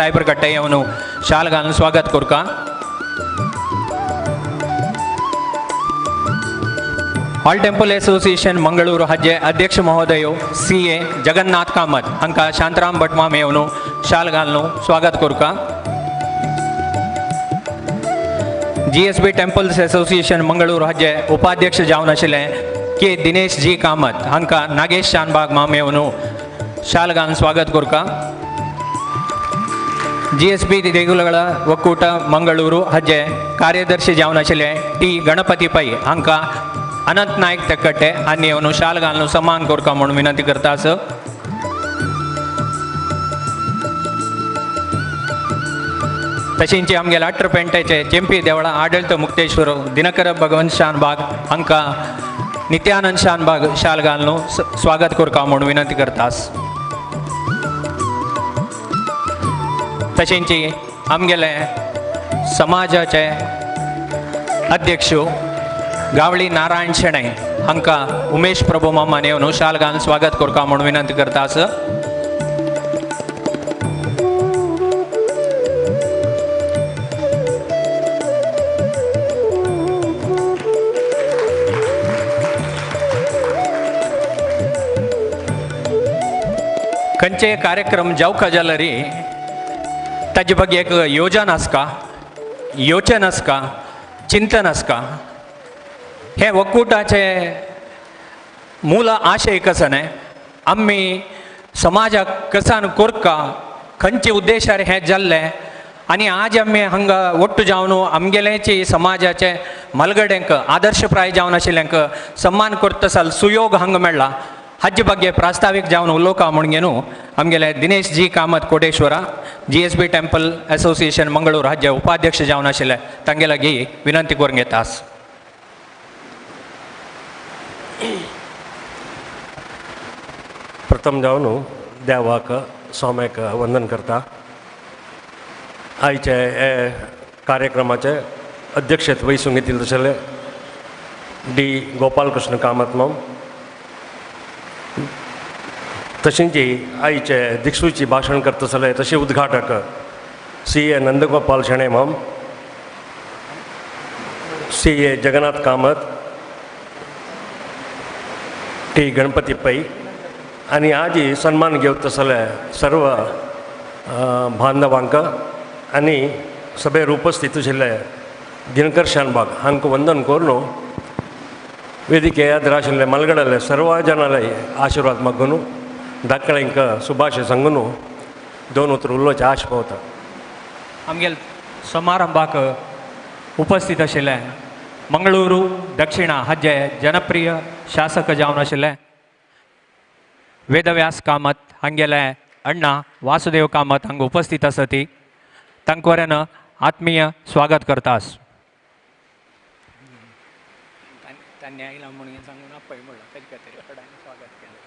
Cyber कट्टे येवन शाल घालून स्वागत करता. ऑल टेम्पल असोसिएशन मंगळूर हाजे अध्यक्ष महोदय सी ए जगन्नाथ कामत हांकां शांतराम भट माम येवन शाल घालून स्वागत करता. G S B temples association Mangalore हाजे उपाध्यक्ष जावन आशिल्ले के दिनेश जी कामत हांकां नागेश शानबाग माम येवन शाल घालून स्वागत करता. जी एस बी देगुलಗಳ ಒಕ್ಕೂಟ ಮಂಗಳೂರು ಹಜ್ಜೆ ಕಾರ್ಯದರ್ಶಿ ಜಾವನ್ ಆशिल्ले टी गणपती पै हांकां अनंत नायक तेकट्टे आनी येवन शाल घालून सन्मान करता म्हणून विनंती करता. आस तशेंच आमगेले अट्रपेंटेचे चेंपी देवळा आडळत मुक्तेश्वर दिनकर भगवंत शानबाग हांकां नित्यानंद शानबाग शाल घालून स्वागत करता म्हणून विनंती करता. तशेंच आमगेले समाजाचे अध्यक्ष गावळी नारायण शेणै हांकां उमेश प्रभू मामान येवन शाल घालून स्वागत करता म्हणून विनंती करता. आस खंयचे कार्यक्रम जावका जाल्यार ताजे ಬಗ್ಗೆ एक योजन आसका, योचन आसका, चिंतन आसका. हे वक्कुटाचे मूल आशय कसो न्हय, आमी समाजाक कसान कोरका, खंयचे उद्देशार हें जाल्लें आनी आज आमी हांगा ಒಟ್ಟು जावन आमगेलेची समाजाचे मलगड्यांक आदर्शप्राय जावन आशिल्ल्यांक सन्मान करता साल सुयोग हांगा मेळ्ळा. हाजे ಬಗ್ಗೆ प्रास्तावीक जावन उलोवका म्हूण घेवन आमगेले Dinesh G Kamath Koteshwara G S B temple association Mangalore हाजे उपाध्यक्ष जावन आशिल्ले तांगे लागीं विनंती करूंक येता. प्रथम जावन देवाक स्वाम्याक वंदन करता. आयचे हे कार्यक्रमाचे अध्यक्षत वहिसूंक घेतिल्ले तशें डी गोपालकृष्ण कामत माम, तशेंच आयचे दिक्षुची भाशण करता जाल्यार तशें उद्घाटक सी ए नंदगोपाल शेणै माम, C A Jagannath Kamath, T Ganapati Pai आनी आजी सन्मान घेवता जाल्यार सर्व बांधवांक आनी सभेर उपस्थित आशिल्ले दिनकर शानबाग हांकां वंदन करून वेदिके याद आशिल्ले मलगडले सर्व जनाले आशिर्वाद मागून दाखल्यांक सुभाष सांगून दोन उतर उलोवचे आश पावता. आमगेले समारंभाक उपस्थित आशिल्ले मंगळुरू दक्षिणा हाजे जनप्रिय शासक जावन आशिल्ले वेदव्यास कामत हांगेले अण्णा वासुदेव कामत हांगा उपस्थित आसा ती तांकां आत्मीय स्वागत करतास. तांणी आयला म्हणून सांगून आपय म्हणलां ताजे खातीर स्वागत केलें.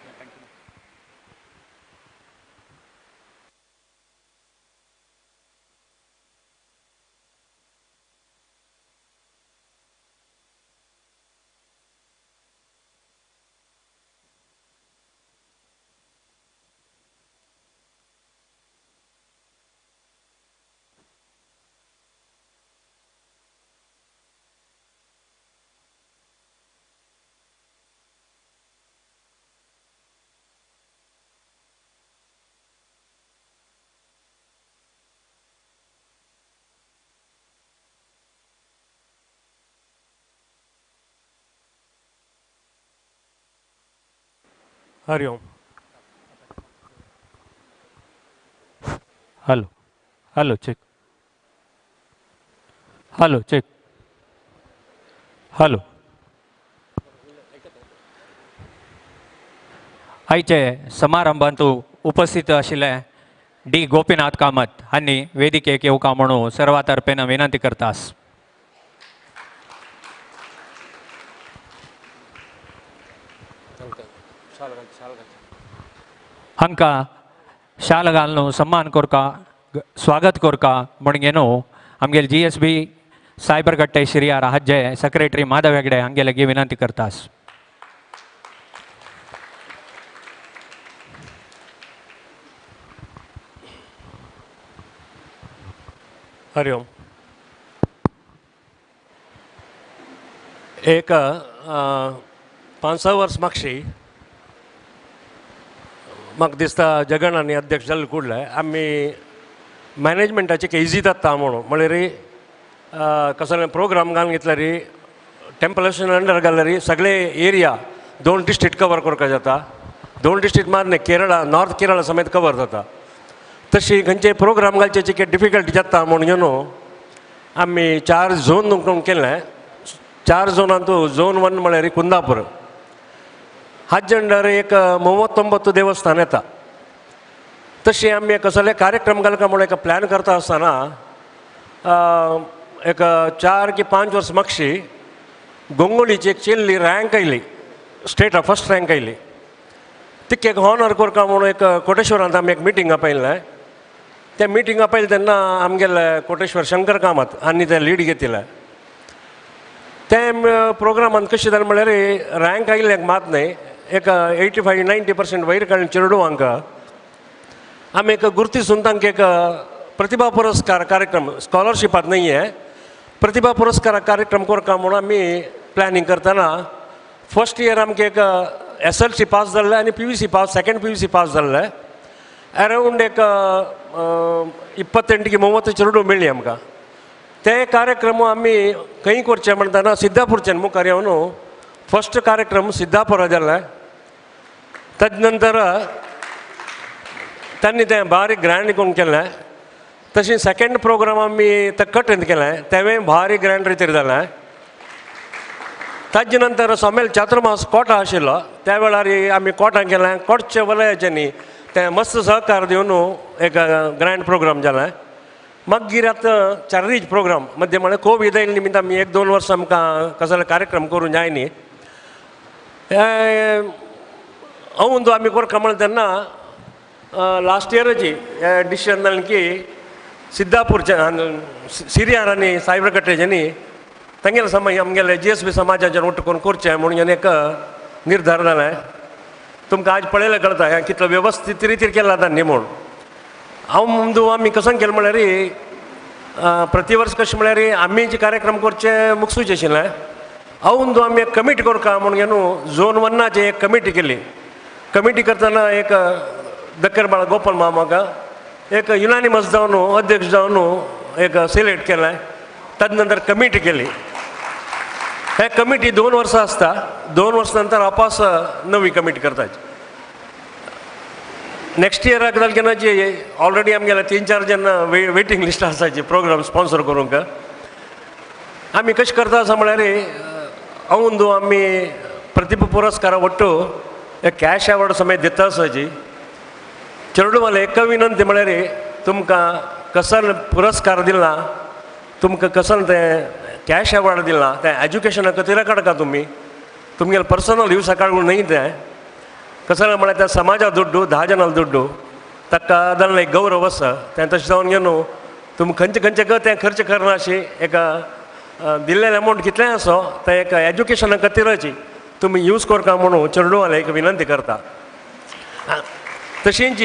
Hariom. Hello hello check, hello check, hello. आयचे समारंभांत उपस्थित आशिल्ले डी गोपीनाथ कामत हांणी वेदिकेक येवका म्हणून सर्वा तर्फेन विनंती करतास. हांकां शाल घालून सन्मान करका, स्वागत करका म्हण घेवन आमगेले जी एस बी सायबर कट्टे शिरियार हाजे सेक्रेटरी माधव हेगडे हांगे लागीं विनंती करतास. हरी ओम. एक 5-6 वर्स मागशी म्हाका दिसता जगन आनी अध्यक्ष जाल्ले कुडले आमी मॅनेजमेंटाचे एक इजी जाता म्हणून म्हळ्यार कसले प्रोग्राम घालून घेतल्यार टेम्पल अंडर घाल्यार सगळे एरिया 2 डिस्ट्रिक्ट कवर करपाक जाता. 2 डिस्ट्रिक्ट मार केरळा, नॉर्थ केरळा समेत कवर जाता. तशी खंयचे प्रोग्राम घालचे की डिफिकल्टी जाता म्हणून न्हू आमी 4 झोन करून केलें. 4 झोनांत झोन 1 म्हळ्यार कुंदापूर, हाजे अंडर एक 39 देवस्थान येता. तशें आमी कसले कार्यक्रम घालका म्हणून एक प्लॅन करता आसतना एक 4 की 5 वर्स मागशी गोंगोलीची एक चेल्ली रँक आयली, स्टेटा फर्स्ट रँक आयली. तिका एक ऑनर करता म्हणून एक कोटेश्वरांत आमी एक मिटींग आपयलें. त्या मिटींग आपयलें तेन्ना आमगेले कोटेश्वर शंकर कामत आनी ते लीड घेतिल्लें. ते प्रोग्रामान कशें जालें म्हळ्यार रँक आयिल्ले मात न्हय, एक 85-90% वयर काडून चेडवांक आमी एक गुर्तीसून तांकां एक प्रतिभा पुरस्कार कार्यक्रम, स्कॉलरशिपात न्हय हें, प्रतिभा पुरस्कार कार्यक्रम करता म्हणून आमी प्लॅनिंग करतना फर्स्ट इयर आमकां एक SLC पास जाल्लें आनी PVC pass, second PVC pass जाल्लें. अरावंड एक 28 की 30 चेडूं मेळ्ळी आमकां. ते कार्यक्रम आमी खंय करचे म्हणटना सिद्धापूरच्यान मुखार येवन फर्स्ट कार्यक्रम सिद्धापुरा जाल्लें. ताजे नंतर तांणी तें बारीक ग्रँड करून केलें. तशें सेकेंड प्रोग्राम आमी तक्कटेंत केलें, तेंवूय भारी ग्रँड रितीर जालें. ताजे नंतर सोमेल चातुर्मास कोटा आशिल्लो त्या वेळार आमी कोटां केलें. कोटचे वलयाच्यांनी तें मस्त सहकार दिवन एक ग्रँड प्रोग्राम जालें. मागीर आतां चारीज प्रोग्राम मद्दे म्हळ्यार कोवीड आयिल्ले निमित्त आमी 1-2 वर्सां आमकां कसले कार्यक्रम करूंक जाय न्ही. अंदू आमी करता म्हणलें तेन्ना लास्ट इयराची डिसिजन जालें की सिद्धापूरच्या सिरियार आनी सायबरकट्टेच्यांनी तांगेले समाज आमगेले GSB समाजाचेर ಒಟ್ಟು करून करचें म्हणून एक निर्धार जालें. तुमकां आज पळयलें कळटा हें कितलो वेवस्थीत रितीर केला तांणी म्हूण. हांव अंदू आमी कसो केलें म्हळ्यार प्रति वर्स कशें म्हळ्यार आमी जे कार्यक्रम करचे मुकसूचे आशिल्लें. अंदू आमी एक कमिटी करता म्हणून न्हू झोन 1 एक कमिटी केली. कमिटी करतना एक दक्करबाळ गोपाल मामाक एक युनानिमस जावन अध्यक्ष जावन एक सिलेक्ट केलें. ताजे नंतर कमिटी केली. हे कमिटी 2 वर्सां आसता. 2 वर्सां नंतर वापस नवी कमिटी करता. नेक्स्ट इयराक जालें केन्ना जी ऑलरेडी आमगेले 3-4 जण वेटींग लिस्ट आसाची प्रोग्राम स्पॉन्सर करूंक. आमी कशें करता आसा म्हळ्यार अंदू आमी प्रतिभा पुरस्कार ಒಟ್ಟು एक कॅश अवॉर्ड समेत दिता आसाची. चेडवाले एक विनंती म्हळ्यार तुमकां कसल पुरस्कार दिला, तुमकां कसल तें कॅश अवॉर्ड दिला, तें एज्युकेशना खातीर काडका तुमी, तुमगेले पर्सनल यूसा काडूं न्हय तें. कसलें म्हळ्यार त्या समाजा दुड्डू 10 जाणां दुड्डू ताका जाल्लें एक गौरव आसा. तें तशें जावन घेवन तुमी खंयचे खंयचे तें खर्च करना अशी एक दिल्लें अमावंट कितलें आसो तें एक एज्युकेशना खातीरची तुमी यूज करता म्हणून चेडवाले एक विनंती करता. तशींच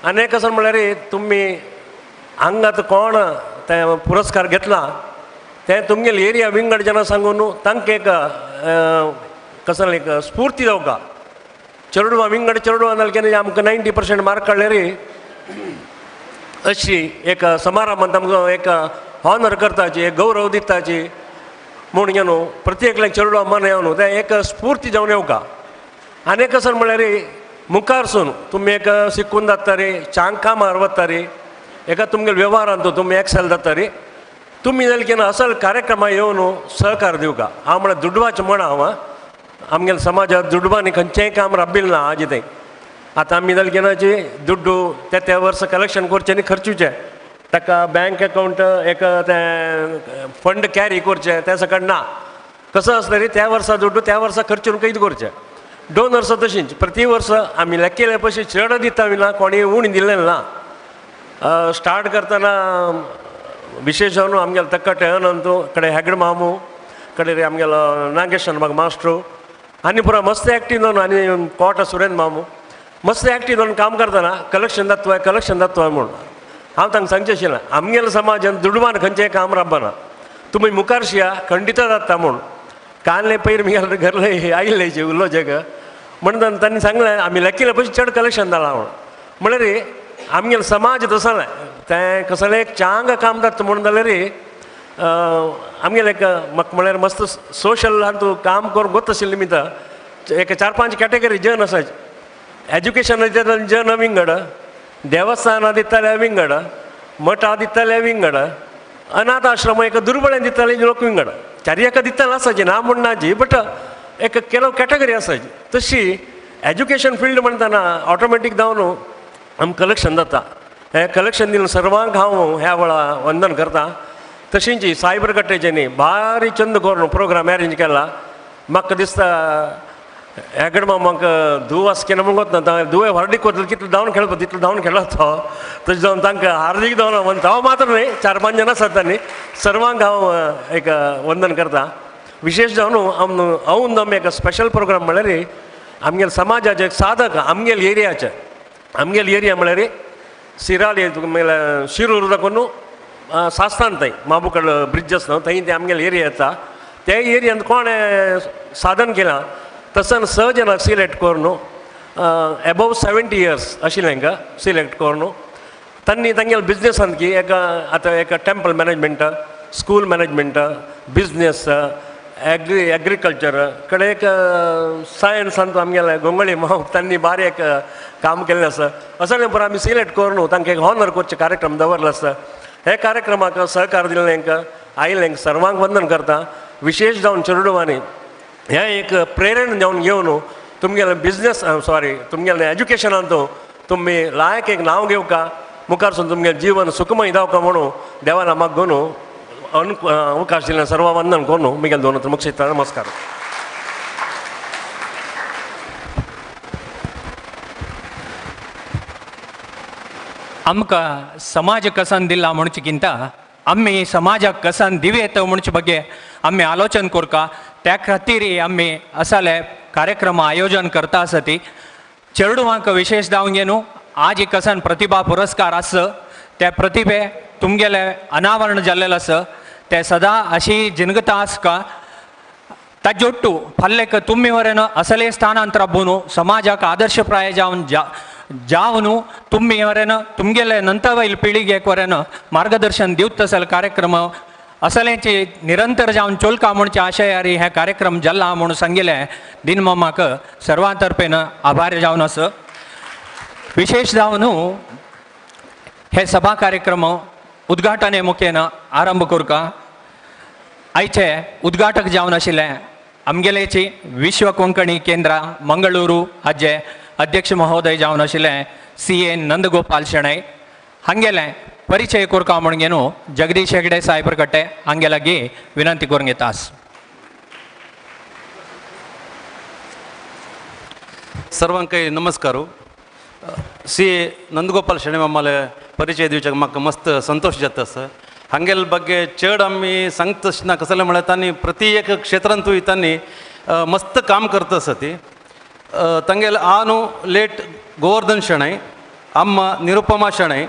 आनी एक आसा म्हळ्यार तुमी हांगात कोण तें पुरस्कार घेतला तें तुमगेले एरिया विंगड जाणां सांगून तांकां एक कसलें एक स्फूर्ती जावका. चेडवां विंगड चेडवां जालें केन्ना आमकां 90% मार्क काडल्यार अशी एक समारंभांत आमकां एक ऑनर करताची, एक गौरव दिताची म्हूण न्हू प्रत्येकल्याक चेडवां मन येवन तें एक स्फूर्ती जावन येवका. आनी एक आसा म्हळ्यार मुखारसून तुमी एक शिकून जाता रे, चांग कामार वता रे, एका तुमगेले वेव्हारांत तुमी एक्सेल जाता रे, तुमी जाल्यार केन्ना असल कार्यक्रमा येवन सहकार दिवका. हांव म्हळ्यार दुडवाचें म्हणा हांव आमगेले समाजांत दुडवांनी खंयचेंय काम राबिल्लें ना आजी तें. आतां आमी जाल्यार केन्नाची दुड्डू त्या त्या वर्सा कलेक्शन करचें आनी खर्चुचें, ताका बँक अकावंट एक तें फंड कॅरी करचें तें सगळें ना. कसो आसलें रे त्या वर्सा दुड्डू त्या वर्सा खर्चून कैद करचें. 2 वर्सां तशींच प्रति वर्स आमी लेखकेले पयशे चड दिता ना, कोणी उणी दिल्लें ना. स्टार्ट करतना विशेष जावन आमगेलो तक्कटे अनंतू कडे हेगड मामू कडे आमगेलो नागेश म्हाका मास्टरू आनी पुरा मस्त एक्टीव जावन आनी कोटा सुरेंद्र मामू मस्त एक्टीव जावन काम करतना कलेक्शन जाता कलेक्शन जाता म्हूण. हांव तांकां सांगचें आशिल्लें आमगेल्या समाजान दुडवान खंयचें काम राबना, तुमी मुखार शिया खंडित जाता म्हूण. कानले पयर मुगेले घरले आयिल्ले जे उलो जेग म्हणून तांणी सांगलें आमी लेखिल्ले पयशे चड कलेक्शन जालां म्हूण. म्हणल्यार आमगेले समाज तसलें तें कसलें एक चांग काम जाता म्हणून जाल्यार आमगेलें एक म्हाका म्हळ्यार मस्त सोशल तूं काम करूंक गोत आशिल्लें निमित्त एक 4-5 कॅटेगरी जन आसा. एज्युकेशन दिता जन विंगड, देवस्थानां दिताले विंगड, मठां दिताले विंगड, अनाथ आश्रम एक दुर्बळ दिताले लोक विंगड, चारी एका दिताले आसाची ना म्हण नाची, बट एक ಕೆಲವು कॅटेगरी आसाची. तशी एज्युकेशन फिल्ड म्हणटना ऑटोमॅटीक जावन आमकां कलेक्शन जाता. हें कलेक्शन दिवन सर्वांक हांव ह्या वेळा वंदन करता. तशींच सायबर कट्टेच्यांनी भारी चंद करून प्रोग्राम अरेंज केला. म्हाका दिसता हेगड म्हाका धूव आसा केन्ना म्हूण वतना धुवे व्हडीक वतलो कितलो धांवन खेळपा तितलो धांवन खेळ्ळो तो, तशें जावन तांकां हार्दीक धांवन वंदता. हांव मात्र न्हय, 4-5 जाण आसात तांणी सर्वांक हांव एक वंदन करता. विशेष जावन हांव आमी एक स्पेशल प्रोग्राम म्हळ्यार आमगेले समाजाचे एक साधक आमगेले एरियाचे, आमगेले एरिया म्हळ्यार सिराली तुमगेले शिरूर दाखोवन सास्तान थंय माबुकड ब्रिज आसा थंय ते आमगेले एरिया येता. त्या एरियांत कोणें साधन केलां तसन 6 जाणांक सिलेक्ट करून एबोव 70 इयर्स आशिल्लें हांकां सिलेक्ट करून तांणी तांगेले बिजनेसान की एका आतां एका temple management, school management, business, agriculture कडे एक सायन्सान आमगेले गोंगळी माव तांणी बारी एक काम केल्लें आसा. असलें पुरो आमी सिलेक्ट करून तांकां एक ऑनर करचे कार्यक्रम दवरलो आसा. हे कार्यक्रमाक सहकार दिल्लें हांकां आयिल्लें सर्वांक वंदन करता. विशेष जावन चेडवांनी हें एक प्रेरणा जावन घेवन तुमगेलें बिजनेस सॉरी तुमगेलें एज्युकेशनान तुमी लायक एक नांव घेवका, मुखार तुमगेलें जीवन सुखमय जावका म्हणून देवाला मागून अवकाश दिल्लें सर्व वंदन करून मुगेले दोन मुक्षिता. नमस्कार. आमकां समाज कसन दिला म्हणचेकिंत आमी समाजाक कसन दिवयेत म्हणचे ಬಗ್ಗೆ आमी आलोचन करका. त्या खातीर आमी असले कार्यक्रम आयोजन करता आसती. चेडवांक विशेष जावन घेवन आज एक कसन प्रतिभा पुरस्कार आस, त्या प्रतिभे तुमगेले अनावरण जाल्लें आसा, ते सदा अशी जिनगता आसका. ताजोट्टू फाल्लेक तुमी वरेन असले स्थानांतर राबून समाजाक आदर्शप्राय जावन जावन तुमी वरेन तुमगेले नंतर वयल पिळगेक वरेन मार्गदर्शन दिवत असल कार्यक्रम असल्याची निरंतर जावन चोलका म्हणचे आशयारी हे कार्यक्रम जाल्ला म्हणून सांगिल्लें दिनमामाक सर्वां तर्फेन आभार जावन आसा. विशेष जावन हे सभा कार्यक्रम उद्घाटने मुखेन आरंभ करका. आयचे उद्घाटक जावन आशिल्ले आमगेलेची विश्व कोंकणी केंद्र मंगळुरू हाजे अध्यक्ष महोदय जावन आशिल्ले CA Nandgopal Shenoy हांगेले परिचय करका म्हणून घेवन जगदीश हेगडे साहेब कट्टे हांगे लागीं विनंती करूंक येता. सर्वांकय नमस्कार. CA Nandgopal Shenoy मामाले परिचय दिवच्याक म्हाका मस्त संतोष जाता आसा. हांगेले ಬಗ್ಗೆ चड आमी सांगता कसलें म्हळ्यार तांणी प्रति एक क्षेत्रांतूय तांणी मस्त काम करता आसा. ती तांगेले आनु लेट गोवर्धन शणै, अम्मा निरुपमा शणै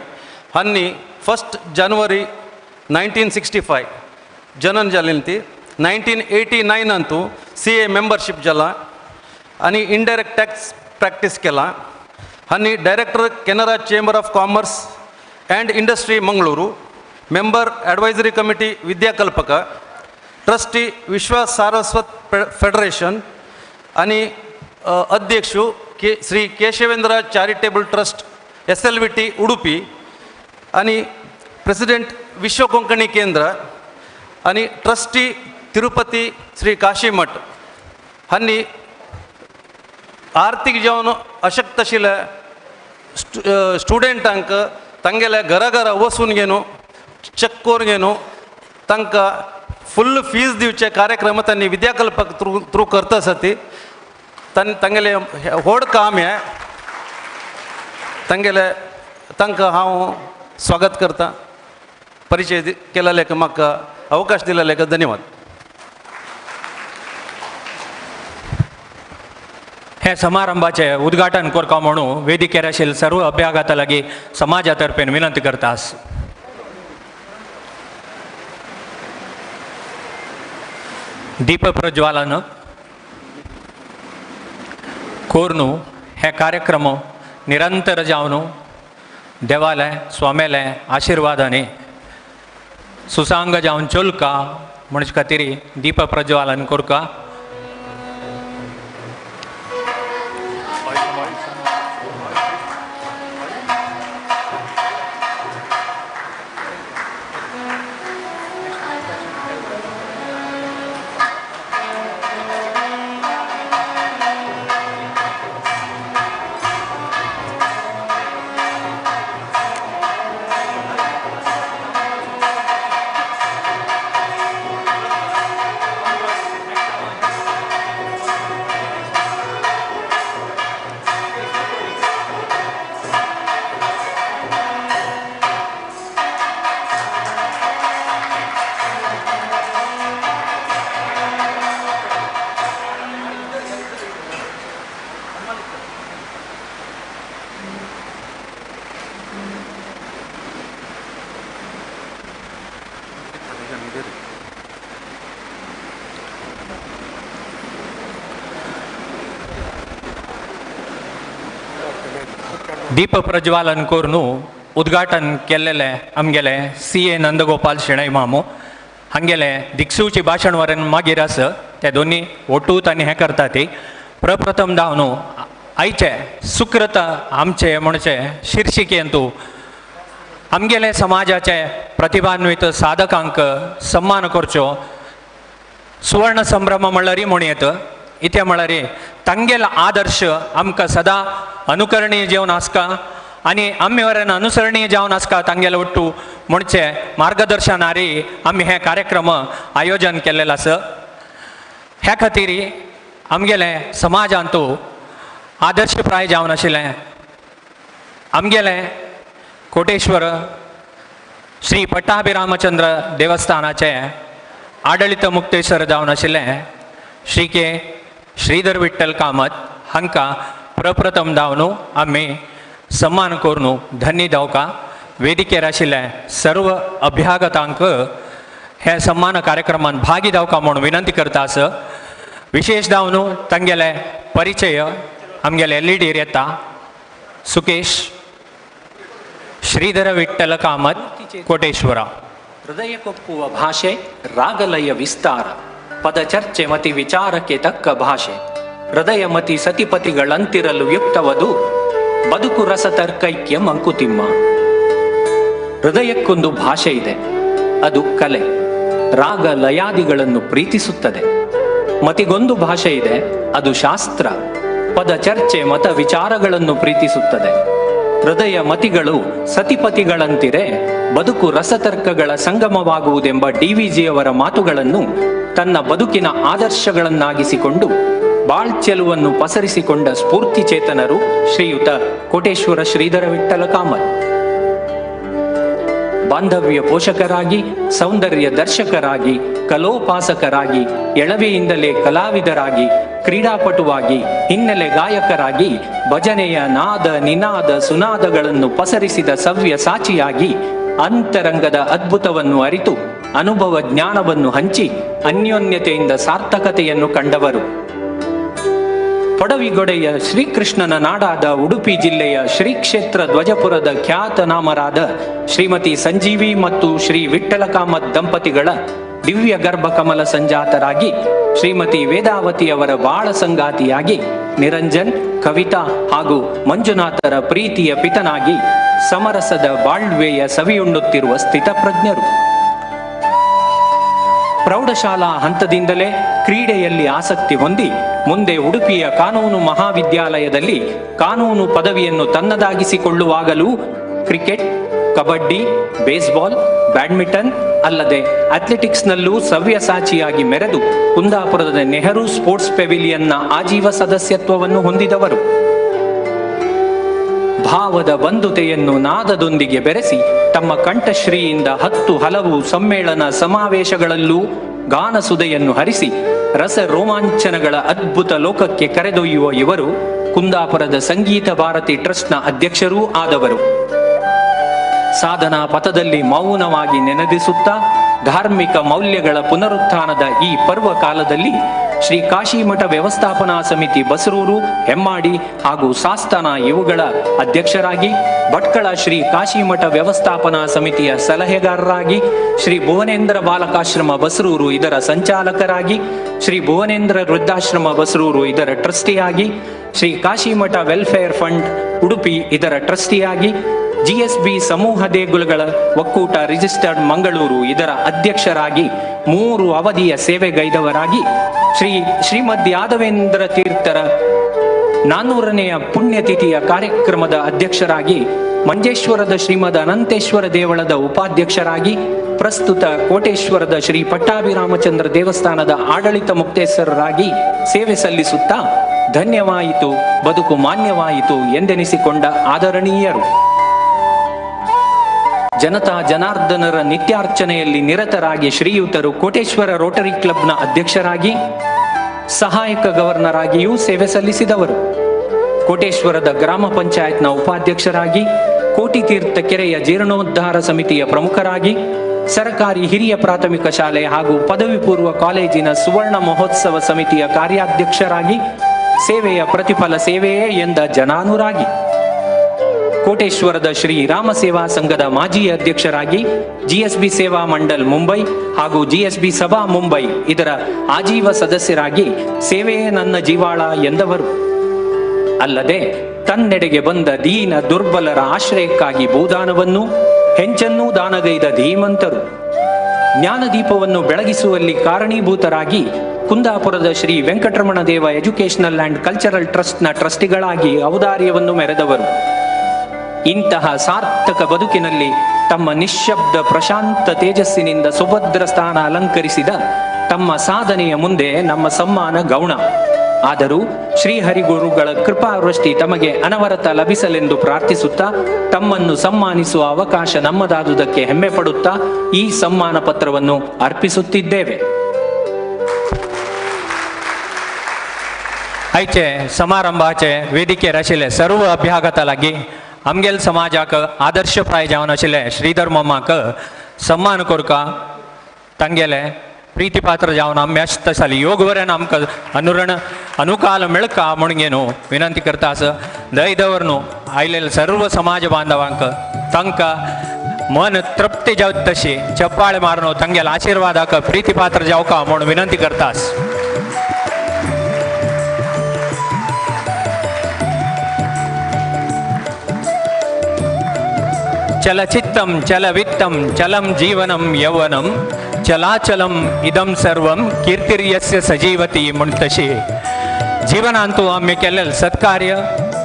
हांणी 1 जानेवारी 1965 जनन जालें. ती 1989 CA membership जाला आनी इनडायरेक्ट टॅक्स प्रॅक्टीस केला. हांणी director Canara chamber of commerce and industry Mangaluru, member advisory committee Vidyakalpaka, trustee Vishwa Saraswat federation आनी अध्यक्ष Shri Keshavendra charitable trust SLVT Udupi आनी प्रेसिडेंट विश्व कोंकणी केंद्र आनी ट्रस्टी तिरुपती श्री काशीमठ. हांणी आर्थीक जावन अशक्त आशिल्ल्या स्टुडंटांक तांगेल्या घरा घरा वचून घेवन चॅक करून घेवन तांकां फुल फीज दिवचे कार्यक्रम तांणी विद्याकल्पक थ्रू करता आसा. ती तांगेलें व्हड काम हें. तांगेलें तांकां हांव स्वागत करता. परिचय केलेलेक म्हाका अवकाश दिलेलेक धन्यवाद. हे समारंभाचे उद्घाटन करका म्हणून वेदिकेर आशिल्ले सर्व अभ्यागता लागीं समाजा तर्फेन विनंती करता. दीप प्रज्वालन कोर्नू हे कार्यक्रम निरंतर जावन देवाले स्वामेले आशिर्वादाने सुसांग जावन चोलका म्हणचे खातीर दीप प्रज्वालन करका. दीप प्रज्वालन करून उद्घाटन केल्लेले आमगेले सी.ए. नंदगोपाल शेणै मामू हांगेले दिक्सूची भाशण वरेन मागीर आस ते दोनी ओटूत आनी हें करता ती प्रप्रथम धांवन आयचे सुकृत आमचे म्हणचे शिर्शिकेंतू आमगेले समाजाचे प्रतिभान्वित साधकांक सन्मान करच्यो सुवर्ण संभ्रम म्हणल्यार म्हणयेत इते म्हळ्यार तांगेल आदर्श आमकां सदां अनुकरणीय जेवन आसका आनी आमी वरेन अनुसरणीय जावन आसका तांगेले ಒಟ್ಟು म्हणचे मार्गदर्शनारी आमी हे कार्यक्रम आयोजन केल्लें आसा. ह्या खातीर आमगेले समाजांतू आदर्शप्राय जावन आशिल्लें आमगेले कोटेश्वर श्री पट्टाभिरामचंद्र देवस्थानाचे आडळीत मुक्तेश्वर जावन आशिल्लें श्री के श्रीधर विठ्ठल कामत हांकां प्रप्रथम धांवन आमी सन्मान करून धन्य धांवका. वेदिकेर आशिल्ले सर्व अभ्यागतांक हे सन्मान कार्यक्रमान भागी धांवका म्हूण विनंती करता आस. विशेष धांवन तांगेले परिचय आमगेले एल.ई.डीर येता. सुकेश श्रीधर विठ्ठल कामत कोटेश्वरा. ಹೃದಯಕ್ಕೊಪ್ಪುವ ಭಾಷೆ ರಾಗಲಯ ವಿಸ್ತಾರ ಪದಚರ್ಚೆ ಮತಿ ವಿಚಾರಕ್ಕೆ ತಕ್ಕ ಭಾಷೆ ಹೃದಯಮತಿ ಸತಿಪತಿಗಳಂತಿರಲು ಯುಕ್ತವದು ಬದುಕು ರಸತರ್ಕೈಕ್ಯ ಮಂಕುತಿಮ್ಮ. ಹೃದಯಕ್ಕೊಂದು ಭಾಷೆ ಇದೆ, ಅದು ಕಲೆ, ರಾಗ ಲಯಾದಿಗಳನ್ನು ಪ್ರೀತಿಸುತ್ತದೆ. ಮತಿಗೊಂದು ಭಾಷೆ ಇದೆ, ಅದು ಶಾಸ್ತ್ರ, ಪದಚರ್ಚೆ ಮತ ವಿಚಾರಗಳನ್ನು ಪ್ರೀತಿಸುತ್ತದೆ. ಹೃದಯ ಮತಿಗಳು ಸತಿಪತಿಗಳಂತಿರೆ ಬದುಕು ರಸತರ್ಕಗಳ ಸಂಗಮವಾಗುವುದೆಂಬ ಡಿ.ವಿ.ಜಿಯವರ ಮಾತುಗಳನ್ನು ತನ್ನ ಬದುಕಿನ ಆದರ್ಶಗಳನ್ನಾಗಿಸಿಕೊಂಡು ಬಾಳ್చెಲುವನ್ನು ಪಸರಿಸಿಕೊಂಡ ಸ್ಫೂರ್ತಿಚೇತನರು ಶ್ರೀಯುತ ಕೋಟೇಶ್ವರ ಶ್ರೀಧರ ವಿಠ್ಠಲ ಕಾಮತ್. ಬಾಂಧವ್ಯ ಪೋಷಕರಾಗಿ, ಸೌಂದರ್ಯ ದರ್ಶಕರಾಗಿ, ಕಲೋಪಾಸಕರಾಗಿ, ಎಳವೆಯಿಂದಲೇ ಕಲಾವಿದರಾಗಿ, ಕ್ರೀಡಾಪಟುವಾಗಿ, ಹಿನ್ನೆಲೆ ಗಾಯಕರಾಗಿ, ಭಜನೆಯ ನಾದ ನಿನಾದ ಸುನಾದಗಳನ್ನು ಪಸರಿಸಿದ ಸವ್ಯ ಸಾಚಿಯಾಗಿ ಅಂತರಂಗದ ಅದ್ಭುತವನ್ನು ಅರಿತು ಅನುಭವ ಜ್ಞಾನವನ್ನು ಹಂಚಿ ಅನ್ಯೋನ್ಯತೆಯಿಂದ ಸಾರ್ಥಕತೆಯನ್ನು ಕಂಡವರು. ಪಡವಿಗೊಡೆಯ ಶ್ರೀಕೃಷ್ಣನ ನಾಡಾದ ಉಡುಪಿ ಜಿಲ್ಲೆಯ ಶ್ರೀ ಕ್ಷೇತ್ರ ಧ್ವಜಪುರದ ಖ್ಯಾತನಾಮರಾದ ಶ್ರೀಮತಿ ಸಂಜೀವಿ ಮತ್ತು ಶ್ರೀ ವಿಠ್ಠಲ ಕಾಮತ್ ದಂಪತಿಗಳ ದಿವ್ಯ ಗರ್ಭ ಕಮಲ ಸಂಜಾತರಾಗಿ ಶ್ರೀಮತಿ ವೇದಾವತಿಯವರ ಬಾಳ ಸಂಗಾತಿಯಾಗಿ ನಿರಂಜನ್, ಕವಿತಾ ಹಾಗೂ ಮಂಜುನಾಥರ ಪ್ರೀತಿಯ ಪಿತನಾಗಿ ಸಮರಸದ ಬಾಳ್ವೆಯ ಸವಿಯುಣ್ಣುತ್ತಿರುವ ಸ್ಥಿತಪ್ರಜ್ಞರು. ಪ್ರೌಢಶಾಲಾ ಹಂತದಿಂದಲೇ ಕ್ರೀಡೆಯಲ್ಲಿ ಆಸಕ್ತಿ ಹೊಂದಿ ಮುಂದೆ ಉಡುಪಿಯ ಕಾನೂನು ಮಹಾವಿದ್ಯಾಲಯದಲ್ಲಿ ಕಾನೂನು ಪದವಿಯನ್ನು ತನ್ನದಾಗಿಸಿಕೊಳ್ಳುವಾಗಲೂ ಕ್ರಿಕೆಟ್, ಕಬಡ್ಡಿ, ಬೇಸ್ಬಾಲ್, ಬ್ಯಾಡ್ಮಿಂಟನ್ ಅಲ್ಲದೆ ಅಥ್ಲೆಟಿಕ್ಸ್ನಲ್ಲೂ ಸವ್ಯಸಾಚಿಯಾಗಿ ಮೆರೆದು ಕುಂದಾಪುರದ ನೆಹರು ಸ್ಪೋರ್ಟ್ಸ್ ಪೆವಿಲಿಯನ್ನ ಆಜೀವ ಸದಸ್ಯತ್ವವನ್ನು ಹೊಂದಿದವರು. ಭಾವದ ಬಂಧುತೆಯನ್ನು ನಾದದೊಂದಿಗೆ ಬೆರೆಸಿ ತಮ್ಮ ಕಂಠಶ್ರೀಯಿಂದ 10 ಹಲವು ಸಮ್ಮೇಳನ ಸಮಾವೇಶಗಳಲ್ಲೂ ಗಾನಸುದೆಯನ್ನು ಹರಿಸಿ ರಸ ರೋಮಾಂಚನಗಳ ಅದ್ಭುತ ಲೋಕಕ್ಕೆ ಕರೆದೊಯ್ಯುವ ಇವರು ಕುಂದಾಪುರದ ಸಂಗೀತ ಭಾರತಿ ಟ್ರಸ್ಟ್ನ ಅಧ್ಯಕ್ಷರೂ ಆದವರು. ಸಾಧನಾ ಪಥದಲ್ಲಿ ಮೌನವಾಗಿ ನೆನೆದಿಸುತ್ತಾ ಧಾರ್ಮಿಕ ಮೌಲ್ಯಗಳ ಪುನರುತ್ಥಾನದ ಈ ಪರ್ವ ಕಾಲದಲ್ಲಿ ಶ್ರೀ ಕಾಶಿಮಠ ವ್ಯವಸ್ಥಾಪನಾ ಸಮಿತಿ ಬಸರೂರು, ಹೆಮ್ಮಾಡಿ ಹಾಗೂ ಸಾಸ್ತಾನ ಇವುಗಳ ಅಧ್ಯಕ್ಷರಾಗಿ, ಭಟ್ಕಳ ಶ್ರೀ ಕಾಶಿಮಠ ವ್ಯವಸ್ಥಾಪನಾ ಸಮಿತಿಯ ಸಲಹೆಗಾರರಾಗಿ, ಶ್ರೀ ಭುವನೇಂದ್ರ ಬಾಲಕಾಶ್ರಮ ಬಸರೂರು ಇದರ ಸಂಚಾಲಕರಾಗಿ, ಶ್ರೀ ಭುವನೇಂದ್ರ ವೃದ್ಧಾಶ್ರಮ ಬಸರೂರು ಇದರ ಟ್ರಸ್ಟಿಯಾಗಿ, ಶ್ರೀ ಕಾಶಿಮಠ ವೆಲ್ಫೇರ್ ಫಂಡ್ ಉಡುಪಿ ಇದರ ಟ್ರಸ್ಟಿಯಾಗಿ, ಜಿಎಸ್ಬಿ ಸಮೂಹ ದೇಗುಲಗಳ ಒಕ್ಕೂಟ ರಿಜಿಸ್ಟರ್ಡ್ ಮಂಗಳೂರು ಇದರ ಅಧ್ಯಕ್ಷರಾಗಿ 3 ಅವಧಿಯ ಸೇವೆಗೈದವರಾಗಿ, ಶ್ರೀ ಶ್ರೀಮದ್ ಯಾದವೇಂದ್ರ ತೀರ್ಥರ 400ನೆಯ ಪುಣ್ಯತಿಥಿಯ ಕಾರ್ಯಕ್ರಮದ ಅಧ್ಯಕ್ಷರಾಗಿ, ಮಂಜೇಶ್ವರದ ಶ್ರೀಮದ್ ಅನಂತೇಶ್ವರ ದೇವಳದ ಉಪಾಧ್ಯಕ್ಷರಾಗಿ, ಪ್ರಸ್ತುತ ಕೋಟೇಶ್ವರದ ಶ್ರೀ ಪಟ್ಟಾಭಿರಾಮಚಂದ್ರ ದೇವಸ್ಥಾನದ ಆಡಳಿತ ಮುಕ್ತೇಸರರಾಗಿ ಸೇವೆ ಸಲ್ಲಿಸುತ್ತಾ ಧನ್ಯವಾಯಿತು, ಬದುಕು ಮಾನ್ಯವಾಯಿತು ಎಂದೆನಿಸಿಕೊಂಡ ಆದರಣೀಯರು. ಜನತಾ ಜನಾರ್ದನರ ನಿತ್ಯಾರ್ಚನೆಯಲ್ಲಿ ನಿರತರಾಗಿ ಶ್ರೀಯುತರು ಕೋಟೇಶ್ವರ ರೋಟರಿ ಕ್ಲಬ್ನ ಅಧ್ಯಕ್ಷರಾಗಿ, ಸಹಾಯಕ ಗವರ್ನರ್ ಆಗಿಯೂ ಸೇವೆ ಸಲ್ಲಿಸಿದವರು. ಕೋಟೇಶ್ವರದ ಗ್ರಾಮ ಪಂಚಾಯತ್ನ ಉಪಾಧ್ಯಕ್ಷರಾಗಿ, ಕೋಟಿತೀರ್ಥ ಕೆರೆಯ ಜೀರ್ಣೋದ್ಧಾರ ಸಮಿತಿಯ ಪ್ರಮುಖರಾಗಿ, ಸರಕಾರಿ ಹಿರಿಯ ಪ್ರಾಥಮಿಕ ಶಾಲೆ ಹಾಗೂ ಪದವಿ ಪೂರ್ವ ಕಾಲೇಜಿನ ಸುವರ್ಣ ಮಹೋತ್ಸವ ಸಮಿತಿಯ ಕಾರ್ಯಾಧ್ಯಕ್ಷರಾಗಿ ಸೇವೆಯ ಪ್ರತಿಫಲ ಸೇವೆಯೇ ಎಂದ ಜನಾನುರಾಗಿ, ಕೋಟೇಶ್ವರದ ಶ್ರೀ ರಾಮ ಸೇವಾ ಸಂಘದ ಮಾಜಿ ಅಧ್ಯಕ್ಷರಾಗಿ, ಜಿಎಸ್ಬಿ ಸೇವಾ ಮಂಡಲ್ ಮುಂಬೈ ಹಾಗೂ ಜಿಎಸ್ಬಿ ಸಭಾ ಮುಂಬೈ ಇದರ ಆಜೀವ ಸದಸ್ಯರಾಗಿ ಸೇವೆಯೇ ನನ್ನ ಜೀವಾಳ ಎಂದವರು. ಅಲ್ಲದೆ ತನ್ನೆಡೆಗೆ ಬಂದ ದೀನ ದುರ್ಬಲರ ಆಶ್ರಯಕ್ಕಾಗಿ ಭೂದಾನವನ್ನು ಹೆಂಚನ್ನೂ ದಾನಗೈದ ಧೀಮಂತರು. ಜ್ಞಾನದೀಪವನ್ನು ಬೆಳಗಿಸುವಲ್ಲಿ ಕಾರಣೀಭೂತರಾಗಿ ಕುಂದಾಪುರದ Shri Venkataramana Deva educational and cultural ಟ್ರಸ್ಟ್ನ ಟ್ರಸ್ಟಿಗಳಾಗಿ ಔದಾರ್ಯವನ್ನು ಮೆರೆದವರು. ಇಂತಹ ಸಾರ್ಥಕ ಬದುಕಿನಲ್ಲಿ ತಮ್ಮ ನಿಶ್ಶಬ್ದ ಪ್ರಶಾಂತ ತೇಜಸ್ಸಿನಿಂದ ಸುಭದ್ರ ಸ್ಥಾನ ಅಲಂಕರಿಸಿದ ತಮ್ಮ ಸಾಧನೆಯ ಮುಂದೆ ನಮ್ಮ ಸಮ್ಮಾನ ಗೌಣ. ಆದರೂ ಶ್ರೀಹರಿಗುರುಗಳ ಕೃಪಾವೃಷ್ಟಿ ತಮಗೆ ಅನವರತ ಲಭಿಸಲೆಂದು ಪ್ರಾರ್ಥಿಸುತ್ತಾ ತಮ್ಮನ್ನು ಸಮ್ಮಾನಿಸುವ ಅವಕಾಶ ನಮ್ಮದಾದುದಕ್ಕೆ ಹೆಮ್ಮೆ ಪಡುತ್ತಾ ಈ ಸಮ್ಮಾನ ಪತ್ರವನ್ನು ಅರ್ಪಿಸುತ್ತಿದ್ದೇವೆ. आयचे समारंभाचे वेदिकेर आशिल्ले सर्व अभ्यागता लागीं आमगेल समाजाक आदर्शप्राय जावन आशिल्ले श्रीधर मामाक सन्मान करका तांगेले प्रीतिपात्र जावन आमी आसता जाली योग वरेन आमकां अनुरण अनुकाल मेळका म्हणून न्हू विनंती करता आसा. दय दवर न्हू आयलेले सर्व समाज बांधवांक तांकां मन तृप्ती जावत तशी चप्पाळे मारून तांगेल्या आशिर्वादाक प्रीतिपात्र जावका म्हणून विनंती करता आसा. चलचित्तम चलवित्तम चलम जीवनम यौवनम चलाचलम इदं सर्वं कीर्तिर्यस्य सजीवती म्हूण तशी जीवनांतु आमी केल्लें सत्कार्य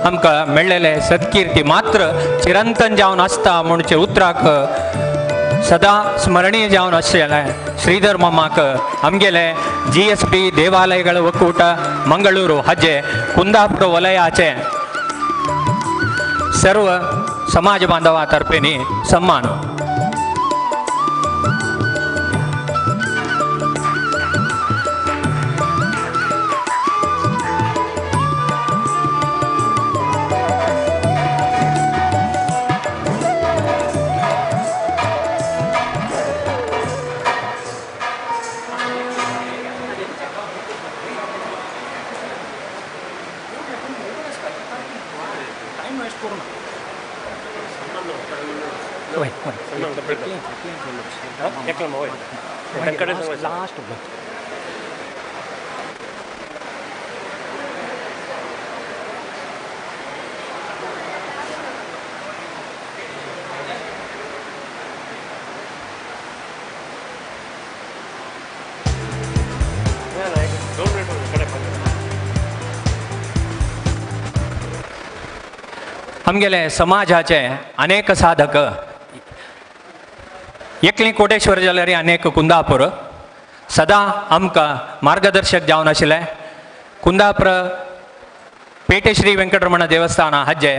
आमकां मेळ्ळेलें सत्कीर्ती मात्र चिरंतन जावन आसता म्हणचे उतराक सदा स्मरणीय जावन आशिल्लें श्रीधर मामाक आमगेले GSB ದೇವಾಲಯಗಳ ಒಕ್ಕೂಟ ಮಂಗಳೂರು ಹಜ್ಜೆ ಕುಂದಾಪುರ ವಲಯಾಚೆ सर्व समाज बांधवा तर्फेनी सन्मान. आमगेले समाजाचे अनेक साधक एकली कोटेश्वर जाल्यार अनेक कुंदापूर सदा आमकां मार्गदर्शक जावन आशिल्ले. कुंदापूर पेटे श्री वेंकटरमण देवस्थान हाजे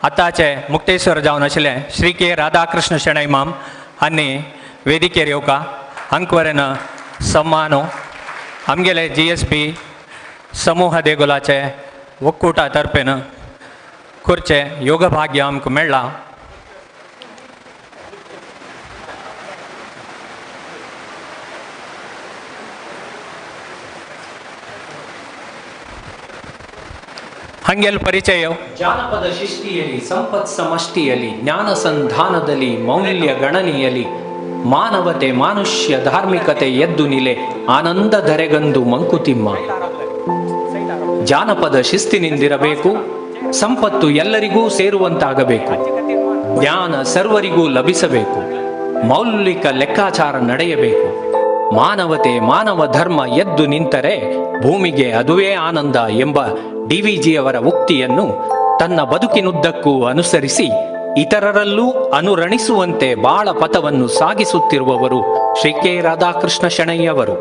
आतांचे मुक्तेश्वर जावन आशिल्ले श्री के राधाकृष्ण शणै माम आनी वेदिकेर येवका हांकां वरेन सम्मान आमगेले जी एस बी समूह देगुलाचे ಒಕ್ಕೂಟ ತರ್ಪೇನ ಕುರ್ಚೆ ಯೋಗಭಾಗ್ಯ ಆಮಕಾं मेळ्ळां. ಹಂಗೆಲ್ ಪರಿಚಯ ಜಾನಪದ ಶಿಷ್ಟಿಯಲ್ಲಿ, ಸಂಪತ್ ಸಮಷ್ಟಿಯಲ್ಲಿ, ಜ್ಞಾನ ಸಂಧಾನದಲ್ಲಿ, ಮೌಲ್ಯ ಗಣನೆಯಲ್ಲಿ, ಮಾನವತೆ ಮಾನುಷ್ಯ ಧಾರ್ಮಿಕತೆ ಎದ್ದು ನಿಲೆ ಆನಂದ ಧರೆಗಂದು ಮಂಕುತಿಮ್ಮ. ಜಾನಪದ ಶಿಸ್ತಿನಿಂದಿರಬೇಕು, ಸಂಪತ್ತು ಎಲ್ಲರಿಗೂ ಸೇರುವಂತಾಗಬೇಕು, ಜ್ಞಾನ ಸರ್ವರಿಗೂ ಲಭಿಸಬೇಕು, ಮೌಲಿಕ ಲೆಕ್ಕಾಚಾರ ನಡೆಯಬೇಕು, ಮಾನವತೆ ಮಾನವ ಧರ್ಮ ಎದ್ದು ನಿಂತರೆ ಭೂಮಿಗೆ ಅದುವೇ ಆನಂದ ಎಂಬ ಡಿವಿಜಿಯವರ ಉಕ್ತಿಯನ್ನು ತನ್ನ ಬದುಕಿನುದ್ದಕ್ಕೂ ಅನುಸರಿಸಿ ಇತರರಲ್ಲೂ ಅನುರಣಿಸುವಂತೆ ಬಾಳ ಪಥವನ್ನು ಸಾಗಿಸುತ್ತಿರುವವರು ಶ್ರೀ ಕೆ ರಾಧಾಕೃಷ್ಣ ಶೆಣೈಯವರು.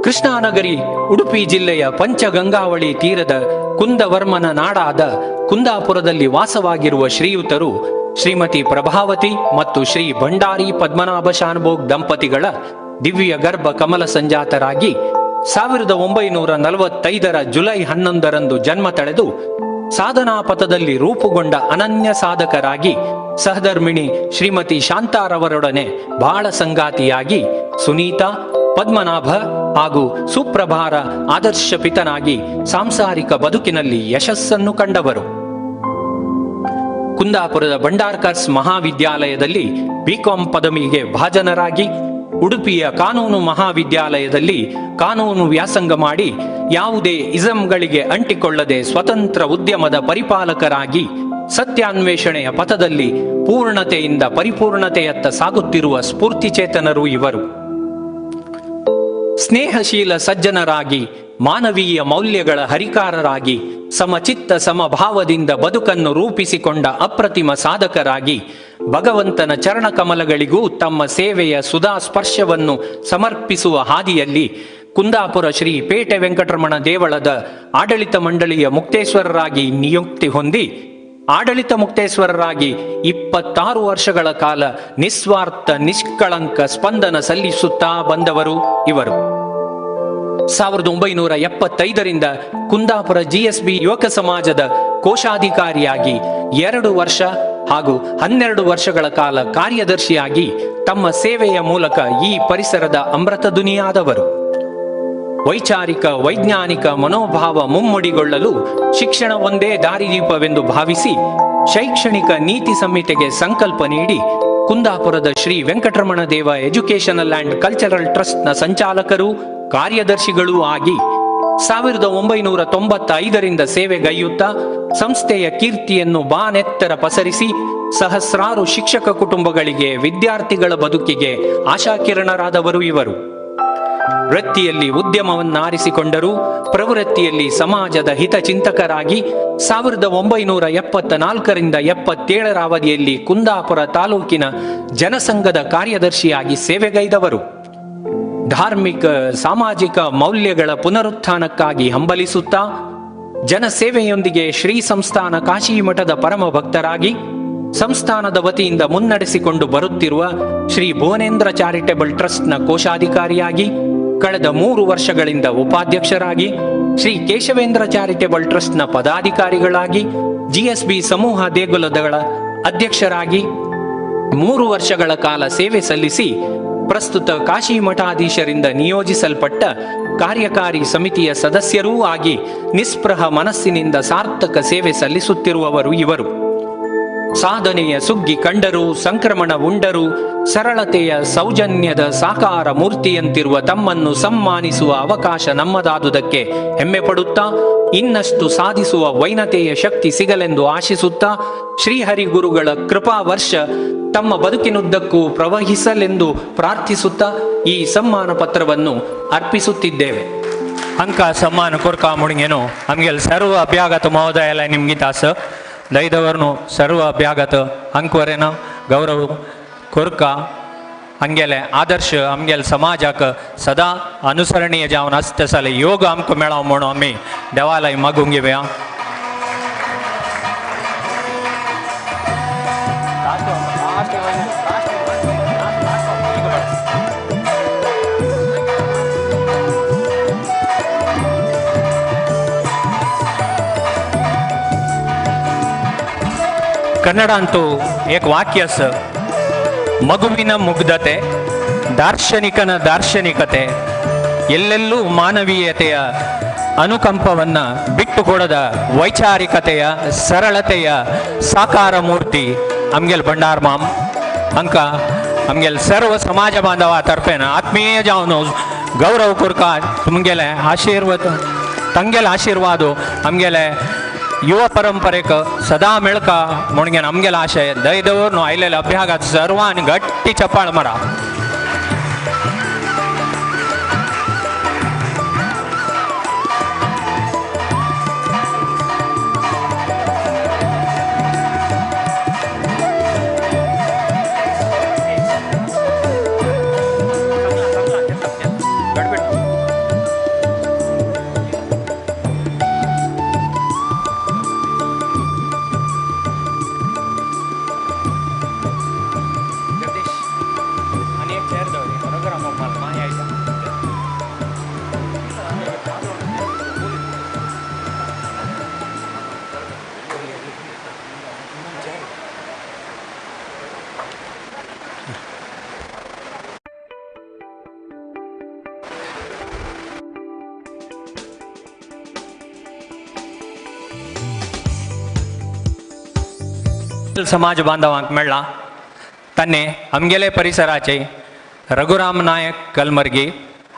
ಕೃಷ್ಣಾನಗರಿ ಉಡುಪಿ ಜಿಲ್ಲೆಯ ಪಂಚಗಂಗಾವಳಿ ತೀರದ ಕುಂದವರ್ಮನ ನಾಡಾದ ಕುಂದಾಪುರದಲ್ಲಿ ವಾಸವಾಗಿರುವ ಶ್ರೀಯುತರು ಶ್ರೀಮತಿ ಪ್ರಭಾವತಿ ಮತ್ತು ಶ್ರೀ ಭಂಡಾರಿ ಪದ್ಮನಾಭ ಶಾನುಭೋಗ್ ದಂಪತಿಗಳ ದಿವ್ಯ ಗರ್ಭ ಕಮಲ ಸಂಜಾತರಾಗಿ 1945ರ ಜುಲೈ 11ರಂದು ಜನ್ಮ ತಳೆದು ಸಾಧನಾ ಪಥದಲ್ಲಿ ರೂಪುಗೊಂಡ ಅನನ್ಯ ಸಾಧಕರಾಗಿ ಸಹಧರ್ಮಿಣಿ ಶ್ರೀಮತಿ ಶಾಂತಾರವರೊಡನೆ ಬಾಳ ಸಂಗಾತಿಯಾಗಿ ಸುನೀತಾ, ಪದ್ಮನಾಭ ಹಾಗೂ ಸುಪ್ರಭಾರ ಆದರ್ಶ ಪಿತನಾಗಿ ಸಾಂಸಾರಿಕ ಬದುಕಿನಲ್ಲಿ ಯಶಸ್ಸನ್ನು ಕಂಡವರು. ಕುಂದಾಪುರದ ಭಂಡಾರ್ಕರ್ಸ್ ಮಹಾವಿದ್ಯಾಲಯದಲ್ಲಿ ಬಿಕಾಂ ಪದವಿಗೆ ಭಾಜನರಾಗಿ ಉಡುಪಿಯ ಕಾನೂನು ಮಹಾವಿದ್ಯಾಲಯದಲ್ಲಿ ಕಾನೂನು ವ್ಯಾಸಂಗ ಮಾಡಿ ಯಾವುದೇ ಇಸಂಗಳಿಗೆ ಅಂಟಿಕೊಳ್ಳದೆ ಸ್ವತಂತ್ರ ಉದ್ಯಮದ ಪರಿಪಾಲಕರಾಗಿ ಸತ್ಯಾನ್ವೇಷಣೆಯ ಪಥದಲ್ಲಿ ಪೂರ್ಣತೆಯಿಂದ ಪರಿಪೂರ್ಣತೆಯತ್ತ ಸಾಗುತ್ತಿರುವ ಸ್ಫೂರ್ತಿಚೇತನರು ಇವರು. ಸ್ನೇಹಶೀಲ ಸಜ್ಜನರಾಗಿ, ಮಾನವೀಯ ಮೌಲ್ಯಗಳ ಹರಿಕಾರರಾಗಿ, ಸಮಚಿತ್ತ ಸಮಭಾವದಿಂದ ಬದುಕನ್ನು ರೂಪಿಸಿಕೊಂಡ ಅಪ್ರತಿಮ ಸಾಧಕರಾಗಿ ಭಗವಂತನ ಚರಣಕಮಲಗಳಿಗೂ ತಮ್ಮ ಸೇವೆಯ ಸುಧಾ ಸ್ಪರ್ಶವನ್ನು ಸಮರ್ಪಿಸುವ ಹಾದಿಯಲ್ಲಿ ಕುಂದಾಪುರ ಶ್ರೀ ಪೇಟೆ ವೆಂಕಟರಮಣ ದೇವಳದ ಆಡಳಿತ ಮಂಡಳಿಯ ಮುಕ್ತೇಶ್ವರರಾಗಿ ನಿಯುಕ್ತಿ ಹೊಂದಿ ಆಡಳಿತ ಮುಕ್ತೇಶ್ವರರಾಗಿ 26 ವರ್ಷಗಳ ಕಾಲ ನಿಸ್ವಾರ್ಥ ನಿಷ್ಕಳಂಕ ಸ್ಪಂದನ ಸಲ್ಲಿಸುತ್ತಾ ಬಂದವರು ಇವರು. 1975ರಿಂದ ಕುಂದಾಪುರ ಜಿಎಸ್ಬಿ ಯುವಕ ಸಮಾಜದ ಕೋಶಾಧಿಕಾರಿಯಾಗಿ 2 ವರ್ಷ ಹಾಗೂ 12 ವರ್ಷಗಳ ಕಾಲ ಕಾರ್ಯದರ್ಶಿಯಾಗಿ ತಮ್ಮ ಸೇವೆಯ ಮೂಲಕ ಈ ಪರಿಸರದ ಅಮೃತದುನಿಯಾದವರು. ವೈಚಾರಿಕ ವೈಜ್ಞಾನಿಕ ಮನೋಭಾವ ಮುಮ್ಮಡಿಗೊಳ್ಳಲು ಶಿಕ್ಷಣ ಒಂದೇ ದಾರಿದೀಪವೆಂದು ಭಾವಿಸಿ ಶೈಕ್ಷಣಿಕ ನೀತಿ ಸಂಹಿತೆಗೆ ಸಂಕಲ್ಪ ನೀಡಿ ಕುಂದಾಪುರದ Shri Venkataramana Deva educational and cultural ಟ್ರಸ್ಟ್ನ ಸಂಚಾಲಕರೂ ಕಾರ್ಯದರ್ಶಿಗಳೂ ಆಗಿ 1995ರಿಂದ ಸೇವೆಗೈಯುತ್ತಾ ಸಂಸ್ಥೆಯ ಕೀರ್ತಿಯನ್ನು ಬಾನೆತ್ತರ ಪಸರಿಸಿ ಸಹಸ್ರಾರು ಶಿಕ್ಷಕ ಕುಟುಂಬಗಳಿಗೆ, ವಿದ್ಯಾರ್ಥಿಗಳ ಬದುಕಿಗೆ ಆಶಾಕಿರಣರಾದವರು ಇವರು. ವೃತ್ತಿಯಲ್ಲಿ ಉದ್ಯಮವನ್ನಾರಿಸಿಕೊಂಡರೂ ಪ್ರವೃತ್ತಿಯಲ್ಲಿ ಸಮಾಜದ ಹಿತಚಿಂತಕರಾಗಿ 1974ರಿಂದ 77ರ ಅವಧಿಯಲ್ಲಿ ಕುಂದಾಪುರ ತಾಲೂಕಿನ ಜನಸಂಘದ ಕಾರ್ಯದರ್ಶಿಯಾಗಿ ಸೇವೆಗೈದವರು. ಧಾರ್ಮಿಕ ಸಾಮಾಜಿಕ ಮೌಲ್ಯಗಳ ಪುನರುತ್ಥಾನಕ್ಕಾಗಿ ಹಂಬಲಿಸುತ್ತಾ ಜನಸೇವೆಯೊಂದಿಗೆ ಶ್ರೀ ಸಂಸ್ಥಾನ ಕಾಶಿಮಠದ ಪರಮ ಭಕ್ತರಾಗಿ ಸಂಸ್ಥಾನದ ವತಿಯಿಂದ ಮುನ್ನಡೆಸಿಕೊಂಡು ಬರುತ್ತಿರುವ ಶ್ರೀ ಭುವನೇಂದ್ರ ಚಾರಿಟೇಬಲ್ ಟ್ರಸ್ಟ್ನ ಕೋಶಾಧಿಕಾರಿಯಾಗಿ ಕಳೆದ 3 ವರ್ಷಗಳಿಂದ ಉಪಾಧ್ಯಕ್ಷರಾಗಿ, ಶ್ರೀ ಕೇಶವೇಂದ್ರ ಚಾರಿಟೇಬಲ್ ಟ್ರಸ್ಟ್ನ ಪದಾಧಿಕಾರಿಗಳಾಗಿ, ಜಿಎಸ್ಬಿ ಸಮೂಹ ದೇಗುಲಗಳ ಅಧ್ಯಕ್ಷರಾಗಿ 3 ವರ್ಷಗಳ ಕಾಲ ಸೇವೆ ಸಲ್ಲಿಸಿ ಪ್ರಸ್ತುತ ಕಾಶಿ ಮಠಾಧೀಶರಿಂದ ನಿಯೋಜಿಸಲ್ಪಟ್ಟ ಕಾರ್ಯಕಾರಿ ಸಮಿತಿಯ ಸದಸ್ಯರೂ ಆಗಿ ನಿಸ್ಪೃಹ ಮನಸ್ಸಿನಿಂದ ಸಾರ್ಥಕ ಸೇವೆ ಸಲ್ಲಿಸುತ್ತಿರುವವರು ಇವರು. ಸಾಧನೆಯ ಸುಗ್ಗಿ ಕಂಡರೂ ಸಂಕ್ರಮಣ ಉಂಡರೂ ಸರಳತೆಯ ಸೌಜನ್ಯದ ಸಾಕಾರ ಮೂರ್ತಿಯಂತಿರುವ ತಮ್ಮನ್ನು ಸಮ್ಮಾನಿಸುವ ಅವಕಾಶ ನಮ್ಮದಾದುದಕ್ಕೆ ಹೆಮ್ಮೆ ಪಡುತ್ತಾ ಇನ್ನಷ್ಟು ಸಾಧಿಸುವ ವೈನತೆಯ ಶಕ್ತಿ ಸಿಗಲೆಂದು ಆಶಿಸುತ್ತಾ ಶ್ರೀಹರಿಗುರುಗಳ ಕೃಪಾವರ್ಷ ತಮ್ಮ ಬದುಕಿನುದ್ದಕ್ಕೂ ಪ್ರವಹಿಸಲೆಂದು ಪ್ರಾರ್ಥಿಸುತ್ತಾ ಈ ಸಮ್ಮಾನ ಪತ್ರವನ್ನು ಅರ್ಪಿಸುತ್ತಿದ್ದೇವೆ. ಅಂಕ ಸಮ್ಮಾನ ಕೊರ್ಕ ಮುಡಿಗೇನು ನಮಗೆಲ್ಲ ಸರ್ವ ಅಭ್ಯಾಗತ ಮಹೋದಯ ಎಲ್ಲ ನಿಮ್ಗೆ ತಾಸ ದೈದವರ್ನು ಸರ್ವ ಅಭ್ಯಾಗತ ಅಂಕವರೇನ ಗೌರವ ಕೊರ್ಕ ಹಂಗೆಲೆ ಆದರ್ಶ ಅಮ್ಗೆಲ್ ಸಮಾಜಕ್ಕೆ ಸದಾ ಅನುಸರಣೀಯ ಜಾವನ ಅಸ್ತೆ ಸಲ ಯೋಗ ಅಮ್ಕ ಮೇಳ ಮೋಣು ಅಮ್ಮಿ ದೇವಾಲಯ ಮಗುಂಗಿವೆ. ಕನ್ನಡ ಅಂತೂ ಏಕ ವಾಕ್ಯ ಸ ಮಗುವಿನ ಮುಗ್ಧತೆ, ದಾರ್ಶನಿಕನ ದಾರ್ಶನಿಕತೆ, ಎಲ್ಲೆಲ್ಲೂ ಮಾನವೀಯತೆಯ ಅನುಕಂಪವನ್ನು ಬಿಟ್ಟುಕೊಡದ ವೈಚಾರಿಕತೆಯ ಸರಳತೆಯ ಸಾಕಾರ ಮೂರ್ತಿ ಅಮ್ಗೆಲ್ ಭಂಡಾರ್ ಮಾಮ್. ಅಂಕ ಅಮ್ಗೆಲ್ ಸರ್ವ ಸಮಾಜ ಬಾಂಧವ ತರ್ಫೇನ ಆತ್ಮೀಯ ಜಾವನು ಗೌರವ ಕುರ್ಕ ತುಮಗೆಲೆ ಆಶೀರ್ವಾದ ತಂಗೆಲ ಆಶೀರ್ವಾದ ಅಮ್ಗೆಲೆ ಯುವ ಪರಂಪರೆಕ ಸದಾ ಮೆಳಕ ಮುಣಗೆ ನಮಗೆಲ್ಲ ಆಶಯ ದಯದವರು ಐಲೆಲ್ಲ ಅಭ್ಯಾಗತ ಸರ್ವಾನ್ ಗಟ್ಟಿ ಚಪ್ಪಾಳ ಮರ. समाज बांधवांक मेळ्ळा तांणी आमगेले परिसराचे रघुराम नायक कलमर्गी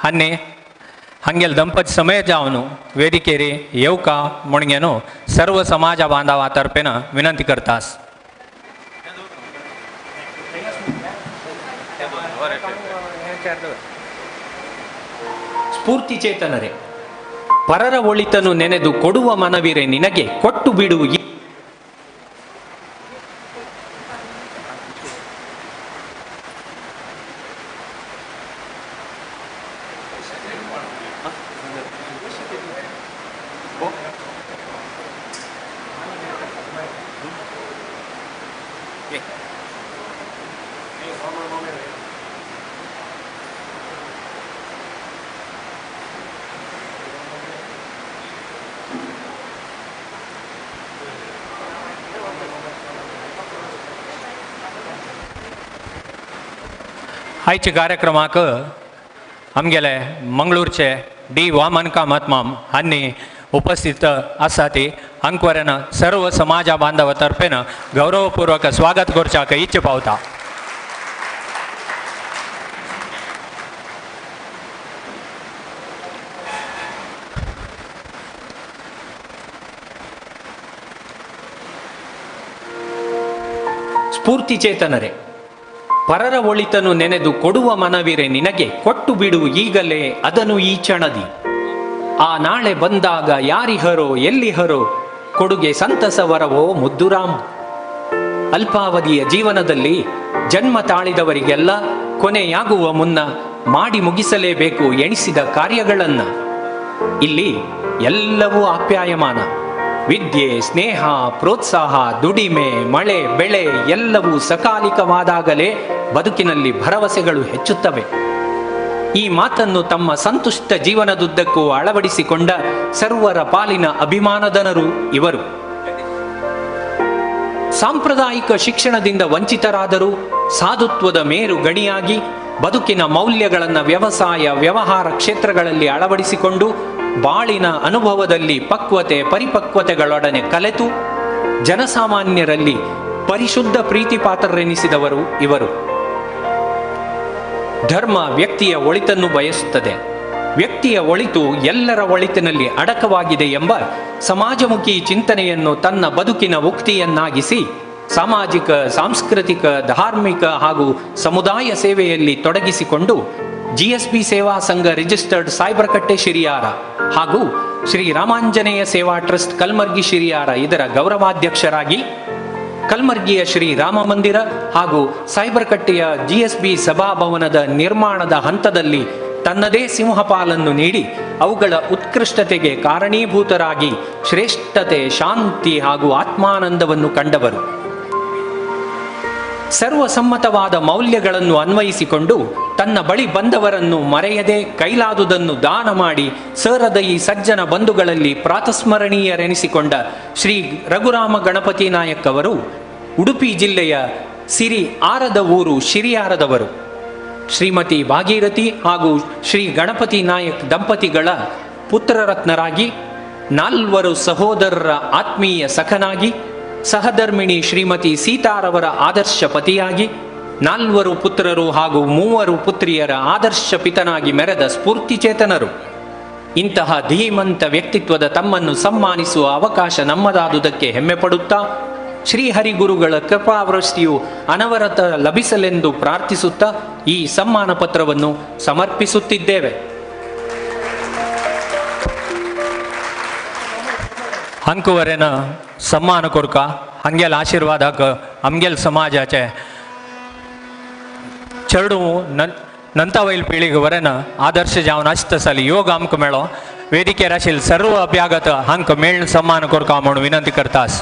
हांणी हांगेल दंपती समेत जावन वेदिकेर येवका म्हणगेनो सर्व समाज बांधवा तर्फेन विनंती करतास. ಸ್ಫೂರ್ತಿ ಚೇತನರೇ, ಪರರ ಒಳಿತನು ನೆನೆದು ಕೊಡುವ ಮನವಿರೆ ನಿನಗೆ ಕೊಟ್ಟು ಬಿಡು. आयच्या कार्यक्रमाक आमगेले मंगळूरचे डी वामन कामत माम हांणी उपस्थित आसा ती अंकवरेन सर्व समाजा बांधवा तर्फेन गौरवपूर्वक स्वागत करच्याक इच्छा पावता. ಸ್ಫೂರ್ತಿ ಚೇತನರೇ, ಪರರ ಒಳಿತನು ನೆನೆದು ಕೊಡುವ ಮನವಿರೆ ನಿನಗೆ ಕೊಟ್ಟು ಬಿಡು ಈಗಲೇ ಅದನು ಈ ಕ್ಷಣದಿ. ಆ ನಾಳೆ ಬಂದಾಗ ಯಾರಿಹರೋ ಎಲ್ಲಿಹರೋ ಕೊಡುಗೆ ಸಂತಸವರವೋ ಮುದ್ದುರಾಮ್. ಅಲ್ಪಾವಧಿಯ ಜೀವನದಲ್ಲಿ ಜನ್ಮ ತಾಳಿದವರಿಗೆಲ್ಲ ಕೊನೆಯಾಗುವ ಮುನ್ನ ಮಾಡಿ ಮುಗಿಸಲೇಬೇಕು ಎಣಿಸಿದ ಕಾರ್ಯಗಳನ್ನು. ಇಲ್ಲಿ ಎಲ್ಲವೂ ಆಪ್ಯಾಯಮಾನ. ವಿದ್ಯೆ, ಸ್ನೇಹ, ಪ್ರೋತ್ಸಾಹ, ದುಡಿಮೆ, ಮಳೆ, ಬೆಳೆ ಎಲ್ಲವೂ ಸಕಾಲಿಕವಾದಾಗಲೇ ಬದುಕಿನಲ್ಲಿ ಭರವಸೆಗಳು ಹೆಚ್ಚುತ್ತವೆ. ಈ ಮಾತನ್ನು ತಮ್ಮ ಸಂತುಷ್ಟ ಜೀವನದುದ್ದಕ್ಕೂ ಅಳವಡಿಸಿಕೊಂಡ ಸರ್ವರ ಪಾಲಿನ ಅಭಿಮಾನದನರು ಇವರು. ಸಾಂಪ್ರದಾಯಿಕ ಶಿಕ್ಷಣದಿಂದ ವಂಚಿತರಾದರೂ ಸಾಧುತ್ವದ ಮೇರು ಗಣಿಯಾಗಿ ಬದುಕಿನ ಮೌಲ್ಯಗಳನ್ನು ವ್ಯವಸಾಯ ವ್ಯವಹಾರ ಕ್ಷೇತ್ರಗಳಲ್ಲಿ ಅಳವಡಿಸಿಕೊಂಡು ಬಾಳಿನ ಅನುಭವದಲ್ಲಿ ಪಕ್ವತೆ ಪರಿಪಕ್ವತೆಗಳೊಡನೆ ಕಲೆತು ಜನಸಾಮಾನ್ಯರಲ್ಲಿ ಪರಿಶುದ್ಧ ಪ್ರೀತಿ ಪಾತ್ರರೆನಿಸಿದವರು ಇವರು. ಧರ್ಮ ವ್ಯಕ್ತಿಯ ಒಳಿತನ್ನು ಬಯಸುತ್ತದೆ. ವ್ಯಕ್ತಿಯ ಒಳಿತು ಎಲ್ಲರ ಒಳಿತಿನಲ್ಲಿ ಅಡಕವಾಗಿದೆ ಎಂಬ ಸಮಾಜಮುಖಿ ಚಿಂತನೆಯನ್ನು ತನ್ನ ಬದುಕಿನ ಉಕ್ತಿಯನ್ನಾಗಿಸಿ ಸಾಮಾಜಿಕ, ಸಾಂಸ್ಕೃತಿಕ, ಧಾರ್ಮಿಕ ಹಾಗೂ ಸಮುದಾಯ ಸೇವೆಯಲ್ಲಿ ತೊಡಗಿಸಿಕೊಂಡು ಜಿಎಸ್ಬಿ ಸೇವಾ ಸಂಘ ರಿಜಿಸ್ಟರ್ಡ್ ಸಾಯ್ಬರಕಟ್ಟೆ ಶಿರಿಯಾರ ಹಾಗೂ ಶ್ರೀ ರಾಮಾಂಜನೇಯ ಸೇವಾ ಟ್ರಸ್ಟ್ ಕಲ್ಮರ್ಗಿ ಶಿರಿಯಾರ ಇದರ ಗೌರವಾಧ್ಯಕ್ಷರಾಗಿ ಕಲ್ಮರ್ಗಿಯ ಶ್ರೀ ರಾಮ ಮಂದಿರ ಹಾಗೂ ಸಾಯ್ಬರಕಟ್ಟೆಯ ಜಿಎಸ್ಬಿ ಸಭಾಭವನದ ನಿರ್ಮಾಣದ ಹಂತದಲ್ಲಿ ತನ್ನದೇ ಸಿಂಹಪಾಲನ್ನು ನೀಡಿ ಅವುಗಳ ಉತ್ಕೃಷ್ಟತೆಗೆ ಕಾರಣೀಭೂತರಾಗಿ ಶ್ರೇಷ್ಠತೆ, ಶಾಂತಿ ಹಾಗೂ ಆತ್ಮಾನಂದವನ್ನು ಕಂಡವರು. ಸರ್ವಸಮ್ಮತವಾದ ಮೌಲ್ಯಗಳನ್ನು ಅನ್ವಯಿಸಿಕೊಂಡು ತನ್ನ ಬಳಿ ಬಂದವರನ್ನು ಮರೆಯದೆ ಕೈಲಾದುದನ್ನು ದಾನ ಮಾಡಿ ಸಹೃದಯಿ ಸಜ್ಜನ ಬಂಧುಗಳಲ್ಲಿ ಪ್ರಾತಸ್ಮರಣೀಯರೆನಿಸಿಕೊಂಡ ಶ್ರೀ ರಘುರಾಮ ಗಣಪತಿ ನಾಯಕ್ ಅವರು ಉಡುಪಿ ಜಿಲ್ಲೆಯ ಸಿರಿ ಆರದ ಊರು ಶಿರಿಯಾರದವರು. ಶ್ರೀಮತಿ ಭಾಗೀರಥಿ ಹಾಗೂ ಶ್ರೀ ಗಣಪತಿ ನಾಯಕ್ ದಂಪತಿಗಳ ಪುತ್ರರತ್ನರಾಗಿ, ನಾಲ್ವರು ಸಹೋದರರ ಆತ್ಮೀಯ ಸಖನಾಗಿ, ಸಹಧರ್ಮಿಣಿ ಶ್ರೀಮತಿ ಸೀತಾರವರ ಆದರ್ಶ ಪತಿಯಾಗಿ, ನಾಲ್ವರು ಪುತ್ರರು ಹಾಗೂ ಮೂವರು ಪುತ್ರಿಯರ ಆದರ್ಶ ಪಿತನಾಗಿ ಮೆರೆದ ಸ್ಫೂರ್ತಿಚೇತನರು. ಇಂತಹ ಧೀಮಂತ ವ್ಯಕ್ತಿತ್ವದ ತಮ್ಮನ್ನು ಸಮ್ಮಾನಿಸುವ ಅವಕಾಶ ನಮ್ಮದಾದುದಕ್ಕೆ ಹೆಮ್ಮೆ ಪಡುತ್ತಾ ಶ್ರೀಹರಿಗುರುಗಳ ಕೃಪಾವೃಷ್ಟಿಯು ಅನವರತ ಲಭಿಸಲೆಂದು ಪ್ರಾರ್ಥಿಸುತ್ತಾ ಈ ಸಮ್ಮಾನ ಪತ್ರವನ್ನು ಸಮರ್ಪಿಸುತ್ತಿದ್ದೇವೆ. ಅಂಕುವರೆನ ಸಮ್ಮಾನ ಕೊರ್ಕ ಹಂಗೆಲ್ ಆಶೀರ್ವಾದಕ್ಕೆ ಅಮ್ಗೆಲ್ ಸಮಾಜಾಚೆ ಚರ್ಡು ನಂತವೈಲ್ ಪೀಳಿಗೆ ವರೆನ ಆದರ್ಶ ಜಾವನ್ ಅಷ್ಟ ಸಲಿ ಯೋಗ ಅಮಕ ಮೇಳೋ ವೇದಿಕೆ ರಾಶಿಲ್ ಸರ್ವ ಅಭ್ಯಾಗತ ಹಂಕ ಮೇಳ್ ಸಮ್ಮಾನ ಕೊರ್ಕ म्हणून ವಿನಂತಿ करतास.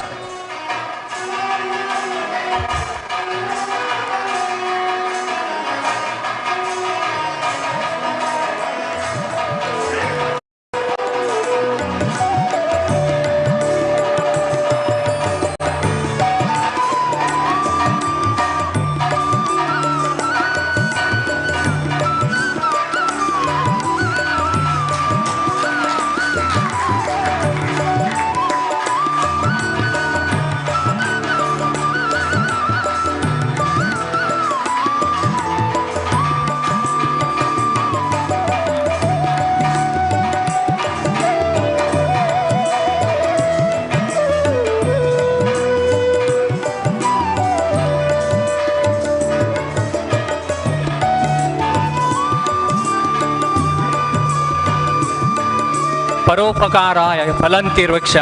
ಪರೋಪಕಾರಾಯ ಫಲಂತಿ ವೃಕ್ಷ,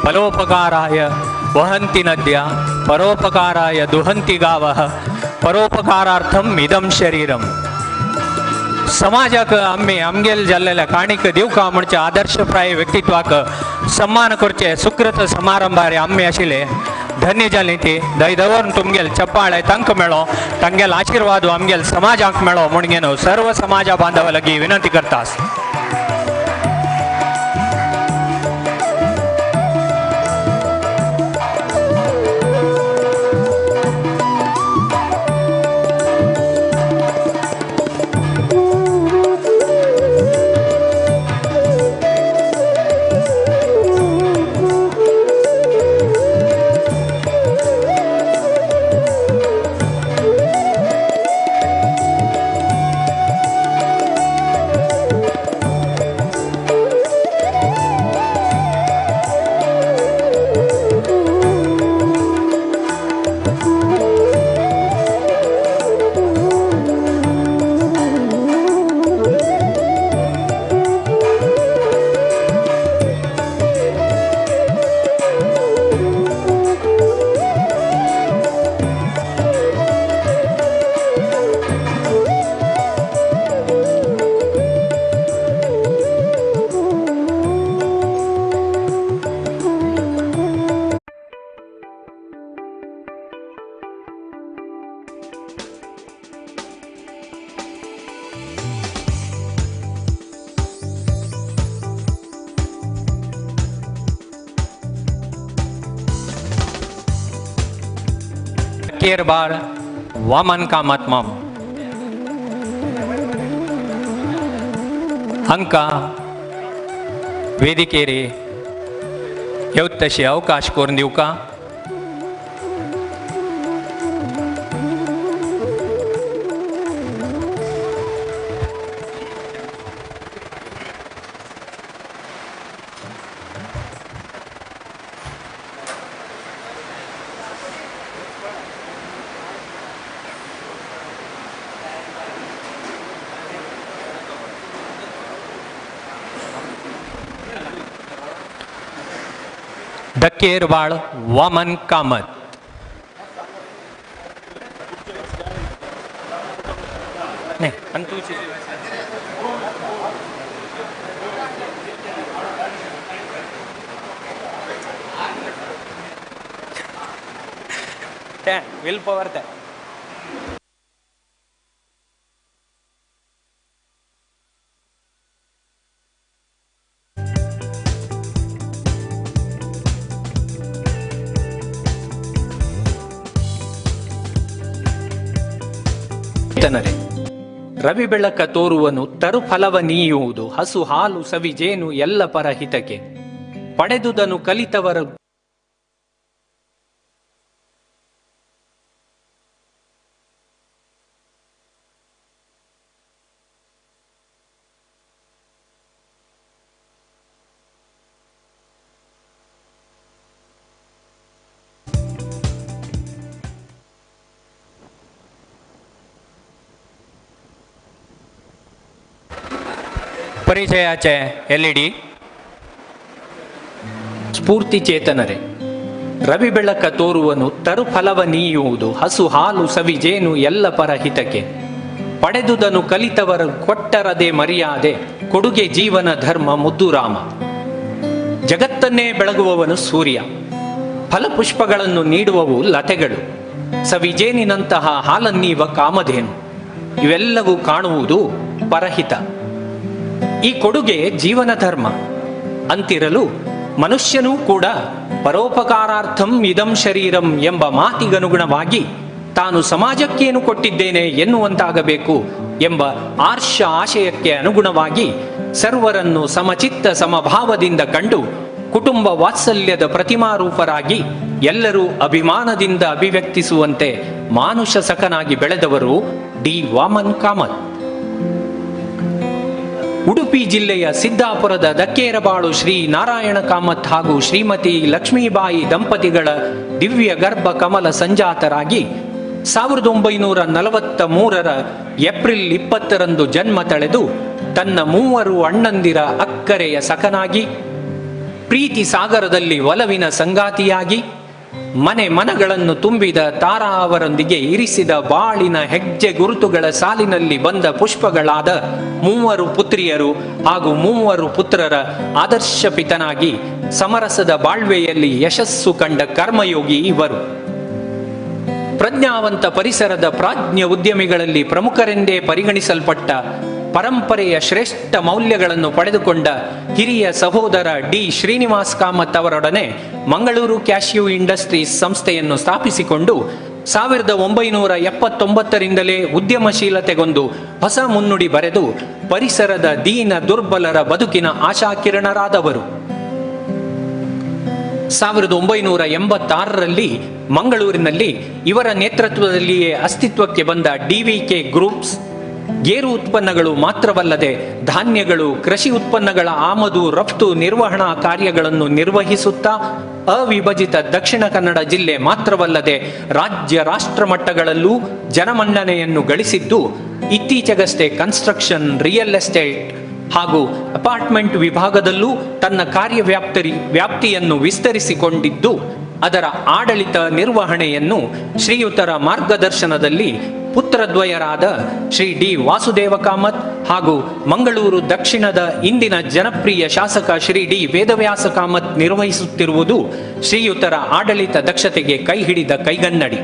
ಫಲೋಪಕಾರಾಯ ವಹಂತಿ ನದ್ಯ, ಪರೋಪಕಾರಾಯ ದುಹಂತಿ ಗಾವಃ, ಪರೋಪಕಾರಾರ್ಥಂ ಇದಂ ಶರೀರಂ. समाजाक आम्ही आमगेल जाल्लेल्या काणीक दिवका म्हणचे आदर्शप्राय व्यक्तित्वाक सम्मान करचे सुकृत समारंभारे आम्ही आशिल्ले धन्य जाली ती दैदवर तुमगेल चप्पाळे तांकां मेळो, तांगेल आशिर्वाद आमगेल समाजाक मेळो म्हणून सर्व समाजा बांधवा लागीं विनंती करतास. बाळ वामन कामत माम हांकां वेदिकेर येवत तशी अवकाश करून दिवका. धक्केरबाळ वामन कामत. Will power ते ಚೇತನರೇ, ರವಿ ಬೆಳಕ ತೋರುವನು ತರುಫಲವ ನೀಯುವುದು, ಹಸು ಹಾಲು ಸವಿಜೇನು ಎಲ್ಲ ಪರಹಿತಕ್ಕೆ, ಪಡೆದುದನು ಕಲಿತವರ ಪರಿಚಯಾಚೆ ಎಲ್ಇಡಿ. ಸ್ಫೂರ್ತಿ ಚೇತನರೇ, ರವಿ ಬೆಳಕ ತೋರುವನು ತರುಫಲವ ನೀಯುವುದು, ಹಸು ಹಾಲು ಸವಿಜೇನು ಎಲ್ಲ ಪರಹಿತಕ್ಕೆ, ಪಡೆದುದನು ಕಲಿತವರು ಕೊಟ್ಟರದೆ ಮರ್ಯಾದೆ, ಕೊಡುಗೆ ಜೀವನ ಧರ್ಮ ಮುದ್ದುರಾಮ. ಜಗತ್ತನ್ನೇ ಬೆಳಗುವವನು ಸೂರ್ಯ, ಫಲಪುಷ್ಪಗಳನ್ನು ನೀಡುವವು ಲತೆಗಳು, ಸವಿಜೇನಿನಂತಹ ಹಾಲನ್ನೀವ ಕಾಮಧೇನು, ಇವೆಲ್ಲವೂ ಕಾಣುವುದು ಪರಹಿತ. ಈ ಕೊಡುಗೆ ಜೀವನ ಧರ್ಮ ಅಂತಿರಲು ಮನುಷ್ಯನೂ ಕೂಡ ಪರೋಪಕಾರಾರ್ಥಂ ಇದಂ ಶರೀರಂ ಎಂಬ ಮಾತಿಗನುಗುಣವಾಗಿ ತಾನು ಸಮಾಜಕ್ಕೇನು ಕೊಟ್ಟಿದ್ದೇನೆ ಎನ್ನುವಂತಾಗಬೇಕು ಎಂಬ ಆರ್ಷ ಆಶಯಕ್ಕೆ ಅನುಗುಣವಾಗಿ ಸರ್ವರನ್ನು ಸಮಚಿತ್ತ ಸಮಭಾವದಿಂದ ಕಂಡು ಕುಟುಂಬ ವಾತ್ಸಲ್ಯದ ಪ್ರತಿಮಾರೂಪರಾಗಿ ಎಲ್ಲರೂ ಅಭಿಮಾನದಿಂದ ಅಭಿವ್ಯಕ್ತಿಸುವಂತೆ ಮಾನುಷ ಸಖನಾಗಿ ಬೆಳೆದವರು ಡಿ ವಾಮನ್ ಕಾಮತ್. ಉಡುಪಿ ಜಿಲ್ಲೆಯ ಸಿದ್ದಾಪುರದ ದಕ್ಕೇರಬಾಳು ಶ್ರೀ ನಾರಾಯಣ ಕಾಮತ್ ಹಾಗೂ ಶ್ರೀಮತಿ ಲಕ್ಷ್ಮೀಬಾಯಿ ದಂಪತಿಗಳ ದಿವ್ಯ ಗರ್ಭ ಕಮಲ ಸಂಜಾತರಾಗಿ 1943ರ ಏಪ್ರಿಲ್ 20ರಂದು ಜನ್ಮ ತಳೆದು ತನ್ನ ಮೂವರು ಅಣ್ಣಂದಿರ ಅಕ್ಕರೆಯ ಸಖನಾಗಿ, ಪ್ರೀತಿ ಸಾಗರದಲ್ಲಿ ಒಲವಿನ ಸಂಗಾತಿಯಾಗಿ, ಮನೆ ಮನಗಳನ್ನು ತುಂಬಿದ ತಾರಾ ಅವರೊಂದಿಗೆ ಇರಿಸಿದ ಬಾಳಿನ ಹೆಜ್ಜೆ ಗುರುತುಗಳ ಸಾಲಿನಲ್ಲಿ ಬಂದ ಪುಷ್ಪಗಳಾದ ಮೂವರು ಪುತ್ರಿಯರು ಹಾಗೂ ಮೂವರು ಪುತ್ರರ ಆದರ್ಶ ಪಿತನಾಗಿ ಸಮರಸದ ಬಾಳ್ವೆಯಲ್ಲಿ ಯಶಸ್ಸು ಕಂಡ ಕರ್ಮಯೋಗಿ ಇವರು. ಪ್ರಜ್ಞಾವಂತ ಪರಿಸರದ ಪ್ರಾಜ್ಞ ಉದ್ಯಮಿಗಳಲ್ಲಿ ಪ್ರಮುಖರೆಂದೇ ಪರಿಗಣಿಸಲ್ಪಟ್ಟ ಪರಂಪರೆಯ ಶ್ರೇಷ್ಠ ಮೌಲ್ಯಗಳನ್ನು ಪಡೆದುಕೊಂಡ ಹಿರಿಯ ಸಹೋದರ ಡಿ ಶ್ರೀನಿವಾಸ್ ಕಾಮತ್ ಅವರೊಡನೆ ಮಂಗಳೂರು ಕ್ಯಾಶ್ಯೂ ಇಂಡಸ್ಟ್ರೀಸ್ ಸಂಸ್ಥೆಯನ್ನು ಸ್ಥಾಪಿಸಿಕೊಂಡು 1979ರಿಂದಲೇ ಉದ್ಯಮಶೀಲತೆಗೊಂದು ಹೊಸ ಮುನ್ನುಡಿ ಬರೆದು ಪರಿಸರದ ದೀನ ದುರ್ಬಲರ ಬದುಕಿನ ಆಶಾಕಿರಣರಾದವರು. 1986ರಲ್ಲಿ ಮಂಗಳೂರಿನಲ್ಲಿ ಇವರ ನೇತೃತ್ವದಲ್ಲಿಯೇ ಅಸ್ತಿತ್ವಕ್ಕೆ ಬಂದ ಡಿವಿಕೆ ಗ್ರೂಪ್ಸ್ ಗೇರು ಉತ್ಪನ್ನಗಳು ಮಾತ್ರವಲ್ಲದೆ ಧಾನ್ಯಗಳು, ಕೃಷಿ ಉತ್ಪನ್ನಗಳ ಆಮದು ರಫ್ತು ನಿರ್ವಹಣಾ ಕಾರ್ಯಗಳನ್ನು ನಿರ್ವಹಿಸುತ್ತಾ ಅವಿಭಜಿತ ದಕ್ಷಿಣ ಕನ್ನಡ ಜಿಲ್ಲೆ ಮಾತ್ರವಲ್ಲದೆ ರಾಜ್ಯ ರಾಷ್ಟ್ರ ಮಟ್ಟಗಳಲ್ಲೂ ಜನಮನ್ನಣೆಯನ್ನು ಗಳಿಸಿದ್ದು, ಇತ್ತೀಚೆಗಷ್ಟೇ ಕನ್ಸ್ಟ್ರಕ್ಷನ್, ರಿಯಲ್ ಎಸ್ಟೇಟ್ ಹಾಗೂ ಅಪಾರ್ಟ್ಮೆಂಟ್ ವಿಭಾಗದಲ್ಲೂ ತನ್ನ ಕಾರ್ಯವ್ಯಾಪ್ತಿಯನ್ನು ವಿಸ್ತರಿಸಿಕೊಂಡಿದ್ದು, ಅದರ ಆಡಳಿತ ನಿರ್ವಹಣೆಯನ್ನು ಶ್ರೀಯುತರ ಮಾರ್ಗದರ್ಶನದಲ್ಲಿ ಪುತ್ರದ್ವಯರಾದ ಶ್ರೀ ಡಿ ವಾಸುದೇವ ಕಾಮತ್ ಹಾಗೂ ಮಂಗಳೂರು ದಕ್ಷಿಣದ ಇಂದಿನ ಜನಪ್ರಿಯ ಶಾಸಕ ಶ್ರೀ ಡಿ ವೇದವ್ಯಾಸ ಕಾಮತ್ ನಿರ್ವಹಿಸುತ್ತಿರುವುದು ಶ್ರೀಯುತರ ಆಡಳಿತ ದಕ್ಷತೆಗೆ ಕೈ ಹಿಡಿದ ಕೈಗನ್ನಡಿ.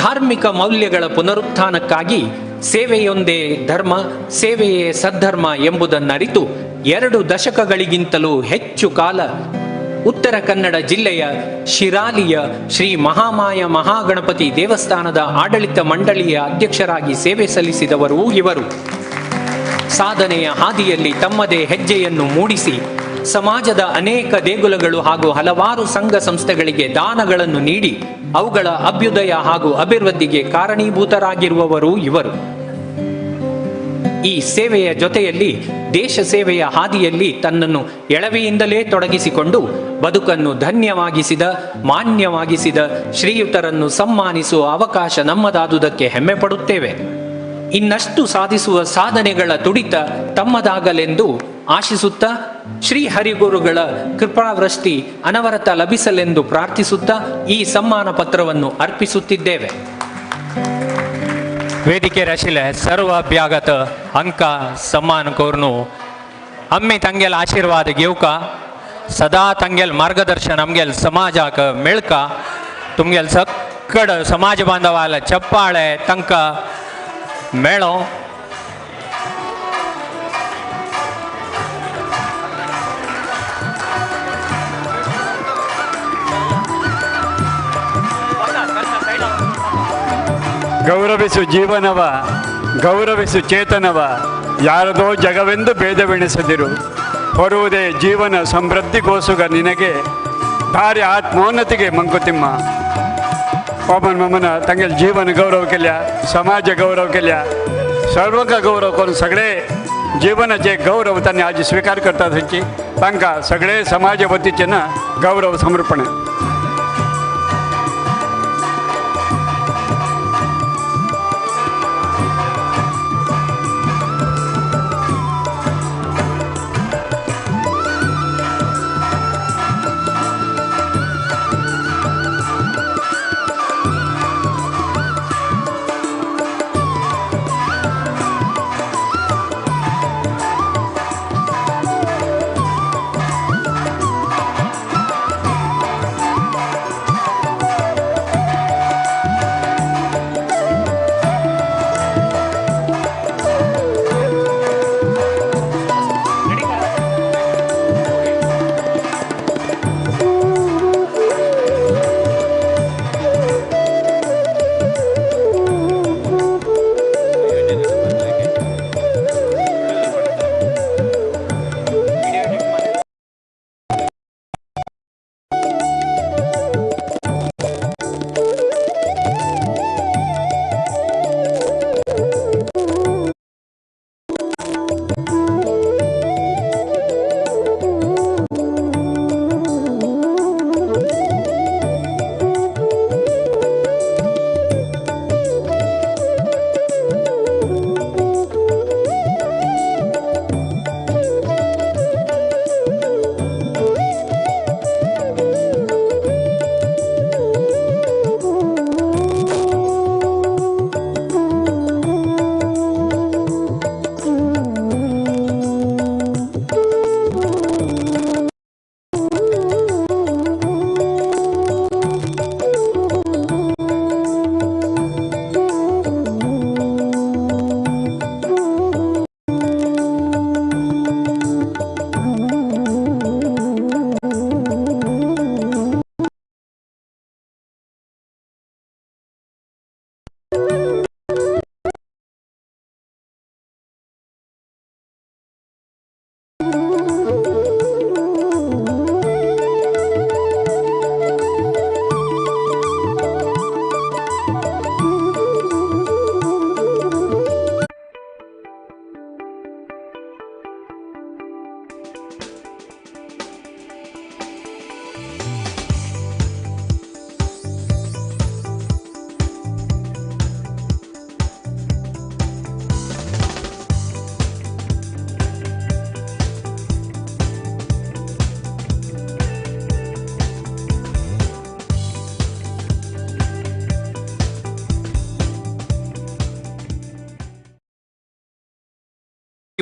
ಧಾರ್ಮಿಕ ಮೌಲ್ಯಗಳ ಪುನರುತ್ಥಾನಕ್ಕಾಗಿ ಸೇವೆಯೊಂದೇ ಧರ್ಮ, ಸೇವೆಯೇ ಸದ್ಧರ್ಮ ಎಂಬುದನ್ನರಿತು 2 ದಶಕಗಳಿಗಿಂತಲೂ ಹೆಚ್ಚು ಕಾಲ ಉತ್ತರ ಕನ್ನಡ ಜಿಲ್ಲೆಯ ಶಿರಾಲಿಯ ಶ್ರೀ ಮಹಾಮಾಯ ಮಹಾಗಣಪತಿ ದೇವಸ್ಥಾನದ ಆಡಳಿತ ಮಂಡಳಿಯ ಅಧ್ಯಕ್ಷರಾಗಿ ಸೇವೆ ಸಲ್ಲಿಸಿದವರು ಇವರು. ಸಾಧನೆಯ ಹಾದಿಯಲ್ಲಿ ತಮ್ಮದೇ ಹೆಜ್ಜೆಯನ್ನು ಮೂಡಿಸಿ ಸಮಾಜದ ಅನೇಕ ದೇಗುಲಗಳು ಹಾಗೂ ಹಲವಾರು ಸಂಘ ಸಂಸ್ಥೆಗಳಿಗೆ ದಾನಗಳನ್ನು ನೀಡಿ ಅವುಗಳ ಅಭ್ಯುದಯ ಹಾಗೂ ಅಭಿವೃದ್ಧಿಗೆ ಕಾರಣೀಭೂತರಾಗಿರುವವರು ಇವರು. ಈ ಸೇವೆಯ ಜೊತೆಯಲ್ಲಿ ದೇಶ ಸೇವೆಯ ಹಾದಿಯಲ್ಲಿ ತನ್ನನ್ನು ಎಳವೆಯಿಂದಲೇ ತೊಡಗಿಸಿಕೊಂಡು ಬದುಕನ್ನು ಧನ್ಯವಾಗಿಸಿದ, ಮಾನ್ಯವಾಗಿಸಿದ ಶ್ರೀಯುತರನ್ನು ಸಮ್ಮಾನಿಸುವ ಅವಕಾಶ ನಮ್ಮದಾದುದಕ್ಕೆ ಹೆಮ್ಮೆ ಪಡುತ್ತೇವೆ. ಇನ್ನಷ್ಟು ಸಾಧಿಸುವ ಸಾಧನೆಗಳ ತುಡಿತ ತಮ್ಮದಾಗಲೆಂದು ಆಶಿಸುತ್ತಾ ಶ್ರೀ ಹರಿಗುರುಗಳ ಕೃಪಾವೃಷ್ಟಿ ಅನವರತ ಲಭಿಸಲೆಂದು ಪ್ರಾರ್ಥಿಸುತ್ತಾ ಈ ಸಮ್ಮಾನ ಪತ್ರವನ್ನು ಅರ್ಪಿಸುತ್ತಿದ್ದೇವೆ. ವೇದಿಕೆर आशिल्ले सर्व अभ्यागत हांकां सन्मान करून आमी तांगेल आशिर्वाद घेवका, सदा तांगेल मार्गदर्शन आमगेल समाजाक मेळका. तुमगेल सकड समाज बांधवाले चप्पाळे तांकां मेळो. ಗೌರವಿಸು ಜೀವನವ, ಗೌರವಿಸು ಚೇತನವ, ಯಾರದೋ ಜಗವೆಂದು ಭೇದವೆಣಿಸದಿರು. ಹೊರುವುದೇ ಜೀವನ ಸಮೃದ್ಧಿಗೋಸುಗ ನಿನಗೆ ದಾರಿ ಆತ್ಮೋನ್ನತಿಗೆ ಮಂಕುತಿಮ್ಮ. ಓಮನ್ ಮಮ್ಮನ ತಂಗಲ್ ಜೀವನ ಗೌರವ केल्या, समाज गौरव केल्या, सर्वंक गौरव करून सगळे जीवनाचे गौरव त्यांनी आज स्वीकार करतात थंयची तांकां सगळे समाज वतीचे ना गौरव समर्पण.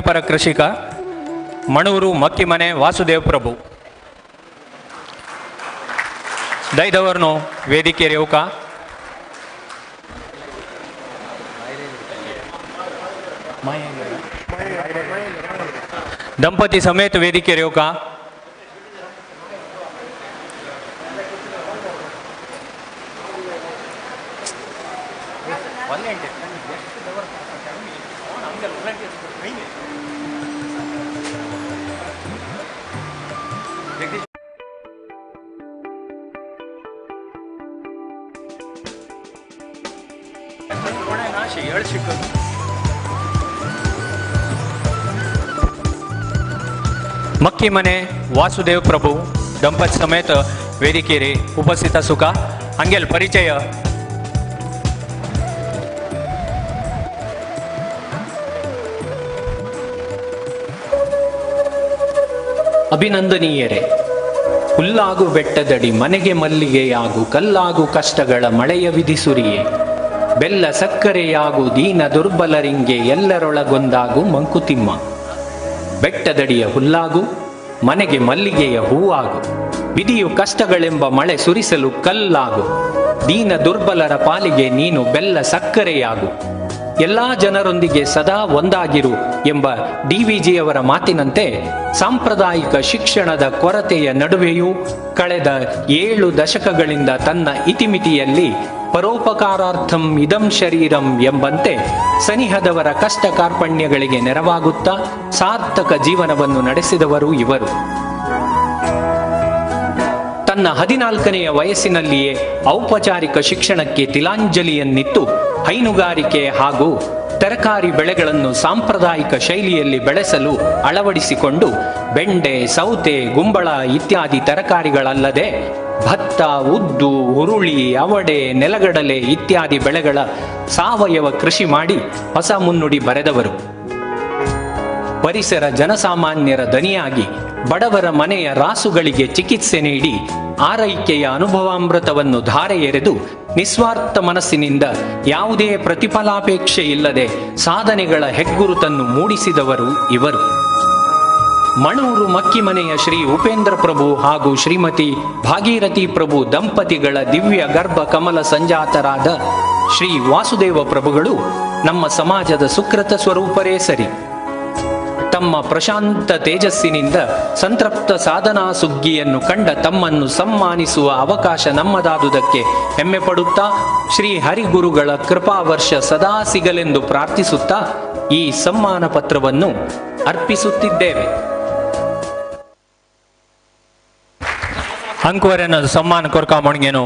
ಪರ ಕೃಷಿಕ ಮಣೂರು ಮಕ್ಕಿಮನೆ ವಾಸುದೇವ್ ಪ್ರಭು ದೈದವರ್ನು ವೇದಿಕೆ ರೇವುಕ. ದಂಪತಿ ಸಮೇತ ವೇದಿಕೆ ರೇವುಕ. ಮಕ್ಕಿಮನೆ ವಾಸುದೇವ್ ಪ್ರಭು ದಂಪತಿ ಸಮೇತ ವೇದಿಕೆರೆ उपस्थित सुका हांगेल परिचय. ಅಭಿನಂದನೀಯರೇ, ಹುಲ್ಲಾಗು ಬೆಟ್ಟದಡಿ ಮನೆಗೆ ಮಲ್ಲಿಗೆಯಾಗು, ಕಲ್ಲಾಗು ಕಷ್ಟಗಳ ಮಳೆಯ ವಿಧಿಸುರಿಯೇ, ಬೆಲ್ಲ ಸಕ್ಕರೆಯಾಗು ದೀನ ದುರ್ಬಲರಿಂಗೆ ಎಲ್ಲರೊಳಗೊಂದಾಗು ಮಂಕುತಿಮ್ಮ. ಬೆಟ್ಟದಡಿಯ ಹುಲ್ಲಾಗು, ಮನೆಗೆ ಮಲ್ಲಿಗೆಯ ಹೂವಾಗು, ವಿಧಿಯು ಕಷ್ಟಗಳೆಂಬ ಮಳೆ ಸುರಿಸಲು ಕಲ್ಲಾಗು, ದೀನ ದುರ್ಬಲರ ಪಾಲಿಗೆ ನೀನು ಬೆಲ್ಲ ಸಕ್ಕರೆಯಾಗು, ಎಲ್ಲ ಜನರೊಂದಿಗೆ ಸದಾ ಒಂದಾಗಿರು ಎಂಬ ಡಿವಿಜಿಯವರ ಮಾತಿನಂತೆ ಸಾಂಪ್ರದಾಯಿಕ ಶಿಕ್ಷಣದ ಕೊರತೆಯ ನಡುವೆಯೂ ಕಳೆದ 7 ದಶಕಗಳಿಂದ ತನ್ನ ಇತಿಮಿತಿಯಲ್ಲಿ ಪರೋಪಕಾರಾರ್ಥಂ ಇದಂ ಶರೀರಂ ಎಂಬಂತೆ ಸನಿಹದವರ ಕಷ್ಟ ಕಾರ್ಪಣ್ಯಗಳಿಗೆ ನೆರವಾಗುತ್ತಾ ಸಾರ್ಥಕ ಜೀವನವನ್ನು ನಡೆಸಿದವರು ಇವರು. ತನ್ನ 14ನೆಯ ವಯಸ್ಸಿನಲ್ಲಿಯೇ ಔಪಚಾರಿಕ ಶಿಕ್ಷಣಕ್ಕೆ ತಿಲಾಂಜಲಿಯನ್ನಿತ್ತು ಹೈನುಗಾರಿಕೆ ಹಾಗೂ ತರಕಾರಿ ಬೆಳೆಗಳನ್ನು ಸಾಂಪ್ರದಾಯಿಕ ಶೈಲಿಯಲ್ಲಿ ಬೆಳೆಸಲು ಅಳವಡಿಸಿಕೊಂಡು ಬೆಂಡೆ, ಸೌತೆ, ಗುಂಬಳ ಇತ್ಯಾದಿ ತರಕಾರಿಗಳಲ್ಲದೆ ಭತ್ತ, ಉದ್ದು, ಹುರುಳಿ, ಅವಡೆ, ನೆಲಗಡಲೆ ಇತ್ಯಾದಿ ಬೆಳೆಗಳ ಸಾವಯವ ಕೃಷಿ ಮಾಡಿ ಹೊಸ ಮುನ್ನುಡಿ ಬರೆದವರು. ಪರಿಸರ ಜನಸಾಮಾನ್ಯರ ದನಿಯಾಗಿ ಬಡವರ ಮನೆಯ ರಾಸುಗಳಿಗೆ ಚಿಕಿತ್ಸೆ ನೀಡಿ ಆರೈಕೆಯ ಅನುಭವಾಮೃತವನ್ನು ಧಾರೆ ಎರೆದು ನಿಸ್ವಾರ್ಥ ಮನಸ್ಸಿನಿಂದ ಯಾವುದೇ ಪ್ರತಿಫಲಾಪೇಕ್ಷೆ ಇಲ್ಲದೆ ಸಾಧನೆಗಳ ಹೆಗ್ಗುರುತನ್ನು ಮೂಡಿಸಿದವರು ಇವರು. ಮಣೂರು ಮಕ್ಕಿಮನೆಯ ಶ್ರೀ ಉಪೇಂದ್ರ ಪ್ರಭು ಹಾಗೂ ಶ್ರೀಮತಿ ಭಾಗೀರಥಿ ಪ್ರಭು ದಂಪತಿಗಳ ದಿವ್ಯ ಗರ್ಭ ಕಮಲ ಸಂಜಾತರಾದ ಶ್ರೀ ವಾಸುದೇವ ಪ್ರಭುಗಳು ನಮ್ಮ ಸಮಾಜದ ಸುಕೃತ ಸ್ವರೂಪರೇ ಸರಿ. ತಮ್ಮ ಪ್ರಶಾಂತ ತೇಜಸ್ಸಿನಿಂದ ಸಂತೃಪ್ತ ಸಾಧನಾ ಸುಗ್ಗಿಯನ್ನು ಕಂಡ ತಮ್ಮನ್ನು ಸಮ್ಮಾನಿಸುವ ಅವಕಾಶ ನಮ್ಮದಾದುದಕ್ಕೆ ಹೆಮ್ಮೆ ಪಡುತ್ತಾ ಶ್ರೀ ಹರಿಗುರುಗಳ ಕೃಪಾವರ್ಷ ಸದಾ ಸಿಗಲೆಂದು ಪ್ರಾರ್ಥಿಸುತ್ತಾ ಈ ಸಮ್ಮಾನ ಪತ್ರವನ್ನು ಅರ್ಪಿಸುತ್ತಿದ್ದೇವೆ. ಅಂಕುವರೆನ ಸಮ್ಮಾನ ಕೊರಕ म्हणगेनो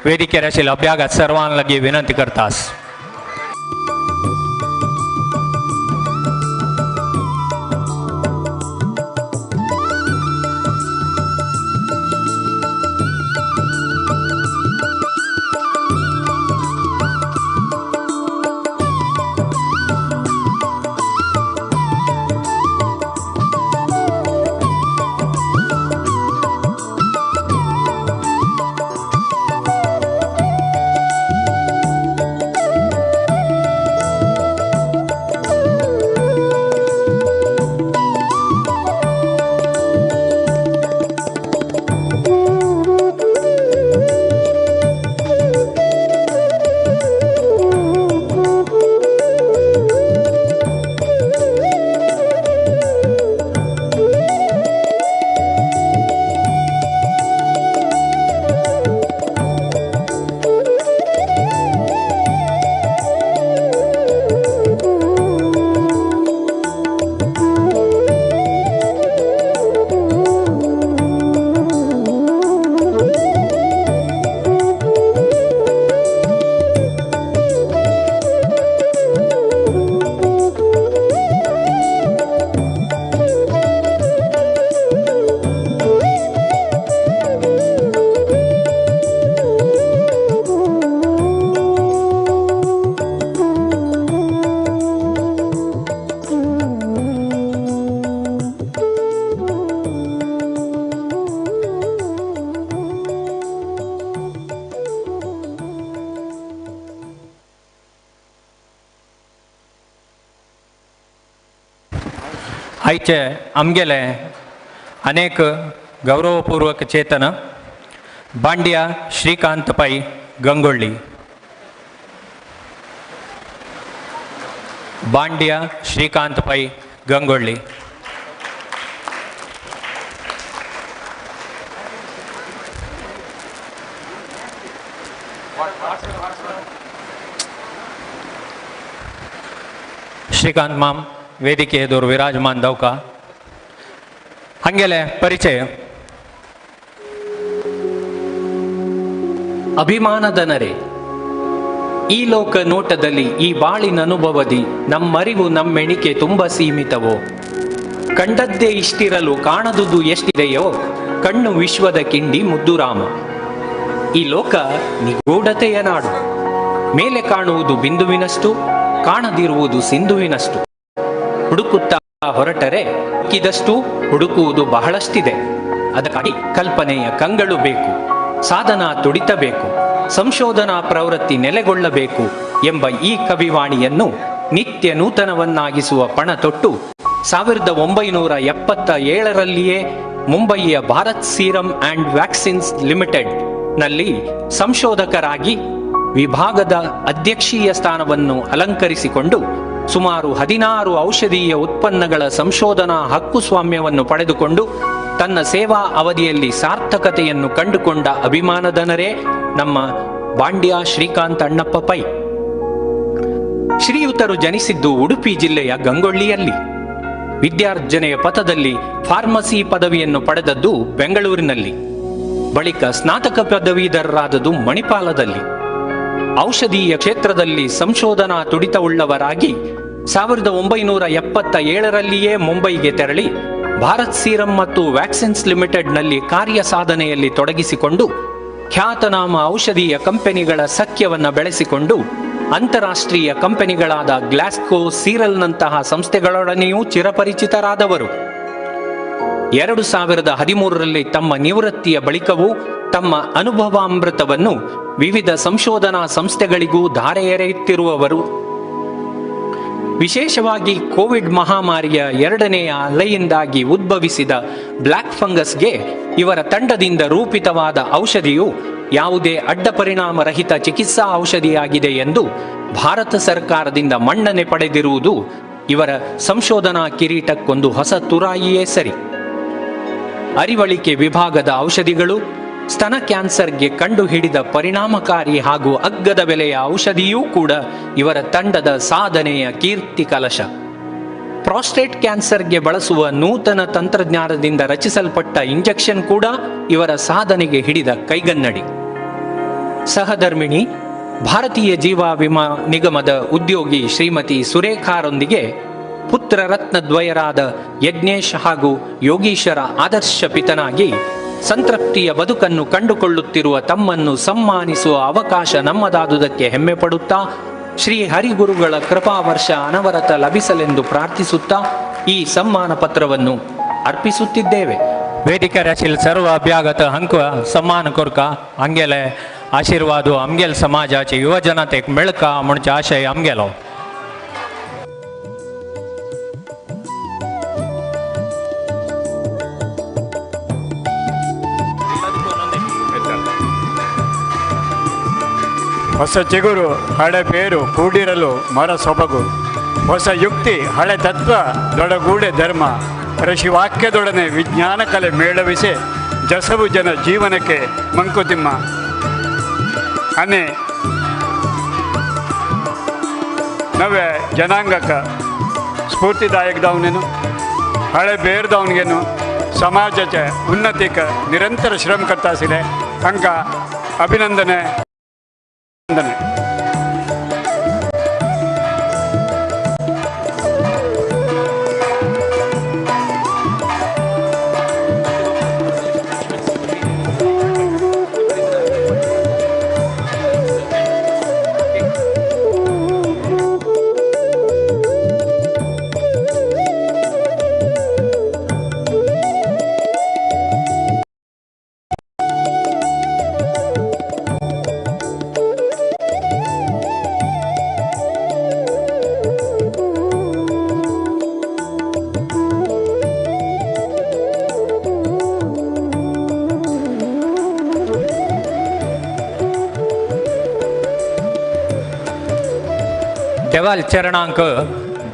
ವೇದಿಕೆ ರಶೀಲ್ ಅಭ್ಯಾಗत सर्वांलागी विनंती करतास. आयचे आमगेले अनेक गौरवपूर्वक चेतन बांड्या श्रीकांत पै गंगोळ्ळी, बांड्या श्रीकांत पै गंगोळ्ळी. श्रीकांत माम ವೇದಿಕೆ ಎದುರು ವಿರಾಜಮಾನ್ ದೌಕ ಹಂಗೆಲೆ ಪರಿಚಯ. ಅಭಿಮಾನದನರೇ, ಈ ಲೋಕ ನೋಟದಲ್ಲಿ ಈ ಬಾಳಿನ ಅನುಭವದಿ ನಮ್ಮರಿವು ನಮ್ಮೆಣಿಕೆ ತುಂಬ ಸೀಮಿತವೋ? ಕಂಡದ್ದೇ ಇಷ್ಟಿರಲು ಕಾಣದುದು ಎಷ್ಟಿದೆಯೋ? ಕಣ್ಣು ವಿಶ್ವದ ಕಿಂಡಿ ಮುದ್ದುರಾಮ. ಈ ಲೋಕ ನಿಗೂಢತೆಯ ನಾಡು. ಮೇಲೆ ಕಾಣುವುದು ಬಿಂದುವಿನಷ್ಟು, ಕಾಣದಿರುವುದು ಸಿಂಧುವಿನಷ್ಟು. ಹುಡುಕುತ್ತಾ ಹೊರಟರೆ ಹುಡುಕಿದಷ್ಟು ಹುಡುಕುವುದು ಬಹಳಷ್ಟಿದೆ. ಅದಕ್ಕಾಗಿ ಕಲ್ಪನೆಯ ಕಂಗಳು ಬೇಕು, ಸಾಧನಾ ತುಡಿತಬೇಕು, ಸಂಶೋಧನಾ ಪ್ರವೃತ್ತಿ ನೆಲೆಗೊಳ್ಳಬೇಕು ಎಂಬ ಈ ಕವಿವಾಣಿಯನ್ನು ನಿತ್ಯ ನೂತನವನ್ನಾಗಿಸುವ ಪಣ ತೊಟ್ಟು 1977ರಲ್ಲಿಯೇ ಮುಂಬಯಿಯ Bharat serum and vaccines limited ನಲ್ಲಿ ಸಂಶೋಧಕರಾಗಿ ವಿಭಾಗದ ಅಧ್ಯಕ್ಷೀಯ ಸ್ಥಾನವನ್ನು ಅಲಂಕರಿಸಿಕೊಂಡು ಸುಮಾರು 16 ಔಷಧೀಯ ಉತ್ಪನ್ನಗಳ ಸಂಶೋಧನಾ ಹಕ್ಕುಸ್ವಾಮ್ಯವನ್ನು ಪಡೆದುಕೊಂಡು ತನ್ನ ಸೇವಾ ಅವಧಿಯಲ್ಲಿ ಸಾರ್ಥಕತೆಯನ್ನು ಕಂಡುಕೊಂಡ ಅಭಿಮಾನದನರೇ ನಮ್ಮ ಬಾಂಡ್ಯ ಶ್ರೀಕಾಂತ್ ಅಣ್ಣಪ್ಪ ಪೈ. ಶ್ರೀಯುತರು ಜನಿಸಿದ್ದು ಉಡುಪಿ ಜಿಲ್ಲೆಯ ಗಂಗೊಳ್ಳಿಯಲ್ಲಿ. ವಿದ್ಯಾರ್ಜನೆಯ ಪಥದಲ್ಲಿ ಫಾರ್ಮಸಿ ಪದವಿಯನ್ನು ಪಡೆದದ್ದು ಬೆಂಗಳೂರಿನಲ್ಲಿ. ಬಳಿಕ ಸ್ನಾತಕ ಪದವೀಧರರಾದದ್ದು ಮಣಿಪಾಲದಲ್ಲಿ. ಔಷಧೀಯ ಕ್ಷೇತ್ರದಲ್ಲಿ ಸಂಶೋಧನಾ ತುಡಿತವುಳ್ಳವರಾಗಿ 1977ರಲ್ಲಿಯೇ ಮುಂಬೈಗೆ ತೆರಳಿ ಭಾರತ್ ಸೀರಂ ಮತ್ತು ವ್ಯಾಕ್ಸಿನ್ಸ್ ಲಿಮಿಟೆಡ್ನಲ್ಲಿ ಕಾರ್ಯ ಸಾಧನೆಯಲ್ಲಿ ತೊಡಗಿಸಿಕೊಂಡು ಖ್ಯಾತನಾಮ ಔಷಧೀಯ ಕಂಪನಿಗಳ ಸಖ್ಯವನ್ನು ಬೆಳೆಸಿಕೊಂಡು ಅಂತಾರಾಷ್ಟ್ರೀಯ ಕಂಪನಿಗಳಾದ ಗ್ಲಾಸ್ಕೋ, ಸೀರಲ್ನಂತಹ ಸಂಸ್ಥೆಗಳೊಡನೆಯೂ ಚಿರಪರಿಚಿತರಾದವರು. 2013ರಲ್ಲಿ ತಮ್ಮ ನಿವೃತ್ತಿಯ ಬಳಿಕವೂ ತಮ್ಮ ಅನುಭವಾಮೃತವನ್ನು ವಿವಿಧ ಸಂಶೋಧನಾ ಸಂಸ್ಥೆಗಳಿಗೂ ಧಾರೆ ಎರೆಯುತ್ತಿರುವವರು. ವಿಶೇಷವಾಗಿ ಕೋವಿಡ್ ಮಹಾಮಾರಿಯ ಎರಡನೆಯ ಅಲೆಯಿಂದಾಗಿ ಉದ್ಭವಿಸಿದ ಬ್ಲ್ಯಾಕ್ ಫಂಗಸ್ಗೆ ಇವರ ತಂಡದಿಂದ ರೂಪಿತವಾದ ಔಷಧಿಯು ಯಾವುದೇ ಅಡ್ಡಪರಿಣಾಮರಹಿತ ಚಿಕಿತ್ಸಾ ಔಷಧಿಯಾಗಿದೆ ಎಂದು ಭಾರತ ಸರ್ಕಾರದಿಂದ ಮನ್ನಣೆ ಪಡೆದಿರುವುದು ಇವರ ಸಂಶೋಧನಾ ಕಿರೀಟಕ್ಕೊಂದು ಹೊಸ ತುರಾಯಿಯೇ ಸರಿ. ಅರಿವಳಿಕೆ ವಿಭಾಗದ ಔಷಧಿಗಳು, ಸ್ತನ ಕ್ಯಾನ್ಸರ್ಗೆ ಕಂಡುಹಿಡಿದ ಪರಿಣಾಮಕಾರಿ ಹಾಗೂ ಅಗ್ಗದ ಬೆಲೆಯ ಔಷಧಿಯೂ ಕೂಡ ಇವರ ತಂಡದ ಸಾಧನೆಯ ಕೀರ್ತಿ ಕಲಶ. ಪ್ರಾಸ್ಟೇಟ್ ಕ್ಯಾನ್ಸರ್ಗೆ ಬಳಸುವ ನೂತನ ತಂತ್ರಜ್ಞಾನದಿಂದ ರಚಿಸಲ್ಪಟ್ಟ ಇಂಜೆಕ್ಷನ್ ಕೂಡ ಇವರ ಸಾಧನೆಗೆ ಹಿಡಿದ ಕೈಗನ್ನಡಿ. ಸಹಧರ್ಮಿಣಿ ಭಾರತೀಯ ಜೀವ ವಿಮಾ ನಿಗಮದ ಉದ್ಯೋಗಿ ಶ್ರೀಮತಿ ಸುರೇಖಾರೊಂದಿಗೆ ಪುತ್ರ ರತ್ನದ್ವಯರಾದ ಯಜ್ಞೇಶ್ ಹಾಗೂ ಯೋಗೀಶರ ಆದರ್ಶ ಪಿತನಾಗಿ ಸಂತೃಪ್ತಿಯ ಬದುಕನ್ನು ಕಂಡುಕೊಳ್ಳುತ್ತಿರುವ ತಮ್ಮನ್ನು ಸಮ್ಮಾನಿಸುವ ಅವಕಾಶ ನಮ್ಮದಾದುದಕ್ಕೆ ಹೆಮ್ಮೆ ಪಡುತ್ತಾ ಶ್ರೀ ಹರಿಗುರುಗಳ ಕೃಪಾವರ್ಷ ಅನವರತ ಲಭಿಸಲೆಂದು ಪ್ರಾರ್ಥಿಸುತ್ತಾ ಈ ಸಮ್ಮಾನ ಪತ್ರವನ್ನು ಅರ್ಪಿಸುತ್ತಿದ್ದೇವೆ. ವೇದಿಕೆ ರಾಶಿಲ್ ಸರ್ವ ಅಭ್ಯಾಗತ ಹಂಕ ಸಮ್ಮಾನ ಕೊರ್ಕ ಹಂಗೆಲೆ ಆಶೀರ್ವಾದ ಅಮ್ಗೆಲ್ ಸಮಾಜಾಚೆ ಯುವ ಜನತೆಗೆ ಮೆಳಕ म्हणचे ಆಶಯ ಅಮ್ಗೆಲೋ. ಹೊಸ ಚಿಗುರು ಹಳೆ ಬೇರು ಕೂಡಿರಲು ಮರ ಸೊಬಗು, ಹೊಸ ಯುಕ್ತಿ ಹಳೆ ತತ್ವ ದೊಡಗೂಡೆ ಧರ್ಮ, ಋಷಿವಾಕ್ಯದೊಡನೆ ವಿಜ್ಞಾನ ಕಲೆ ಮೇಳವಿಸಿ ಜಸವು ಜನ ಜೀವನಕ್ಕೆ ಮಂಕುತಿಮ್ಮ. ಅನೆ ನವೆ ಜನಾಂಗಕ ಸ್ಫೂರ್ತಿದಾಯಕದವನೇನು, ಹಳೆ ಬೇರ್ದವನಿಗೇನು ಸಮಾಜಕ್ಕೆ ಉನ್ನತಿಕ ನಿರಂತರ ಶ್ರಮ ಕರ್ತಾಸಿದೆ ಅಂಕ ಅಭಿನಂದನೆ. देवाल चरणांक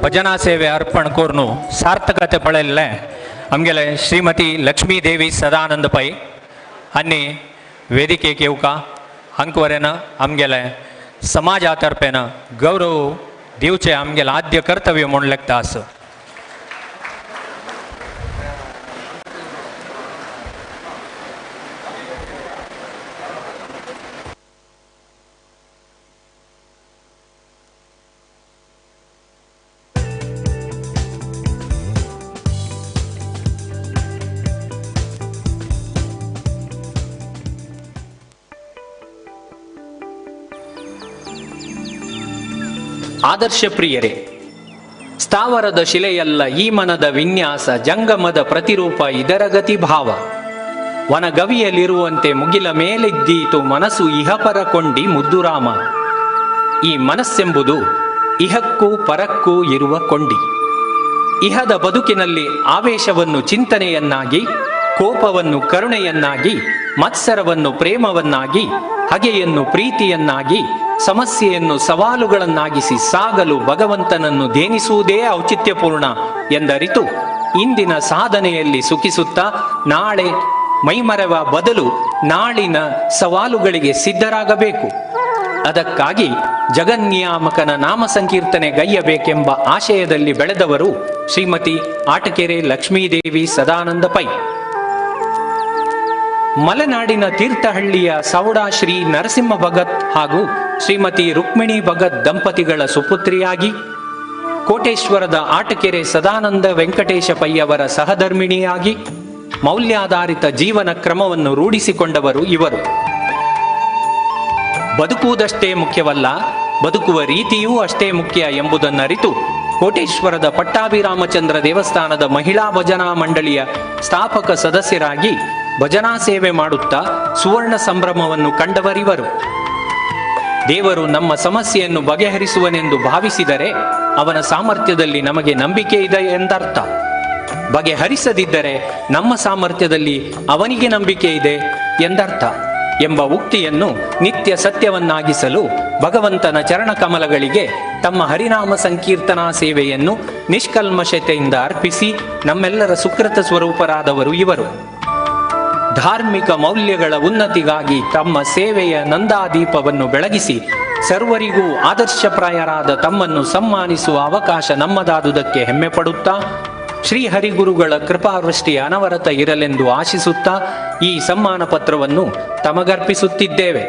भजना सेवे अर्पण करून सार्थकते पळयल्लें आमगेले श्रीमती लक्ष्मी देवी सदानंद पै आनी वेदिकेक येवका हांकवरेन आमगेले समाजा तर्फेन गौरव दिवचें आमगेलें आद्य कर्तव्य म्हूण लेखता आसा. ಆದರ್ಶ ಪ್ರಿಯರೇ, ಸ್ಥಾವರದ ಶಿಲೆಯಲ್ಲ ಈ ಮನದ ವಿನ್ಯಾಸ, ಜಂಗಮದ ಪ್ರತಿರೂಪ ಇದರ ಗತಿ ಭಾವ. ವನಗವಿಯಲ್ಲಿರುವಂತೆ ಮುಗಿಲ ಮೇಲೆದ್ದೀತು ಮನಸ್ಸು ಇಹಪರ ಕೊಂಡಿ ಮುದ್ದುರಾಮ. ಈ ಮನಸ್ಸೆಂಬುದು ಇಹಕ್ಕೂ ಪರಕ್ಕೂ ಇರುವ ಕೊಂಡಿ. ಇಹದ ಬದುಕಿನಲ್ಲಿ ಆವೇಶವನ್ನು ಚಿಂತನೆಯನ್ನಾಗಿ, ಕೋಪವನ್ನು ಕರುಣೆಯನ್ನಾಗಿ, ಮತ್ಸರವನ್ನು ಪ್ರೇಮವನ್ನಾಗಿ, ಹಗೆಯನ್ನು ಪ್ರೀತಿಯನ್ನಾಗಿ, ಸಮಸ್ಯೆಯನ್ನು ಸವಾಲುಗಳನ್ನಾಗಿಸಿ ಸಾಗಲು ಭಗವಂತನನ್ನು ಧೇನಿಸುವುದೇ ಔಚಿತ್ಯಪೂರ್ಣ ಎಂದರಿತು ಇಂದಿನ ಸಾಧನೆಯಲ್ಲಿ ಸುಖಿಸುತ್ತಾ ನಾಳೆ ಮೈಮರೆವ ಬದಲು ನಾಳಿನ ಸವಾಲುಗಳಿಗೆ ಸಿದ್ಧರಾಗಬೇಕು. ಅದಕ್ಕಾಗಿ ಜಗನ್ನಿಯಾಮಕನ ನಾಮ ಸಂಕೀರ್ತನೆ ಗೈಯಬೇಕೆಂಬ ಆಶಯದಲ್ಲಿ ಬೆಳೆದವರು ಶ್ರೀಮತಿ ಆಟಕೆರೆ ಲಕ್ಷ್ಮೀದೇವಿ ಸದಾನಂದ ಪೈ. ಮಲೆನಾಡಿನ ತೀರ್ಥಹಳ್ಳಿಯ ಸೌಡಾ ಶ್ರೀ ನರಸಿಂಹ ಭಗತ್ ಹಾಗೂ ಶ್ರೀಮತಿ ರುಕ್ಮಿಣಿ ಭಗತ್ ದಂಪತಿಗಳ ಸುಪುತ್ರಿಯಾಗಿ ಕೋಟೇಶ್ವರದ ಆಟಕೆರೆ ಸದಾನಂದ ವೆಂಕಟೇಶ ಪೈಯವರ ಸಹಧರ್ಮಿಣಿಯಾಗಿ ಮೌಲ್ಯಾಧಾರಿತ ಜೀವನ ಕ್ರಮವನ್ನು ರೂಢಿಸಿಕೊಂಡವರು ಇವರು. ಬದುಕುವುದಷ್ಟೇ ಮುಖ್ಯವಲ್ಲ, ಬದುಕುವ ರೀತಿಯೂ ಅಷ್ಟೇ ಮುಖ್ಯ ಎಂಬುದನ್ನರಿತು ಕೋಟೇಶ್ವರದ ಪಟ್ಟಾಭಿರಾಮಚಂದ್ರ ದೇವಸ್ಥಾನದ ಮಹಿಳಾ ಭಜನಾ ಮಂಡಳಿಯ ಸ್ಥಾಪಕ ಸದಸ್ಯರಾಗಿ ಭಜನಾ ಸೇವೆ ಮಾಡುತ್ತಾ ಸುವರ್ಣ ಸಂಭ್ರಮವನ್ನು ಕಂಡವರಿವರು. ದೇವರು ನಮ್ಮ ಸಮಸ್ಯೆಯನ್ನು ಬಗೆಹರಿಸುವನೆಂದು ಭಾವಿಸಿದರೆ ಅವನ ಸಾಮರ್ಥ್ಯದಲ್ಲಿ ನಮಗೆ ನಂಬಿಕೆ ಇದೆ ಎಂದರ್ಥ. ಬಗೆಹರಿಸದಿದ್ದರೆ ನಮ್ಮ ಸಾಮರ್ಥ್ಯದಲ್ಲಿ ಅವನಿಗೆ ನಂಬಿಕೆ ಇದೆ ಎಂದರ್ಥ ಎಂಬ ಉಕ್ತಿಯನ್ನು ನಿತ್ಯ ಸತ್ಯವನ್ನಾಗಿಸಲು ಭಗವಂತನ ಚರಣಕಮಲಗಳಿಗೆ ತಮ್ಮ ಹರಿನಾಮ ಸಂಕೀರ್ತನಾ ಸೇವೆಯನ್ನು ನಿಷ್ಕಲ್ಮಶತೆಯಿಂದ ಅರ್ಪಿಸಿ ನಮ್ಮೆಲ್ಲರ ಸುಕೃತ ಸ್ವರೂಪರಾದವರು ಇವರು. ಧಾರ್ಮಿಕ ಮೌಲ್ಯಗಳ ಉನ್ನತಿಗಾಗಿ ತಮ್ಮ ಸೇವೆಯ ನಂದಾದೀಪವನ್ನು ಬೆಳಗಿಸಿ ಸರ್ವರಿಗೂ ಆದರ್ಶಪ್ರಾಯರಾದ ತಮ್ಮನ್ನು ಸಮ್ಮಾನಿಸುವ ಅವಕಾಶ ನಮ್ಮದಾದುದಕ್ಕೆ ಹೆಮ್ಮೆ ಪಡುತ್ತಾ ಶ್ರೀ ಹರಿಗುರುಗಳ ಕೃಪಾವೃಷ್ಟಿಯ ಅನವರತ ಇರಲೆಂದು ಆಶಿಸುತ್ತಾ ಈ ಸಮ್ಮಾನ ಪತ್ರವನ್ನು ತಮಗರ್ಪಿಸುತ್ತಿದ್ದೇವೆ.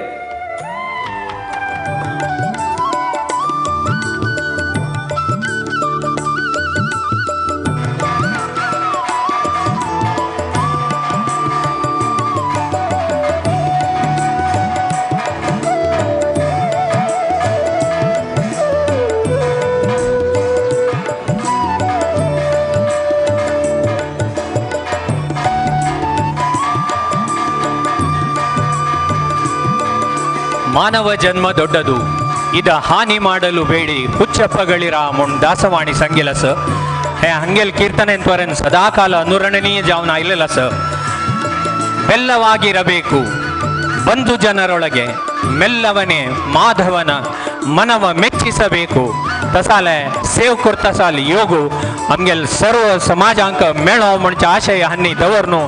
ಮಾನವ ಜನ್ಮ ದೊಡ್ಡದು, ಇದ ಹಾನಿ ಮಾಡಲು ಬೇಡಿ ಹುಚ್ಚಪ್ಪಗಳಿರ ಮುಣ್ ದಾಸವಾಣಿ ಸಂಗಿಲಸ ಹೇ ಹಂಗೆಲ್ ಕೀರ್ತನೆ ತ್ವರೆನ್ ಸದಾಕಾಲ ಅನುರಣನೀಯ ಜಾವನ ಇಲ್ಲಲಸ. ಬೆಲ್ಲವಾಗಿರಬೇಕು ಬಂಧು ಜನರೊಳಗೆ ಮೆಲ್ಲವನೇ ಮಾಧವನ ಮನವ ಮೆಚ್ಚಿಸಬೇಕು ತಸಾಲೆ ಸೇವ್ ಕೊರ್ತಸಾಲ್ ಯೋಗು ಅಮ್ಗೆಲ್ ಸರ್ವ ಸಮಾಜಾಂಕ ಮೇಳೋ म्हणचे ಆಶಯ ಹನ್ನಿ ದವರ್ನು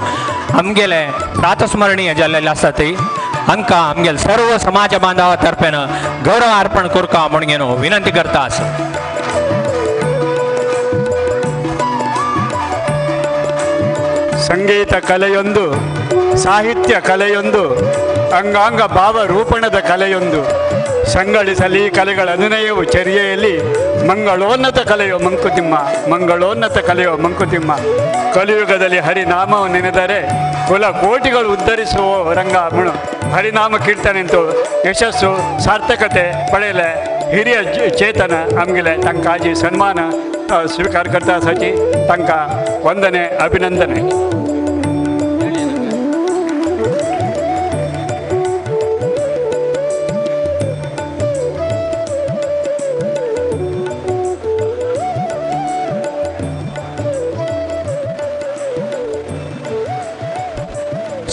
ಅಮ್ಗೆಲೆ ಪ್ರಾತಸ್ಮರಣೀಯ ಜಲ್ಲೆಲ್ಲ ಆಸತಿ ಅಂಕ आमगेल सर्व समाज बांधवा तर्फेन गौरव अर्पण करका म्हणून विनंती करता आसा. ಸಂಗೀತ ಕಲೆಯೊಂದು, ಸಾಹಿತ್ಯ ಕಲೆಯೊಂದು, ಅಂಗಾಂಗ ಭಾವ ರೂಪಣದ ಕಲೆಯೊಂದು, ಸಂಗಳಿಸಲಿ ಕಲೆಗಳ ಅನುನಯವು ಚರ್ಯೆಯಲ್ಲಿ ಮಂಗಳೋನ್ನತ ಕಲೆಯೋ ಮಂಕುತಿಮ್ಮ, ಮಂಗಳೋನ್ನತ ಕಲೆಯೋ ಮಂಕುತಿಮ್ಮ. ಕಲಿಯುಗದಲ್ಲಿ ಹರಿನಾಮವನ್ನು ನೆನೆದರೆ ಕುಲ ಕೋಟಿಗಳು ಉದ್ಧರಿಸುವ ರಂಗ ಮುಣು ಹರಿನಾಮ ಕೀರ್ತನೆಂತು ಯಶಸ್ಸು ಸಾರ್ಥಕತೆ ಪಡೆಯಲೆ ಹಿರಿಯ ಚೇತನ ಅಮ್ಗಿಲೆ ತಂಕಾಜಿ ಸನ್ಮಾನ ಸ್ವೀಕಾರ ಕರ್ತಾ ಸಚಿ ತಂಕ ವಂದನೆ ಅಭಿನಂದನೆ.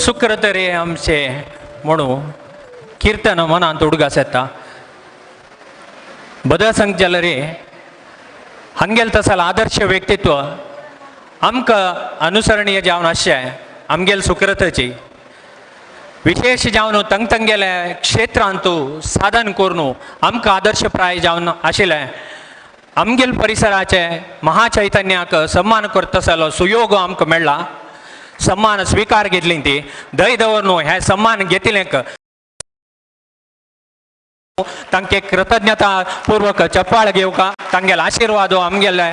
सुक्रतरे आमचे म्हणू कीर्तन मनांत उडगास येता. बदल सांग जाल्यार हांगेल तसल आदर्श व्यक्तित्व आमकां अनुसरणीय जावन आसचें आमगेल सुक्रताची विशेष जावन तंगतंगेले क्षेत्रांतू साधन करून आमकां आदर्शप्राय जावन आशिल्लें आमगेल परिसराचे महाचैतन्याक सन्मान करतसलो सुयोग आमकां मेळ्ळा. सन्मान स्वीकार घेतली ती दय दवरनु हे सन्मान घेतिलें तांके कृतज्ञता पूर्वक चप्पाळ घेवका तांगेल आशिर्वाद आमगेले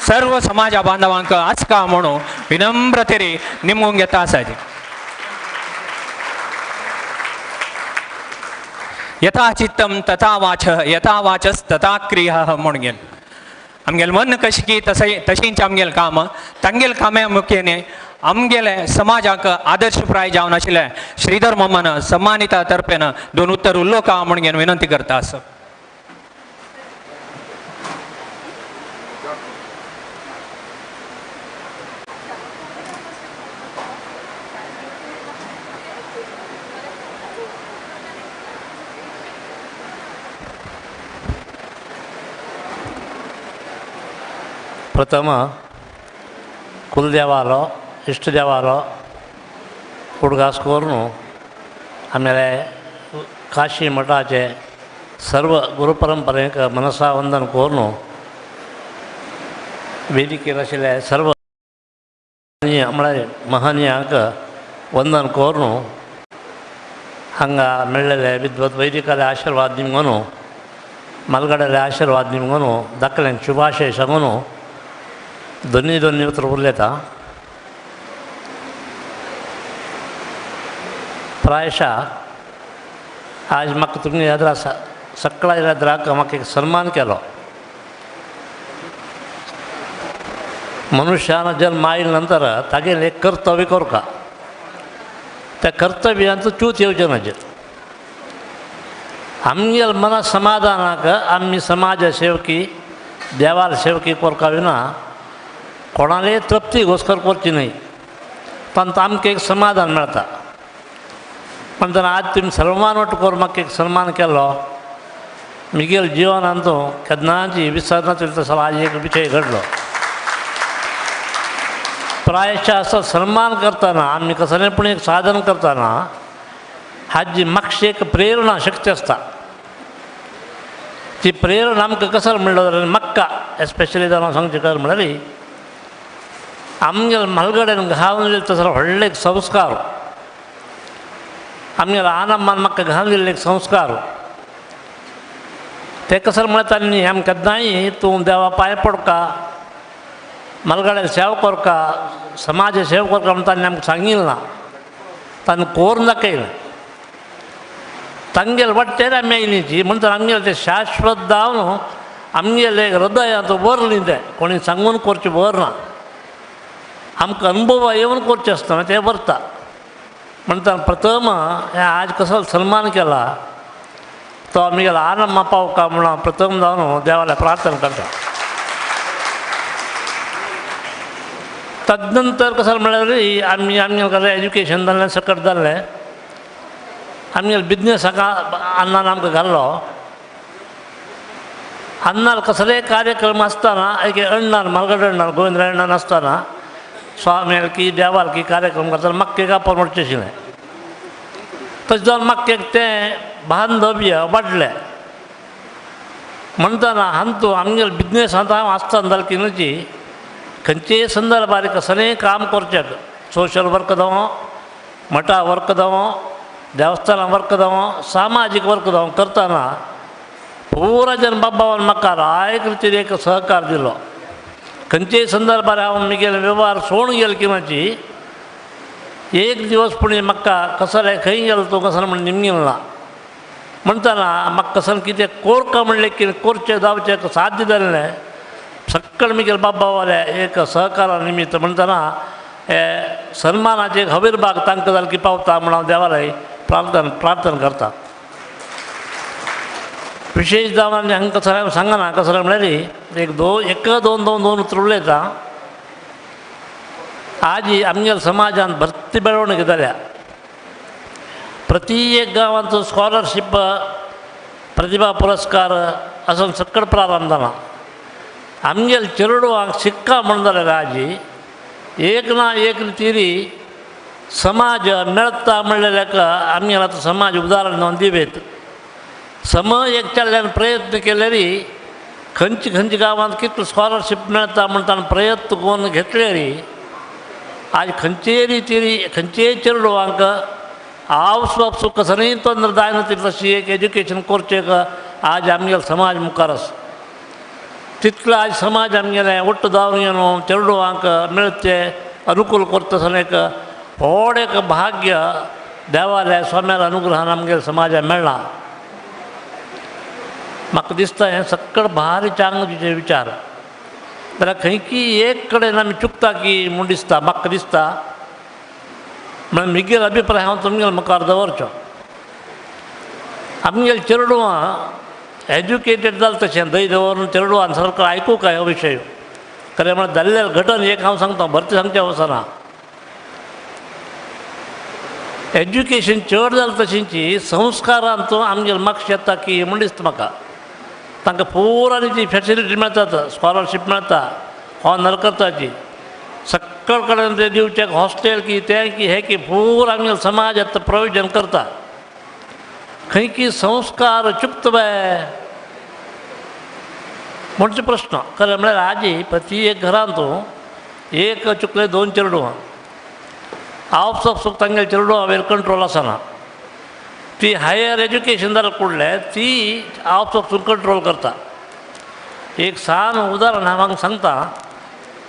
सर्व समाजा बांधवांक आसका म्हणून विनम्रतेरी निमूंक येता आसा. यथा चित्तम तथा वाच यथा वाचस तथा क्रिया म्हणून गेल आमगेल मन कशी की तशें तशींच आमगेल काम तांगेल काम्या मुख्यने आमगेले समाजाक आदर्शप्राय जावन आशिल्ले श्रीधर मामान सन्मानिता तर्फेन दोन उत्तर उलोवका म्हणून विनंती करता आसा. ಪ್ರಥಮ ಕುಲದೇವಾಲೋ ಇಷ್ಟದೇವಾಲೋ उडगास करून आमगेले काशी मठाचे सर्व गुरुपरंपरेक मनसा वंदन करून वेदिकेर आशिल्ले सर्व म्हळ्यार महनीयांक वंदन करून हांगा मेळ्ळेले विद्वत वैदिकाले आशीर्वाद निमगून मलगडेले आशीर्वाद निमगून दाखल्यांक शुभाशय सांगून दोन्ही दोन्ही उतर उरलेता. प्रायशा आज म्हाका तुमगे यात्रा सकाळ यात्राक म्हाका एक सन्मान केलो. मनुष्यान जन्म आयले नंतर तागेलें एक कर्तव्य करका, त्या कर्तव्यांत च्यूत येवचें ना. आमगेल मना समाधानाक आमी समाज सेवकी देवाल सेवकी करका विना कोणाले तृप्ती घोस्कर करची न्हय, पण आमकां एक समाधान मेळटा. पण तेन्ना आज तुमी सन्मान वट करून म्हाका एक सन्मान केलो, मिगेल जिवनांत केन्नाची विसरना तसो आज एक विशय घडलो. प्रायशा असो सन्मान करतना आमी कसलें पूण एक साधन करतना हाजी मातशी एक प्रेरणा शक्ती आसता. ती प्रेरणा आमकां कसो म्हणलो जाल्यार म्हाका एस्पेशली जावन हांव सांगचें कर म्हणल्यार आमगेल म्हालगड्यान घालून दिल्ले तसो व्हडले एक संस्कार, आमगेल आनम्मान म्हाका घालून दिल्ले एक संस्कार. ते कसो म्हळ्यार तांणी आमकां केन्नाय तूं देवा पांय पडका, मलगड्यार सेवा करका, समाज सेवा करका म्हण तांणी आमकां सांगिल्लें ना, तांणी कोरून दाखयलें. तांगेल वाटेर आमी आयलीची म्हणटा आमगेलें तें शाश्वत जावन आमगेलें हृदयांत वरलें. तें कोणी सांगून करचें वर ना, आमकां अनुभव येवन करचें आसतना तें वरता. म्हणटा प्रथम हें आज कसो सन्मान केला तो आमगेलो आनंद पावका म्हणून प्रथम जावन देवाला प्रार्थना करता. तदनंतर कसं म्हळ्यार आमी आमगेलें कसलें एज्युकेशन जाल्लें सकट जाल्लें, आमगेले बिजनेस हाका अण्णान आमकां घाल्लो. अण्णान कसलेय कार्यक्रम आसतना एक अण्णान मालगड अण्णान गोविंदराय अण्णान आसतना स्वामी की देवाल की कार्यक्रम करतना म्हाका एक आपोवन वचचें आशिल्लें. तशें जावन म्हाका एक तें बांधव्य वाडलें. म्हणटना हांतू आमगेले बिजनेस हांव आसतना जालें की न्हय खंयचेय संदर्भार कसलेंय काम करचें, सोशल वर्क जावं, मठा वर्क जावं, देवस्थाना वर्क जावं, सामाजीक वर्क जावं करतना पुरा जन बाबान म्हाका रायक रितीन एक सहकार दिलो. खंयचेय संदर्भार हांव म्हगेले वेव्हार सोडून गेलो की म्हाजी एक दिवस पुणी म्हाका कसलें खंय गेलो तूं कसलें म्हण निमगेल ना. म्हणटना म्हाका कसलें कितें कोरका म्हणलें की कोरचें जावचें साध्य जालें सक्कल म्हगेले बाबावाले एक सहकारा निमित्त. म्हणटना हे सन्मानाचे एक हवीरभाग तांकां जालें की पावता म्हण हांव देवालय प्रार्थना प्रार्थना करता. विशेश जावन आनी हांकां कसलें सांगना कसलें म्हणल्यार एक दोन एक दोन दोन दोन उतर उलयता. आजी आमगेल्या समाजान भरती बेळवणूक जाल्या. प्रति एक गांवांत स्कॉलरशीप प्रतिभा पुरस्कार असो सकट प्रारंभ जाला. आमगेले चेडवांक शिक्का म्हण जाल्यार आजी एक ना एक रितीरी समाज मेळटा म्हणलेल्याक आमगेलो आतां समाज उदाहरण जावन दिवेत. समय एक चल्ल्यान प्रयत्न केल्यारी खंयचे खंयच्या गांवांत कितलो स्कॉलरशीप मेळटा म्हण ताणें प्रयत्न करून घेतल्यारी आज खंयचेय रितीरी खंयचेय चेडवांक आवस वापसू कसलेंय तोंद्र जायना तशी एक एज्युकेशन करचें आज आमगेलो समाज मुखार आसा. तितलो आज समाज आमगेलें ಒಟ್ಟು जावन चेडवांक मेळचे अनुकूल करता आसतना एक व्हड एक भाग्य देवाल्या स्वाम्याल्या अनुग्रहान आमगेल्या समाजाक मेळ्ळां. म्हाका दिसता हें सक्कड भारी चांग तुजे विचार जाल्यार खंय की एक कडेन आमी चुकता की म्हूण दिसता म्हाका दिसता. म्हळ्यार म्हगेलो अभिप्राय हांव तुमगेल्या मुखार दवरचो. आमगेले चेडवां एज्युकेटेड जालें तशें दय दवरून चेडवान सारको आयकूंक हो विशय खरें म्हळ्यार जाल्लें घटन एक हांव सांगता भरती सांगचें वचना. एज्युकेशन चड जालें तशेंची संस्कारांत आमगेले मागशें येता की म्हूण दिसता म्हाका. तांकां पुराय ती फेसिलिटी मेळटात, स्कॉलरशीप मेळटा, ऑनर करताची सक्कळ कडेन ते दिवचें हॉस्टेल की तें की हें की पूरा आमगेलो समाज आतां प्रोविजन करता. खंय की संस्कार चुकतवे म्हणचे प्रश्न. खरें म्हळ्यार आजी प्रति एक घरांत एक चुकले दोन चेडवां आपसप तांगेले चेडवां वयर कंट्रोल आसना. ती हायर एज्युकेशन जाल्यार कुडले ती आपसप कंट्रोल करता. एक सान उदाहरण हांव हांगा सांगता,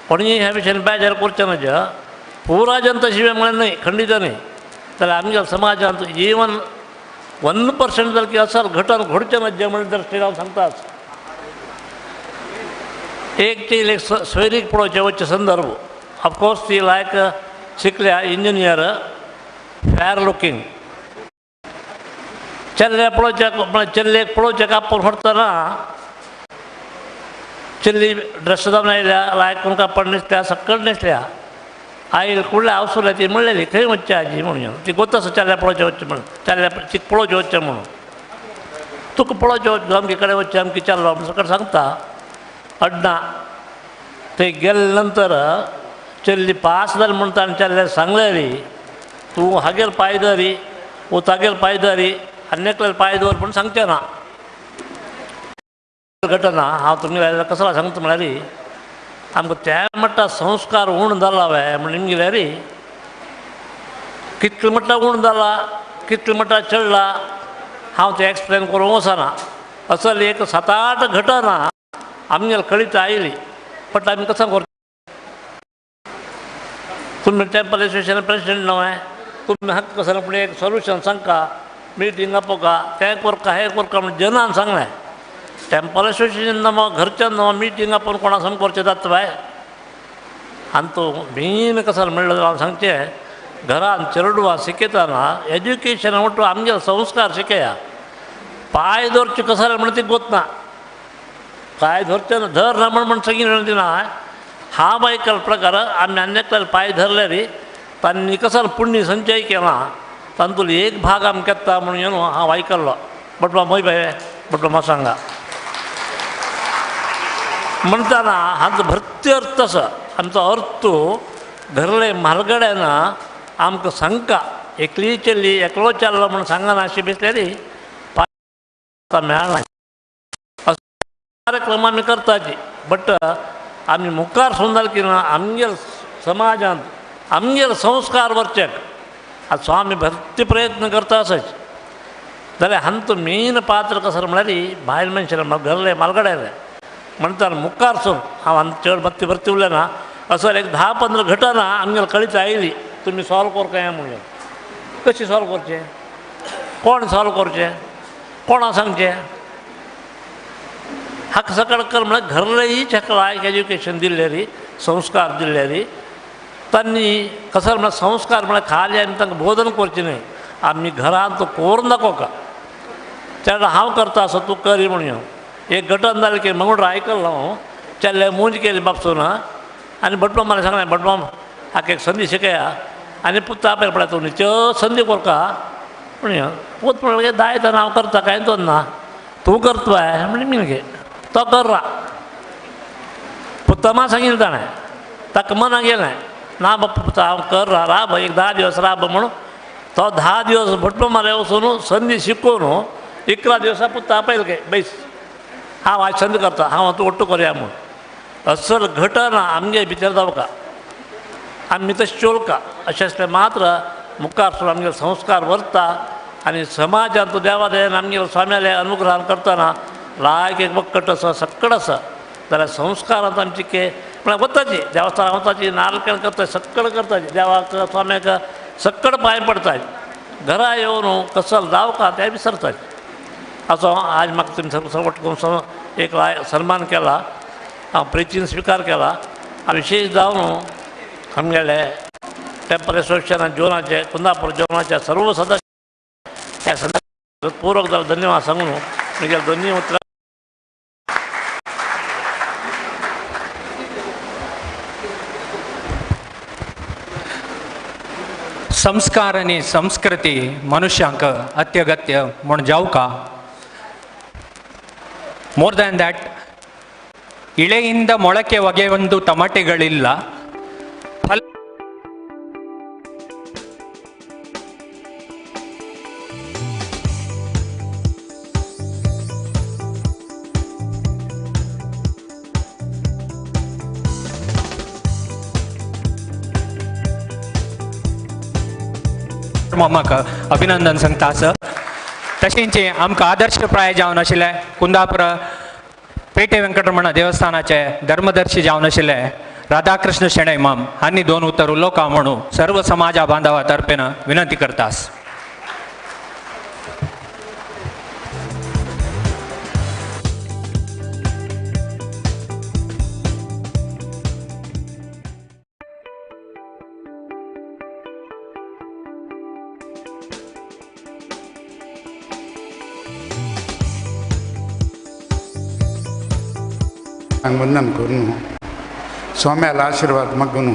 कोणीय ह्या विशयान बेजार करचें न्हय. पुरा जनता शिवाय म्हळ्यार न्हय, खंडीत न्हय. जाल्यार आमच्या समाजांत इवन 1% जाल्यार की असल घटन घडचें न्हय म्हणून दृश्टीन हांव सांगताच. एक ती एक सोयरीक पळोवचें वचचे संदर्भ, ऑफकोर्स ती लायक शिकल्या इंजिनियर फॅर लुकींग चेल्ले पळोवच्याक म्हळ्यार चेल्लेक पळोवच्याक आपोवन व्हरतना चेल्ली ड्रेस जावन आयल्या, लायक कापड न्हेसल्या, सकट न्हेसल्या. आयल कुडल्या आवसुल्या ती म्हणलेली खंय वचचें आजी म्हणून. ती गोत आसा चेल्ल्या पळोवचें वचचें म्हणून, चेल्ल्या तिका पळोवचें वचचें म्हणून, तुका पळोवचें वचचें अमके कडेन वचचें अमकी चेल्लो म्हणून सकट सांगता. अड्णा ते गेले नंतर चेल्ली पास जाली म्हणून ताणें चेल्ल्याक सांगलेली तूं हागेर पांय धरी वो तागेर पांय धरी आनी एकल्यार पांय दवर म्हूण सांगचें ना. घटना हांव तुमगेल्या कसो सांगता म्हळ्यार आमकां त्या म्हणटा संस्कार उण जाला वे म्हण निमगेल्यार कितले म्हटल्यार उण जाला, कितले म्हटल्यार चडला हांव तें एक्सप्लेन करूंक वचना. असल एक 7-8 घटना आमगेले कळीत आयली, बट आमी कसो करता. तुमी टेम्पल एसोसिएशन प्रेसिडेंट न्हय, तुमी हक्क कसो पूण एक सोल्युशन सांगका, मिटींग आपोवका, तें करका हें करका म्हण जनान सांगलें. टेम्पल एसोसिएशन न्हय, घरच्यान न्हय, मिटींग आपोवन कोणा सांग करचें जाता बाय. आनी तो मेन कसो म्हणलें हांव सांगचें, घरान चेडवां शिकयतना एज्युकेशन म्हणटा आमगे संस्कार शिकया. पांय दवरचे कसो म्हण ती गोतना, पांय धरचें ना, धर ना म्हण सगळीं म्हणटी ना. हांव आयकल प्रकार आमी आनी एकल्यान पांय धरले रे तांणी कसो पुण्य संचय केला तातूंतलो एक भाग आमकां येता म्हणून हांव आयकल्लो. बटवा मोय बाय बटवा म्हाका सांगा म्हणटाना हांचो भरती अर्थ आसा. आमचो अर्थ धरले म्हालगड्यान आमकां सांगका एकली चेल्ली एकलो चेल्लो म्हूण सांगना अशी दिसलेली पांय मेळना. असो कार्यक्रम आमी करताची, बट आमी मुखार सोंदाल की ना आमगेर समाजांत आमगेर संस्कार वरचेक आतां स्वामी भरती प्रयत्न करता आसाच. जाल्यार हांचो मेन पात्र कसो म्हळ्यार बायल मनशां घरले म्हालगड्याले म्हणटा मुखार सून हांव आनी चड भरती भरती उरलें ना. असो एक 10-15 घटना आमगेर कळीत आयली तुमी सॉल्व करका हें म्हणून. कशी सॉल्व करचें, कोण सॉल्व करचें, कोणा सांगचें. हाका सकाळ कर म्हळ्यार घरलेंच हाका लायक एज्युकेशन दिल्लेली, संस्कार दिल्लेली तांणी कसो म्हळ्यार संस्कार म्हळ्यार खाली आमी तांकां बोधन करचें न्हय, आमी घरांत तो करून दाखोवका. तेन्ना हांव करता असो तूं करी म्हणून. एक घटन जालें की मंगळूर आयकल्लो हांव, चेल्ले मूंज केली बापसून आनी भटमाम म्हाका सांगलें, भटमाम हाका एक संदी शिकया आनी पुता आपल्याक पळय तूं चड संदी करका म्हणून. पूत म्हणलें दायता हांव करता कांय तो ना, तूं करतोय म्हण मिनगे तो कररा. पुता मा सांगिल्लें ताणें, ताका मना गेलें ना बाप्पा पुता हांव कररा, राब एक 10 दिवस राब म्हणून. तो 10 दिवस भटमामाले वचून संदी शिकोवन 11 दिवसा पुता आपयले गे बैस हांव आज संद करता, हांव आतां ಒಟ್ಟು करया म्हूण. असल घटना आमगे भितर जावका, आमी तशें चोलका. अशें आसलें मात्र मुखार सून आमगे संस्कार व्हरता आनी समाजांत देवा दयान आमगे स्वाम्याले अनुग्रहान करतना लायक एक वक्कट आसा, सक्कड आसा. जाल्यार संस्कारांत आमची के म्हळ्यार वताची देवस्थानां वताची, नारळ करता, सक्कड करताची, देवाक स्वाम्याक सक्कड पांय पडताय. घरा येवन कसल जावका तें विसरताय. असो आज म्हाका तुमी सपोर्ट करून एक सन्मान केला, हांव प्रितीन स्विकार केला. आनी विशेश जावन आमगेले टेम्पल एसोसिएशन जोनाचे कुंदापूर जोनाचे सर्व सदस्य ह्या सदस्य पूर्वक धन्यवाद सांगून म्हगेले दोनूय उतरां. संस्कार आनी संस्कृती मनुष्यांक अत्यगत्य म्हूण जावका. ಮೋರ್ ದ್ಯಾನ್ that, ಇಳೆಯಿಂದ ಮೊಳಕೆ ಒಗೆಯೊಂದು ತಮಟೆಗಳಿಲ್ಲ, ಫಲ मामाक अभिनंदन सांगता आसा. तशेंच आमकां आदर्शप्राय जावन आशिल्ले कुंदापुर पेटे वेंकटरमण देवस्थानाचे धर्मदर्शी जावन आशिल्ले राधाकृष्ण शेणै माम हांणी दोन उतर उलोवका म्हणून सर्व समाजा बांधवा तर्फेन विनंती करतास. वंदन करून स्वाम्याला आशीर्वाद मागून,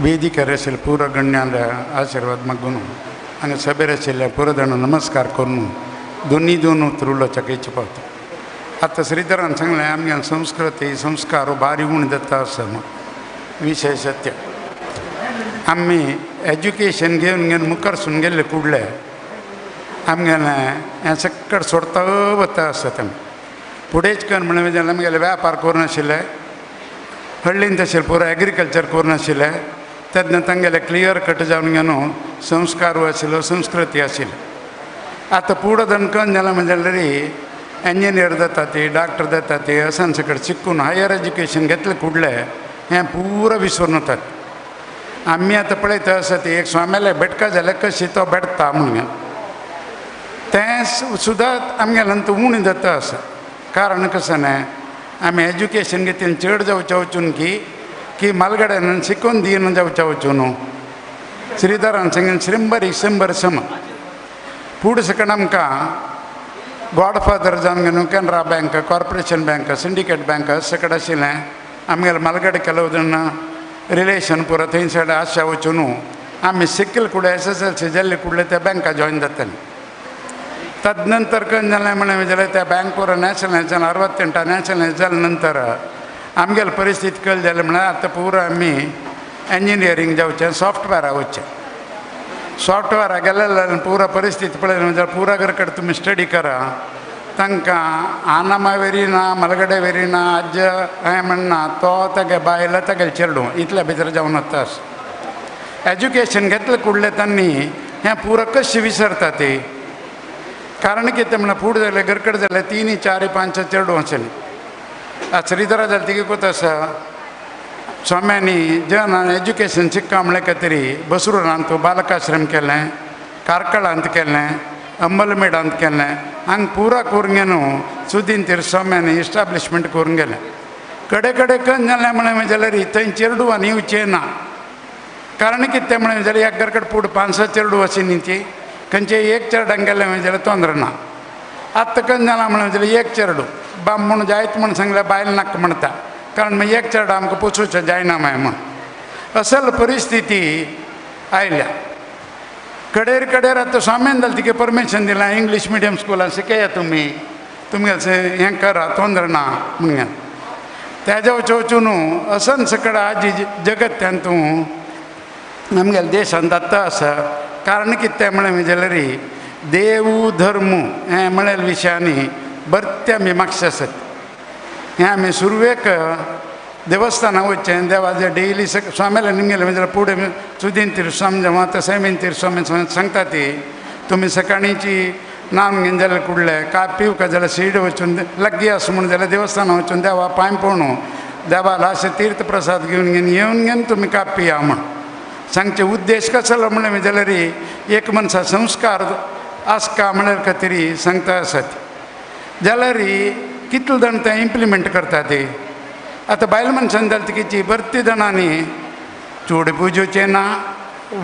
वेदिकेर आशिल्ल्या पुरो गण्याल्या आशीर्वाद मागून हांगा सभेर आशिल्ल्या पुरो जाण नमस्कार करून दोनी दोन उतर उलोवच्याक इच्छा पावता. आतां श्रीधरान सांगलें आमगे संस्कृती संस्कार भारी उण जाता आसा विशय सत्य. आमी एज्युकेशन घेवन घेवन मुखार सून गेल्ले कुडले आमगेलें हें सक्कड सोडता वता आसा. तें फुडेंच कर म्हणलें जाल्यार आमगेले व्यापार करून आशिल्ले, हळ्ळीन तशें पुरो एग्रीकल्चर करून आशिल्ले, तेन्ना तांगेले क्लियर कट जावन घेवन संस्कार आशिल्लो, संस्कृती आशिल्ली. आतां पुरो दणकन जालां म्हणजे इंजिनियर जाता ती, डॉक्टर जाता ती, असान सकट शिकून हायर एज्युकेशन घेतलें कुडलें हें पुरो विसरून वतात. आमी आतां पळयता आसा ती एक स्वाम्याले बेटका जाल्यार कशी तो भेटता म्हणून तें सुद्दां आमगेल्यान उणें जाता आसा. कारण कसं न्हय आमी एज्युकेशन घेतली चड जावचें वचून की की मालगड्यान शिकोवन दिवन जावचें वचून न्हू. श्रीधरान सांगलें शंबर एक शंबर सम फुडें सकट आमकां गॉडफादर जावन घेवन Canara bank, corporation bank, syndicate bank सकट आशिल्लें. आमगेले मालगडे ಕೆಲವು ಜನ रिलेशन पुरो थंय सायड आशा वचून आमी शिकले कुडे SSLC जाल्ले कुडले त्या बँका जॉयन जातालीं. तदनंतर खंय जालें म्हणलें जाल्यार त्या बँक पुरो नॅशनलायज जालें, 68 नॅशनलायज जाले नंतर आमगेले परिस्थिती कळ्ळी जालें म्हळ्यार आतां पुरो आमी इंजिनियरींग जावचें, सॉफ्टवॅरा वचचें. सॉफ्टवॅरा गेले पुरो परिस्थिती पळयली जाल्यार पुरा घर कडेन तुमी स्टडी करा, तांकां आनामा वेरी ना, मलगडे वेरी ना, आज्ज हें म्हणना तो तागे बायल तागेले चेडूं इतल्या भितर जावन वता. एज्युकेशन घेतलें कुडलें तांणी हें पुरो कशें विसरता ती. कारण कितें म्हणल्यार फूड जालें घरकड जालें 3, 4, 5 चेडूं आशिल्लीं. आतां श्रीधरा जालें तिगे कोत आसा स्वाम्यांनी जनान एज्युकेशन शिक्का म्हणल्या खातीर बसरूरांत बालकाश्रम केलें, कार्कळांत केलें, अंबलमेडांत केलें. हांगा पुरा करून घेवन सुदीन तीर स्वाम्यांनी इस्टाब्लिशमेंट करून गेलें. कडे कडेन खंय जालें म्हणलें जाल्यार थंय चेडवां येवचें ना. कारण कितें म्हणलें जाल्यार एक घरकड फूड 5, 6 चेडूं आशिल्लीं ती खंयचे एक चेरडांक गेलें म्हणजे जाल्यार तोंदर ना. आतां खंय जालां म्हणलें जाल्यार एक चेरडू बाम म्हूण जायत म्हूण सांगल्यार बायल नाका म्हणटा, कारण मागीर एक चेरडा आमकां पोसूचें जायना मागीर म्हूण असल परिस्थिती आयल्या. कडेर कडेर आतां स्वाम्यान जालें तिका परमिशन दिलां इंग्लीश मिडियम स्कुलान शिकया तुमी, तुमगेलें हें करा तोंदर ना म्हणून तेज्या वचून असन सकड आजी जगत तूं आमगेल्या देशांत आतां आसा. कारण कितें म्हणलें जाल्यार देव धर्म हें म्हणलेल्या विशयांनी बरते आमी मागशे आसात. हें आमी सुरवेक देवस्थानां वचचें, देवाचें डेली स्वाम्याले निमगेलें म्हणजे फुडें सुदीन तिरस्वामी जेवा तशें तिरस्वामी सांगता ती तुमी सकाळींची नाम घेवन जाल्यार कुडले काय पिवका जाल्यार शिर्डी वचून लागीं आसा म्हूण जाल्यार देवस्थानां वचून देवा पांय पडून देवाला अशें तीर्थ प्रसाद घेवन घेवन येवन घेवन तुमी काय पिया म्हूण सांगचे उद्देश कसलो म्हणलें जाल्यार एक मनशा संस्कार आसका म्हणल्यार खातीर सांगता आसात. जाल्यार कितले जाण तें इम्प्लिमेंट करता ते. आतां बायल मनशान जाल्यार तिची भरती जाणांनी चूड पुजोवचें ना,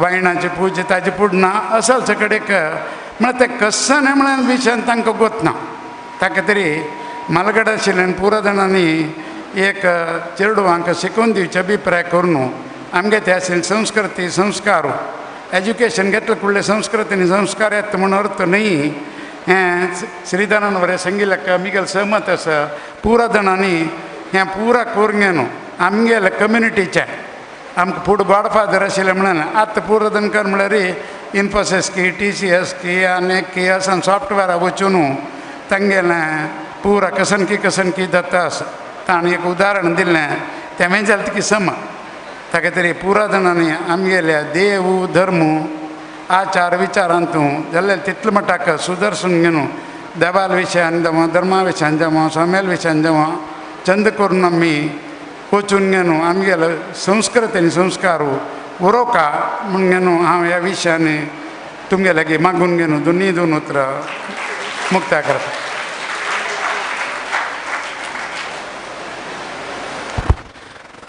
वायणाची पूजा ताजी पुडना असल कडेक म्हळ्यार तें कस्सन म्हळ्यार विशयान तांकां गोतना. ताका तरी मालगड आशिल्ल्यान पुरो जाणांनी एक चेडवांक शिकोवन दिवचे अभिप्राय करून आमगे ते आशिल्ले संस्कृती संस्कार एज्युकेशन घेतलें कुडले संस्कृती आनी संस्कार येता म्हूण अर्थ न्हय हें श्रीधरान बरें सांगिल्लें आमगेलें सहमत आसा. पुरा जाणांनी हें पुरा करून घेवन आमगेले कम्युनिटीचें आमकां फुडें गॉडफादर आशिल्लें म्हणून आतां पुरो दनकर म्हळ्यार इन्फोसिस की TCS की आनी की असन सॉफ्टवॅरा वचून तांगेलें पुरा कसन की कसन की जाता आसा. ताणें एक उदाहरण दिलें तें जालें की सम. ताका तरी पुरा जाणांनी आमगेल्या देव धर्म आचार विचारांतू जाल्यार तितले मटाक सुदर्शन घेवन देवाल विशयान जावं धर्मा विशयान जावं स्वाम्याल विशयान जावं चंद करून आमी वचून घेवन आमगेलो संस्कृत आनी संस्कार उरोका म्हूण घेवन हांव ह्या विशयान तुमगे लागीं मागून घेवन दोनूय दोन उतरां मुक्ताय करता.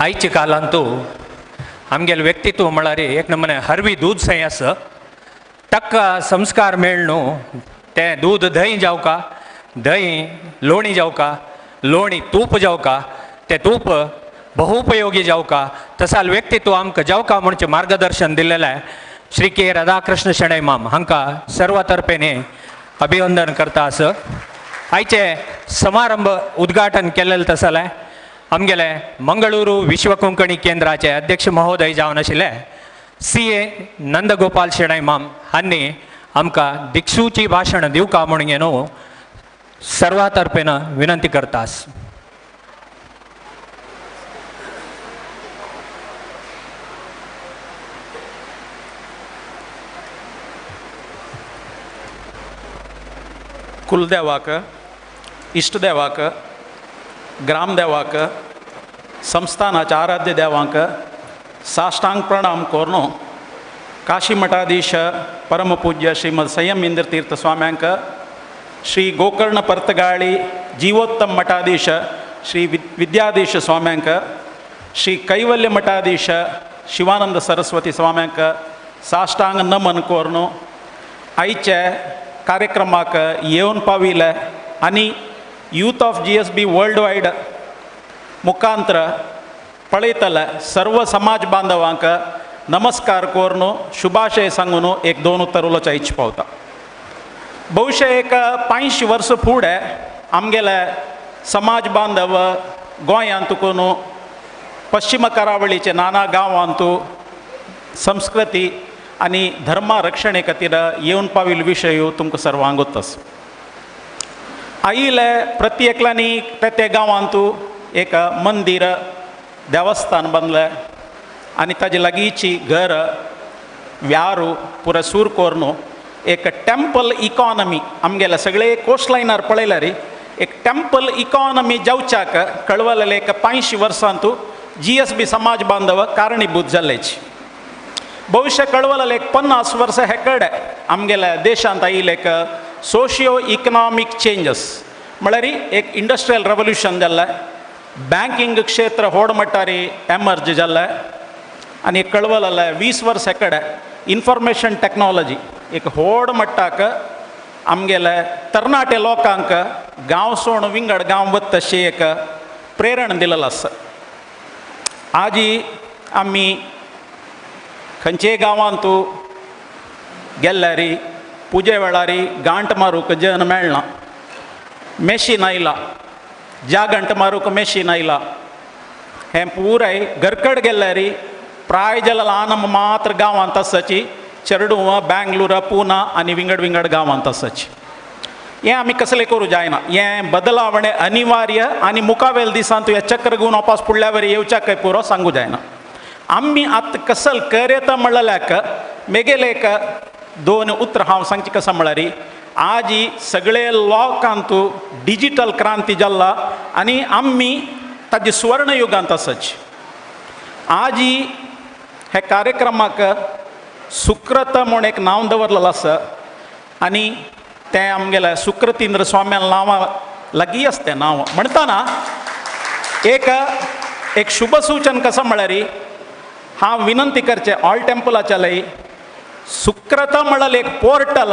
आयच्या कालांतू आमगेलें व्यक्तित्व म्हळ्यार एक नमुने हरवी दूद सय आसा ताका संस्कार मेळ न्हू तें दूद दही जावका दही लोणी जावका लोणी तूप जावका तें तूप बहुपयोगी जावका तसाल व्यक्तित्व आमकां जावका म्हणचें मार्गदर्शन दिल्लेलें श्री के राधाकृष्ण शणै माम हांकां सर्व तर्फेने अभिवंदन करता आस. आयचे समारंभ उद्घाटन केल्लें तसलें आमगेले मंगळुरू विश्व कोंकणी केंद्राचे अध्यक्ष महोदय जावन आशिल्ले CA Nandgopal Shenoy माम हांणी आमकां दिक्षूची भाशण दिवका म्हणून न्हू सर्वा तर्फेन विनंती करतास. कुलदेवाक इश्टदेवाक ग्रामदेवाक संस्थानाच्या आराध्य देवांक साष्टांग प्रणाम करून काशी मठाधीश परमपूज्य श्रीमद संयम इंद्र तीर्थ स्वाम्यांक श्री गोकर्ण पर्तगाळी जीवोत्तम मठाधीश श्री विद्याधीश स्वाम्यांक श्री कैवल्य मठाधीश शिवानंद सरस्वती स्वाम्यांक साष्टांग नमन करून आयचे कार्यक्रमाक येवन पाविले आनी youth of GSB world wide मुखांत्र पळयतले सर्व समाज बांधवांक नमस्कार करून शुभाशय सांगून एक दोन उतर उलोवच्या इच्छा पावता. बहुशा एक 85 वर्सां फुडें आमगेले समाज बांधव गोंयांत कोन पश्चिम करावळीचे नाना गांवांत संस्कृती आनी धर्मा रक्षणे खातीर येवन पाविल्लो विशय तुमकां सर्वांक गोत्तस. आयिल्ले प्रति एकल्यांनी ते ते गांवांत एक मंदीर देवस्थान बांदलें आनी ताजे लागींची घर व्यारू पुरो सूर करून एक टेम्पल इकॉनॉमी आमगेले सगळे कोस्ट लायनार पळयल्यार एक टेम्पल इकॉनॉमी जावच्याक कळवलेले एक 85 वर्सांतू GSB समाज बांधव कारणीभूत जाल्लेची. भविश्य कळवलेले एक 50 वर्सां हे कडेन आमगेल्या देशांत आयिल्ले एक सोशियो इकनॉमीक चेंजस म्हळ्यार एक इंडस्ट्रियल रेवोल्युशन जाल्लें, बँकिंग क्षेत्र व्हड मट्टारी एमर्ज जाल्लें आनी कळवलेले 20 वर्सां कडेन इन्फॉर्मेशन टॅक्नॉलॉजी एक व्हड मट्टाक आमगेले तरणाटे लोकांक गांव सोड विंगड गांव वता तशें एक प्रेरण दिलेलें आसा. आजी आमी खंयचेय गांवांत गेल्यार पुजे वेळार गांठ मारूंक जन मेळना, मेशीन आयलां, ज्या घंट मारूंक मेशीन आयलां, हें पुराय घरकड गेल्यार प्राय जाल्यार ल्हान मात्र गांवांत आसाची चेरडूं बँगलोर पुना आनी विंगड विंगड गांवांत आसाची. हें आमी कसलें करूं जायना, हें बदलावणें अनिवार्य आनी मुखावेल दिसांत हें चक्र घेवन वापस फुडल्या वरी येवच्याक पुरो सांगू जायना. आमी आतां कसल करता म्हणल्याक मेगेले एक दोन उतरां हांव सांगची कसं म्हळ्यार आजी सगळे लोकांतू डिजिटल क्रांती जाल्ला आनी आमी ताजी सुवर्णयुगांत आसाची. आजी हे कार्यक्रमाक सुक्रत म्हूण एक नांव दवरलेलें आसा आनी तें आमगेल्या सुक्रतींद्र स्वाम्यान नांवां लागीं आसा तें नांव म्हणटना एक एक शुभ सूचन कसं म्हळ्यार हांव विनंती करचें ऑल टेम्पलाच्या लय सुक्रत म्हळ्यार एक पोर्टल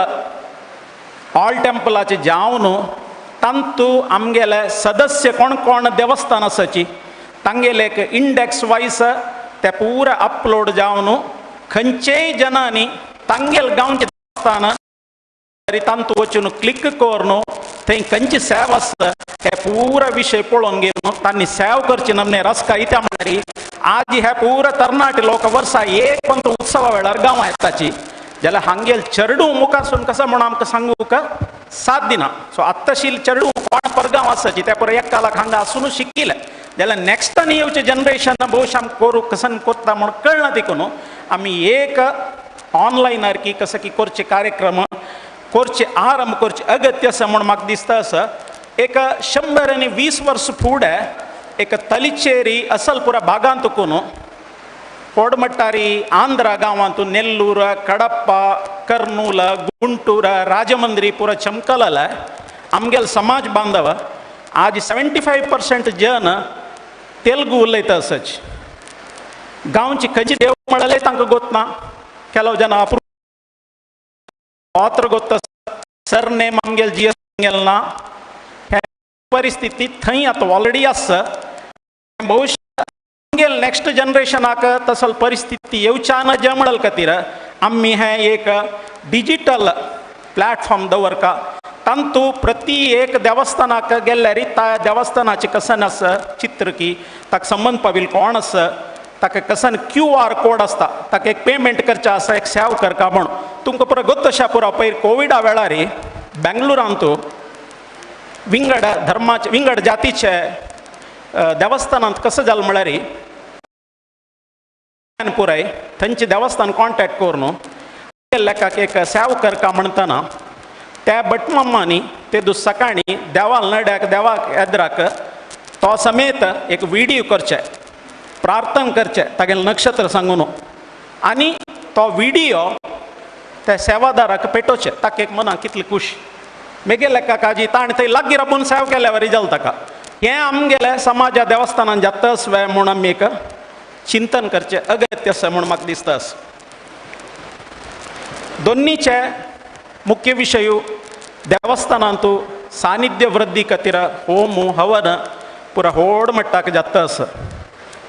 ऑल टेम्पलाचे जावन तांतू आमगेले सदस्य कोण कोण देवस्थान आसाची तांगेले एक इंडेक्स वायज ते पुरा अपलोड जावन खंयचेय जनांनी तांगेल गांवचें देवस्थान तांतू वचून क्लिक करून थंय खंयची सेवा आसा हे पुरा विशय पळोवन घेवन तांणी सेवा करची नमने रस्का इत्या म्हळ्यार आज हे पुरा तरणाटे लोक वर्सा एक पंत उत्सवा वेळार गांवां येताची जाल्यार हांगेल चेरडूं मुखारसून कसो म्हणून आमकां सांगूंक साथ दिना. सो आत्ताशील चेरडूं कोण परगांव आसाची त्या पुरो एकालाक हांगा आसून शिकिल्लें जाल्यार नॅक्स्ट येवचें जनरेशन भोवश आमकां करूं कसन कोत्ता म्हूण कळना देखून आमी एक ऑनलायनार की कसं की करचे कार्यक्रम करचे आरंभ करचे अगत्य आसा म्हूण म्हाका दिसता आसा. एक 120 वर्स फुडें एक तलिचेरी असलपुरा भागांत कोण कोडमट्टारी आंध्रा गांवांत नेल्लूर कडप्पा कर्नूल गुंटूर राजमंद्री पुरा चमकलला आमगेल समाज बांधव आज 75% जन तेलुगू उलयता आसच. गांवची खंयची देव म्हळ्यार तांकां गोत ना, ಕೆಲವು ಜನ पात्र गोत सरनेम आमगेल जी एस ना. हे परिस्थिती थंय आतां ऑलरेडी आसा. भविष्य आमगेल नेक्स्ट जनरेशनाक तसल परिस्थिती येवच्या ना जे म्हणल खातीर आमी हें एक डिजिटल प्लॅटफॉर्म दवरका. तांतू प्रति एक देवस्थानाक गेल्यार त्या देवस्थानाचें कसन आसा चित्र की ताका संबंद पाविल कोण आसा ताका कसन क्यू आर कोड आसता ताका एक पेमेंट करचें आसा एक सेव करका म्हूण तुमकां पुरो गोत अशा पुरो. पयर कोविडा वेळार बेंगलोरांत विंगड धर्माचे विंगड जातीचे देवस्थानांत कसं जालें म्हळ्यार पुराय थंयचे देवस्थान कॉन्टेक्ट करून लेखाक एक सेव करका म्हणटना त्या भटमामांनी ते दीस सकाळी देवाल नड्याक देवाक एद्राक तो समेत एक विडियो करचे प्रार्थना करचे तागेलें नक्षत्र सांगून आनी तो विडियो त्या सेवादाराक पेटोवचे. ताका एक मनाक कितली खुश मेगे लेखाक आजी ताणें थंय लागीं राबून सेव केल्या वरी जालें ताका. हें आमगेलें समाजा देवस्थानान जाताच वे म्हूण आमी एक चिंतन करचें अगत्य आसा म्हूण म्हाका दिसता आसा. दोन्नीचे मुख्य विशय देवस्थानांतू सानिध्य वृद्धी खातीर होम हवन पुरा व्हड मट्टाक जाता आसा.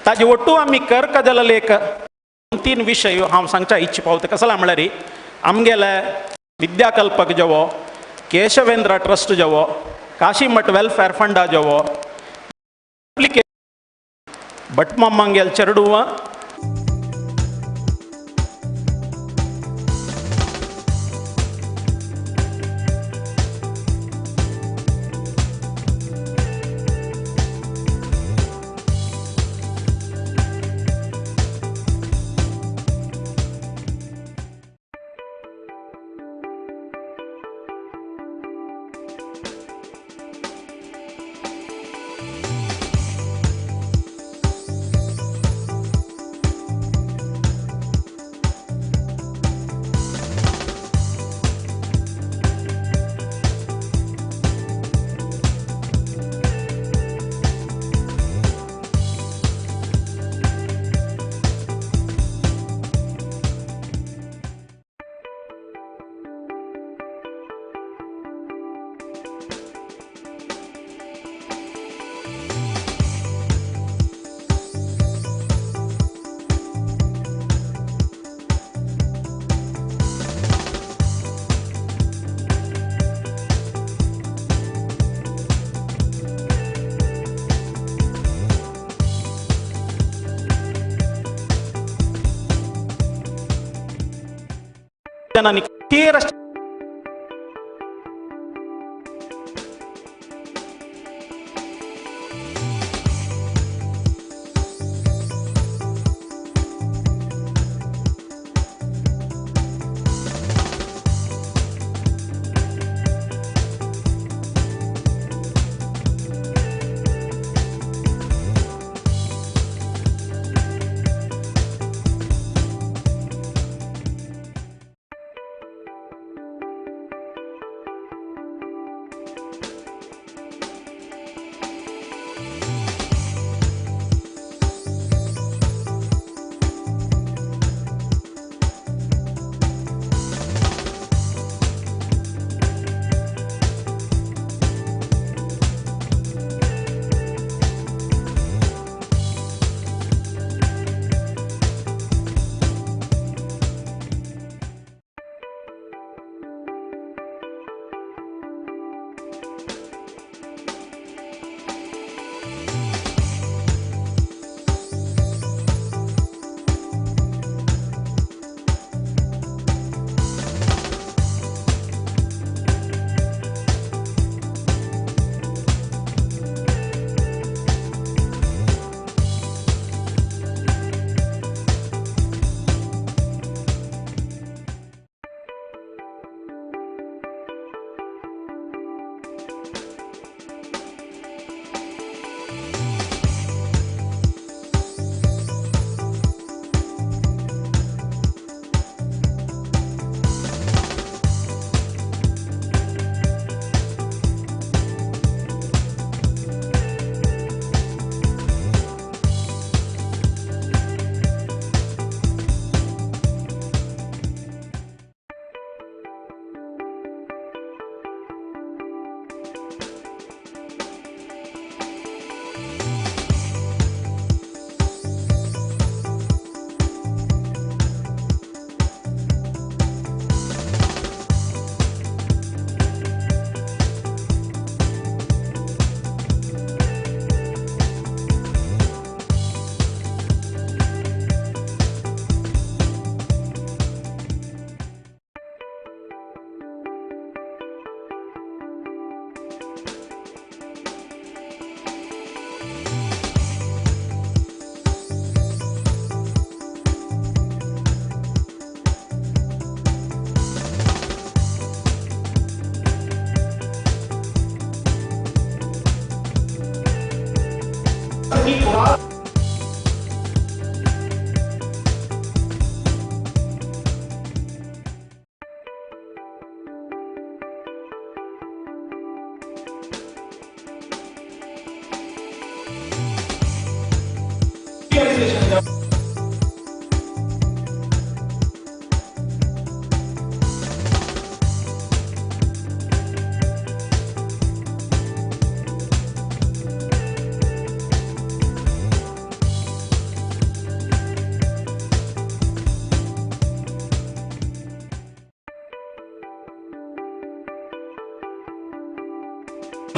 ताजे ಒಟ್ಟು आमी करका जाल्यार एक 2-3 विशय हांव सांगच्या इच्छा पावता. कसला म्हळ्यार आमगेले विद्याकल्पक जेवो केशवेंद्र ट्रस्ट जेवो काशीमठ वेलफेअर फंडा जेवो भटमामांगेल चेरडुवा जनांनी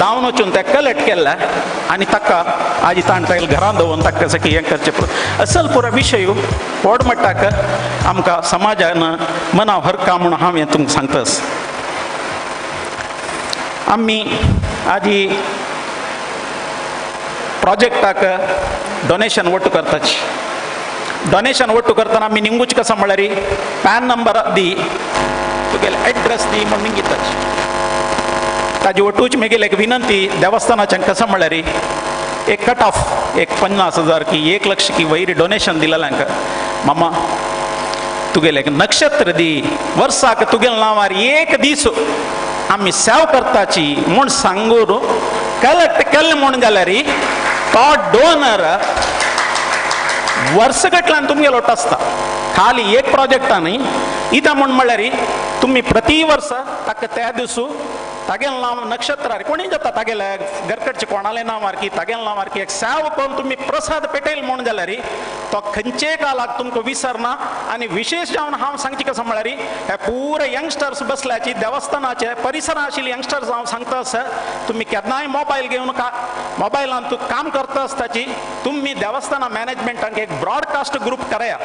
धांवन वचून ते कलेक्ट केल्ले आनी ताका आजी ताणें तागेले घरांत दवरून ताका सकी हें करचें असल पुरो विशय व्हड मट्टाक आमकां समाजान मना हरका म्हूण हांव हें तुमकां सांगतास. आमी आजी प्रोजेक्टाक डोनेशन वट्टू करताची. डोनेशन वट्टू करतना आमी निंगूच कसो म्हळ्यार पॅन नंबर दी तुगेले एड्रेस दी म्हूण निंगिताची. ताजी वटूच मेगेली एक विनंती देवस्थानाच्यान कसो म्हळ्यार एक कट ऑफ एक 50,000 की 1 लक्ष की वयर डोनेशन दिलेल्यांक मामा तुगेले एक नक्षत्र दी वर्साक तुगेले नांवार एक दीस आमी सेव करताची म्हूण सांगून कलेक्ट केल्लें म्हूण जाल्यार तो डोनर वर्सगटल्यान तुमगेलो आसता. खाली एक प्रोजेक्टा न्ही इतां म्हूण म्हळ्यार तुमी प्रति वर्सा ताका त्या दिसू तागेले नांव नक्षत्रार कोणी जाता तागेले घरकडचे कोणाले नांवार की तागेले नांवार की एक सेव करून तुमी प्रसाद पेटयल म्हूण जाल्यार तो खंयचे कालाक तुमकां विसरना. आनी विशेश जावन हांव सांगची कसो म्हळ्यार हे पुरे यंगस्टर्स बसल्याची देवस्थानाचे परिसरांत आशिल्ले यंगस्टर्स हांव सांगता आसा तुमी केन्नाय मोबायल घेवन का मोबायलान तूं काम करता आसताची तुमी देवस्थाना मॅनेजमेंटाक एक ब्रॉडकास्ट ग्रूप करया.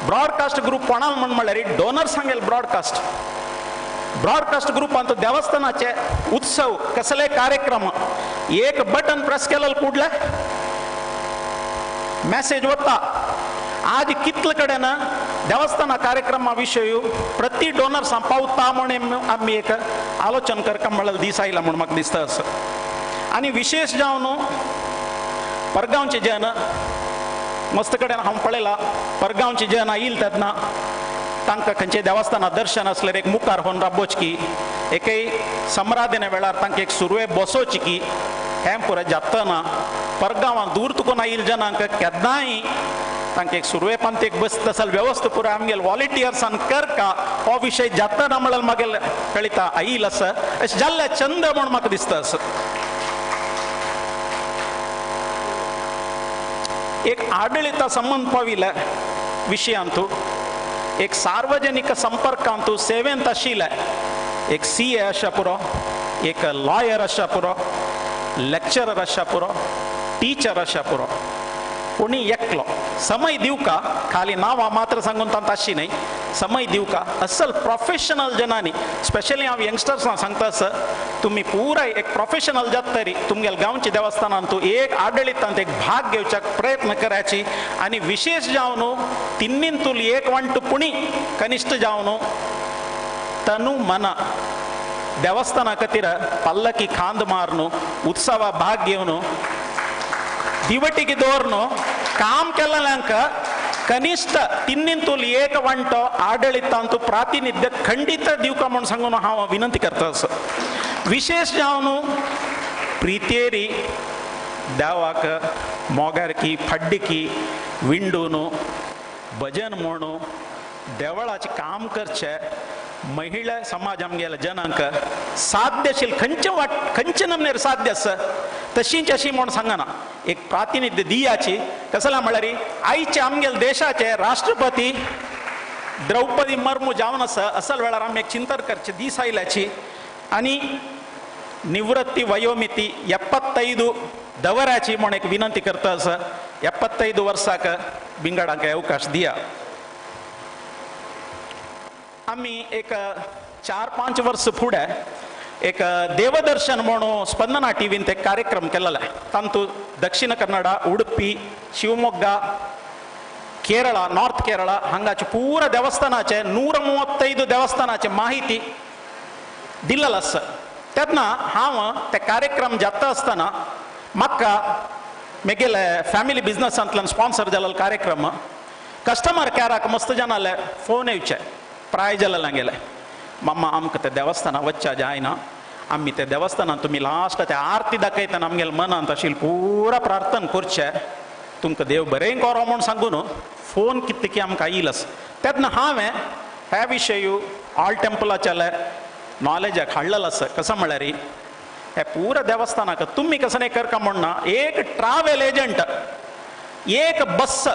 ब्रॉडकास्ट ग्रूप कोणाक म्हूण म्हळ्यार डोनर्स सांगेल ब्रॉडकास्ट ब्रॉडकास्ट ग्रुपांत देवस्थानाचे उत्सव कसले कार्यक्रम एक बटन प्रेस केलं कुडले मॅसेज वता. आज कितले कडेन देवस्थाना कार्यक्रमा विशय प्रति डोनर्सां पावता म्हूण आमी एक आलोचन करका म्हळ्यार दीस आयला म्हूण म्हाका दिसता असो. आनी विशेष जावन परगांवचे जन मस्त कडेन हांव पळयला परगांवचे जन येयल तेन्ना तांकां खंयचे देवस्थाना दर्शन आसल्यार एक मुखार होवन राबोच की एकय समराधने वेळार तांकां एक सुरवे बसोवची की हें पुरो जातना परगांवांत दूर तुकून आयिल्ल्या जनांक केन्नाय तांकां एक सुरवे पंथेक बसता जाल्यार वेवस्था पुरो आमगेले वॉलंटियर्सान करका हो विशय जातना म्हळ्यार मागीर कळिता आयल आसा अशें जाल्ले चंद म्हूण म्हाका दिसता आसा. एक आडळिता संबंद पाविल्ल्या विशयांतू एक सार्वजनिक संपर्कांतू सेवेंत आशिल्ले एक सी ए आशा पुरो एक लॉयर आशा पुरो लेक्चरर आशा पुरो टिचर आशा पुरो कोणी एकलो समय दिवका खाली नांवां मात्र सांगून तांत आशी न्हय समय दिवका असल प्रोफेशनल जनांनी स्पेशली हांव यंगस्टर्सांक सांगता आसा तुमी पुराय एक प्रोफेशनल जाता तरी तुमगेले गांवच्या देवस्थानांत एक आडळितांत एक भाग घेवच्याक प्रयत्न करायची. आनी विशेष जावन तिन्नींतूल एक वांटू पुणी कनिश्ठ जावन तनु मना देवस्थाना खातीर पल्लकी खांद मारून उत्सवा भाग घेवन दिवटीक दवरून काम केल्ल्यांक कनिश्ठ तिन्नींतूल एक वांटो आडळितांतू प्रातिनिध्य खंडीत दिवका म्हूण सांगून हांव विनंती करता आसा. विशेष जावन प्रितेरी देवाक मोगारकी फड्डकी विंडून भजन म्हणून देवळाचें काम करचें महिला समाज आमगेल्या जनांक साध्यशील खंयचे वाट खंयचे नमनेर साध्य आसा तशींच अशी म्हूण सांगना एक प्रातिनिध्य दियाची कसला म्हळ्यार आयचे आमगेले देशाचे राष्ट्रपती द्रौपदी मुर्मू जावन आसा असल वेळार आमी एक चिंतन करचें दीस आयल्याची. आनी निवृत्ती वयोमिती 75 दवराची म्हूण एक विनंती करता आसा 75 वर्साक बिंगडांक अवकाश दिया. आमी एक 4-5 वर्स फुडें एक देवदर्शन म्हणून स्पंदना टीव्हीन एक कार्यक्रम केलेलो तातूंत दक्षिण कन्नडा उडुपी शिवमोग्गा केरळा नॉर्थ केरळा हांगाचे पुरा देवस्थानाचे 135 देवस्थानाचे माहिती दिल्लेलो आसा. तेन्ना हांव ते कार्यक्रम जाता आसतना म्हाका म्हगेले फॅमिली बिजनसांतल्यान स्पॉन्सर जाल्लो कार्यक्रम कस्टमर कॅराक मस्त जाणाले फोन येवचे प्राय जालें गेले मामा आमकां ते देवस्थाना वच्च्या जायना आमी ते देवस्थानान तुमी लास्ट ते आरती दाखयतना आमगेले मनांत आशिल्लें पुरा प्रार्थना करचें तुमकां देव बरें करो म्हूण सांगून फोन कितकी आमकां येयल आसा. तेन्ना हांवें ह्या विशय ऑल टेम्पलाच्या नॉलेजाक हाडलेलो आसा. कसो म्हळ्यार हे पुरा देवस्थानाक तुमी कसं नाही करका म्हण एक ट्रावेल एजंट एक बस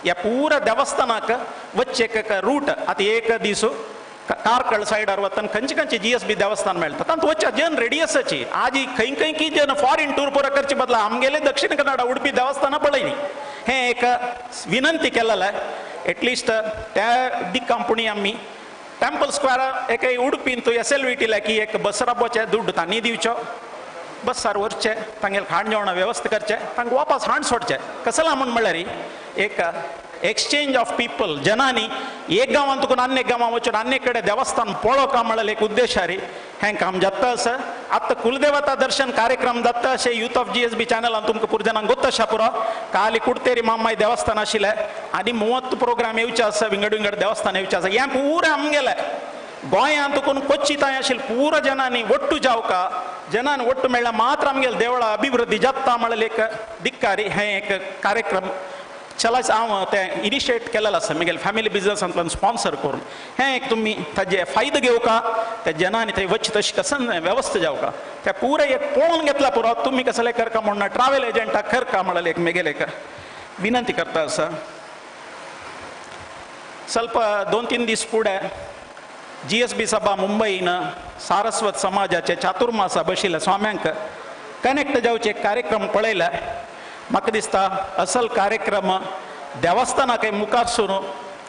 ह्या पुरा देवस्थानाक वच्चे एक रूट आतां एक दीस कार्कळ सायडार वतन खंयचे खंयचे जी एस बी देवस्थान मेळटा तांत वचच्या जन रेडी आसाची. आज खंय खंय की जन फॉरेन टूर पुरो करचे बदला आमगेले दक्षिण कन्नडा उडपी देवस्थानां पळयनी. हें एक विनंती केलेलें एटलिस्ट त्या दिक्कां पुणी आमी टेम्पल स्क्वेर एक उडपीन तूं एस एल व्ही टी लागी एक बस राबोवचें दुड्ड तांणी दिवचो, बसार व्हरचें, तांगेले खाण जेवणा वेवस्था करचें, तांकां वापस हाड सोडचें. कसला म्हूण म्हणल्यार एक एक्सचेंज ऑफ पीपल, जनांनी एक गांवांत तुका आनी एक गांवांत वचून आनी एक कडेन देवस्थान पळोवका म्हणल्यार एक उद्देशारी हें काम जाता आसा. आतां कुलदेवता दर्शन कार्यक्रम जाता अशें youth of G S B चॅनलान तुमकां पुरजनांक गोत्त आसा पुरो. काली कुडतेरी मामाय देवस्थान आशिल्लें आनी 30 प्रोग्राम येवचे आसा, विंगड विंगड देवस्थान येवचें आसा. हें पुरें आमगेलें गोंयांत तुकून कोच्ची थंय आशिल्लें पुरो जनांनी ಒಟ್ಟು जावका, जनान ಒಟ್ಟು मेळ्ळ्यार मात्र आमगेले देवळां अभिवृद्धी जाता म्हणल्यार एक दिक्कारी हें एक कार्यक्रम चलाच हांव तें इनिशिएट केलेलें आसा म्हगेले फॅमिली बिजनसांतल्यान स्पॉन्सर करून. हें एक तुमी ताजे फायदो घेवका, त्या जनांनी थंय वचचे तशी कसन वेवस्था जावका त्या पुरें एक पळोवन घेतला पुरो. तुमी कसलें करका म्हणून ट्रॅव्हल एजंटाक करका म्हणल्यार एक म्हगेलें एक विनंती करता आसा. ಸ್ವಲ್ಪ 2-3 दीस फुडें जी एस बी सभा मुंबईन सारस्वत समाजाचे चातुर्मासा बशिल्ल्या स्वाम्यांक कनेक्ट जावचे कार्यक्रम पळयले. म्हाका दिसता असल कार्यक्रम देवस्थाना काही मुखार सरून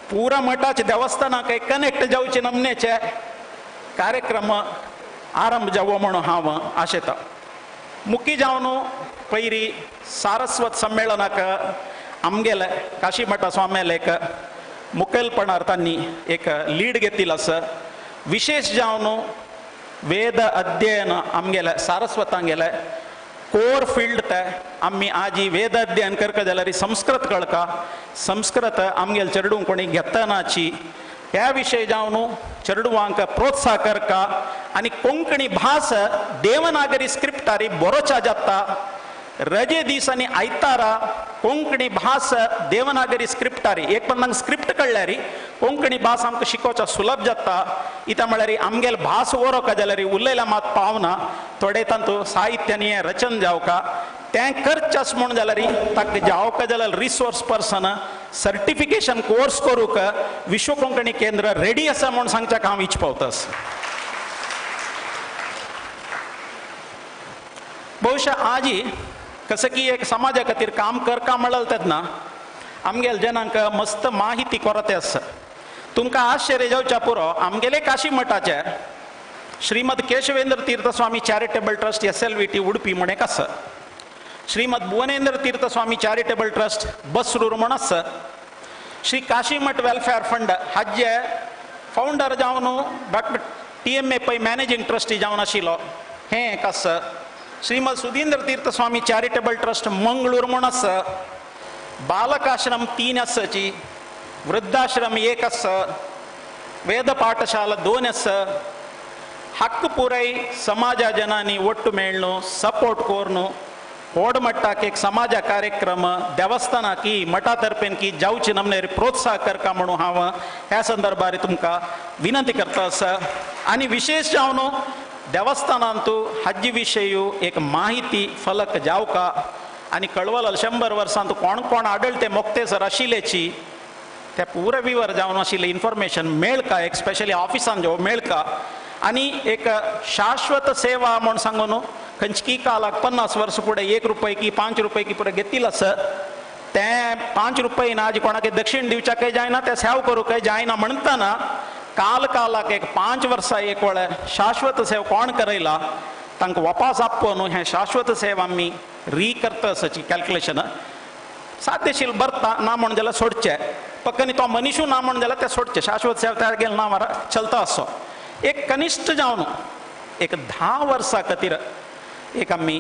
पुरा मठाचे देवस्थाना काही कनेक्ट जावचे नमनेचे कार्यक्रम आरंभ जावो म्हणून हांव आशेता. मुखी जावन पयरी सारस्वत संमेलनाक आमगेले काशी मठा स्वाम्याले एक मुखेलपणार तांणी एक लीड घेतिल्लो आसा. विशेष जावन वेद अध्ययन आमगेले सारस्वतांगेले कोर फिल्ड ते आमी आजी वेद अध्ययन करका जाल्यार संस्कृत कळका, संस्कृत आमगेले चेडूंक कोणी घेतनाची ह्या विशय जावन चेडवांक प्रोत्साह करका आनी कोंकणी भास देवनागरी स्क्रिप्टारी बरोवच्या जाता. रजे दीस आनी आयतारा कोंकणी भास देवनागरी स्क्रिप्टारी एक पण स्क्रिप्ट कळ्ळ्यारी कोंकणी भास आमकां शिकोवच्या सुलभ जाता. इत्या म्हळ्यार आमगेले भास वरोवका जाल्यार उलयल्या मात पावना, थोडे तातूंत साहित्यानी रचन जावका तें करचें म्हूण जाल्यार ताका जावका जाल्यार रिसोर्स पर्सन सर्टिफिकेशन कोर्स करूंक विश्व कोंकणी केंद्र रेडी आसा म्हूण सांगच्याक हांव इच्छ पावता. बहुशा आजी कसं की एक समाजा खातीर काम करका म्हणल तेन्ना आमगेले जनांक मस्त माहिती करत आसा. तुमकां आश्चर्य जावच्या पुरो आमगेले काशी मठाचे Shrimad Keshavendra Tirtha Swami charitable trust S L V T Udupi म्हूण एक आसा, श्रीमद भुवनेंद्र तीर्थस्वामी चॅरिटेबल ट्रस्ट बसरूर म्हूण आसा, श्री काशीमठ वेलफेअर फंड हाजे फावंडर जावन doctor T M A Pai managing trustee जावन आशिल्लो हें एक आसा, श्रीमद सुधींद्र तीर्थस्वामी चॅरिटेबल ट्रस्ट मंगळूर म्हूण आसा, बालकाश्रम 3 आसाची, वृद्धाश्रम 1 आसा, वेद पाठशाला 2 आसा. हक्क पुराय समाजा जनांनी ಒಟ್ಟು मेळ्ळो सपोर्ट करून व्हड मट्टाक एक समाजा कार्यक्रम देवस्थाना की मठा तर्फेन की जावचे नमने प्रोत्साह करका म्हणून हांव ह्या संदर्भार तुमकां विनंती करता आसा. आनी विशेष जावन देवस्थानांतू हाजी विशय एक माहिती फलक जावका आनी कळवल 100 वर्सांत कोण कोण आडळते मोक्तेसर आशिल्ल्याची त्या पुरा विवर जावन आशिल्लें इन्फॉर्मेशन मेळका, एक स्पेशली ऑफिसान जो मेळका. आनी एक शाश्वत सेवा म्हूण सांगून खंयची कालाक 50 वर्स फुडें 1 रुपये की 5 रुपये की पुरें घेतिल्लें आसा तें 5 रुपये ना आज कोणाक दक्षिण दिवच्याकय जायना, तें सेव करूंकय जायना म्हणटना काल कालाक एक 5 वर्सां एक वेळ शाश्वत सेवा कोण करयला तांकां वापास आपोवन हें शाश्वत सेवा आमी री करता आसाची कॅल्क्युलेशन साध्यशील भरता ना म्हूण जाल्यार सोडचें, पक्कनी तो मनीशू ना म्हूण जाल्यार तें सोडचें, शाश्वत सेवा तागेलें नांवार चलता आसो. एक कनिश्ठ जावन एक 10 वर्सां खातीर एक आमी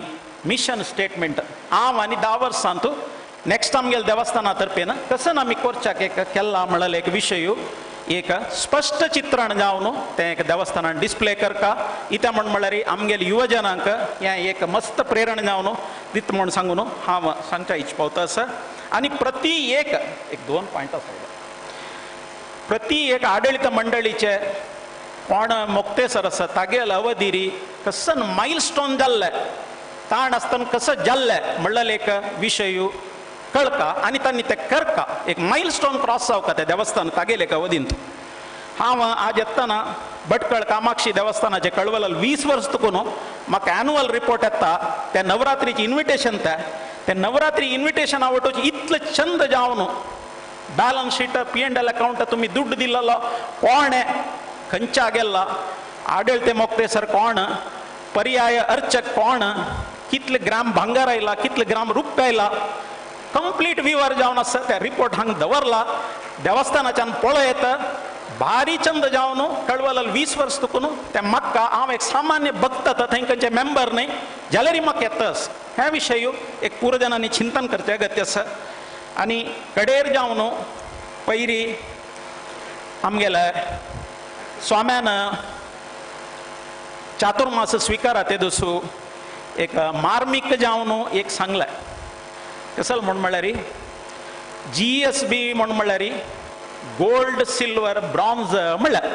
मिशन स्टेटमेंट हांव आनी 10 वर्सांत नेक्स्ट आमगेले देवस्थाना तर्फेन कसन आमी करच्याक एक केल्ला म्हणलें एक विशय एक स्पश्ट चित्रण जावन तें एक देवस्थानान डिस्प्ले करका. इत्या म्हण म्हणल्यार आमगेले युवजनांक हें एक मस्त प्रेरणा जावन दित म्हूण सांगून हांव सांगच्या इच्छ पावता आसा. आनी प्रति एक एक 2 पॉयंट आसा, प्रति एक आडळीत मंडळीचे कोण मोक्तेसर आसा तागेले अवधिरी कसन मायल स्टोन जाल्ले ताण आसतना कसं जाल्लें म्हणलें एक विशय कळका आनी तांणी तें करका एक मायल स्टोन क्रॉस जावका त्या देवस्थान तागेले एक अवधींत. हांव आज येतना भटकळ कामाक्षी देवस्थानाचे कळवलाल 20 वर्स तुकून म्हाका एनुअल रिपोर्ट येता त्या नवरात्रीची इन्विटेशन त्या नवरात्री इन्विटेशन आवडोची इतले चंद जावन balance sheet P&L account तुमी दुड्ड दिल्लो कोण खंयच्या गेल्ला आडळते मोक्ते सर कोण पर्याय अर्चक कोण कितले ग्राम भांगार आयला कितले ग्राम रुपया आयला कंप्लीट विवर जावन आसा त्या रिपोर्ट हांग दवरला देवस्थानाच्यान पळयत भारी चंद जावन कळवलाल 20 वर्स तुकून त्या म्हाका हांव एक सामान्य भक्त थंय खंयचे मेंबर न्हय जाल्यार म्हाका येतस ह्या विशय एक पुरजनांनी चिंतन करचें अगत्य आसा. आनी कडेर जावन पयरी आमगेले स्वाम्यान चातुर्मास स्विकारा ते दुसू एक मार्मीक जावन एक सांगलें कसल म्हूण म्हळ्यार GSB म्हूण म्हळ्यार गोल्ड सिल्वर ब्रॉन्ज म्हणल्यार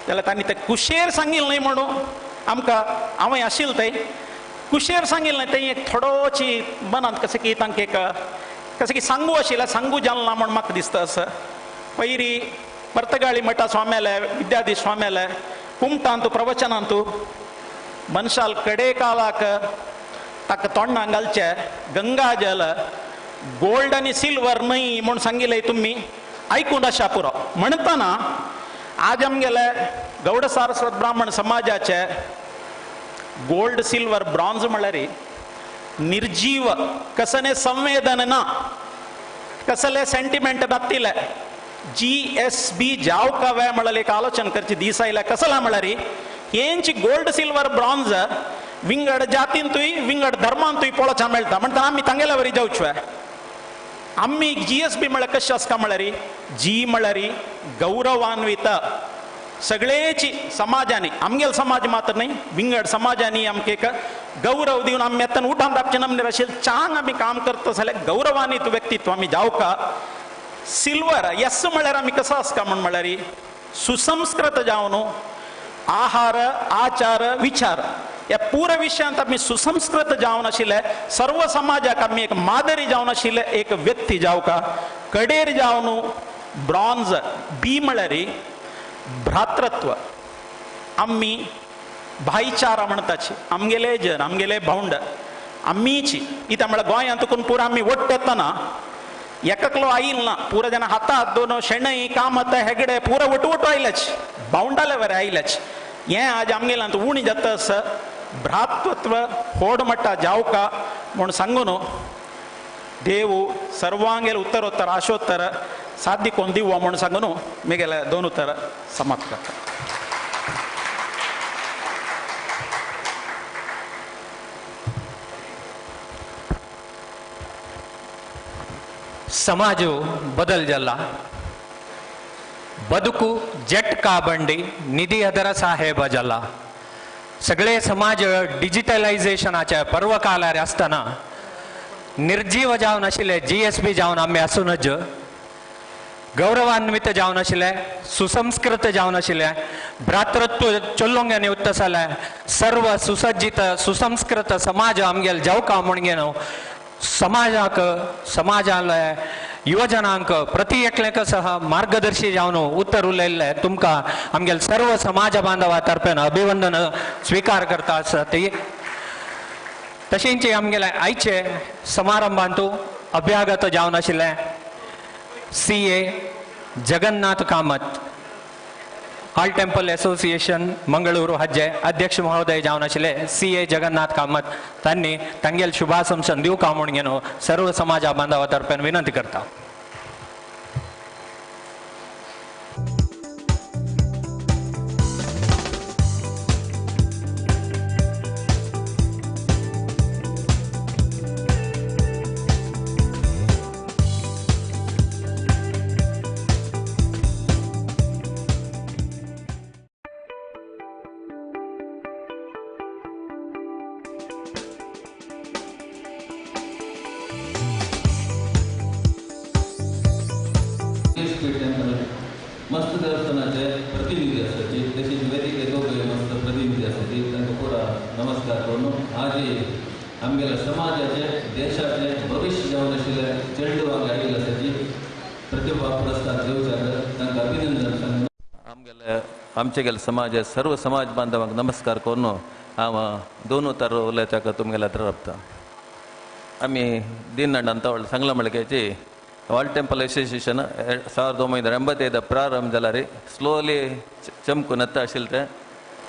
जाल्यार तांणी तें कुशेर सांगिल्लें न्हय म्हणून आमकां हांवें आशिल्लें थंय कुशेर सांगिल्लें न्हय थंय एक थोडोची मनांत कशें की तांकां एक कशें की सांगू आशिल्लें सांगू जालें ना म्हूण म्हाका दिसता आसा. पयरी पर्तगाळी मठा स्वाम्याले विद्याधीश स्वाम्याले कुमटांतू प्रवचनांतू मनशाल कडे कालाक ताका तोंडां घालचें गंगा जल गोल्ड आनी सिल्वर न्हय म्हूण सांगिल्लें तुमी आयकून आशा पुरो म्हणटना आज आमगेले गौड सारस्वत ब्राह्मण समाजाचे गोल्ड सिल्वर ब्रॉन्ज म्हळ्यार निर्जीव कसले संवेदन ना कसले सेंटिमेंट नातिले GSB जाव कावे म्हळ्यार एक आलोचन करची दीस आयल्या कसला म्हळ्यार हेंची गोल्ड सिल्वर ब्रॉन्ज विंगड जातींतूय विंगड धर्मांतूय पळोवच्या मेळटा म्हणटा आमी तांगेल्या वरी जावचे आमी GSB म्हळ्यार कशें आसता म्हळ्यार जी म्हळ्यार गौरवान्वित सगळेची समाजांनी आमगेल समाज मात्र न्हय विंगड समाजांनी आमकां एक गौरव दिवन आमी आतां उठान दापचे नमनेर आशिल्ले चांग आमी काम करता जाल्यार गौरवान्वित व्यक्तित्व आमी जावका. सिल्वर एस म्हळ्यार आमी कसो आसता म्हूण म्हळ्यार सुसंस्कृत जावन आहार आचार विचार ह्या पुरा विशयांत आमी सुसंस्कृत जावन आशिल्ले सर्व समाजाक आमी एक मादरी जावन आशिल्ले एक व्यक्ती जावका. कडेर जावन ब्रॉन्ज बी म्हळ्यार भ्रातृत्व आमी भाईचारा म्हणटाची आमगेले जन आमगेले भावंड आमीची इत्या म्हळ्यार गोंयांत तुकून पुरा आमी वट्ट येतना एककलो आयल ना पुरा जेन्ना हातात दोन शेणई कामत हेगडे पुरा वटू वटू आयल्याच भावंडाले वरे आयल्याच हें आज आमगेल्यांत उणी जाता आसा भ्रातृत्व होड मट्टा जावका म्हूण सांगून देव सर्वांगेल उत्तरोत्तर आशोत्तर साध्य कोण दिवो म्हूण सांगून मेगेले दोन उत्तर समाप्त करता. समाज बदल जाला ಬದುಕು ಜಟ್ಕಾ ಬಂಡಿ ನಿಧಿ ಅದರ ಸಾಹೇಬ ಜಲ್ಲ सगळे समाज डिजिटलायझेशनाच्या पर्वकालार आसतना निर्जीव जावन आशिल्ले GSB जावन आमी आसूनच गौरवान्वित जावन आशिल्ले सुसंस्कृत जावन आशिल्ले भ्रातृत्व चोल्लोंग्यांनी उत्तसाले सर्व सुसज्जित सुसंस्कृत समाज आमगेल जावका म्हूण न्हू समाजाक समाजाले युवजनांक प्रति एकल्याक सह मार्गदर्शी जावन उत्तर उलयल्ले तुमकां आमगेल सर्व समाज बांधवा तर्फेन अभिवंदन स्वीकार करता आसा ती. तशेंच आमगेले आयचे समारंभांतू अभ्यागत जावन आशिल्ले CA Jagannath Kamath all temple association Mangaluru हाजे अध्यक्ष महोदय जावन आशिल्ले CA Jagannath Kamat तांणी तांगेल शुभाशंसन दिवका म्हूण घेवन सर्व समाजा बांधवा तर्फेन विनंती करता. मस्त देवस्थानाचे प्रतिनिधी आसाची तशीच वेदिके दोगय मस्त प्रतिनिधी आसाची तांकां पुरा नमस्कार करून आज आमगेल्या समाजाचे देशाचे भविश्य जावन आशिल्ले चेडवांक आयिल्ले आसाची प्रतिभा पुरस्कार घेवच्याक तांकां अभिनंदन सांगून आमगेले आमगेले आमचे गेले समाज सर्व समाज बांधवांक नमस्कार करून हांव दोन उतर उलयताक तुमगेल्या राबता. आमी दिनंड ಅಂತ सांगला म्हळ्याची वाल टेंपल असोसिएशन 1985 ಪ್ರಾರಂಭ जाल्यार स्लोली चमकून येता आशिल्लें तें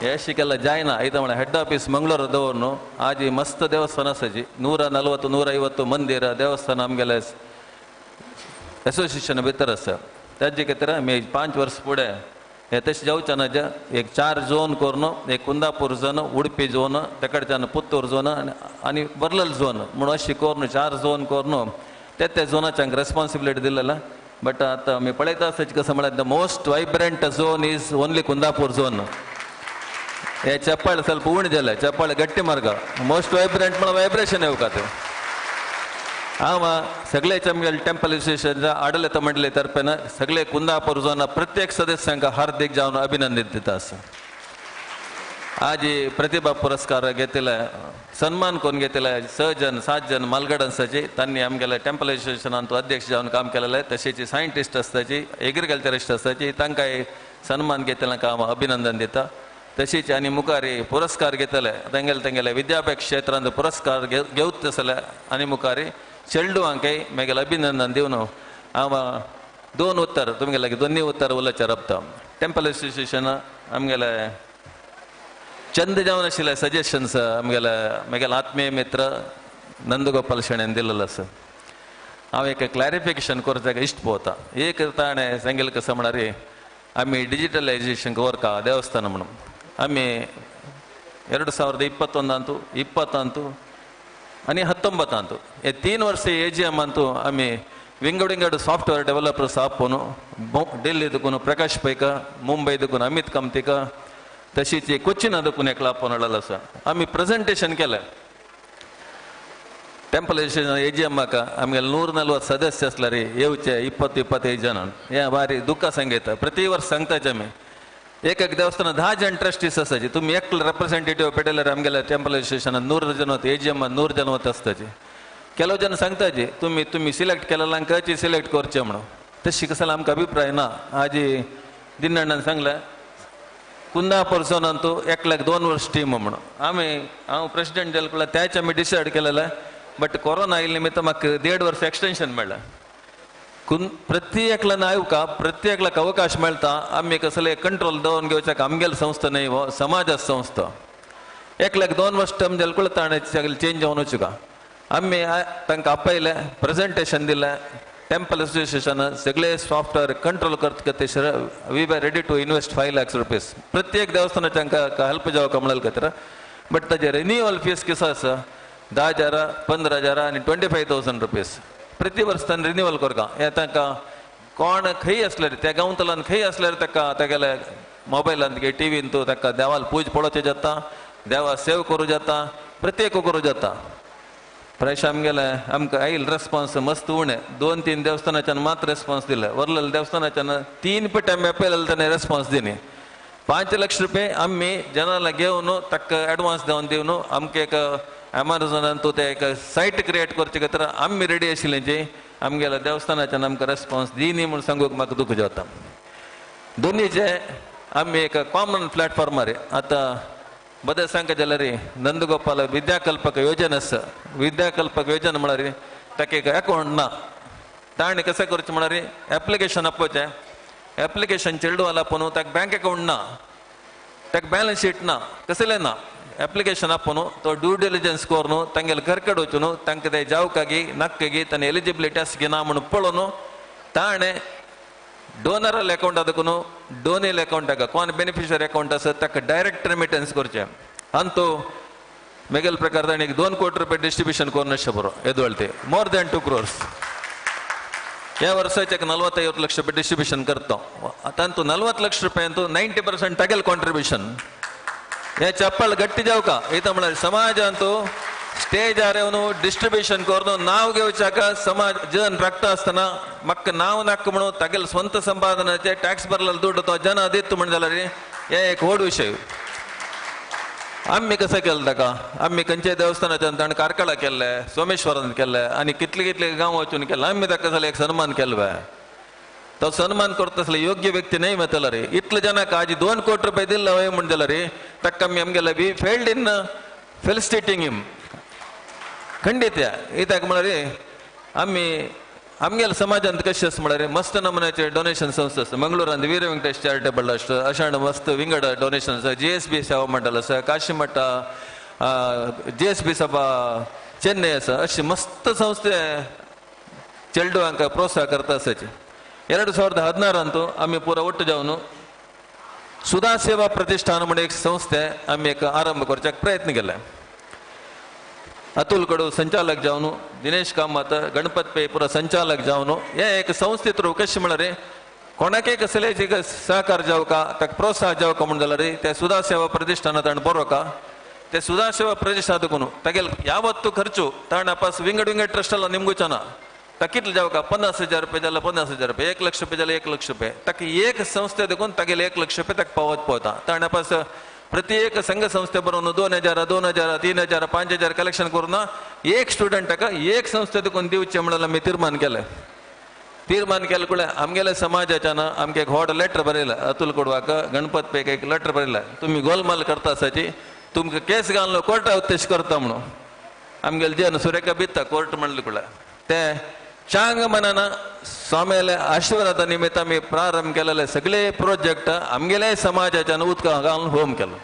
हे शिकेला जायना आयता म्हळ्यार हेड ऑफीस मंगळूर दवरून आजी मस्त देवस्थान आसाची 140 150 मंदिर देवस्थान आमगेले असोसिएशन भितर आसा. ताजे खातीर आमी 5 वर्स फुडें हे तशें जावचें ना एक 4 झोन करून एक कुंदापूर झोन, उडपी झोन, तेकडच्यान पुत्तूर झोन आनी बर्लल झोन म्हणून अशी करून 4 झोन करून ते त्या झोनाच्यांक रेस्पॉन्सिबिलिटी दिलेला. बट आतां आमी पळयता आसता कसं म्हळ्यार the most vibrant zone is only Kundapur zone. हे चप्पाळ ಸ್ವಲ್ಪ उणें जालें, चप्पाळ गट्टी मार्ग मोस्ट वायब्रंट म्हळ्यार वायब्रेशन येवका तें. हांव सगळे आमगेले टेंपल असोसिएशन आडलित मंडळी तर्फेन सगळे कुंदापूर झोन प्रत्येक सदस्यांक हार्दिक जावन अभिनंदन दिता आसा. आजी प्रतिभा पुरस्कार घेतले, सन्मान करून घेतले 6 जण 7 जण मालगड आसाची तांणी आमगेले टेंपल असोसिएशनांत अध्यक्ष जावन काम केलेलें. तशेंच सायंटिस्ट आसताची, एग्रीकल्चरिस्ट आसताची, तांकांय सन्मान घेतले हांव अभिनंदन दिता. तशीच आनी मुखार पुरस्कार घेतले तेंगेले तेंगेले विद्यापीठ क्षेत्रांत पुरस्कार घेवत आसले आनी मुखार चेडवांकय मागीर अभिनंदन दिवन हांव 2 उत्तर तुमगेले दोन्ही उत्तर उलोवचें राबता. टेंपल असोसिएशन आमगेले चंद जावन आशिल्ले सजेशन्स आमगेले म्हगेले आत्मीय मित्र नंदगोपाल शेणेन दिलेलो आसा. हांव एक क्लॅरिफिकेशन करपाक इश्ट पळोवता. एक ताणें सांगिल्लें कसं म्हळ्यार आमी डिजिटलायझेशन करता देवस्थान म्हणून आमी 2021 20 आणि 19 हे 3 वर्ष ए जी एम अंतू आमी विंगड विंगड सॉफ्टवेअर डेव्हलपर्स आपोवन दिल्ली दुकून प्रकाश पैका, मुंबय दुकून अमित कामतीका, तशीच कोचीन दुकून एकला आपोवन हाडलेलो आसा. आमी प्रेझेंटेशन केलें टेंपल ए जी एमाक. आमगेले 140 सदस्य आसल्यार येवचे 20 25 जण. हे भारी दुःख सांगता प्रति वर्स सांगताचे आमी. एक एक देवस्थान 10 जण ट्रस्टीस आसाचे. तुमी एक रेप्रेझेंटेटिव्ह पेटयल्यार आमगेल्या टेंपल असोसिएशनात 100 जण वता, ए जी एमात 100 जण वता आसताचे. ಕೆಲವು ಜನ सांगताचे तुमी तुमी सिलेक्ट केलेल्यांक सिलेक्ट करचे म्हणून. तशी कसो आमकां अभिप्राय ना. आजी दिन्नण्णान सांगलें कुंदापूर झोनांतू एकल्याक 2 वर्स टीम म्हणून. आमी हांव प्रेसिडेंट जाले पळय त्याच आमी डिसायड केलेलें. बट कोरोना आयिल्ले निमित्त म्हाका 1.5 वर्स एक्सटेंशन मेळ्ळें. प्रत्येकल्यान आयवका प्रत्येकल्याक अवकाश मेळटा. आमी कसले कंट्रोल दवरून घेवच्याक आमगेले संस्था न्हय हो समाजा संस्था. एकल्याक 2 वर्स टर्म जाले पळय ताणें सगळें चेंज जावन वचूका. आमी तांकां आपयलें, प्रेझेंटेशन दिलें. टेंपल असोसिएशन सगळे सॉफ्टवेअर कंट्रोल करता खातीर we are ready to invest 5 lakhs rupees प्रत्येक देवस्थानाक तांकां हेल्प जावका म्हणले खातीर. बट ताजे रिन्युअल फीस कसो आसा 10,000 15,000 आनी 25,000 रुपीज प्रति वर्स ताणें रिन्युअल करता. हें तांकां कोण खंय आसल्यार त्या गांवतल्यान खंय आसल्यार ताका तागेले मोबायलान टिवीन तूं ताका देवाल पूज पळोवचें जाता, देवा सेव करूं जाता, प्रत्येक करूं जाता. प्रायश आमगेले आमकां आयल रेस्पॉन्स मस्त उणें. 2-3 देवस्थानाच्यान मात रेस्पॉन्स दिले. वरलेल्या देवस्थानाच्यान 3 पेट आमी आपयलेले ताणें रेस्पॉन्स दिली. 5 लक्ष रुपये आमी जनाला घेवन ताका एडवान्स दिवन दिवन आमकां एक एमेझॉनान तूं ते एक सायट क्रिएट करचे खातीर आमी रेडी आशिल्लें जी आमगेल्या देवस्थानाच्यान आमकां रेस्पॉन्स दिनी म्हूण सांगूंक म्हाका दुःख जाता. दोनीचे आमी एक कॉमन प्लॅटफॉर्मार आतां बदल सांगता जाल्यार नंदगोपाल विद्याकल्पक योजना आसा. विद्याकल्पक योजना म्हळ्यार ताका एक अकावंट ना. ताणें कशें करचें म्हळ्यार एप्लिकेशन आपोवचें, एप्लिकेशन चेडवाल आपोवन ताका बँक अकावंट ना, ताका बॅलन्स शीट ना, कसलें ना. एप्लिकेशन आपोवन तो ड्यू डिलिजन्स करून तांगेले घर कडेन वचून तांकां ते जावकागी नाक्कगी ताणें एलिजिबिलिटी आसा की ना म्हणून पळोवन ताणें डोनरल अकावंटा देखून डोनेल अकावंटाक कोण बेनिफिशरी अकावंट आसा ताका डायरेक्ट रेमिटन्स करचें. आनी तो मेगेल प्रकार ताणें 2 कोटी रुपये डिस्ट्रिब्युशन करून अशें बरो येदोळ ते मोर दॅन 2 crores ह्या वर्साचे 45 लक्ष रुपये डिस्ट्रिब्युशन करता. तातूंत 40 लक्ष रुपयांतू 90% तागेलें कॉन्ट्रिब्युशन. हे चप्पल गट्टी जावका इथं म्हळ्यार समाजांतू स्टेजार येवन डिस्ट्रिब्युशन करून नांव घेवच्याक समाज जन राखता आसतना म्हाका नांव नाका म्हणून तागेले स्वंत संपादनाचे टॅक्स भरलेलो दुड्ड तो जन दित म्हण जाल्यार हे एक व्हड विशय. आमी कशें केलें ताका आमी खंयच्या देवस्थानाच्यान ताणें कार्कळा केल्लें, सोमेश्वरान केल्लें आनी कितले कितले गांव वचून केल्लें. आमी ताका जाल्यार एक सन्मान केलो. तो सन्मान करता आसले योग्य व्यक्ती न्हय मेळटलो रे. इतले जाणांक आज 2 कोटी रुपये दिल्ले हय म्हण जाल्यार रे ताका आमी आमगेले we failed in felicitating him. खंडीत कित्याक म्हळ्यार रे आमी आमगेल्या समाजांत कशें आसा म्हळ्यार मस्त नमुन्याचे डोनेशन संस्था आसा. मंगळुरांत वीर वेंकटेश चॅरिटेबल ट्रस्ट अशा मस्त विंगड डोनेशन आसा. GSB सेवा मंडळ आसा, काशीमठा GSB सभा चेन्नय आसा. अशी मस्त संस्थे चेडवांक प्रोत्साह करता आसाची. 2016 आमी पुरा ಒಟ್ಟು जावन सुधा सेवा प्रतिष्ठान म्हण एक संस्थे आमी एक आरंभ करच्याक प्रयत्न केले. अतुल कडू संचालक जावन, दिनेश कामत, गणपत पै पुरा संचालक जावन हे एक संस्थे थ्रू कशें म्हळ्यार कोणाकय कसलेय सहकार जावका ताका प्रोत्साह जावका म्हण जाल्यार ते सुधा सेवा प्रतिष्ठानात ताणें बरोवका. ते सुधा सेवा प्रतिष्ठान देखून तागेले यावत्तू खर्चू ताणें पास विंगड विंगड ट्रस्टाला निमगुचो ना. ताका कितले जावका 50,000 रुपये जाल्यार 50,000 रुपये, 1 लाख रुपये जाल्यार 1 लाख रुपये, ताका एक संस्थे देखून तागेले 1 लाख रुपये ताका पावत पावता. ताणें पास प्रत्येक संघ संस्थे बरोवन 2,000 2,000 3,000 5,000 कलेक्शन करून एक स्टुडंटाक एक संस्थे देखून दिवचें म्हणून आमी तीर्मान केलें. तीर्मान केलें कुळे आमगेल्या समाजाच्यान आमकां एक व्हड लेटर बरयलें. अतुल कोडवाक गणपत पैक एक लेटर बरयलें, तुमी गोलमाल करता आसाची, तुमकां केस घालून कोर्टा उद्देश करता म्हणून. आमगेले जेन सुरेखा बित्ता कोर्ट म्हणलें कुळे ते चांग मनान स्वाम्याले आशीर्वादा निमित्त आमी प्रारंभ केलेले सगळे प्रोजेक्ट आमगेले समाजाच्यान उदका घालून होम केलो.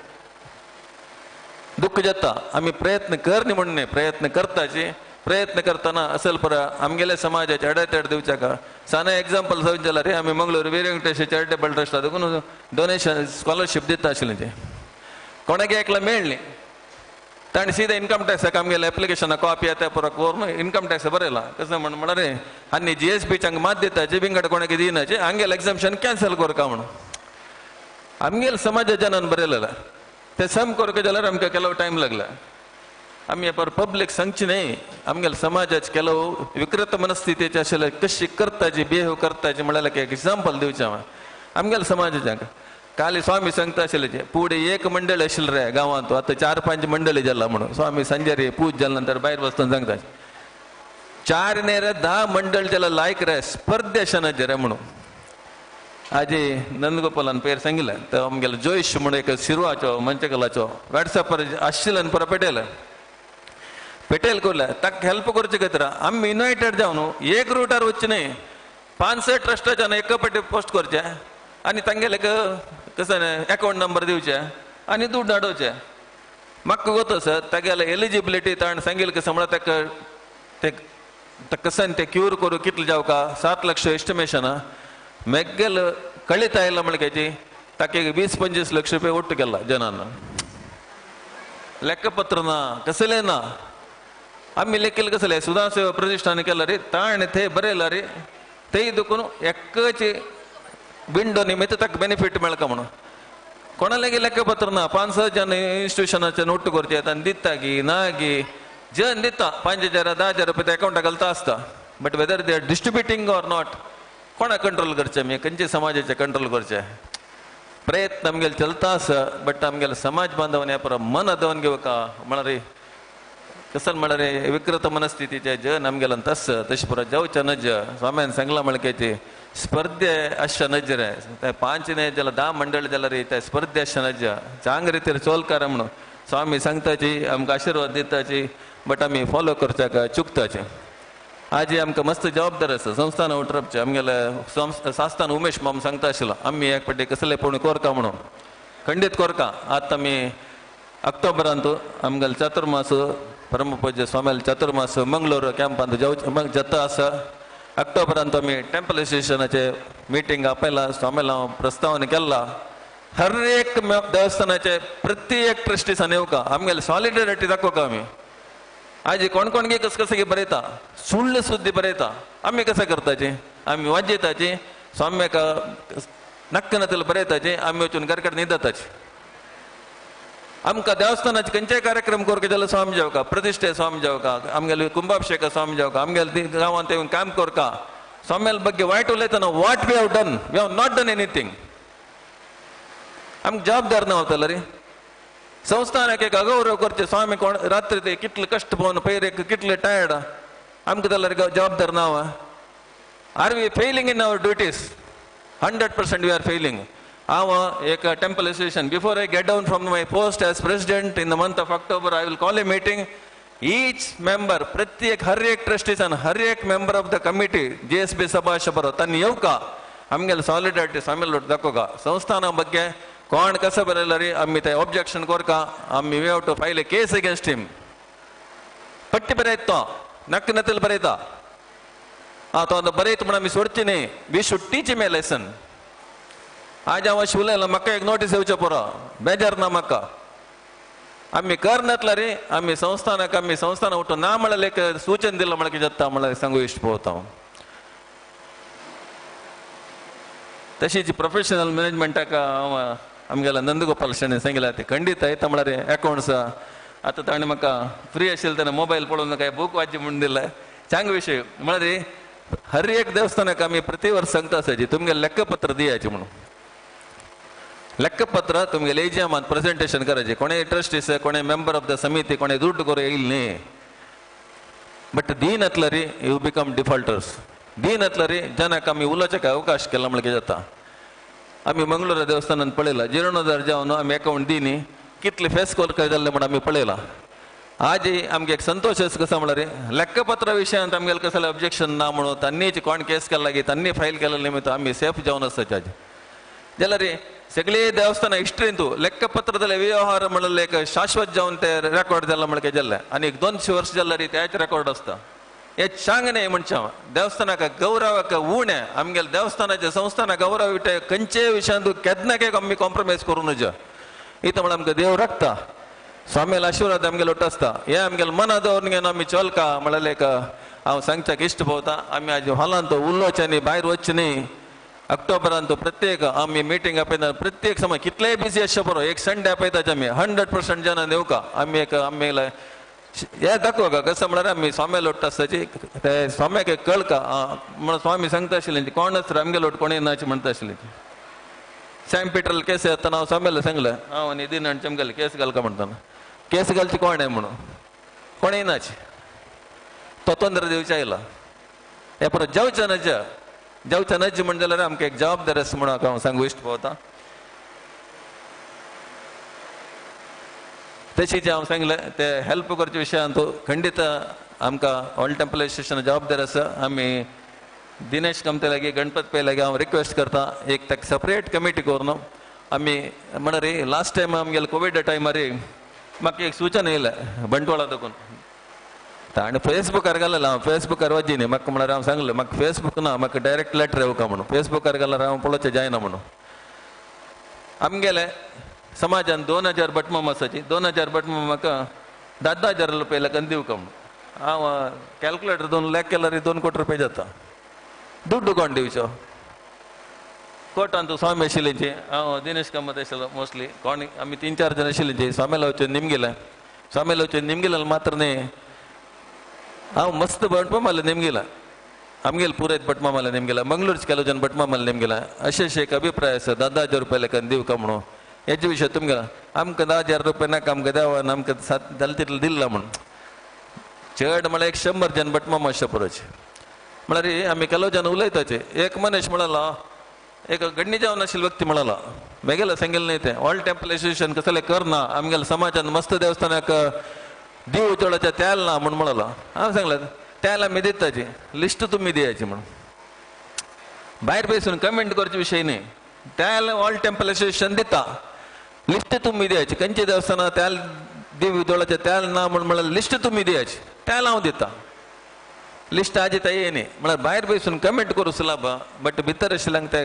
दुःख जाता आमी प्रयत्न कर न्ही म्हणून न्ही, प्रयत्न करताची. प्रयत्न करतना असल पर आमगेले समाजाचे अडेतेड दिवच्याक साना एग्जाम्पल सांगचें जाल्यार रे आमी मंगळूर वीर वेंकटेश चॅरिटेबल ट्रस्टा देखून डोनेशन स्कॉलरशीप दिता आशिल्लें. तें कोणाक एकला मेळ्ळी ताणें सीधा इन्कम टॅक्साक आमगेले एप्लिकेशना कॉपी येता पुरो करून इन्कम टॅक्स बरयला. कसं म्हण म्हळ्यार रे आनी GSB मात दिताचे बिंगड कोणाक दिनाचे आमगेले एग्जाम्शन कॅन्सल करका म्हणून आमगेले समाजाच्या जनान बरयलें. ते सम करका जाल्यार आमकां ಕೆಲವು टायम लागला. आमी पर पब्लीक सांगची न्हय आमगेले समाजाचे ಕೆಲವು विकृत मनस्थितीचे आशिल्ले कशी करताची बिहेव करताची म्हळ्यार एक एग्जाम्पल दिवचें हांवें आमगेले समाजाच्या. काली स्वामी सांगता आशिल्ले पुढे एक मंडळ आशिल्लें रे गांवांत, आतां 4-5 मंडळी जाला म्हणून स्वामी संजरी पूज जाल्या नंतर भायर बसतना सांगता 4 न्ही रे 10 मंडळ जाल्यार लायक रे स्पर्धेशनाचे रे म्हणून. आजी नंदगोपालान पेर सांगिल्लें तो आमगेलो जोयश म्हणून एक शिरवाचो मंचकलाचो वॉट्सॅपार आशिल्ल्यान परत पेटेल पेटेल कोरले ताका हेल्प करचे खातीर आमी युनायटेड जावन एक रुटार वचचें न्हय, 500 ट्रस्टाच्यान एक पाटी पोस्ट करचें आनी तांगेले कसं अकावंट नंबर दिवचे आनी दूड धाडोवचे. म्हाका गोत आसा तागेले एलिजिबिलिटी ताणें सांगिल्लें कसं म्हळ्यार ताका ते कसन ते क्यूर करूं कितले जावका 7 लक्ष एस्टिमेशन मेगेल कळीत आयला म्हळ्यार ताका 20-25 लक्ष रुपये ಒಟ್ಟು केला जनान. लेखपत्र ना कसलें ना आमी लेखिल्लें कसलें सुधा सेवा प्रतिष्ठान केला रे ताणें थंय बरयला रे तेय देखून एकच विंडो निमित्त ताका बेनिफीट मेळका म्हणून. कोणालागी लेखपत्र ना 5-6 जण इन्स्टिट्युशनाचे नोट करचे आनी दिता गी ना गी जन दिता 5,000 10,000 रुपये अकावंटाक घालता आसता. But whether they are distributing or not कोणा कंट्रोल करचें आमी खंयचे समाजाचे कंट्रोल करचें. प्रयत्न आमगेले चलता आसा बट आमगेले समाज बांधवांनी पर मन दवन घेवका म्हळ्यार कसन म्हळ्यार विकृत मनस्थितीचे जन आमगेले तस तशें पुरो जावचें नज. स्वाम्यान सांगलां म्हळ्यार स्पर्धे अशें नज रे ते 5 न्हय जाल्यार 10 मंडळ जाल्यार ते स्पर्धे अशें नज चांग रितीर चोलकार म्हणून स्वामी सांगताची आमकां आशिर्वाद दिताची बट आमी फॉलो करच्याक चुकताचे. आजी आमकां मस्त जबाबदार आसा संस्थान उठरपचे आमगेले संस्थान उमेश माम सांगता आशिल्लो आमी एक पाटी कसले पूण कोरका म्हणून खंडीत कोरका. आतां आमी ऑक्टोबरांत आमगेले चातुर्मास परमपूज्य स्वाम्याले चातुर्मास मंगळूर कॅम्पांत जावचे जाता आसा. ऑक्टोबरांत आमी टेम्पल एसोसिएशनाचे मिटींग आपयला स्वाम्याला प्रस्तावना केला. हर एक देवस्थानाचे प्रत्येक ट्रस्टीसान येवका आमगेले सॉलिडरिटी दाखोवका. आमी आजी कोण कोण कस कसं बरयता सुಳ್ಳು सुद्दी बरयता आमी कशें करताची आमी वाजयताची स्वाम्याक नक्कनातले बरयताची आमी वचून घर कडेन न्हिदताची. आमकां देवस्थानाचे खंयचेय कार्यक्रम करका जाल्यार स्वामी जावका प्रतिश्ठे स्वामी जावका आमगेले कुंभाभिषेक स्वामी जावका आमगेले गांवांत येवन काम करका स्वाम्याले ಬಗ್ಗೆ वायट उलयतना what we have done, we have not done anything. आमकां जबाबदार ना वतलो रे संस्थानाक एक अगौरव करचे स्वामी कोण रात्री ते कितले कश्ट पळोवन पयर एक कितले टायर्ड आमकां जाल्यार जबाबदार ना. Are we failing in our duties? 100% we are failing. हांव एक temple association before I get down from my post as president in the month of October I will call a meeting. Each member प्रत्येक हर एक ट्रस्टीसान हर एक member of the committee G S B सभा बरो तांणी येवका आमगेले solidarity स्वामी दाखोवका संस्थाना ಬಗ್ಗೆ कोण कसं बरयला रे आमी ते ऑब्जेक्शन करका आमी we have to file a case against him. पट्टी बरयत तो नक्की नतील बरयता आं तो आतां बरयत म्हण आमी सोडची न्ही. We should teach him a lesson. आज हांव अशें उलयलां म्हाका एक नोटीस येवचें पुरो बेजार ना म्हाका. आमी करनातला रे आमी संस्थानाक आमी संस्थाना उठून ना म्हळ्यार एक सूचन दिलां म्हळ्यार कितें जाता म्हळ्यार सांगू इश्ट पळोवता हांव. तशीच प्रोफेशनल मॅनेजमेंटाक हांव आमगेल्या नंदगोपाल शेणें सांगिल्लें ते खंडीत येता म्हळ्यार अकावंट्स आतां ताणें म्हाका फ्री आशिल्लें तेन्ना मोबायल पळोवन काय बूक वाचचे म्हूण दिलें. चांग विशय म्हळ्यार हर एक देवस्थानाक आमी प्रति वर्स सांगता आसाची तुमगेलें लेखपत्र दियाचें म्हणून. लेखपत्र तुमगेलें एजीएमांत प्रेजेंटेशन करायचें. कोणें ट्रस्टीस कोणें मेंबर ऑफ the समिती कोणें दुड्ड करूं येयल न्ही बट दिनातलो रे you become defaulters. दिनातलो रे जनाक आमी उलोवचें अवकाश केला म्हळ्यार कितें जाता. आमी मंगळूरा देवस्थानान पळयलां जिर्णोद्धार जावन आमी अकावंट दिनी कितले फेस कॉल काय जाल्ले म्हण आमी पळयलां. आज आमगे एक संतोश आसा कसो म्हळ्यार लेखपत्र विशयांत आमगेलें कसलें ऑब्जेक्शन ना म्हणून तांणी कोण केस केला लागीं तांणी फायल केला निमित्त आमी सेफ जावन आसता आज. जाल्यार सगळे देवस्थानां हिस्ट्रींत लेखपत्र व्यवहार म्हणल्यार एक शाश्वत जावन ते रेकॉर्ड जाला म्हळ्यार कितें जालें आनी एक 200 वर्स जाल्यार त्याच रेकॉर्ड आसता. हे चांग न्ही म्हणचें हांव देवस्थानाक गौरवाक उणें आमगेले देवस्थानाचे संस्थाना गौरव विटे खंयचेय विशयांत केन्ना केक आमी कॉम्प्रोमायज करूं नजो. इथं म्हळ्यार आमकां देव राखता स्वामीला आशिर्वाद आमगेलो आसता. हे आमगेले मना दवरून घेवन आमी चलका म्हळ्यार एक हांव सांगच्याक इश्ट पळोवता. आमी आज हॉलांत उलोवचें न्ही भायर वचचें न्ही. ऑक्टोबरान प्रत्येक आमी मिटींग आपयता प्रत्येक समय कितलेय बिजी आसचे बरो एक संडे आपयताचे आमी 100% जाणां येवका आमी एक आमी हे दाखोवका कसं म्हळ्यार आमी स्वामी लोट आसताची ते स्वाम्याक कळका म्हणून स्वामी सांगता आशिल्लें कोणच आमगे लोट कोणें नाची म्हणटा आशिल्लें. सॅम पिटरल केस येतना हांव स्वाम्याला सांगलें हांव आनी दिन आनी आमगेले केस घालका म्हणटाना केस घालची कोण म्हणून कोणें नाची तो तंत्र दिवचें आयला हे परत जेवचें नज जेवचें नज म्हण जाल्यार आमकां एक जबाबदार आसा म्हणून हांव सांगू इश्ट पळोवता. तशीच हांव सांगलें ते हेल्प करचे विशयांत खंडीत आमकां ऑल टेम्पल एसोसिएशन जबाबदार आसा. आमी दिनेश कामते लागीं गणपत पै लागीं हांव रिक्वेस्ट करता एक ताका सेपरेट कमिटी करून आमी म्हणा रे लास्ट टायम आमगेले कोविडा टायमार म्हाका एक सूचना येयलें बंटवाळा दाखून ताणें फेसबुकार घालें हांव फेसबुकार वचची न्ही म्हाका म्हळ्यार हांव सांगलें म्हाका फेसबूक ना म्हाका डायरेक्ट लेटर येवका म्हणून फेसबुकार घाल्यार हांव पळोवचें जायना म्हणून. आमगेले समाजान 2000 भटमाम आसाची 2000 भटमाम म्हाका 10,000 रुपये लेखन दिवका म्हणून हांव कॅल्कुलेटर 2 लाख केल्यार 2 कोटी रुपये जाता. दुड्डू कोण दिवचो कोटान तूं स्वामी आशिल्लीची हांव दिनेश कामत आशिल्लो मोस्टली कोण आमी 3-4 जाण आशिल्लीची स्वामीला वचून निमगिलें स्वामीला वचून निमगिलें मात्र न्ही हांव मस्त भटमामाले निमगिला आमगेले पुरयत भटमामाले निमगिला मंगळूरचे ಕೆಲವು जन भटमामाले निमगिला अशें अशें एक अभिप्राय आसा 10,000 रुपये लेखन दिवका म्हणून हेजे विशय तुमगेला आमकां 10,000 रुपये नाका आमकां देवान आमकां सात जालें तितलें दिल्ला म्हणून चड म्हळ्यार एक 100 जन भटमामा आसचे पुरोचे म्हळ्यार आमी ಕೆಲವು जन उलयताचे. एक मनीस म्हळालो एक गण्णी जावन आशिल्ली व्यक्ती म्हळालो मेगेलो सांगेलें न्ही तें ऑल टेम्पल एसोसिएशन कसलें करना आमगेल्या समाजान मस्त देवस्थानाक दीव उजळाचें तेल ना म्हूण म्हळालो. हांव सांगलें तेल आमी दिताची लिस्ट तुमी दियाची म्हणून भायर बसून कमेंट करचे विशय न्ही. तेल ऑल टेम्पल एसोसिएशन दिता लिस्ट तुमी दियाची खंयचे देवस्थानां तेल दीव उजळाचें तेल ना म्हूण म्हळ्यार लिस्ट तुमी दियाची तेल हांव दिता लिस्ट आजी तय न्ही म्हळ्यार भायर बसून कमेंट करूं सुलाभ बट भितर आशिल्ल्यांक ते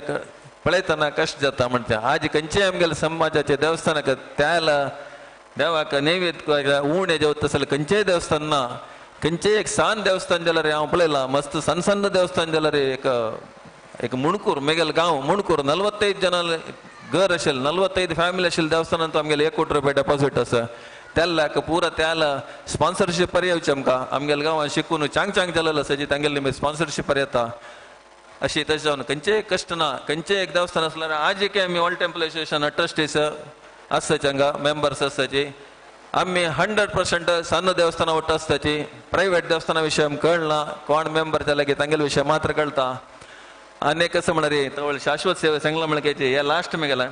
पळयतना कश्ट जाता म्हणटा. आज खंयचेय आमगेल्या समाजाचे देवस्थानाक तेल देवाक नैवेद्य उणें जेवता जाल्यार खंयचेय देवस्थान ना खंयचेय एक सान देवस्थान जाल्यार हांव पळयलां मस्त सन्न सन्न देवस्थान जाल्यार एक एक मुणकूर मेगेल गांव मुणकूर 45 जणां घर आशिल्लें 45 फॅमिली आशिल्लें देवस्थानांत आमगेले 1 कोटी रुपया डेपॉझीट आसा. तेल्लाक पुरा त्याला स्पॉन्सरशीप येवचें आमकां आमगेल्या गांवांत शिकून चांग चांग जालेलो आसा जी तांगेले स्पॉन्सरशीप येता अशी तशें जावन खंयचेय कश्ट ना खंयचेय एक देवस्थान आसल्यार आज एक आमी ऑल टेम्पल एसोसिएशन ट्रस्टीस आसताचे हांगा मेंबर्स आसताची आमी 100% सन्न देवस्थानां वट्ट आसताची. प्रायवेट देवस्थाना विशय आमकां कळना कोण मेंबर जाले की तांगेले विशय मात्र कळटा. आनी कसं म्हणा रे तवळ शाश्वत सेवा सांगला म्हणकायचे या लास्ट मेगेला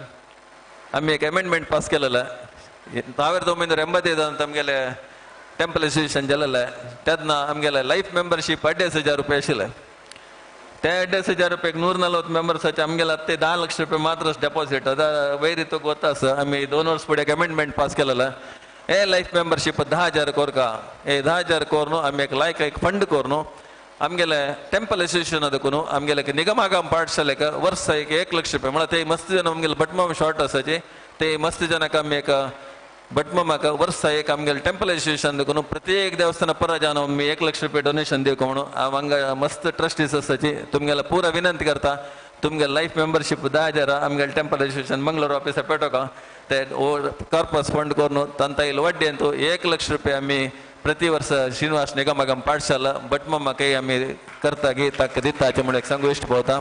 आम्ही एक अमेंडमेंट पास केलेला 1985 ಅಂತ आमगेले टेम्पल असोसिएशन जालेलें तेन्ना आमगेले लायफ मेंबरशीप 2,500 रुपये आशिल्लें. ते 2,500 रुपये 140 मेंबर्साचे आमगेले ते 10 लाख रुपये मात्र डेपॉझिट आतां वयर तुका वता आसा. आमी 2 वर्स फुडें एक अमेंडमेंट पास केलेलें हे लायफ मेंबरशीप 10,000 कोरका हे 10,000 कोरून आमी एक लायक एक फंड करून आमगेले टेम्पल असोसिएशन देखून आमगेले निगमागम पाठशालेक वर्सा एक 1 लाख रुपये म्हळ्यार ते मस्त जण आमगेले भटमाम शॉर्ट आसाचे ते मस्त जनाक आमी एक भटमामाक वर्सा एक आमगेले टेम्पल असोसिएशन देखून प्रत्येक देवस्थान परत जावन आमी 1 लाख रुपये डोनेशन दिवंक म्हणून हांव हांगा मस्त ट्रस्टीज आसाची तुमगेले पुरा विनंती करता तुमगेले लायफ मेंबरशीप 10,000 आमगेले टेम्पल असोसिएशन मंगळूर ऑफिसा पेटोका ते कॉर्पस फंड करून तांता येयलो वड्डेंत 1 लाख रुपये आमी प्रति वर्ष श्रीनिवास निगमागम पाठशाला भटमामाकय आमी करता की ताका दिताचे म्हणून एक सांगू इश्ट पावता.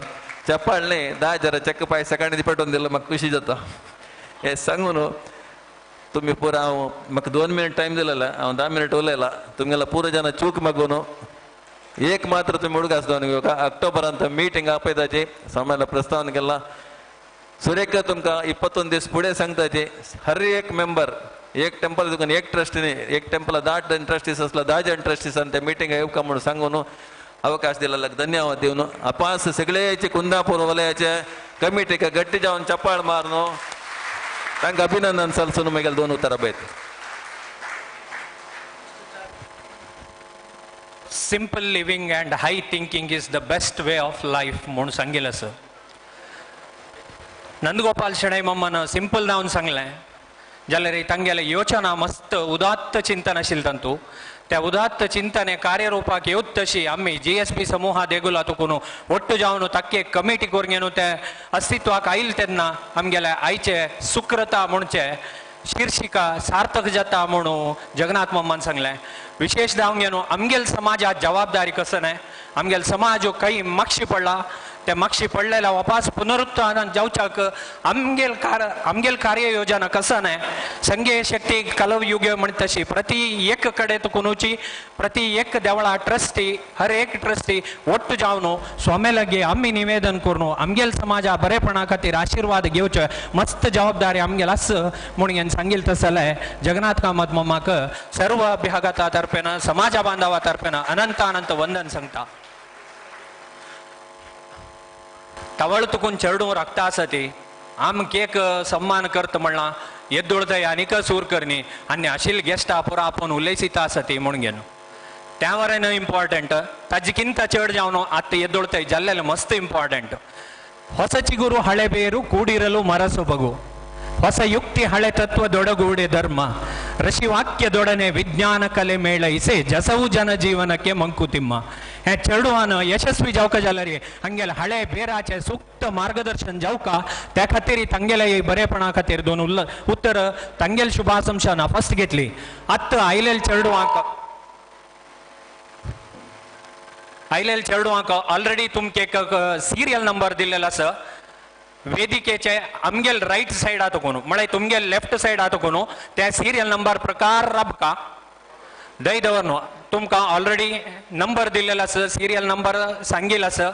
चप्पाळ न्ही 10,000 चक्क पांय सकाळीं पेटोवन दिलो म्हाका खुशी जाता. हें सांगून तुमी पुरा हांव म्हाका 2 मिनट टायम दिलेला हांव 10 मिनट उलयला तुमगेला पुरो जाणां चूक मागून एक मात्र तुमी उडगास जावन घेवका. ऑक्टोबरांत मिटींग आपयताची सामान्य प्रस्तावन केला सुरेखा तुमकां 21 दीस फुडें सांगताची हर एक मेंबर एक टेम्पल तुका एक ट्रस्टी न्ही एक टेम्पल 10 जण ट्रस्टीस आसला 10 जण ट्रस्टीसान ते मिटींग येवका म्हणून सांगून अवकाश दिलेला धन्यवाद दिवन अपास सगळ्याचे कुंदापूर वलयाचे कमिटीक गट्टी जावन चपाळ मारून तांकां अभिनंदन सलसून मागीर 2 उतरां बयत. Simple living and high thinking is the best way of life म्हणून सांगितलं सर. नंदगोपाल शणै मम्मान सिंपल जावन सांगलें जाल्यार तांगेले योजना मस्त उदात्त चिंतन आशिल्लें तांतू त्या उदात्त चिंतने कार्यरूपाक येवत तशी आमी GSP समूहा देगुला तुकून ಒಟ್ಟು जावन ताक्के कमिटी करून ते अस्तित्वाक आयल तेन्ना आमगेले आयचे सुक्रता म्हणचे शीर्षिका सार्थक जाता म्हणून जगन्नाथ मम्मान सांगलें. विशेष जावन घेवन आमगेल समाजात जबाबदारी कसं न्हय आमगेल समाज काही मागशी पडला ते मागशी पडलेल्या वापास पुनरुत्थान जावच्याक आमगेल कार्ययोजना कसं न्हय संघे शक्ती कलव युगे म्हण तशी प्रति एक कडे तुकुनुची प्रति एक देवळा ट्रस्टी हर एक ट्रस्टी ಒಟ್ಟು जावन स्वामी लागी आमी निवेदन करून आमगेल समाजा बरेपणा खातीर आशिर्वाद घेवचे मस्त जबाबदारी आमगेल आस म्हणून सांगील तसलें जगन्नाथ कामत मम्माक सर्व अभ्यागता तर्फेन समाजा बांधवा तर्फेन अनंत अनंत वंदन सांगता. तवळ तुकून चेडूं राखता आसा ती आमक एक सम्मान करता म्हणला येद्दोळथंय आनीक सूर करनी आनी आशिल्ले गेस्टा पुरा आपोवन उलयसिता आसा ती म्हणून घेवन त्या वरेन इम्पॉर्टंट ताजे किंता चड जावन आतां येद्दोळथंय जाल्लेलें मस्त इम्पॉर्टंट. ಹೊಸ ಚಿಗುರು ಹಳೆ ಬೇರು ಕೂಡಿರಲು ಮರಸೊಬಗು ಹೊಸ ಯುಕ್ತಿ ಹಳೆ ತತ್ವದೊಡಗೂಡೆ ಧರ್ಮ ಋಷಿವಾಕ್ಯದೊಡನೆ ವಿಜ್ಞಾನ ಕಲೆ ಮೇಳೈಸೆ ಜಸವು ಜನ ಜೀವನಕ್ಕೆ ಮಂಕುತಿಮ್ಮ. हे चेडवान यशस्वी जावका जाल्यार हांगेले हळे बेराचे सूक्त मार्गदर्शन जावका त्या खातीर तांगेले बरेपणा खातीर 2 उत्तर तांगेले शुभाशंसना फर्स्ट घेतली. आतां आयलेले चेडवांक ऑलरेडी तुमके एक सिरियल नंबर दिलेलो आसा वेदिकेचे आमगेल रायट सायड आतां कोण म्हळ्यार तुमगेल लेफ्ट सायड आतां कोण त्या सिरियल नंबर प्रकार राबका दय दवर तुमकां ऑलरेडी नंबर दिलेलो आसा सिरियल नंबर सांगिल्लो आसा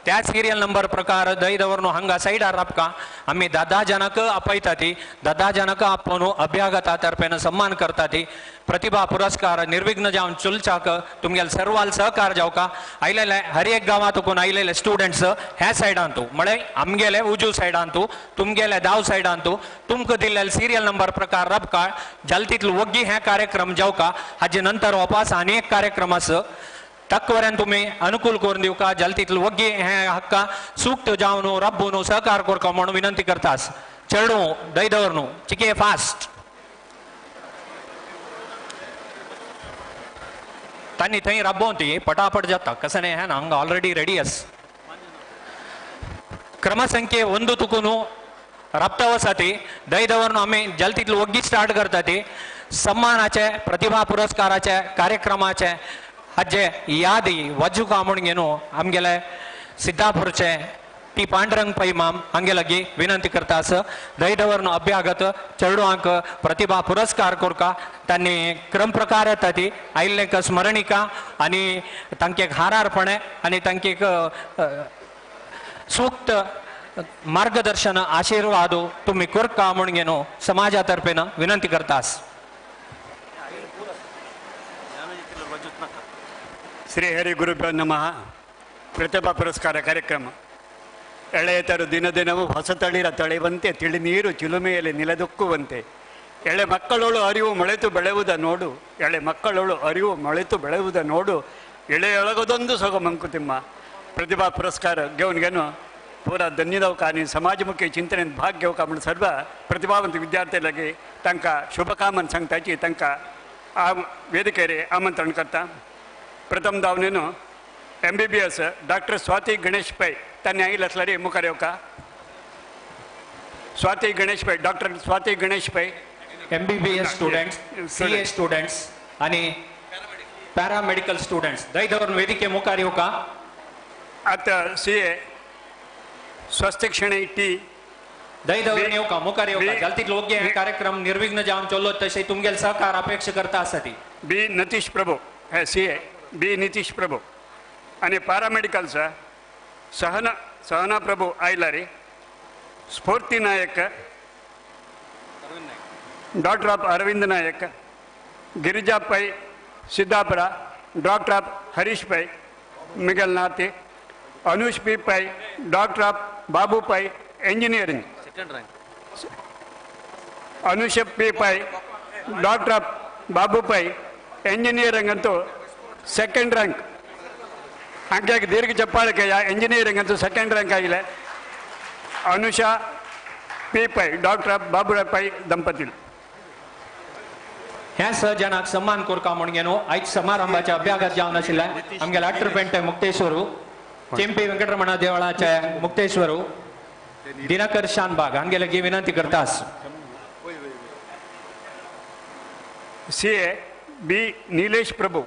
त्या सिरियल नंबर प्रकार दय दवरून हांगा सायडार राबका आमी 10 जणांक आपयता ती 10 जणांक आपोवन अभ्यागता तर्फेन सन्मान करता ती प्रतिभा पुरस्कार निर्विघ्न जावन चुलचाक तुमगेले सर्वाल सहकार जावका. आयलेले हर एक गांवांत कोण आयलेले स्टुडंट्स ह्या सायडान तूं म्हळ्यार आमगेले उजू सायडान तूं तुमगेले दाव सायडान तूं तुमकां दिल्ले सिरियल नंबर प्रकार राबका जाल तितलो वग्गी हे कार्यक्रम जावका. हाजे नंतर वापास आनी एक कार्यक्रम आसा तकवऱ्यान तुमी अनुकूल करून दिवका जाल तितलो वग्गी हे हक्का सूक्त जावन रब्बून सहकार करका म्हणून विनंती करतास. चेडूं दय दवर न्हू चिके फास्ट तांणी थंय राबोवन ती पटापट जाता कसं न्ही हें हांगा ऑलरेडी रेडी आस. क्रमसंख्ये 1 तुकून राबता वसा ती दय दवरून आमी जाल तितलो वग्गी स्टार्ट करता ती सन्मानाचे प्रतिभा पुरस्काराचे कार्यक्रमाचे हाजे यादी वजुका म्हणून घेवन आमगेले सिद्धापूरचे टी पांडुरंग पै माम हांगे लागीं विनंती करता आसा दय दवरून अभ्यागत चेडवांक प्रतिभा पुरस्कार करका तांणी क्रमप्रकार येता ती आयिल्लें एक स्मरणिका आनी तांकां एक हारार्पण आनी तांकां एक सूक्त मार्गदर्शन आशीर्वाद तुम्ही करका म्हणून घेनो समाजा तर्फेन विनंती करतास. ಶ್ರೀ ಹರಿ ಗುರುಭ್ಯೋ ನಮಃ. ಪ್ರತಿಭಾ ಪುರಸ್ಕಾರ ಕಾರ್ಯಕ್ರಮ. ಎಳೆಯತರು ದಿನ ದಿನವೂ ಹೊಸ ತಳಿರ ತಳೆಯುವಂತೆ, ತಿಳಿನೀರು ಚಿಲುಮೆಯಲ್ಲಿ ನಿಲದುಕ್ಕುವಂತೆ, ಎಳೆ ಮಕ್ಕಳೋಳು ಅರಿವು ಮೊಳೆತು ಬೆಳೆಯುವುದ ನೋಡು, ಎಳೆ ಮಕ್ಕಳೋಳು ಅರಿವು ಮೊಳೆತು ಬೆಳೆಯುವುದ ನೋಡು, ಎಳೆಯೊಳಗದೊಂದು ಸೊಗ ಮಂಕುತಿಮ್ಮ. ಪ್ರತಿಭಾ ಪುರಸ್ಕಾರ ಗೆವನ್ಗೇನು ಪೂರ ಧನ್ಯದವು ಕಾನಿ ಸಮಾಜಮುಖಿ ಚಿಂತನೆ ಭಾಗ್ಯವು ಕಾಮಣ ಸರ್ವ ಪ್ರತಿಭಾವಂತ ವಿದ್ಯಾರ್ಥಿಗಳಿಗೆ ತನಕ ಶುಭಕಾಮನ್ ಸಂಗ್ತಾಚಿ ತನಕ ಆ ವೇದಿಕೆಯರಿ ಆಮಂತ್ರಣ ಕರ್ತಾ. ಪ್ರಥಮ ದಾವನೇನು MBBS doctor Swathi Ganesh Pai ತನ್ನ oil ಅಸ್ಲರಿ ಮುಖರೇವಕ. Swathi Ganesh Pai, doctor Swathi Ganesh Pai. MBBS students, CA students आणि पॅरामेडिकल स्टुडंट्स ದಯದವರನ್ನು ವೇದಿಕೆ ಮುಖಾರ್ येवका. आता CA Swastik Shenoy T ದಯದವರನ್ನು येवका मुखार येवका. जालतीत योग्य हे कार्यक्रम निर्विघ्न जावन चल्लो तशें तुमगेल सहकार अपेक्षा करता आसा ती. बी नतीश प्रभू हे CA बी नितीश प्रभू आणि पॅरामेडिकल्स सहना सहना Prabhu आयलारी, Spoorthi Nayak, doctor of Aravind Nayak, Girija Pai Siddapura, doctor of Harish Pai Miguel Nathi, Anush P Pai, doctor of Babu Pai engineering, Anush P Pai, doctor of Babu Pai engineering ಅಂತೂ second rank. ಹಾಗಾಗಿ ದೀರ್ಘ ಚಪ್ಪಾಳಕ್ಕೆ engineering ಅಂತೂ second rank ಆಗಿಲ್ಲ. Anusha P Pai, doctor of Baburao Pai ದಂಪತಿಗಳು. ह्या सहजनाक सन्मान करका म्हणून घेनो आयज समारंभाच्या अभ्यागत जावन आशिल्ले आमगे अट्रपेंटे मुक्तेश्वरू, चेंपी वेंकटरमण देवळाचे मुक्तेश्वरू दिनकर शानबाग हांगे लगी विनंती करतास. CA B Nilesh Prabhu,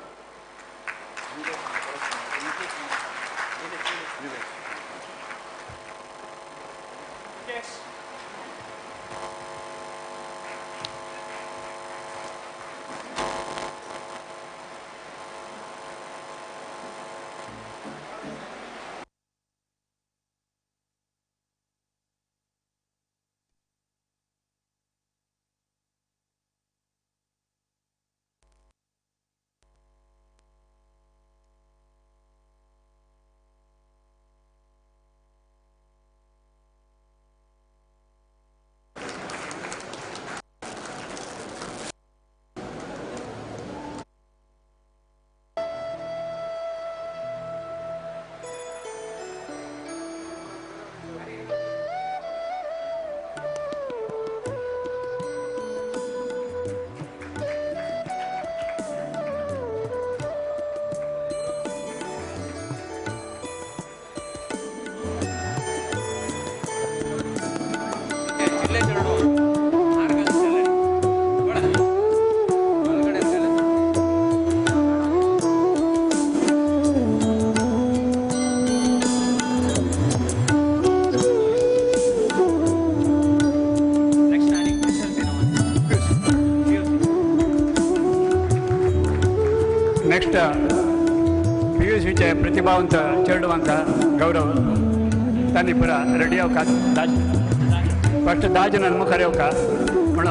next PUC ಪ್ರತಿಭಾವಂತ ಚೆರಡುವಂತ ಗೌರವ ತನ್ನಿಪುರ ರೆಡಿ ಅವಕ ದಾಜ್ ಫಸ್ಟ್ ದಾಜನ ಮುಖರೆಯವಕ ಮಣ.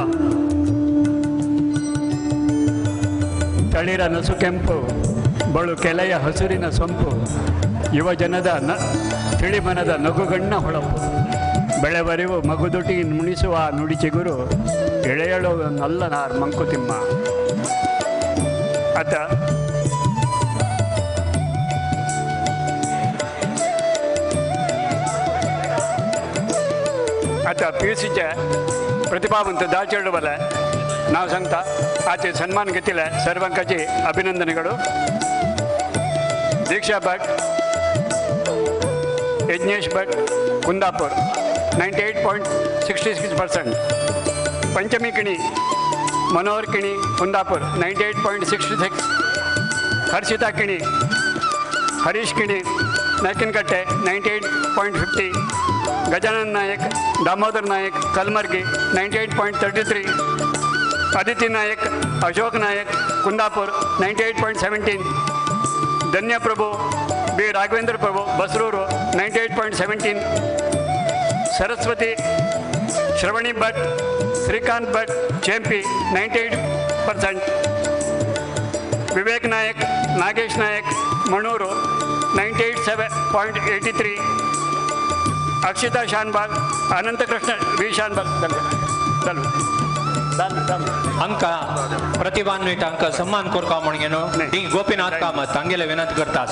ತಳಿರ ನಸು ಕೆಂಪು ಬಳು ಕೆಲೆಯ ಹಸುರಿನ ಸೊಂಪು, ಯುವ ಜನದ ತಿಳಿಮನದ ನಗುಗಣ್ಣ ಹೊಳಪು, ಬೆಳೆವರಿವು ಮಗುದುಟಿ ನುಣಿಸುವ ನುಡಿ ಚಿಗುರು, ಎಳೆಯಳು ನಲ್ಲನಾರ್ ಮಂಕುತಿಮ್ಮ. ಆತ ಆತ PUCचे ಪ್ರತಿಭಾವಂತ ದಾಚೆರಡುವಲ್ಲ ನಾವು ಸಂತ ಆಚೆ ಸನ್ಮಾನ ಗೆತ್ತಿಲ್ಲ ಸರ್ವಂಕಜಿ ಅಭಿನಂದನೆಗಳು. Deeksha Bhat, Yajnesh Bhat, Kundapur, 98.66%. Panchami Kini, Manohar Kini, Kundapur, 98.66. Harshita Kini, Harish Kini, Nayakanakatte, 98.50. Gajanan Nayak, Damodar Nayak, Kalmargi, 98.33. Aditi Nayak, Ashok Nayak, Kundapur, 98.17. Dhanya Prabhu, B Raghavendra Prabhu Basrur 98.17, Saraswati Shravani Bhat Srikanth Bhat Chempi 98%, Vivek Nayak Nagesh Nayak Manur 98.83, Akshita Shanbhag Ananthakrishna V Shanbhag. ಅಂಕ ಪ್ರತಿಭಾನ್ವಿತ ಅಂಕ ಸನ್ಮಾನ ಕೊರ್ಕ म्हणून D Gopinath Kamat हांगेले विनंती करतास.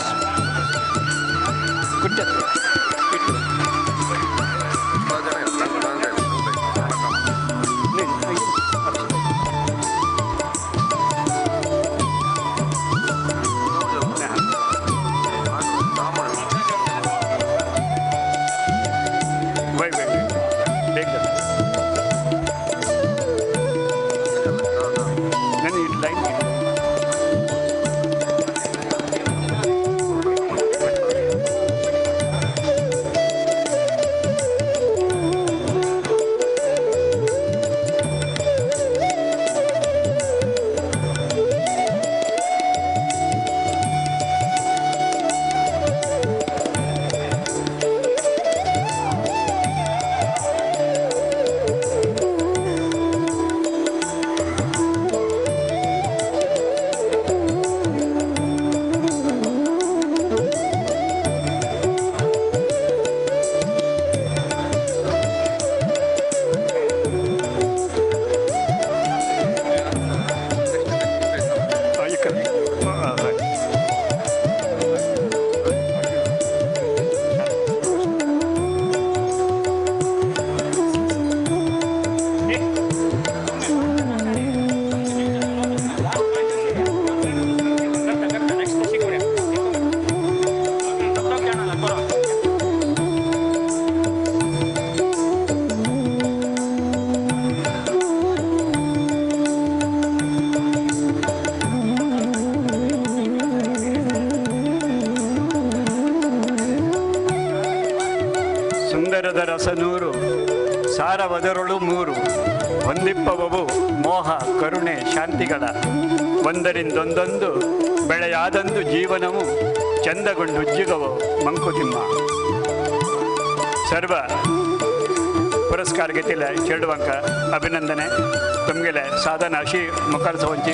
ರಸನೂರು ಸಾರವದರುಳು ಮೂರು ಹೊಂದಿಪ್ಪವವು ಮೋಹ ಕರುಣೆ ಶಾಂತಿಗಳ ಒಂದರಿಂದೊಂದೊಂದು ಬೆಳೆಯಾದಂದು ಜೀವನವು ಚಂದಗೊಂಡುಜ್ಜಿಗವು ಮಂಕುತಿಮ್ಮ. ಸರ್ವ ಪುರಸ್ಕಾರ घेतिल्ले चेडवांक अभिनंदने. तुमगेले साधन अशी मुखार सवंची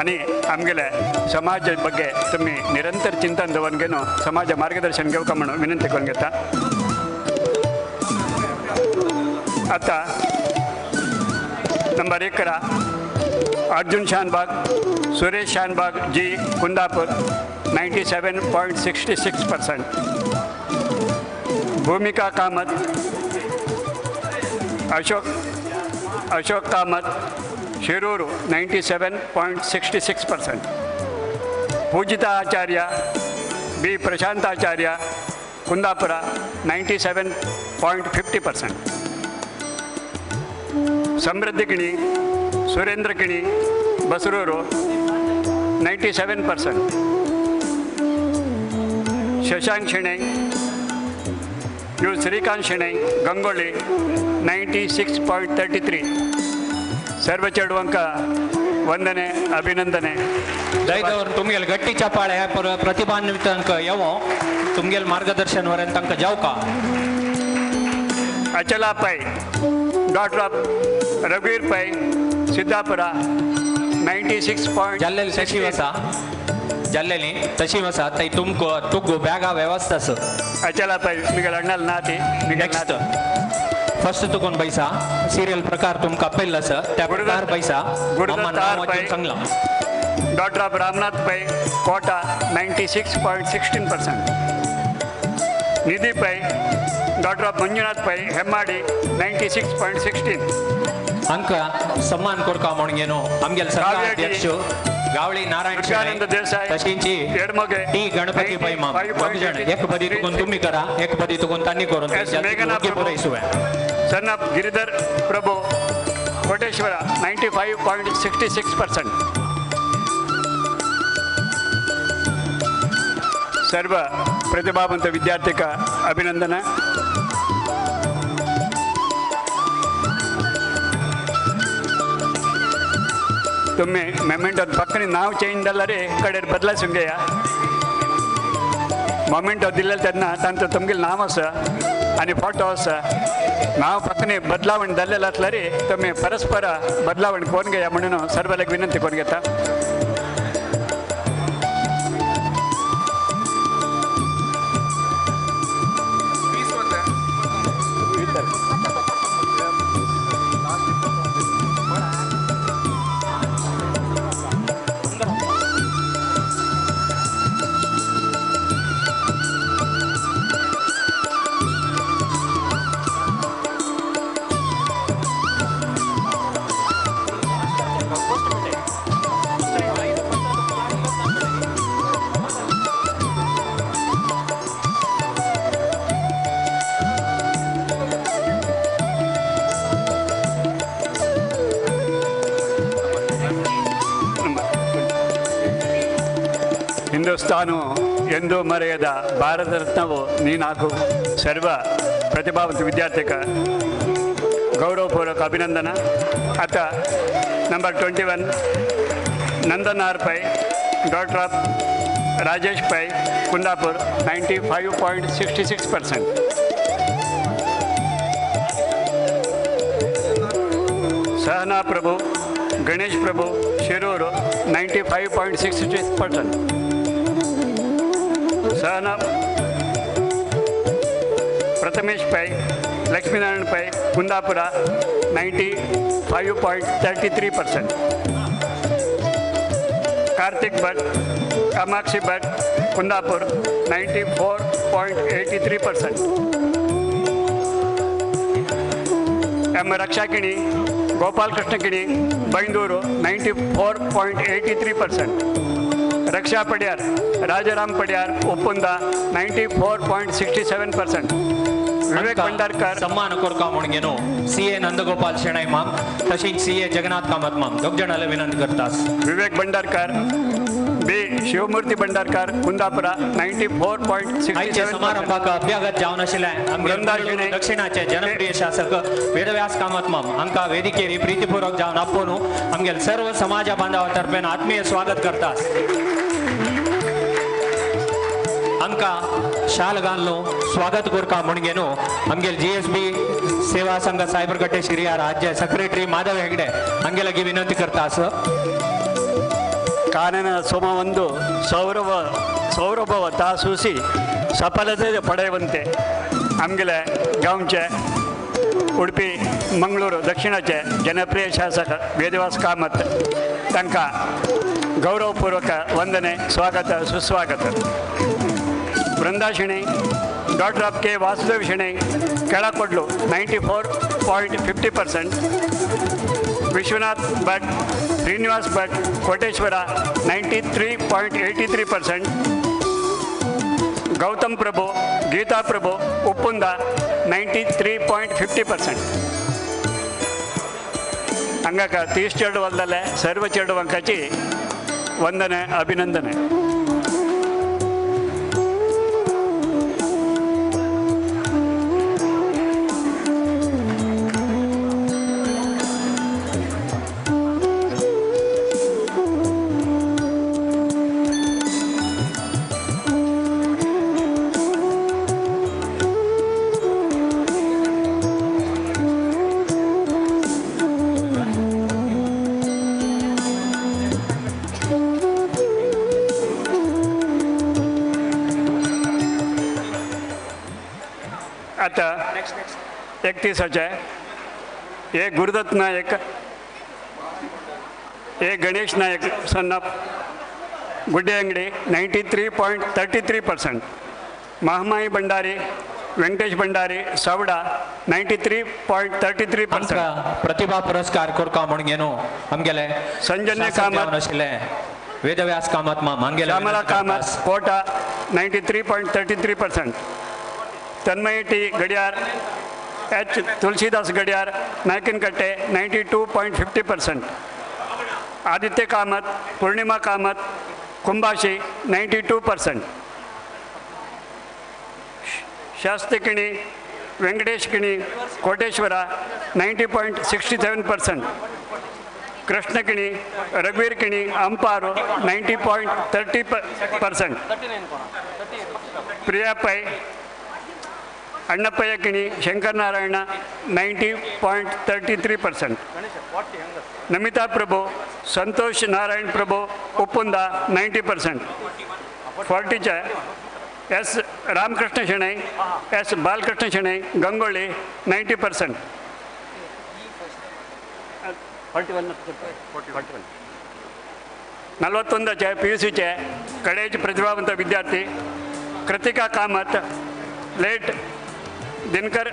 आनी आमगेले समाज ಬಗ್ಗೆ तुम्ही निरंतर चिंतन दवरून घेवन समाज मार्गदर्शन घेवका म्हणून विनंती करून घेता. आता नंबर 1 करा Arjun Shanbhag Suresh Shanbhag G Kundapur 97.66%, Bhumika Kamath Ashok Kamath Shirur 97.66%, Poojita Acharya B Prashant Acharya Kundapura 97.50%, Samruddhi Kini Surendra Kini Basrur 97%, Shashank Shenoy U Srikanth Shenoy Gangolli 96.33. सर्व चेडवांक ವಂದನೆ ಅಭಿನಂದನೆ. ದಯದವರು ತುಮಗೆಲ್ ಗಟ್ಟಿ ಚಪ್ಪಾಳೆ ಪ್ರತಿಭಾನ್ವಿತಂಕ ಯವೋ ತುಮಗೆಲ್ ಮಾರ್ಗದರ್ಶನ ವರೆನ್ ತನಕ ಜಾವ್ಕ. Achala Pai doctor of Raghuveer Pai Siddapura 96. ಜಲ್ಲೆಲಿ ಸಚಿವಸ ಜಲ್ಲೆಲಿ ಸಚಿವಸ ತೈ ತುಮಕು ತುಗ್ಗು ಬ್ಯಾಗ ವ್ಯವಸ್ಥೆ. ಅಚಲ ಪೈ ಮಿಗಲ್ ಅಣ್ಣಲ್ ನಾತಿ. ನೆಕ್ಸ್ಟ್ ಫಸ್ಟ್ तुकोन पैसा सिरियल प्रकार तुमका पहिला सर त्या प्रकार पैसा चांगला. Doctor of Ramanath Pai Kota 96.16%, Nidhi Pai doctor of Manjunath Pai Hemmadi 96.16. ಅಂಕ ಸನ್ಮಾನ ಕೊಡ್ಕ म्हणून आमगेले संघ अध्यक्ष गावळी नारायण देसाई तशींची टी गणपती पै माम जण एक पदी तुकून तुम्ही करा एक पदी तुकून त्यांनी करून पुरयसुया. Son of Giridhar Prabhu Koteshwara 95.66%. सर्व प्रतिभावंत विद्यार्थी का अभिनंदन. तुम्ही मेमेंट पಕ್ಕನೆ ನಾವು ಚೇಂಜ್ ಅಲ್ಲರಿ ಕಡೆ ಬದಲಾಯಿಸುಂಗೆಯ. मोमेंटो दिल्ले तेन्ना तांचो तुमगेलें नांव आसा आनी फोटो आसा. नांव फक्त बदलावण जाल्लें आसल्यार तुमी परस्पर बदलावण करून घेया म्हणून सर्वांक विनंती करून घेता. ಹಿಂದೂಸ್ತಾನು ಎಂದೂ ಮರೆಯದ ಭಾರತ ರತ್ನವು ನೀನಾಗು. ಸರ್ವ ಪ್ರತಿಭಾವಂತ ವಿದ್ಯಾರ್ಥಿಕ ಗೌರವಪೂರ್ವಕ ಅಭಿನಂದನ. ಅತ number 21 Nandan R Pai, daughter of Rajesh Pai, Kundapur, 95.66%. Sahana Prabhu, Ganesh Prabhu, Shirur, 95.66%. Sahana Prathamesh Pai, Lakshminarayan Pai, Kundapura, 95.33%. Karthik Bhat, Kamakshi Bhat, Kundapur, 94.83%. M Raksha Kini, Gopal Krishna Kini, Byndoor, 94.83%. Raksha Padiyar, Rajaram Padiyar, Uppunda, 94.67%. Vivek Bhandarkar सम्मान कोरका म्हणून C ए नंदगोपाल शेणै माम तशीच C ए जगन्नाथ कामत माम दोग जाणांले विनंती करतास. Vivek Bhandarkar, B Shivamurthy Bhandarkar, Kundapura, 94.67. समारंभाक अभ्यागत जावन आशिल्ले दक्षिणाचे जनप्रिय शासक वेदव्यास कामत माम हांकां वेदिकेर प्रीतिपूर्वक जावन आपोवन आमगेले सर्व समाजा बांधवा तर्फेन आत्मीय स्वागत करतास. हांकां शाल घालून स्वागत करता म्हूण घेवन आमगेले GSB सेवा संघ सायबरकट्टे शिरिया राज्य सेक्रेटरी माधव हेगडे हांगे लागीं विनंती करता. आस ಕಾನನ ಸೋಮವೊಂದು ಸೌರಭವ ತಾಸೂಸಿ ಸಫಲತೆ ಪಡೆಯುವಂತೆ ಆಮಗೆಲೆ गांवचे उडपी मंगळूर दक्षिणाचे जनप्रिय शासक वेदव्यास कामत तांकां गौरवपूर्वक ವಂದನೆ, ಸ್ವಾಗತ, ಸುಸ್ವಾಗತ. Vrinda Shenoy, daughter of K Vasudev Shenoy, Kelakodlu, 94.50%. Vishwanath Bhat, Srinivas Bhat, Koteshwara, 93.83%. Gautam Prabhu, Geetha Prabhu, Uppunda, 93.50%. ಹಂಗಾಕ ತೀಸ್ ಚೆರಡು ವಲ್ದಲ್ಲೇ ಸರ್ವ ಚೆರಡು ವಂಕಚಿ ವಂದನೆ, ಅಭಿನಂದನೆ. आतां 31 A Gurudatt Naik, A Ganesh Naik son of Guddeyangadi, 93.33%. Mahamayi Bhandari, Venkatesh Bhandari, Savda, 93.33%. Pratibha Puraskar कोरका म्हणून घेवन आमगेले संजन्य कामत आशिल्ले वेदव्यास कामत माम हांगेले Shyamala Kamath, Kota, 93.33%. Tanmayi T Gadiyar, H Tulsidas Gadiyar, Nayakanakatte, 92.50%. Aditya Kamath, Purnima Kamath, Kumbashi, 92%. Shastri Kini, Venkatesh Kini, Koteshwara, 90.67%. Krishna Kini, Raghuveer Kini Ampar 90.30%. Priya Pai, Annappayya Kini, Shankar Narayana 90.33%. Namita Prabhu, Santosh Narayan Prabhu Uppunda 90%. 40चे S Ramakrishna Shenoy, S Balakrishna Shenoy Gangolli 90%. 41 41 P U सीचे कडेचे प्रतिभावंत विद्यार्थी Kritika Kamath, late Dinakar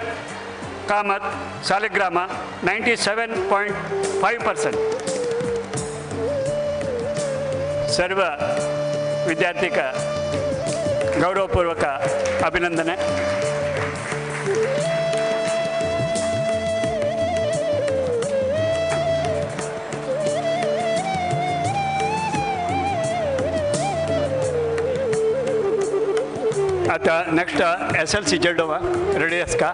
Kamath, Saligrama 97.5%. सर्व विद्यार्थी का गौरवपूर्वक अभिनंदन. आता next S L C चेडोवा रेडी आसका.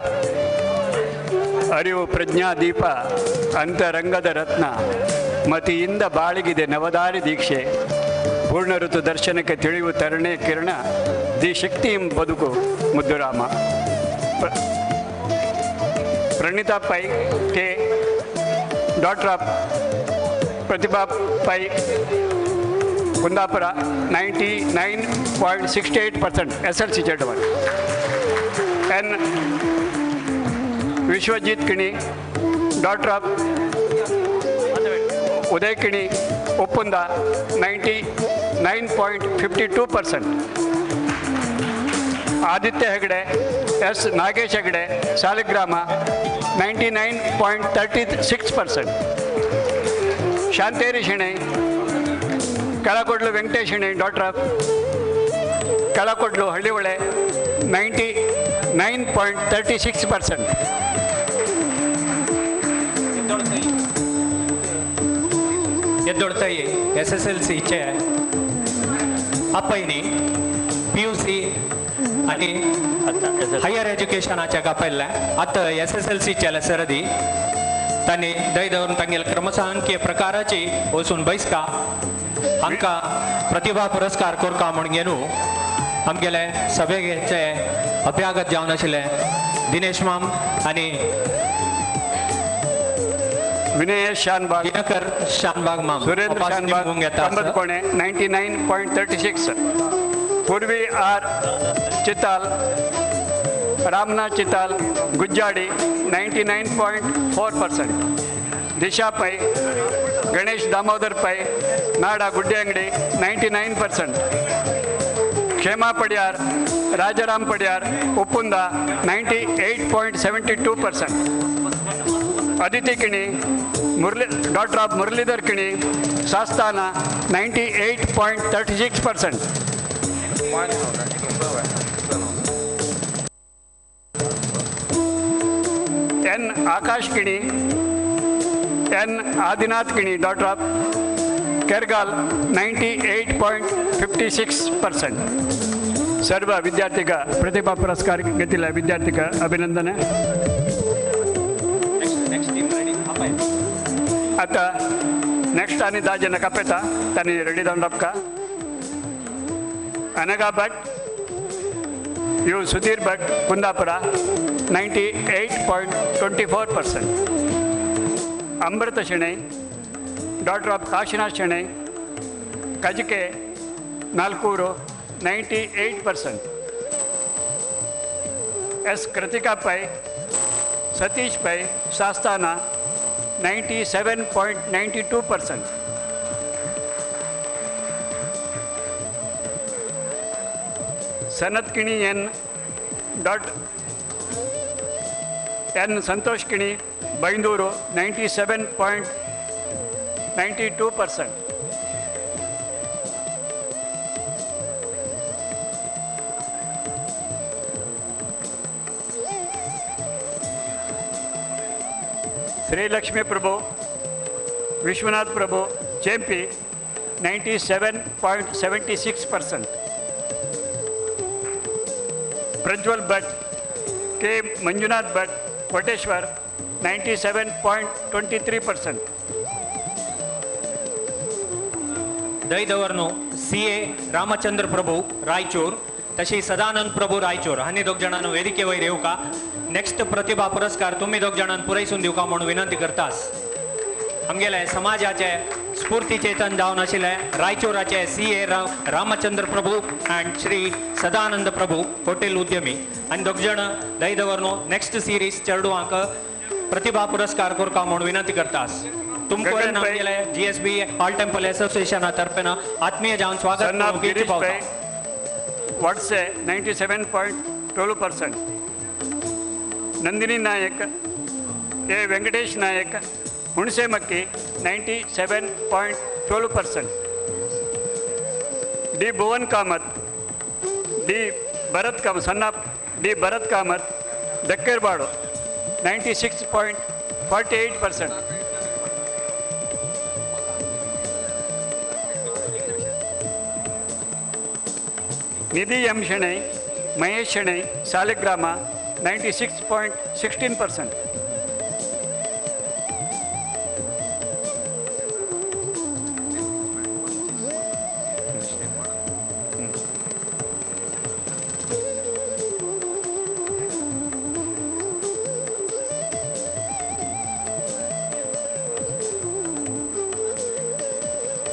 ಅರಿವು ಪ್ರಜ್ಞಾ ದೀಪ ಅಂತರಂಗದ ರತ್ನ, ಮತಿಯಿಂದ ಬಾಳಿಗಿದೆ ನವದಾರಿ ದೀಕ್ಷೆ, ಪೂರ್ಣ ಋತು ದರ್ಶನಕ್ಕೆ ತಿಳಿವು ತರಣೆ ಕಿರಣ, the ಶಕ್ತಿ ಬದುಕು Muddurama. Pranitha Pai K, doctor of Pratibha Pai Kundapura 99.68% S L C ಚೇಟವರ್. N Vishwajit Kini, doctor of Uday Kini Uppunda 99.52%. Aditya Hegde, S Nagesh Hegde Saligrama 99.36%. Shanteri Shenoy, Kalakodlu Venkatesh Shenoy, doctor of Kalakodlu Hallihole 99.36%. ಎದ್ದೊಡ್ತಾಯಿ S S L सीचे आपयनी P you see आनी higher एज्युकेशनाचे आपयल्लें. आतां S S L सीचे सरदी तांणी दय दवरून तांगेले क्रमसंख्ये प्रकाराची वचून बैसका आमकां प्रतिभा पुरस्कार करका म्हूण घेवन आमगेले सभेचे अभ्यागत जावन आशिल्ले दिनेश माम आनी विनय शानबाग, दिनकर शानबाग माम, Surendra Shanbhag Kambatkone 99.36. Purvi R Chital, Ramnath Chital Gujjadi 99.4%. Disha Pai, Ganesh Damodar Pai Nada Guddeyangadi 99%. Kshema Padiyar, Rajaram Padiyar Uppunda 98.72%. Aditi Kini, Murali doctor of Muralidhar Kini Sasthana 98.36%. N Akash Kini, N Adinath Kini, doctor of Kergal 98.56%. सर्व विद्यार्थी का प्रतिभा पुरस्कार घेतलेल्या विद्यार्थी का अभिनंदन. आता next आनी 10 जण कापेता तांणी रेडी जावन राबका. Anagha Bhat, U Sudhir Bhat Kundapura 98.24%. Amrutha Shenoy, doctor of Kashinath Shenoy Kajike Nalkur 98%. S Kritika Pai, Satish Pai Sasthana 97.92%. Sanath Kini N dot N Santosh Kini Byndoor 97.92%. Srilakshmi Prabhu, Vishwanath Prabhu Chempi 97.76%. Prajwal Bhat, K Manjunath Bhat Koteshwar 97.23%. ದೈದವರ್ನು C A Ramachandra Prabhu Raichur तशी सदानंद प्रभू रायचूर हांणी दोग जाणांनो वेदिके वयर येवका. Next प्रतिभा पुरस्कार तुमी दोग जाणांक पुरयसून दिवका म्हणून विनंती करतास. आमगेले समाजाचे स्फूर्ती चेतन जावन आशिल्ले रायचूराचे C A Ramachandra Prabhu and Shri Sadanand Prabhu hotel उद्यमी आनी दोग जाण दयदवरनो नेक्स्ट सिरीज चेडवांक प्रतिभा पुरस्कार करका म्हणून विनंती करतास. तुमकां आमगेले G S B all temple असोसिएशना तर्फेन आत्मीय जावन स्वागत. Vadse 97.12%, Nandini Nayak, A Venkatesh Nayak, Hunasemakki 97.12%, D Bhuvan Kamath, D Bharat Kamath, son of D Bharat Kamath, Dakkerbadu 96.48%. Nidhi M Shenoy, Mahesh Shenoy, Saligrama 96.16%.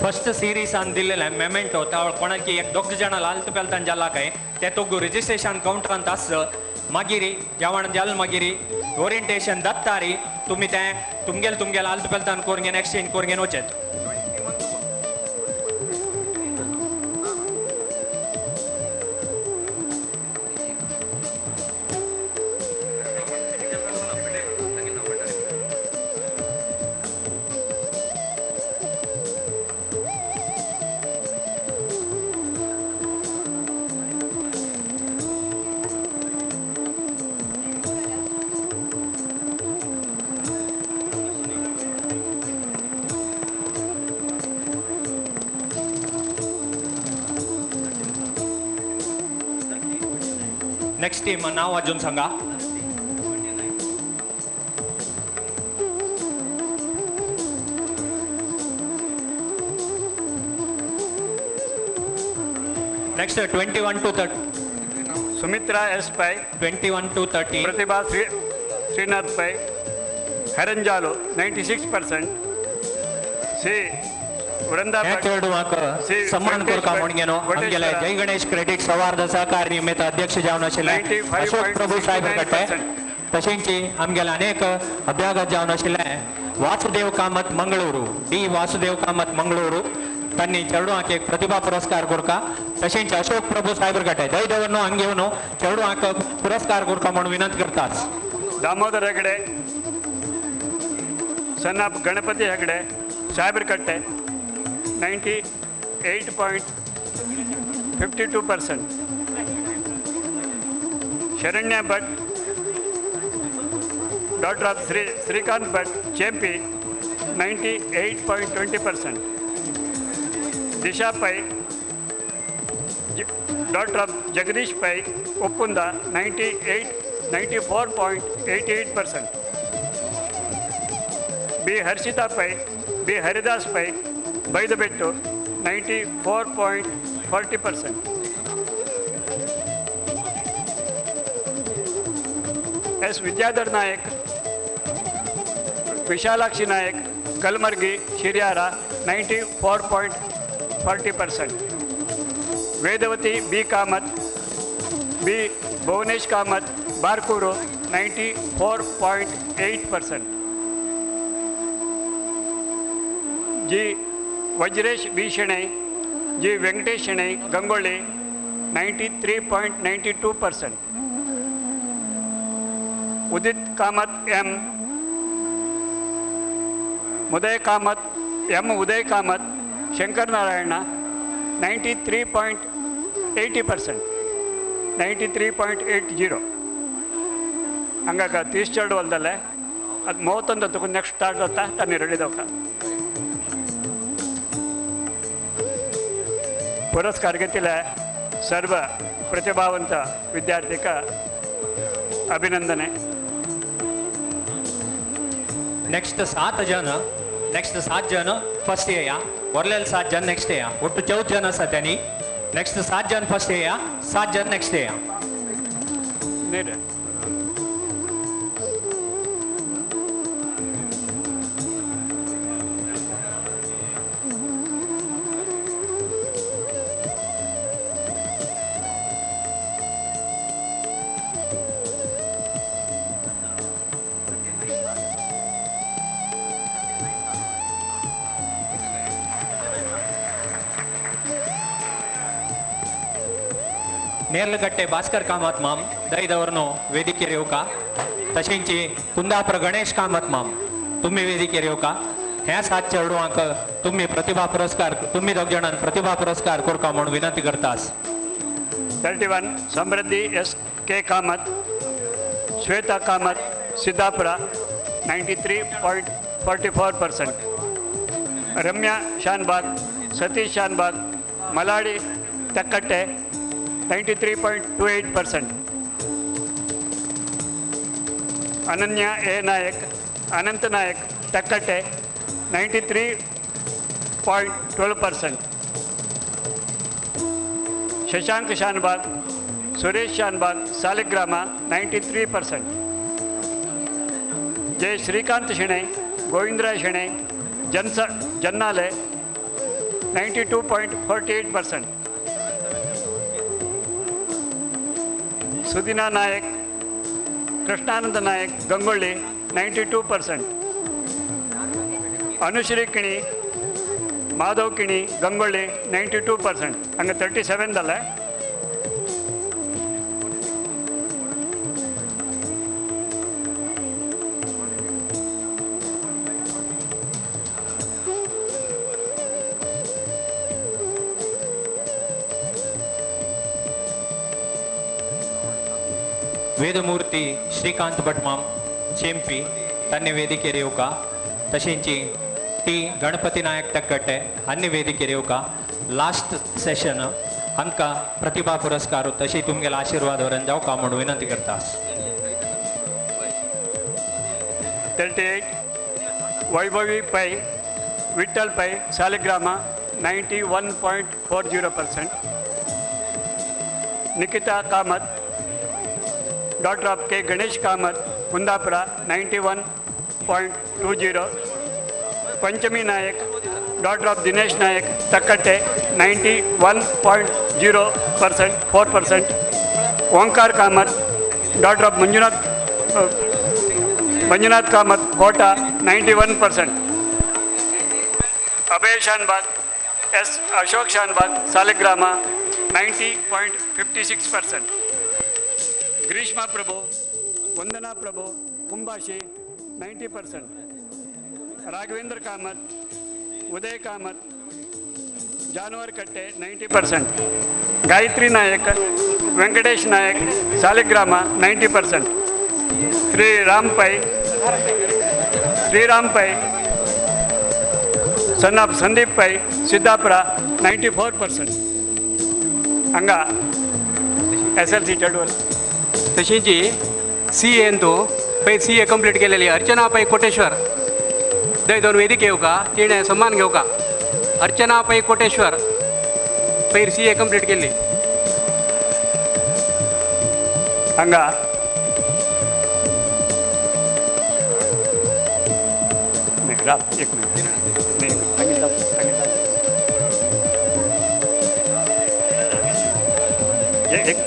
First series आन दिल्लें memento त्या कोणाक एक दोग जाणां लाल पेलतान जाला काय ते तोगू रजिस्ट्रेशन कावंटरांत आस मागीर जेवण जाल मागीर ओरिएंटेशन दत्तारी तुमी तें तुमगेल तुमगेल आल्त पेलतान करून घेवन एक्सचेंज करून घेवन वचेत. नेक्स्ट टीम नाव अजून सांगा. Next 21 to 30. Sumitra S Pai 21 to 30. Pratibha Srinath Pai Heranjalu 96%. C Vrinda सन्मान करका म्हणून आमगेले जय गणेश क्रेडिट सौहार्द सहकार निमित्त अध्यक्ष जावन आशिल्ले अशोक प्रभू साहेब कट्टे तशेंच आमगेले अनेक अभ्यागत जावन आशिल्ले वासुदेव कामत मंगळुरू डी वासुदेव कामत मंगळुरू तांणी चेडवांक एक प्रतिभा पुरस्कार करका. तशेंच अशोक प्रभू साहेब कट्टे जयदेवनो हांग घेवन चेडवांक पुरस्कार करका म्हणून विनंती करताच. Damodar Hegde son of Ganapati Hegde Sahebrakatte 98.52%. Sharanya Bhat daughter of Srikanth Bhat Chempi 98.20%. Disha Pai daughter of Jagadish Pai Uppunda 94.88%. B Harshita Pai B Haridas Pai Baidabettu 94.40%. S Vidyadhar Nayak Vishalakshi Nayak Kalmargi Shiriyara 94.40%. Vedavathi B Kamath B Bhuvanesh Kamath Barkur 94.8%. G Vajresh B Shenoy G Venkatesh Shenoy Gangolli 93.92%. Udit Kamath M Uday Kamath M Uday Kamath Shankar Narayana 93.80%, 93.80. ಹಂಗಾಗ ತೀಸ್ಚರ್ಡ್ ಹೊಲ್ದಲ್ಲೇ ಅದು 31 ತಗೊಂಡು next start ಅಂತ ತಾನು ಹೇಳಿದವಕ ಪುರಸ್ಕಾರ ಗೆತ್ತಿಲ್ಲ ಸರ್ವ ಪ್ರತಿಭಾವಂತ ವಿದ್ಯಾರ್ಥಿಕ ಅಭಿನಂದನೆ. Next 7 ಜನ next 7 ಜನ ಫಸ್ಟ್ ಏಯ, ಒರ್ಲೆಲ್ 7 ಜನ ನೆಕ್ಸ್ಟ್ ಏಯ, ಒಟ್ಟು 14 ಜನ ಆसा त्यांनी. ನೆಕ್ಸ್ಟ್ 7 ಜನ ಫಸ್ಟ್ ಏಯ, 7 ಜನ ನೆಕ್ಸ್ಟ್ ಏಯ. ನೇರ್ಲಗಟ್ಟೆ ಭಾಸ್ಕರ್ ಕಾಮತ್ ಮಾಮ್ ದೈದವರನ್ನು ವೇದಿಕೆಗೆ येवका. तशेंच कुंदापुर गणेश कामत माम तुम्ही वेदिकेर येवका. ह्या 7 चेडवांक तुम्ही प्रतिभा पुरस्कार, तुम्ही दोग जाणांक प्रतिभा पुरस्कार करका म्हूण विनंती करतास. 31 Samruddhi S K Kamath, Shweta Kamath Siddapura 93.44%, Ramya Shanbhag, Satish Shanbhag Maladi Takkatte 93.28%, Ananya A Nayak, Anant Nayak Takkatte 93.12%, Shashank Shanbhag, Suresh Shanbhag Saligrama 93%, J Srikanth Shenoy, Govindaraj Shenoy Jannale 92.48%, Sudina Nayak, Krishnananda Nayak Gangolli 92%, Anushree Kini, Madhav Kini Gangolli 92%. हंगा 37 जाले. वेदमूर्ती श्रीकांत भटमाम चेंपी तन्नी वेदिकेर येवका. तशेंच T Ganpati Naik तक्कट्टे हांणी वेदिकेर येवका. Last Seshan हांकां प्रतिभा पुरस्कार तशी तुमगेले आशिर्वाद व्हरून जावका म्हूण विनंती करता. 38 Vaibhavi Pai, Vittal Pai Saligrama 91.40%, Nikita Kamath, daughter of K. Ganesh Kamath, Kundapura 91.20, Panchami Nayak, daughter of Dinesh Nayak, Takkatte 91.0%, 4%, Onkar Kamath, daughter of Manjunath Kamath, Kota 91%, Abhay Shanbhag, S. Ashok Shanbhag, Saligrama 90.56%, Greeshma Prabhu, Vandana Prabhu Kumbashi 90%, Raghavendra Kamath, Uday Kamath Januvarkatte 90%, Gayatri Nayak, Venkatesh Nayak Saligrama 90%, Shriram Pai son of Sandeep Pai Siddapura 94%. हंगा SLC चेडवल. तशींच C N तूं पयर C ए complete केलेली अर्चना पै कोटेश्वर दय दोन वेदिक येवका, तिणें सन्मान घेवका. अर्चना पै कोटेश्वर पयर सी ए कंप्लीट केल्ली. हांगा एक मिनिट एक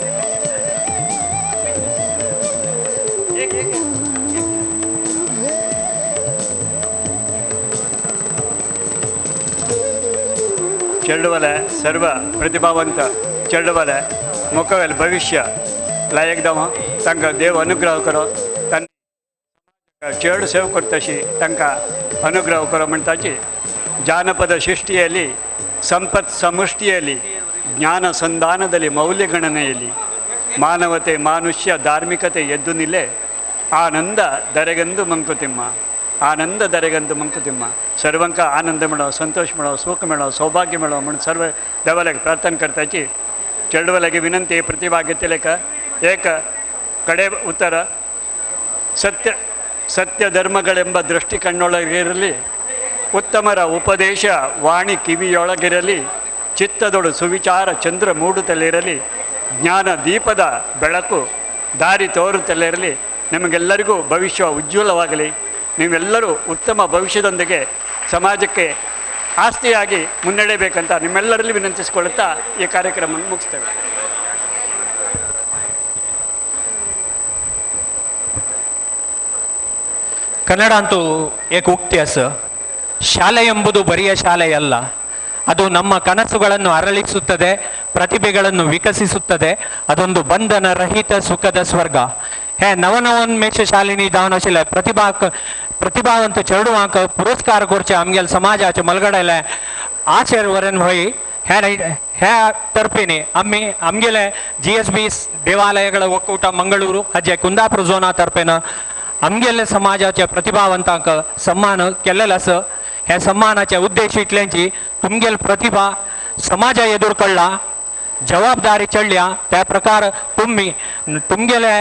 चेंडवाले सर्व प्रतिभावंत चेंडवाले मुखवेल भविष्य लायक दाव तांकां देव अनुग्रह करो, तांकां चेड सेव करतशी तांकां अनुग्रह करो म्हणटाची. ಜಾನಪದ ಸೃಷ್ಟಿಯಲ್ಲಿ ಸಂಪತ್ ಸಮುಷ್ಟಿಯಲ್ಲಿ ಜ್ಞಾನ ಸಂಧಾನದಲ್ಲಿ ಮೌಲ್ಯಗಣನೆಯಲ್ಲಿ ಮಾನವತೆ ಮಾನುಷ್ಯ ಧಾರ್ಮಿಕತೆ ಎದ್ದು ನಿಲ್ಲೆ ಆನಂದ ದರೆಗಂದು ಮಂಕುತಿಮ್ಮ, ಆನಂದ ದರೆಗಂದು ಮಂಕುತಿಮ್ಮ. ಸರ್ವಂಕ ಆನಂದ ಮೇಳೋ, ಸಂತೋಷ ಮೇಳೋ, ಸುಖ ಮೇಳೋ, ಸೌಭಾಗ್ಯ ಮೇಳೋ म्हणून सर्व देवाला प्रार्थना करताची. चेडवालागे विनंती प्रतिभा घेतले का एक ಕಡೆ ಉತ್ತರ ಸತ್ಯ ಸತ್ಯ ಧರ್ಮಗಳೆಂಬ ದೃಷ್ಟಿ ಕಣ್ಣೊಳಗಿರಲಿ, ಉತ್ತಮರ ಉಪದೇಶ ವಾಣಿ ಕಿವಿಯೊಳಗಿರಲಿ, ಚಿತ್ತದೊಡು ಸುವಿಚಾರ ಚಂದ್ರ ಮೂಡುತ್ತಲಿರಲಿ, ಜ್ಞಾನ ದೀಪದ ಬೆಳಕು ದಾರಿ ತೋರುತ್ತಲಿರಲಿ. ನಿಮಗೆಲ್ಲರಿಗೂ ಭವಿಷ್ಯ ಉಜ್ವಲವಾಗಲಿ. ನೀವೆಲ್ಲರೂ ಉತ್ತಮ ಭವಿಷ್ಯದೊಂದಿಗೆ ಸಮಾಜಕ್ಕೆ ಆಸ್ತಿಯಾಗಿ ಮುನ್ನಡೆಯಬೇಕಂತ ನಿಮ್ಮೆಲ್ಲರಲ್ಲಿ ವಿನಂತಿಸಿಕೊಳ್ಳುತ್ತಾ ಈ ಕಾರ್ಯಕ್ರಮವನ್ನು ಮುಗಿಸ್ತೇವೆ. ಕನ್ನಡ ಅಂತೂ ಏಕ ಉಕ್ತಿ ಅಸ, ಶಾಲೆ ಎಂಬುದು ಬರಿಯ ಶಾಲೆಯಲ್ಲ, ಅದು ನಮ್ಮ ಕನಸುಗಳನ್ನು ಅರಳಿಸುತ್ತದೆ, ಪ್ರತಿಭೆಗಳನ್ನು ವಿಕಸಿಸುತ್ತದೆ, ಅದೊಂದು ಬಂಧನ ರಹಿತ ಸುಖದ ಸ್ವರ್ಗ. ಹೇ ನವನವೋನ್ಮೇಷ ಶಾಲಿನಿ ದಾವನಶಿಲೆ ಪ್ರತಿಭಾವಂತ ಚೇಡುವಾಂಕ ಪುರಸ್ಕಾರ ಕೊರ್ಚೆ आमगेले समाजाचे मलगडेले आशेर वरेन होई ह्या ह्या तर्फेने आम्ही आमगेले GSB ದೇವಾಲಯಗಳ ಒಕ್ಕೂಟ ಮಂಗಳೂರು हाजे कुंदापूर झोना तर्फेन आमगेले समाजाचे प्रतिभावंतांक सन्मान केल्लेलो आसा. ह्या सन्मानाचे उद्देश इतल्यांची तुमगेल प्रतिभा समाजा एदूर कळ्ळा, जबाबदारी चडल्या, त्या प्रकार तुमी तुमगेले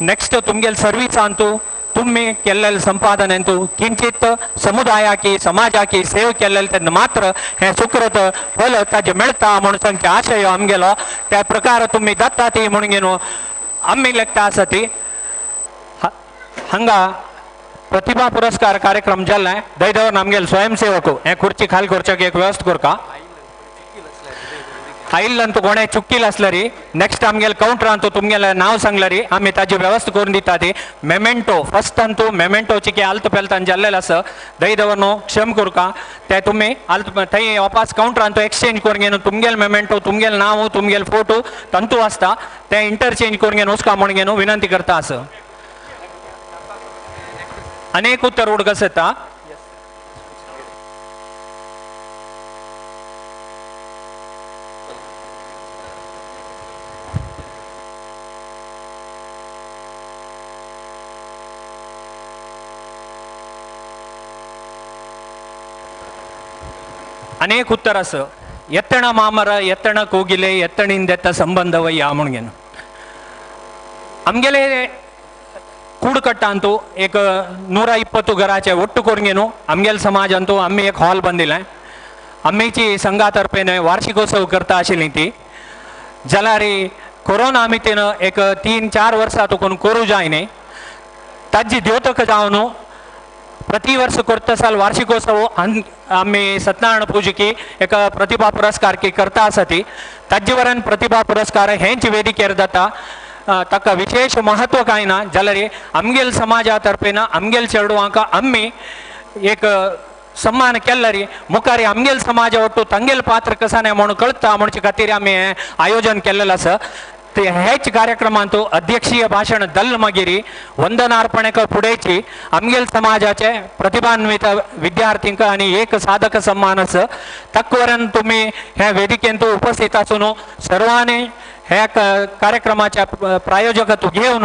नेक्स्ट तुमगेल सर्विसांतू तुम्ही केल्लेले संपादनेंतू किंचित समुदायाकी समाजाकी सेव केल्लेले तेन्ना मात्र हें सुकृत फल ताजें मेळटा म्हणून सांगचे आशय आमगेलो. त्या प्रकार तुमी दत्ता ती म्हणून घेवन आमी लेखता आसा ती हांगा प्रतिभा पुरस्कार कार्यक्रम जाल्ले दैदवर आमगेले स्वयंसेवक हें खुर्ची खाल करच्याक एक व्यवस्था करका आयिल्लो कोणें चुक्कील आसल्यार नेक्स्ट आमगेले कावंटरांतू तुमगेलें नांव सांगल्यार आमी ताजी व्यवस्था करून दिता ती. मेमेंटो फस्ट अंतू मेमेंटोची की आल्त पेलतान जाल्लेलें आसा दैदवर न्हू क्षम करका ते तुमी आल्त थंय वापस कावंटरांतू एक्सचेंज करून घेवन तुमगेले मेमेंटो तुमगेलें नांव तुमगेले फोटो तंतू आसता ते इंटरचेंज करून घेवन वचका म्हणून घेवन विनंती करता आसा. अनेक उत्तर उडगस येता. ಅನೇಕ ಉತ್ತರ ಸ ಎತ್ತಣ ಮಾಮರ ಎತ್ತಣ ಕೋಗಿಲೆ ಎತ್ತಣಿಂದೆತ್ತ ಸಂಬಂಧವಯ್ಯ म्हणून आमगेले ಕೂಡುಕಟ್ಟ ಅಂತೂ एक 120 घराचे ಒಟ್ಟು ಕೊರ್ಗೇನು आमगेले समाज अंतू आमी एक हॉल बांदिलें. आमीची संघा तर्फेन वार्षिकोत्सव करता आशिल्ली ती जाल्यार कोरोना आमी तेन एक 3-4 वर्सां तुकून करूं जायने ताजी द्योतक जावन प्रति वर्ष करता साल वार्षिकोत्सव आमी सत्यनारायण पूजेकी एक प्रतिभा पुरस्कार की करता आसा ती ताजे वरान प्रतिभा पुरस्कार हेंच वेदिकेर जाता. ताका विशेष महत्व कांय ना जाल्यार आमगेल समाजा तर्फेन आमगेल चेडवांक आमी एक सम्मान केल्यार मुखार आमगेल समाजा ಒಟ್ಟು ತಂगेल पात्र कसाने म्हणून कळता म्हणचे खातीर आमी आयोजन केल्लें आसा. ते हेच कार्यक्रमांतू अध्यक्षीय भाशण दल मागीर वंदनार्पणेक फुडेची आमगेल समाजाचे प्रतिभान्वित विद्यार्थींक आनी एक साधक सन्मान आसा. तकवरन तुमी ह्या वेदिकेंतू उपस्थित आसून सर्वांनी ह्या कार्यक्रमाच्या प्रायोजकत्व घेवन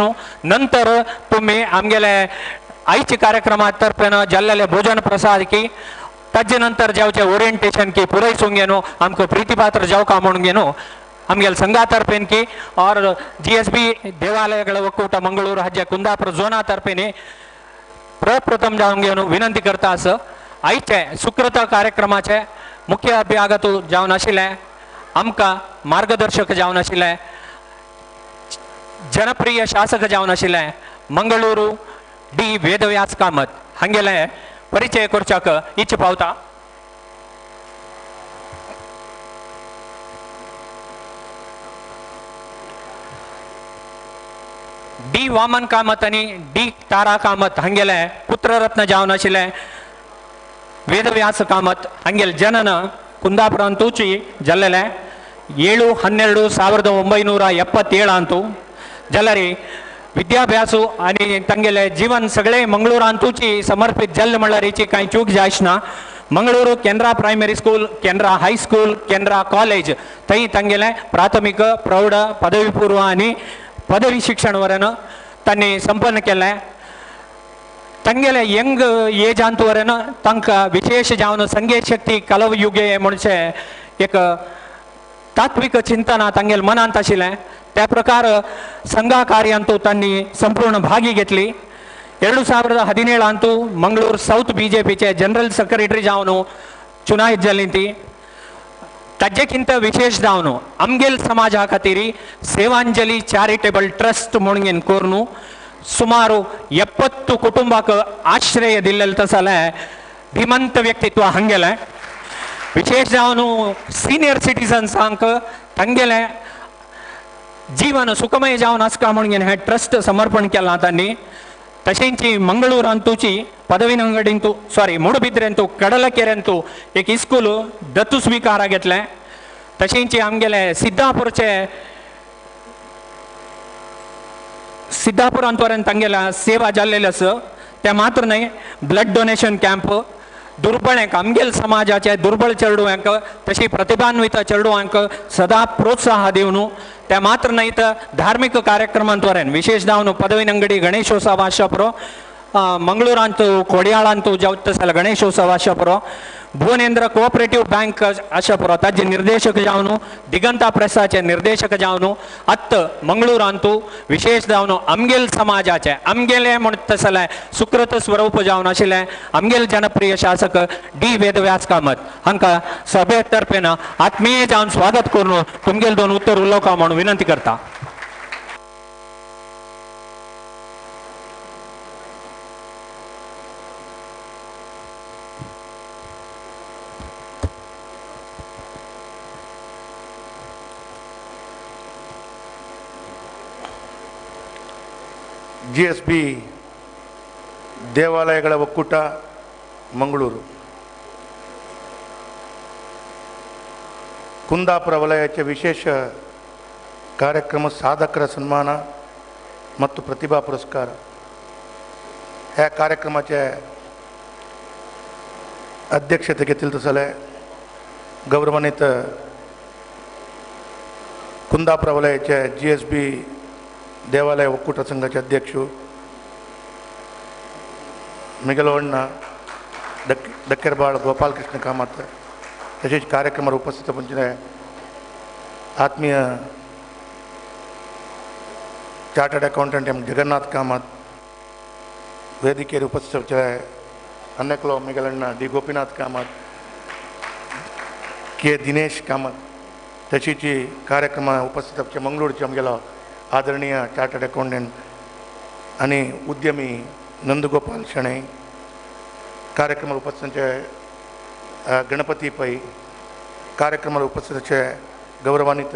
नंतर तुमी आमगेले आयच्या कार्यक्रमा तर्फेन जाल्लेले भोजन प्रसाद की ताजे नंतर जावचे ओरिएंटेशन की पुरयसून घेवन आमकां प्रितीपात्र जावका म्हणून घेवन आमगेले संघा तर्फेन की और GSB ದೇವಾಲಯಗಳ ಒಕ್ಕೂಟ ಮಂಗಳೂರು हाजे कुंदापूर झोना तर्फेने प्रप्रथम जावन घेवन विनंती करता आसा. आयचे सुकृत कार्यक्रमाचे मुख्य अभ्यागत जावन आशिल्ले आमकां मार्गदर्शक जावन आशिल्ले जनप्रिय शासक जावन आशिल्ले मंगळूरू डी वेदव्यास कामत हांगेले परिचय करच्याक इच्छा पावता. डी वामन कामत आनी डी तारा कामत हांगेले पुत्ररत्न जावन आशिल्ले वेदव्यास कामत हांगेले जनन कुंदापुरांतूची जाल्लेलें 7-12-1977 अंतू जाल्यार विद्याभ्यासू आनी तांगेले जीवन सगळे मंगळूरांतूची समर्पित जाल्लें म्हणल्यार हेची कांय चूक जायच ना. Mangaluru Canara primary school, Canara high school, Canara college थंय तांगेलें प्राथमिक प्रौढ पदवी पूर्व आनी पदवी शिक्षण वरेन तांणी संपन्न केलें. तांगेले यंग एजांत वरेन तांकां विशेष जावन संगीत शक्ती कलवयुगे म्हणचे एक तात्विक चिंतना तांगेले मनांत आशिल्लें. त्या प्रकार संघा कार्यांतू तांणी संपूर्ण भागी घेतली. 2017 ಅಂತೂ ಮಂಗಳೂರು ಸೌತ್ ಬಿಜೆಪಿचे जनरल सेक्रेटरी जावन चुनायत जाली ती. ताजेकिंत विशेष जावन आमगेल समाजा खातीर सेवांजली चॅरिटेबल ट्रस्ट म्हणून करून सुमार 70 कुटुंबाक आश्रय दिल्लें तसलें धीमंत व्यक्तित्व हांगेलें. विशेष जावन सिनियर सिटीजन्सांक तांगेलें जीवन सुखमय जावन आसका म्हणून हें ट्रस्ट समर्पण केलां तांणी. तशेंच मंगळूरांतूची पदवीनंगडींतू सॉरी मुडबिद्रेंतू कडलकेरेंतू एक इस्कूल दत्तू स्विकारा घेतलें. तशेंच आमगेले सिद्धापूरचे सिद्धापुरांतवरेन तांगेल्या सेवा जाल्लेली आसा. तें मात्र न्हय ब्लड डोनेशन कॅम्प दुर्बळ्यांक आमगेल समाजाचे दुर्बळ चेडवांक तशी प्रतिभान्वित चेडवांक सदा प्रोत्साह दिवन ते मात्र न्हय तर धार्मिक कार्यक्रमांतवरेन विशेष जावन पदवीनंगडी गणेशोत्सव आशापुरो मंगळूरांतू कोडियाळांतू जावत जाल्यार गणेशोत्सव आशापुरो भुवनेंद्र कोऑपरेटिव्ह बँक आशापुरो ताजे निर्देशक जावन दिगंता प्रेसाचे निर्देशक जावन आत्त मंगळूरांतू विशेष जावन आमगेल समाजाचे आमगेले म्हणटा जाल्यार सुकृत स्वरूप जावन आशिल्लें आमगेल जनप्रिय शासक डी वेदव्यास कामत हांकां सभे तर्फेन आत्मीय जावन स्वागत करून तुमगेल दोन उत्तर उलोवका म्हणून विनंती करता. ಜಿ ಎಸ್ ಬಿ ದೇವಾಲಯಗಳ ಒಕ್ಕೂಟ ಮಂಗಳೂರು ಕುಂದಾಪುರ ವಲಯಕ್ಕೆ ವಿಶೇಷ ಕಾರ್ಯಕ್ರಮ ಸಾಧಕರ ಸನ್ಮಾನ ಮತ್ತು ಪ್ರತಿಭಾ ಪುರಸ್ಕಾರ ह्या ಕಾರ್ಯಕ್ರಮಕ್ಕೆ ಅಧ್ಯಕ್ಷತೆ घेतिल्ले तसले ಗೌರವಾನ್ವಿತ ಕುಂದಾಪುರ ವಲಯಕ್ಕೆ ಜಿ ಎಸ್ ಬಿ ದೇವಾಲಯ ಒಕ್ಕೂಟ ಸಂಘದ ಅಧ್ಯಕ್ಷ ಮಿಗಲೋಣ್ಣ ದಕ್ಕೆರ್ಬಾಳ್ ಗೋಪಾಲಕೃಷ್ಣ ಕಾಮತ್ तसेच कार्यक्रमावर उपस्थित पंचने आत्मीय chartered accountant M Jagannath Kamath ವೇದಿಕೆಯಲ್ಲಿ उपस्थित ಅನ್ನಕ್ಲೋ ಮಿಗಲಣ್ಣ ಡಿ ಗೋಪಿನಾಥ್ ಕಾಮತ್ ಕೆ ದಿನೇಶ್ ಕಾಮತ್ तशीच कार्यक्रम उपस्थित मंगळूरचे आमगेलो आदरणीय चार्टर्ड अकाउंटंट आनी उद्यमी नंदगोपाल शणै कार्यक्रमार उपस्थित गणपती पै कार्यक्रमार उपस्थित गौरवान्वित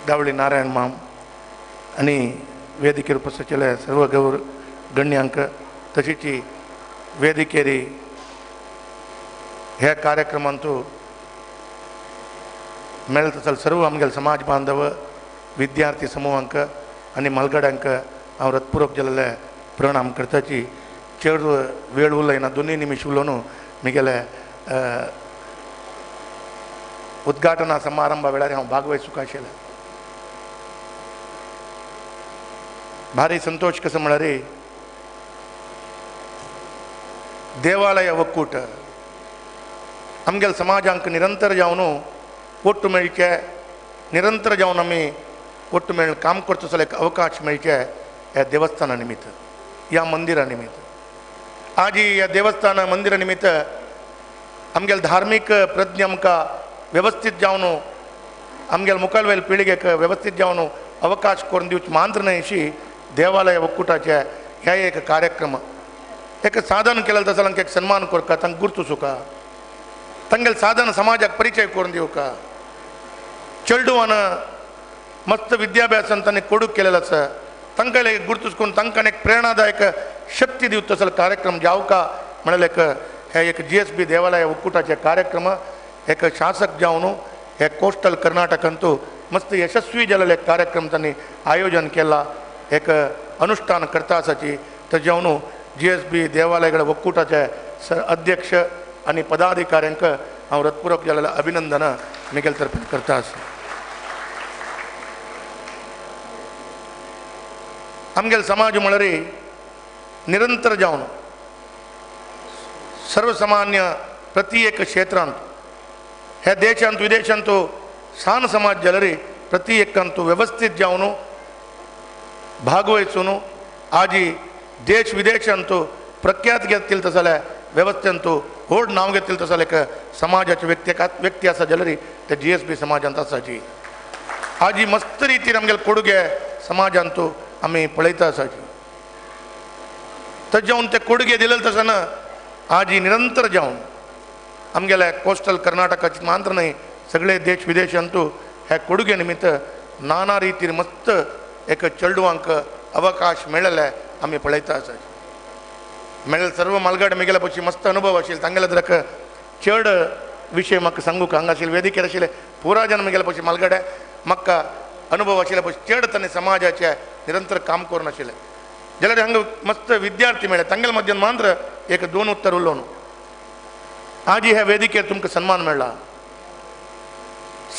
गावळी नारायण माम आनी वेदिकेर उपस्थित केले सर्व गौर गण्यांक तशीच वेदिकेर ह्या कार्यक्रमांतू मेळत आसले सर्व आमगेले समाज बांधव विद्यार्थी समूहांक आनी मलगड्यांक हांव हृत्पूर्वक जाल्ले प्रणाम करताची. चड वेळ उलयना दोनूय निमिश उलोवन म्हगेले उद्घाटना समारंभा वेळार हांव भागवहिसूंक आशिल्लें. भारी संतोष कसो म्हळ्यार देवालय ಒಕ್ಕೂಟ आमगेले समाजांक निरंतर जावन ಒಟ್ಟು मेळचे निरंतर जावन आमी ಒಟ್ಟು मेळून काम करचो जाल्यार एक अवकाश मेळचे ह्या देवस्थाना निमित्त ह्या मंदिरा निमित्त. आज ह्या देवस्थाना मंदिरा निमित्त आमगेले धार्मीक प्रज्ञ आमकां वेवस्थीत जावन आमगेले मुखार पिळगेक वेवस्थीत जावन अवकाश करून दिवचे मात्र न्हय अशी देवालय ಒಕ್ಕೂಟಾचे ह्या एक कार्यक्रम एक साधन केलें तसो तांकां एक सन्मान करता तांकां गुर्तुसुका तांगेले साधन समाजाक परिचय करून दिवका. चेडवान मस्त विद्याभ्यासान तांणी कोडूक केलेलो आसा तांकां एक गुर्तुस करून तांकां एक प्रेरणादायक शक्ती दिवता तसलो कार्यक्रम जावका म्हणल्यार एक हे एक जी एस बी देवालय ಒಕ್ಕೂಟಾचे कार्यक्रम एक शासक जावन हे कोस्टल कर्नाटकांतू मस्त यशस्वी जाल्लो एक कार्यक्रम तांणी आयोजन केला एक अनुष्ठान करता आसाची. तर जावन जी एस बी देवालयಗಳ ಒಕ್ಕೂಟಾचे अध्यक्ष आनी पदाधिकाऱ्यांक हांव हृत्पूर्वक जाल्लें अभिनंदन म्हगेले तर्फेन करता आसा. आमगेले समाज म्हळ्यार निरंतर जावन सर्वसामान्य प्रति एक क्षेत्रांत ह्या देशांत विदेशांत सान समाज जाल्यार प्रति एकांतू व्यवस्थित जावन भागवहिसून आजी देश विदेशांतू प्रख्यात घेतले तसो जाल्यार व्यवस्थेंतू व्हड नांव घेतले तसो जाल्यार एक समाजाचे व्यक्ती व्यक्ती आसा जाल्यार ते जी एस बी समाजांत आसाची. आजी मस्त रितीन आमगेले कोडुगे समाजांतू आमी पळयता आसाची. तर जावन ते कोडुगे दिले तसो ना आजी निरंतर जावन आमगेल्या कोस्टल कर्नाटकाचे मात्र न्हय सगळे देश विदेशांतू ह्या कोडुगे निमित्त नाना रितीन मस्त एक चेडवांक अवकाश मेळ्ळेले आमी पळयता आसाची. मेळ्ळे सर्व मालगाड मिगेल्या पशी मस्त अनुभव आशिल्ले तांगेले तर चड विशय म्हाका सांगूंक हांगा आशिल्ले वेदिकेर आशिल्ले पुरा जन मिगेल्या पशी मालगाडे म्हाका अनुभव आशिल्ले पशी चड तांणी समाजाचे निरंतर काम करून आशिल्ले जाल्यार हांगा मस्त विद्यार्थी मेळ्ळे तांगेले मध्यान मात्र एक दोन उत्तर उलोवन आजी ह्या वेदिकेर तुमकां सन्मान मेळ्ळा.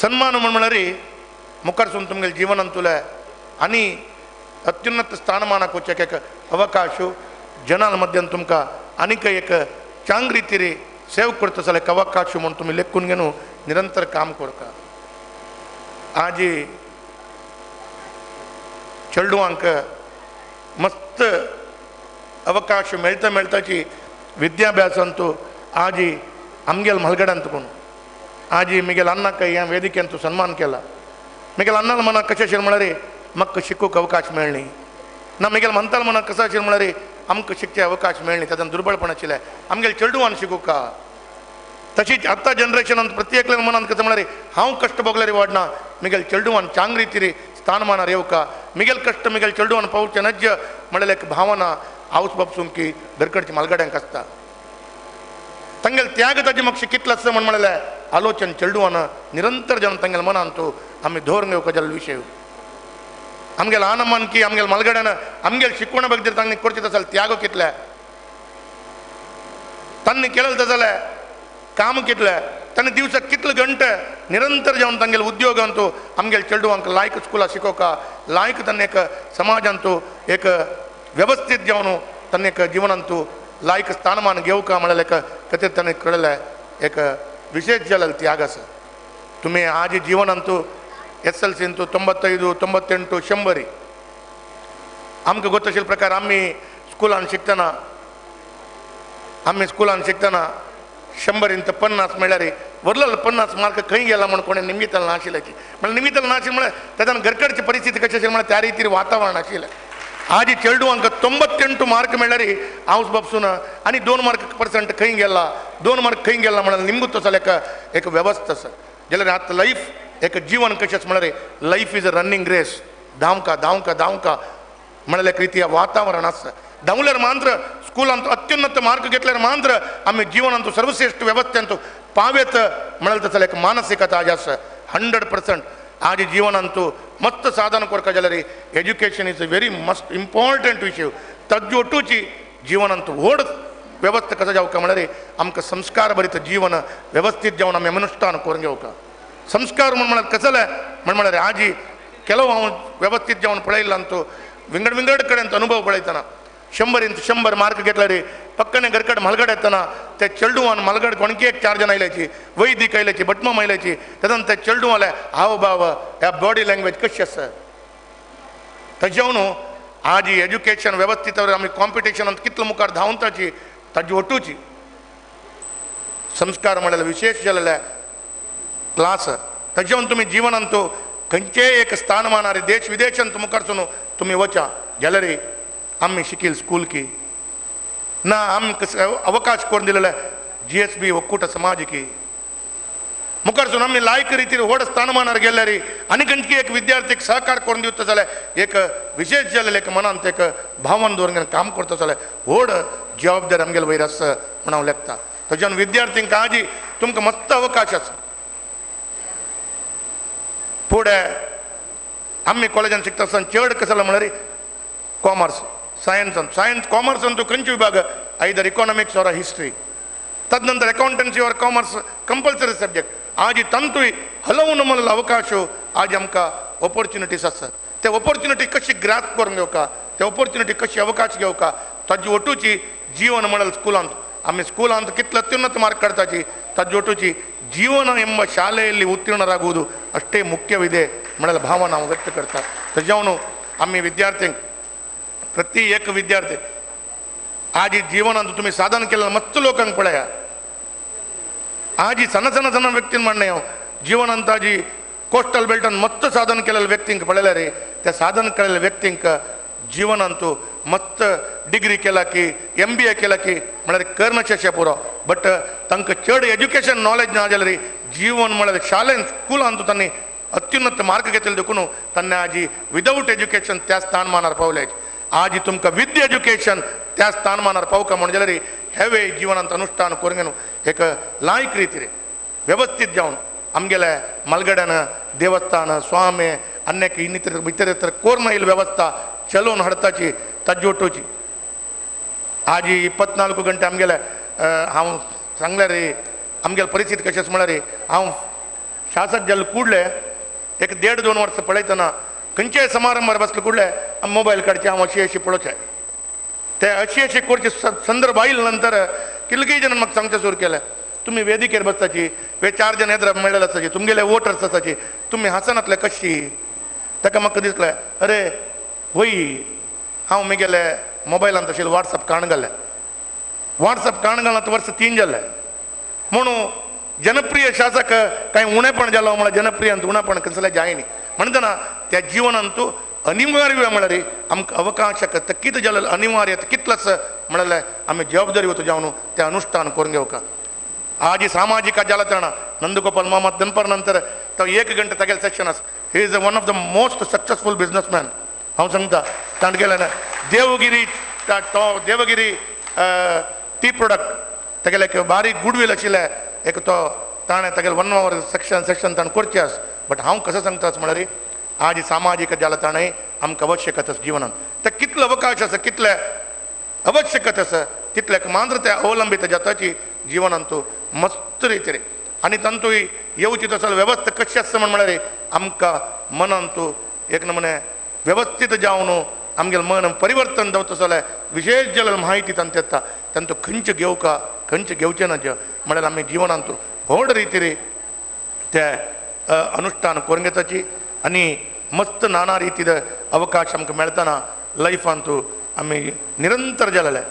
सन्मान म्हण म्हळ्यार मुखारसून तुमगेले जिवनांतुले आनी अत्युन्नत स्थानमानाक वचूंक एक अवकाश जनां मध्यान तुमकां आनीक एक चांग रितीर सेव करता जाल्यार एक अवकाश म्हूण तुमी लेखून घेवन निरंतर काम करता. आजी चेडवांक मस्त अवकाश मेळता मेळताची विद्याभ्यासांतू आजी आमगेल म्हालगड्यांत कोण आजी मिगेल अन्नाक ह्या वेदिकेंतू सन्मान केला. मिगेल अन्नाल मनाक कशें आशिल्लें म्हळ्यार म्हाका शिकूंक अवकाश मेळ्ळी ना मिगेल म्हणताल मनाक कसो आशिल्लें म्हळ्यार आमकां शिकचे अवकाश मेळ्ळी तातूंत दुर्बळपण आशिल्लें आमगेले चेडवान शिकूंक. तशीच आतां जनरेशनान प्रत्येकल्यान मनान कसो म्हळ्यार हांव कश्ट भोगल्यार वाडना मिगेल चेडवान चांग रितीर स्थानमानार येवका मिगेल कश्ट मिगेल चेडवान पावचें नज्ज म्हळ्यार एक भावना आवस बापसून की घरकडची मालगाड्यांक आसता. तांगेले त्याग ताजे म्हाका कितलो आसता म्हण म्हळ्यार आलोचन चेडवान निरंतर जावन तांगेले मनान तो आमी धोरण घेवपा जाल्लो विशय. आमगेले आनमान की आमगेले मालगड्यान आमगेले शिकवणा बगदीर तांणी करचें तसो जाल्यार त्याग कितले तांणी केलें तसो जाल्यार काम कितलें तांणी दिवसाक कितले घंटे निरंतर जावन तांगेले उद्योगांतू आमगेले चेडवांक लायक स्कुलां शिकोवका लायक तांणी एक समाजांतू एक व्यवस्थीत जावन तांणी एक जिवनांतू लायक स्थानमान घेवका म्हळ्यार एक खातीर तांणी कळ्ळें एक विशेष जाल्लो त्याग आसा. तुमी आज जिवनांतू एस एल सींतू 95 98 100 आमकां गोत प्रकार आमी स्कुलान शिकतना 100 50 मेळ्ळ्यार वरलेलो 50 मार्क खंय गेला म्हण कोणें निमित्तान नाशिल्ल्याची म्हळ्यार निमित्तान नाशिल्लें म्हळ्यार ताच्यान घरकडची परिस्थिती कशी आशिल्ली म्हळ्यार त्या रितीर वातावरण आशिल्लें. आजी चेडवांक 98 मार्क मेळ्ळ्यार हांव बापसून आनी 2 मार्क पर्संट खंय गेला 2 मार्क खंय गेला म्हळ्यार निमगुतो जाल्यार एक वेवस्था आसा. जाल्यार आतां लायफ एक जीवन कशें म्हळ्यार life is a running race धांवका धांवका धांवका म्हळ्यार एक रिती वातावरण आसा. धांवल्यार मात्र स्कुलांत अत्युन्नत मार्क घेतल्यार मात्र आमी जिवनांत सर्वश्रेष्ठ व्यवस्थेंत पावेत म्हळ्यार तसो एक मानसिकता आज आसा. 100% आज जिवनांत मस्त साधन करपा जाल्यार education is a very must important विशय. ताजे ओटूची जिवनांत व्हड व्यवस्था कसो जावका म्हळ्यार आमकां संस्कार भरीत जीवन व्यवस्थीत जावन आमी अनुष्ठान करून घेवका. संस्कार म्हण म्हळ्यार कसलें म्हण म्हळ्यार आजी ಕೆಲವು हांव व्यवस्थीत जावन पळयला तो विंगड विंगड कडेन अनुभव पळयतना 100 100 मार्क घेतल्यार पक्कने घरकड मलगड येतना ते चेडवान मलगड कोणकी एक 4 जण आयल्याची वैदिक आयल्याची भटमाम आयल्याची तेन्ना ते चेडवाले हावभाव ह्या बॉडी लँग्वेज कशी आसा. ताजें न्हू आज एज्युकेशन व्यवस्थीत आमी कॉम्पिटिशनांत कितलो मुखार धांवताची ताजी ओटूची संस्कार म्हळ्यार विशेष जाल्ले क्लास ताजें तुमी जिवनांत खंयचेय एक स्थानमानार देश विदेशांत मुखारसून तुमी वचा जाल्यार आमी शिकील स्कूल की ना आमकां अवकाश करून दिलेले जी एस बी ಒಕ್ಕೂಟ समाज की मुखारसून आमी लायक रितीर व्हड स्थानमानार गेल्यार आनी खंयची एक विद्यार्थीक सहकार करून दिवता जाल्यार एक विशेष जाल्लें एक मनांत एक भावन दवरून काम करता जाल्यार व्हड जबाबदारी आमगेले वयर आसा म्हूण हांव लेखता. ताच्यान विद्यार्थींक आजी तुमकां मस्त अवकाश आसा. फुडें आमी कॉलेजान शिकता आसतना चड कसो म्हळ्यार कॉमर्स सायन्सान सायन्स कॉमर्सान तूं खंयचे विभाग आयदर इकॉनॉमिक्स ऑर हिस्ट्री तदनंतर accountancy or commerce compulsory subject. आज तांतूय हलवून म्हणलेलो अवकाश आज आमकां ऑपॉर्च्युनिटीज आसा. ते ऑपॉर्च्युनिटी कशी ग्रास्प करून घेवका ते ऑपॉर्च्युनिटी कशी अवकाश घेवका ताजी ओटूची जीवन म्हणल्यार स्कुलांत आमी स्कुलांत कितले अत्युन्नत मार्क काडताची ತಜ್ಜೊಟ್ಟುಚಿ ಜೀವನ ಎಂಬ ಶಾಲೆಯಲ್ಲಿ ಉತ್ತೀರ್ಣರಾಗುವುದು ಅಷ್ಟೇ ಮುಖ್ಯವಿದೆ म्हळ्यार भावना हांव व्यक्त करता. तशें आमी विद्यार्थ्यांक प्रति एक विद्यार्थी आज जीवनांत तुमी साधन केलें मस्त लोकांक पळया आजी सಣ್ಣ सಣ್ಣ सಣ್ಣ व्यक्तीन म्हणणें हांव जीवनांत आजी कोस्टल बेल्टान मस्त साधन केलेल्या व्यक्तींक पळयल्यार रे त्या साधन केलेल्या व्यक्तींक जीवनांत मस्त डिग्री केला की MBA केला की म्हळ्यार करनशें पुरो बट तांकां चड एज्युकेशन नॉलेज ना जाल्यार जीवन म्हळ्यार शाळेन स्कुलांत तांणी अत्युन्नत मार्क घेतले देखून तांणी आजी विदावट एज्युकेशन त्या स्थानमानार पावले. आजी तुमकां विथ एज्युकेशन त्या स्थानमानार पावका म्हण जाल्यार हेवे जीवनांत अनुष्ठान करूंक न्हू एक लायक रितीर व्यवस्थीत जावन आमगेले मलगड्यान देवस्थान स्वामी अन्यक ಇನ್ನಿತರ ಇತರ ಕೋರ್ನ ಇಲ್ಲಿ ವ್ಯವಸ್ಥಾ ಚಲೋನ್ हाडताची ताज्योटोची. आजी 24 गंटे आमगेले हांव सांगल्यार आमगेले परिस्थिती कशें आसा म्हळ्यार हांव शासक जाल्ले कूडले एक 1.5-2 वर्सां पळयतना खंयच्याय समारंभार बसले कूडले मोबायल काडचे हांव अशी अशी पळोवचें ते अशी अशी करचे संदर्भ आयले नंतर कितले जण म्हाका सांगचें सुरू केलें तुमी वेदिकेर बसताची वे 4 जण येद्रा मेळ्ळे आसताची तुमगेले वोटर्स आसाची तुमी हांसनातले कशी ताका म्हाका दिसलें अरे वय हांव म्हगेले मोबायलान तशें वॉट्सएप काण घालें वॉट्सएप काण घालना वर्स 3 जालें म्हणून जनप्रिय शासक कांय उणेपण जालो म्हळ्यार जनप्रियांत उणेपण कसलें जायनी म्हणटना त्या जीवनांत अनिवार्य म्हळ्यार आमकां अवकाशक तकीत जालें अनिवार्य कितलोच म्हळ्यार आमी जबाबदारी वता जावन तें अनुष्ठान करून घेवका. आजी सामाजिक जालताण नंदगोपाल मामा दनपार नंतर तो 1 गंटे तागेले सेक्शन आसा. He is one of the most successful businessman हांव सांगता. ताणें देवगिरी तो देवगिरी टी प्रोडक्ट तागेले एक बारीक गुडवील आशिल्लें एक तो ताणें तागेले 1 our section section ताणें करचें आसा. बट हांव कसो सांगता म्हळ्यार आज सामाजिक जालताणय आमकां आवश्यकता आसा जिवनांत ते कितलो अवकाश आसा कितले आवश्यकता आसा तितले मात्र ते अवलंबित जाताची जिवनांत मस्त रितीर आनी तांतूय येवची तसो वेवस्था कशी आसता म्हण म्हळ्यार आमकां मनांत एक नमुने व्यवस्थीत जावन आमगेलें मन परिवर्तन जावता जाल्यार विशेष जाल्यार म्हायती तांचे येता तांचो खंयचें घेवका खंयचें घेवचें ना म्हळ्यार आमी जिवनांत व्हड रितीर ते अनुष्ठान करून घेताची आनी मस्त नाना रितीर अवकाश आमकां मेळतना लायफांत आमी निरंतर जालेले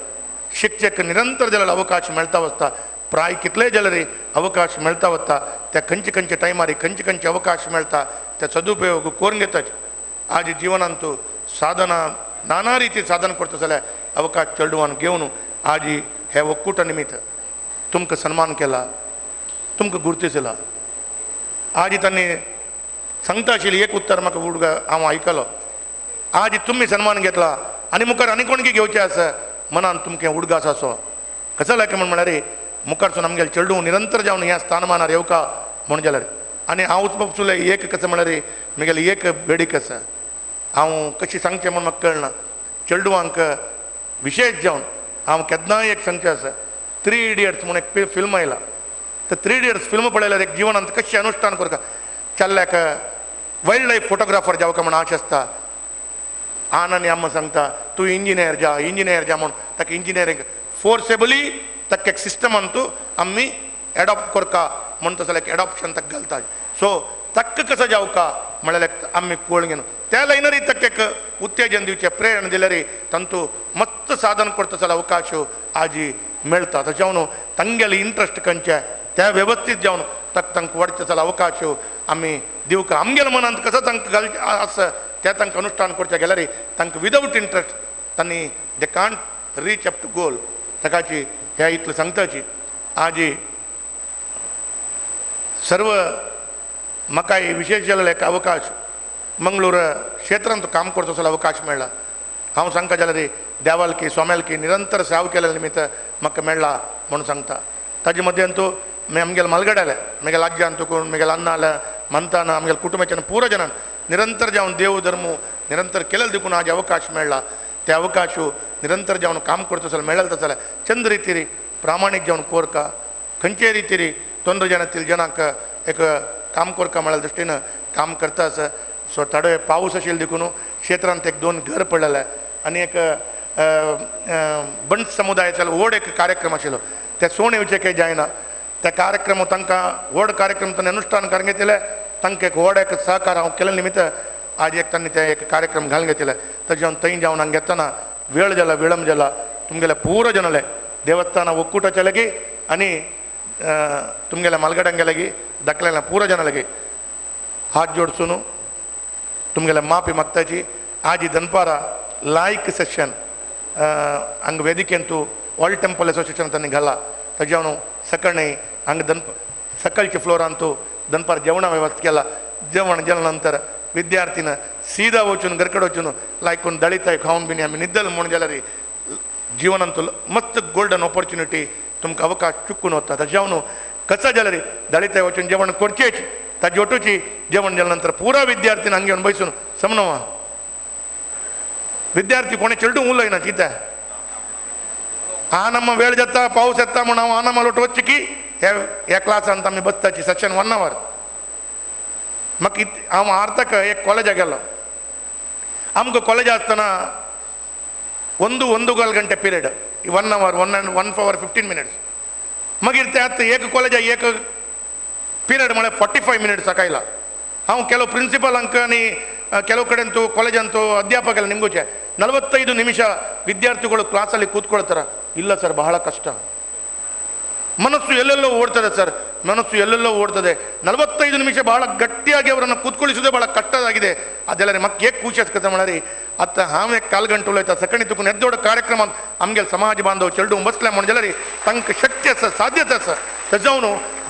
शिक्षक निरंतर जालेले अवकाश मेळता वचता प्राय कितले जाल्यार अवकाश मेळता वता त्या खंयचे खंयचे टायमार खंयचे खंयचे अवकाश मेळता त्या सदुपयोग करून घेताच. आज जिवनांत साधना नाना रिती साधन करता जाल्यार अवकाश चेडवान घेवन आज हे वक्कुटा निमित्त तुमकां सन्मान केला तुमकां गुर्तिसला. आज तांणी सांगता आशिल्ली एक उत्तर म्हाका उडगा हांव आयकलो आज तुमी सन्मान घेतला आनी मुखार आनी कोणकी घेवचें आसा मनान तुमकां उडगास आसो कसो लायक म्हण म्हळ्यार मुखारसून आमगेले चेडूं निरंतर जावन ह्या स्थानमानार येवका म्हण जाल्यार आनी हांवच बाबसुलें एक कसो म्हळ्यार म्हगेलें एक बेडीक आसा हांव कशी सांगचें म्हण म्हाका कळना चेडवांक विशेष जावन हांव केन्नाय एक सांगचें आसा 3 इडियट्स म्हूण एक फिल्म आयला तर 3 इडियट्स फिल्म पळयल्यार एक जिवनांत कशें अनुष्ठान करता चल्ल्याक वायल्ड लायफ फोटोग्राफर जावका म्हण आश आसता आन आनी अम्मा सांगता तूं इंजिनियर जा इंजिनियर जा म्हूण ताका इंजिनियरींग फोर्सेबली ताका एक सिस्टमान तूं आमी एडॉप्ट करता म्हणटा जाल्यार एडॉप्शन ताका घालता सो ताका कसो जावका म्हळ्यार आमी कोळ घेवन त्या लायनरी ताका एक उत्तेजन दिवचें प्रेरणा दिल्यार तांतू मस्त साधन करता जाल्यार अवकाश आजी मेळटा. तशें जावन तांगेले इंट्रस्ट खंयचे त्या वेवस्थीत जावन ताका तांकां वाडचें जाल्यार अवकाश आमी दिवका आमगेल्या मनांत कसो तांकां घालचें आसा ते तांकां अनुष्ठान करचें गेल्यार तांकां विदावट इंट्रस्ट तांणी they can't reach up to goal ताकाची ह्या इतलें सांगताची. आजी सर्व म्हाका विशेष जाल्लो एक अवकाश मंगळूर क्षेत्रांत काम करता जाल्यार अवकाश मेळ्ळा. हांव सांगता जाल्यार देवालकी स्वाम्यालकी निरंतर सेवा केल्या निमित्त म्हाका मेळ्ळा म्हणून सांगता. ताजे मदें तूं आमगेले मालगड्याले म्हगेले आज्यान तुकून म्हगेले अण्णा आल्या मंतान आमगेले कुटुंबाच्यान पुरो जनान निरंतर जावन देव धर्म निरंतर केलें देखून आज अवकाश मेळ्ळा. ते अवकाश निरंतर जावन काम करता जाल्यार मेळ्ळें जाल्यार चंद रितीर प्रामाणीक जावन कोरका खंयचे रितीर तोंद्र जनातील जनांक एक काम करका म्हळ्या दृश्टीन काम करता आसा. सो थोडे पावस आशिल्ले देखून क्षेत्रांत 1-2 घर पडलेलें आनी एक बंड समुदायाचो व्हड एक कार्यक्रम आशिल्लो ते सोण येवचें काही जायना. त्या कार्यक्रम तांकां व्हड कार्यक्रम तांणी अनुष्ठान करून घेतले तांकां एक व्हड एक सहकार हांव केले निमित्त आज एक तांणी ते एक कार्यक्रम घालून घेतले. तशें थंय जावन हांगा घेतना वेळ जाला विळंब जाला तुमगेले पूरा जनले देवस्थान ಒಕ್ಕೂಟच्या लगी आनी तुमगेल्या मालगड्यांगे लगी दाखलेल्या पूरा जना लगी हात जोडसून तुमगेल्या माफी मागताची. आजी दनपारा लायक सेशन हांगा वेदिकेंतू ऑल टेम्पल असोसिएशन तांणी घाला ताज्या सकाळी हांगा दनप सकाळच्या फ्लोरांतू दनपार जेवणा व्यवस्था केला. जेवण जेवण नंतर विद्यार्थीन सीधा वचून घरकडे वचून लायकून दळिताय खावन बिनी आमी निद्दल म्हूण जाल्यार जीवनांतू मस्त गोल्डन ऑपॉर्च्युनिटी तुमकां अवकाश चुकून वता. ताज्या कसा जाल्यार दळिताय वचून जेवण करचेच ताजी ओटूची जेवण जाल्या नंतर पुरा विद्यार्थीन हांगा येवन बैसून समजवा विद्यार्थी कोणे चेडूं उलयना कित्याक आ ನಮ್ಮ ವೇळ जाता पावस येता म्हूण हांव आना मालोट वचचें की ह्या क्लासांत आमी बसताची सेशन 1 our. म्हाका हांव आर्ताक एक कॉलेजाक गेलो. आमकां कॉलेज आसतना 1.25 ಗಂಟೆ period 1 hour 1 hour 15 minutes. मागीर ते आतां एक कॉलेजाक एक पिरियड म्हळ्यार 45 मिनिट्स आयला. हांव ಕೆಲವು प्रिन्सिपलांक आनी ಕೆಲವು ಕಡೆ ಅಂತೂ ಕಾಲೇಜಂತೂ ಅಧ್ಯಾಪಕಲ್ಲ ನಿಮಗೂ 45 ನಿಮಿಷ ವಿದ್ಯಾರ್ಥಿಗಳು ಕ್ಲಾಸಲ್ಲಿ ಕೂತ್ಕೊಳ್ತಾರೆ. ಇಲ್ಲ ಸರ್, ಬಹಳ ಕಷ್ಟ, ಮನಸ್ಸು ಎಲ್ಲೆಲ್ಲೋ ಓಡ್ತದೆ ಸರ್, ಮನಸ್ಸು ಎಲ್ಲೆಲ್ಲೋ ಓಡ್ತದೆ. 45 ನಿಮಿಷ ಬಹಳ ಗಟ್ಟಿಯಾಗಿ ಅವರನ್ನು ಕೂತ್ಕೊಳ್ಳಿಸೋದೇ ಭಾಳ ಕಟ್ಟದಾಗಿದೆ. ಅದೆಲ್ಲ ಮಕ್ಕ ಏಕ್ ಖುಷಿ ಕಥ ಮಾಡಾರಿ ಅತ್ತ ಹಾವೆ ಕಾಲು ಗಂಟೆ ಉಳ್ಳಾಯ್ತ ಸಕಣಿ ತುಕು ನೆದ್ದೋಡ ಕಾರ್ಯಕ್ರಮ ಆಮ್ಗೆಲ್ ಸಮಾಜ ಬಾಂಧವ ಚೆಲ್ಡು ಬಸ್ಲೆ म्हणजेल्यारी तांकां शक्य आसा, साध्यता आसा. तेजावन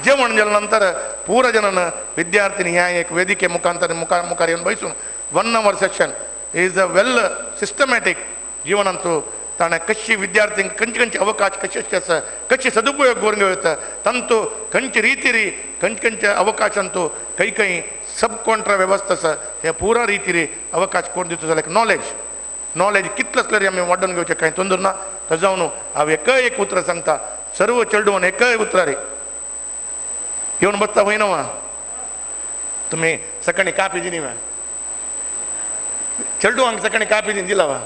जेवण जाल्या नंतर पूरा जनन विद्यार्थिनी ह्या एक वेदिके मुखांतर मुखार येवन बैसून 1 hour session is a well systematic जीवनांतू ताणें कशी विद्यार्थी खंयचे खंयचे अवकाश कशे कशे आसा कशी सदुपयोग करून घेवं तांतू खंयचे रितीरी खंयचे खंयचे अवकाशांतू खंय खंय सब कॉन्ट्रा व्यवस्था आसा हे पुरा रितीरी अवकाश कोण दिता जाल्यार नॉलेज नॉलेज कितलें आसल्यार आमी वाडोवन घेवचें कांय तोंदूर ना. ताजो हांव एकय एक उतरां सांगता सर्व चेडवान एकय उतरारी येवन बसता वयना वा तुमी सकाळी कापी दिली वा चेडवांक सकाळी कापी दिन दिला वा.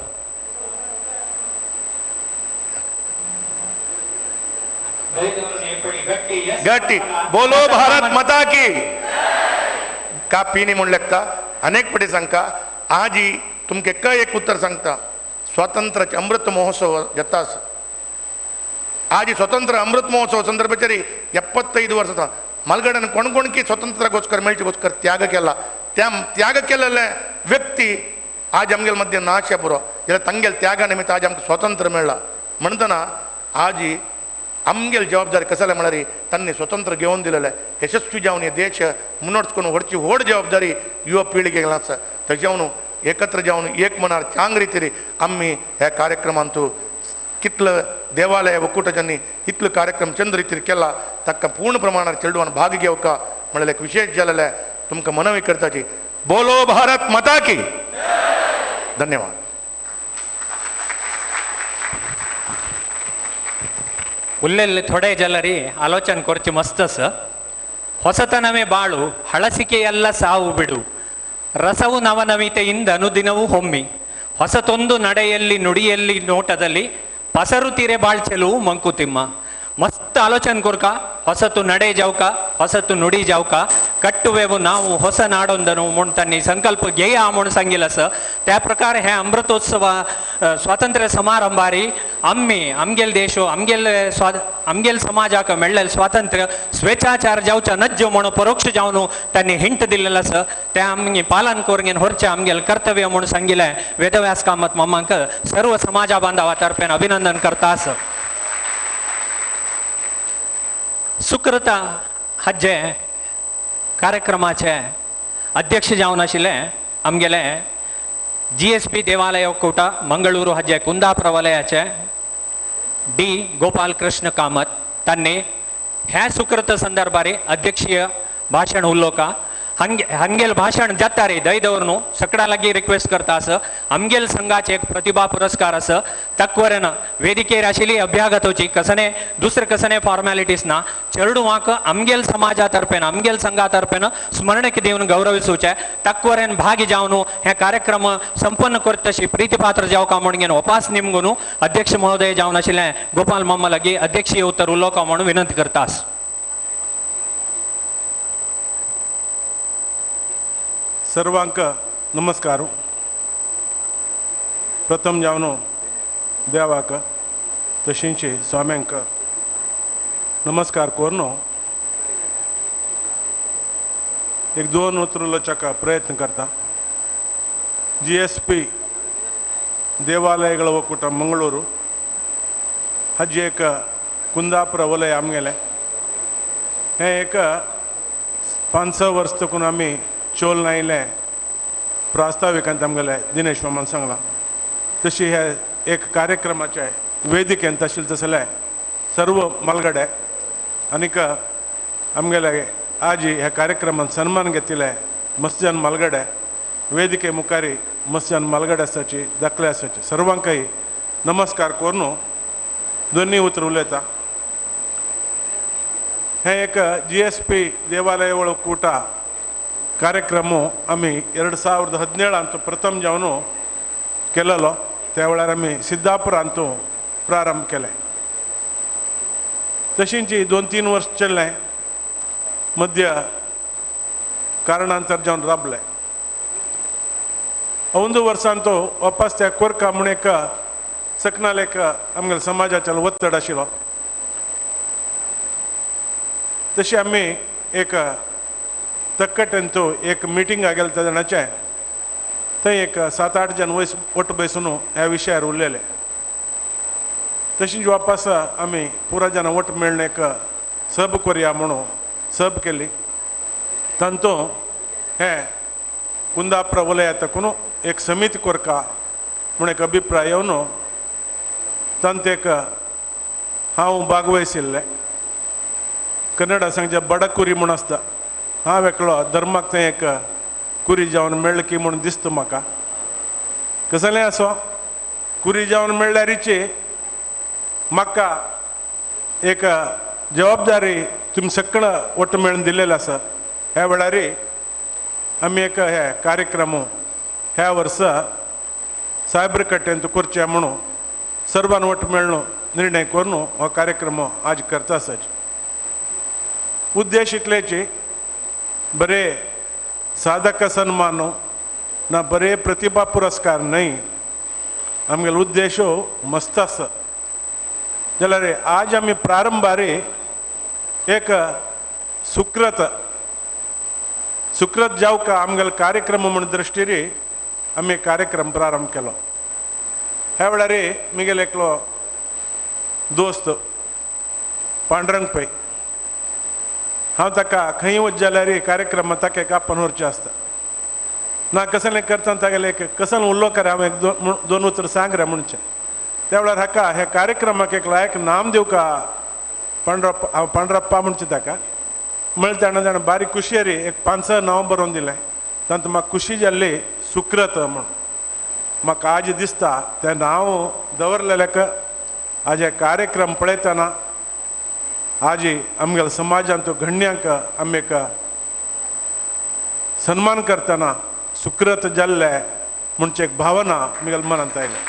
गट्टी बोलो भारत माता की कापी म्हूण लेखता अनेक पटी सांगता. आजी तुमकां एकय एक उतर सांगता स्वातंत्र्याचे अमृत महोत्सव जाता आजी स्वतंत्र अमृत महोत्सव ಸಂದರ್ಭದಲ್ಲಿ 75 ವರ್ಷ ಮಲ್ಗಡನ ಕೊಣಕೊಣಕಿ ಸ್ವತಂತ್ರಗೋಸ್ಕರ ಮೇಳ್ಚಿಗೋಸ್ಕರ ತ್ಯಾಗ केला. त्या त्याग केलेले व्यक्ती आज आमगेल मध्ये नाश पुरो जाल्यार तांगेल त्यागा निमित्त आज आमकां स्वातंत्र्य मेळ्ळा म्हणटना आजी आमगेल जबाबदारी कसाले म्हळ्यार तांणी स्वतंत्र घेवन दिलेले यशस्वी जावन हे देश मुनोडचून व्हडची व्हड जबाबदारी युवा पिळगेक आसा. तेज्यावन एकत्र जावन एक मनार चांग रितीर आमी ह्या कार्यक्रमांतू कितलो देवालय ಒಕ್ಕೂಟಜಾंनी इतलो कार्यक्रम चंद रितीर केला ताका पूर्ण प्रमाणात चेडवान भाग घेवका म्हणल्यार एक विशेष जालेलें तुमकां मनवी करताची. बोलो भारत माता की. धन्यवाद. उल्लेले थोडे जाल्यार आलोचन करची मस्त आसा. ಹೊಸತನವೇ ಬಾಳು, ಹಳಸಿಕೆಯೆಲ್ಲ ಸಾವು ಬಿಡು, ರಸವು ನವನವಿತೆಯಿಂದ ಅನುದಿನವೂ ಹೊಮ್ಮಿ, ಹೊಸತೊಂದು ನಡೆಯಲ್ಲಿ ನುಡಿಯಲ್ಲಿ ನೋಟದಲ್ಲಿ ಪಸರುತ್ತೀರೆ ಬಾಳ್ ಚೆಲುವು ಮಂಕುತಿಮ್ಮ. ಮಸ್ತ್ ಆಲೋಚನೆ ಕೊರ್ಕ ಹೊಸತು ನಡೆ ಜೌಕ ಹೊಸತು ನುಡಿ ಜೌಕ ಕಟ್ಟುವೆವು ನಾವು ಹೊಸ ನಾಡೊಂದನು म्हूण ಸಂಕಲ್ಪ ಗೆಯ म्हूण सांगिल्लें आसा. त्या प्रकार हे अमृतोत्सव स्वातंत्र्य समारंभारी आमी आमगेल देशो आमगेल आमगेल समाजाक मेळ्ळेलें स्वातंत्र्य स्वेच्छाचार जावचो नज्जो म्हूण परोक्ष जावन तांणी हिंट दिल्लें आसा. तें आमी पालन करून व्हरचें आमगेल कर्तव्य म्हूण सांगिल्लें. वेदव्यास कामत मामांक सर्व समाजा बांधवा तर्फेन अभिनंदन करता आसा. सुक्रता हाजे कार्यक्रमाचे अध्यक्ष जावन आशिल्ले आमगेले GSP देवालय ಒಕ್ಕೂಟ ಮಂಗಳೂರು ಹಜ್ಜೆ ಕುಂದಾಪುರ ವಲयाचे डी गोपालकृष्ण कामत तांणी ह्या सुकृत संदर्भार अध्यक्षीय भाशण उलोवका. हंगे हंगेल भाशण जाता रे दय दवरून सगळ्या लागीं रिक्वेस्ट करता आसा. आमगेल संघाचे एक प्रतिभा पुरस्कार आसा तकवरेन वेदिकेर आशिल्ली अभ्यागतोची कसने दुसरे कसने फॉर्मेलिटीज ना चेडवांक आमगेल समाजा तर्फेन आमगेल संघा तर्फेन स्मरणीक दिवन गौरविसूचे तकवरेन भागी जावन हे कार्यक्रम संपन्न करतशी प्रीतिपात्र जावका म्हूण वपास निमगून अध्यक्ष महोदय जावन आशिल्ले गोपाल मामा लागीं अध्यक्षीय उत्तर उलोवका म्हणून विनंती करता आसा. सर्वांक नमस्कार. प्रथम जावन देवाक तशींच स्वाम्यांक नमस्कार करून एक दोन उतर उलोवच्याक प्रयत्न करता. ಜಿ ಎಸ್ ಪಿ ದೇವಾಲಯಗಳ ಒಕ್ಕೂಟ ಮಂಗಳೂರು हज एक कुंदापुर वलय आमगेलें हें एक 5-6 वर्स तकून आमी चोल आयिल्लें प्रास्ताविकांत आमगेले दिनेश मामान सांगलां. तशी हे एक कार्यक्रमाचे वेदिकेंत आशिल्लें तसलें सर्व मालगडे आनीक आमगेले आजी ह्या कार्यक्रमान सन्मान घेतिल्ले मस्जन मालगडे वेदिके मुखारी मस्जन मालगडे आसाची दाखले आसाची सर्वांकय नमस्कार करून दोन्ही उतर उलयता. हें एक जी एस पी देवालय ಒಕ್ಕೂಟ ಕಾರ್ಯಕ್ರಮ आमी 2017 प्रथम जावन केलेलो. त्या वेळार आमी सिद्धापुरांत प्रारंभ केलें. तशींच 2-3 वर्स चल्लें, मध्य कारणांतर जावन राबलें. अंदू वर्सान तो वापस त्या कोरका म्हूण एक सकनाल एक आमगेल्या समाजाच्या ಒತ್ತಡ आशिल्लो. तशी आमी एक तक्कटेंतू एक मिटींग गेले त्या जाणाचें थंय एक 7-8 जण वयस ಒಟ್ಟು बसून ह्या विशयार उरलेले. तशींच वापस आमी पुरा जाणां ಒಟ್ಟು मेळून एक सब करया म्हणून सब केली. तांतू हें कुंदापुर वलया तकून एक समिती कोरका म्हूण एक अभिप्राय येवन तांत एक हांव भागवयशिल्लें. कन्नडा सांगचे बडकुरी म्हूण आसता, हांव एकलो धर्माक थंय एक कुरी जावन मेळ्ळें की म्हूण दिसता म्हाका. कसलें आसो कुरी जावन मेळ्ळ्यारीची म्हाका एक जबाबदारी तुमी सगळं ಒಟ್ಟು मेळून दिलेलें आसा. ह्या वेळार आमी एक हे कार्यक्रम ह्या वर्सा सायबरकट्ट्यांत करचें म्हणून सर्वान ಒಟ್ಟು मेळून निर्णय करून हो कार्यक्रम आज करता आसाची. उद्देश इतलेची बरे साधक सन्मान ना बरे प्रतिभा पुरस्कार न्हय, आमगेलो उद्देश मस्त आसा. जाल्यार आज आमी प्रारंभारे एक सुकृत सुकृत जावका आमगेलो कार्यक्रम म्हूण दृश्टीर आमी कार्यक्रम प्रारंभ केलो. ह्या वेळार म्हगेलो एकलो दोस्त पांडुरंग पै, हांव ताका खंय वच जाल्यार कार्यक्रम ताका एक आपोवन व्हरचें आसता. ना कसलें करतना तागेलें एक कसलें उलोवंक रे हांव एक दोन उतर सांग रे म्हणचें. त्या वेळार हाका ह्या कार्यक्रमाक एक लायक नाम दिवका पांडुरप्पा, हांव पांडुरप्पा म्हणचें ताका म्हळ्यार ताणें जाणें बारीक खुशयेरी एक 5-6 नांव बरोवन दिलें. तातूंत म्हाका खुशी जाल्ली सुकृत म्हूण. म्हाका आज दिसता तें नांव दवरलेलेक आज हे कार्यक्रम पळयतना आज आमगेल्या समाजांत गण्यांक आमी एक सन्मान करतना सुकृत जाल्ले म्हणचे एक भावना म्हगेल्या मनांत आयली.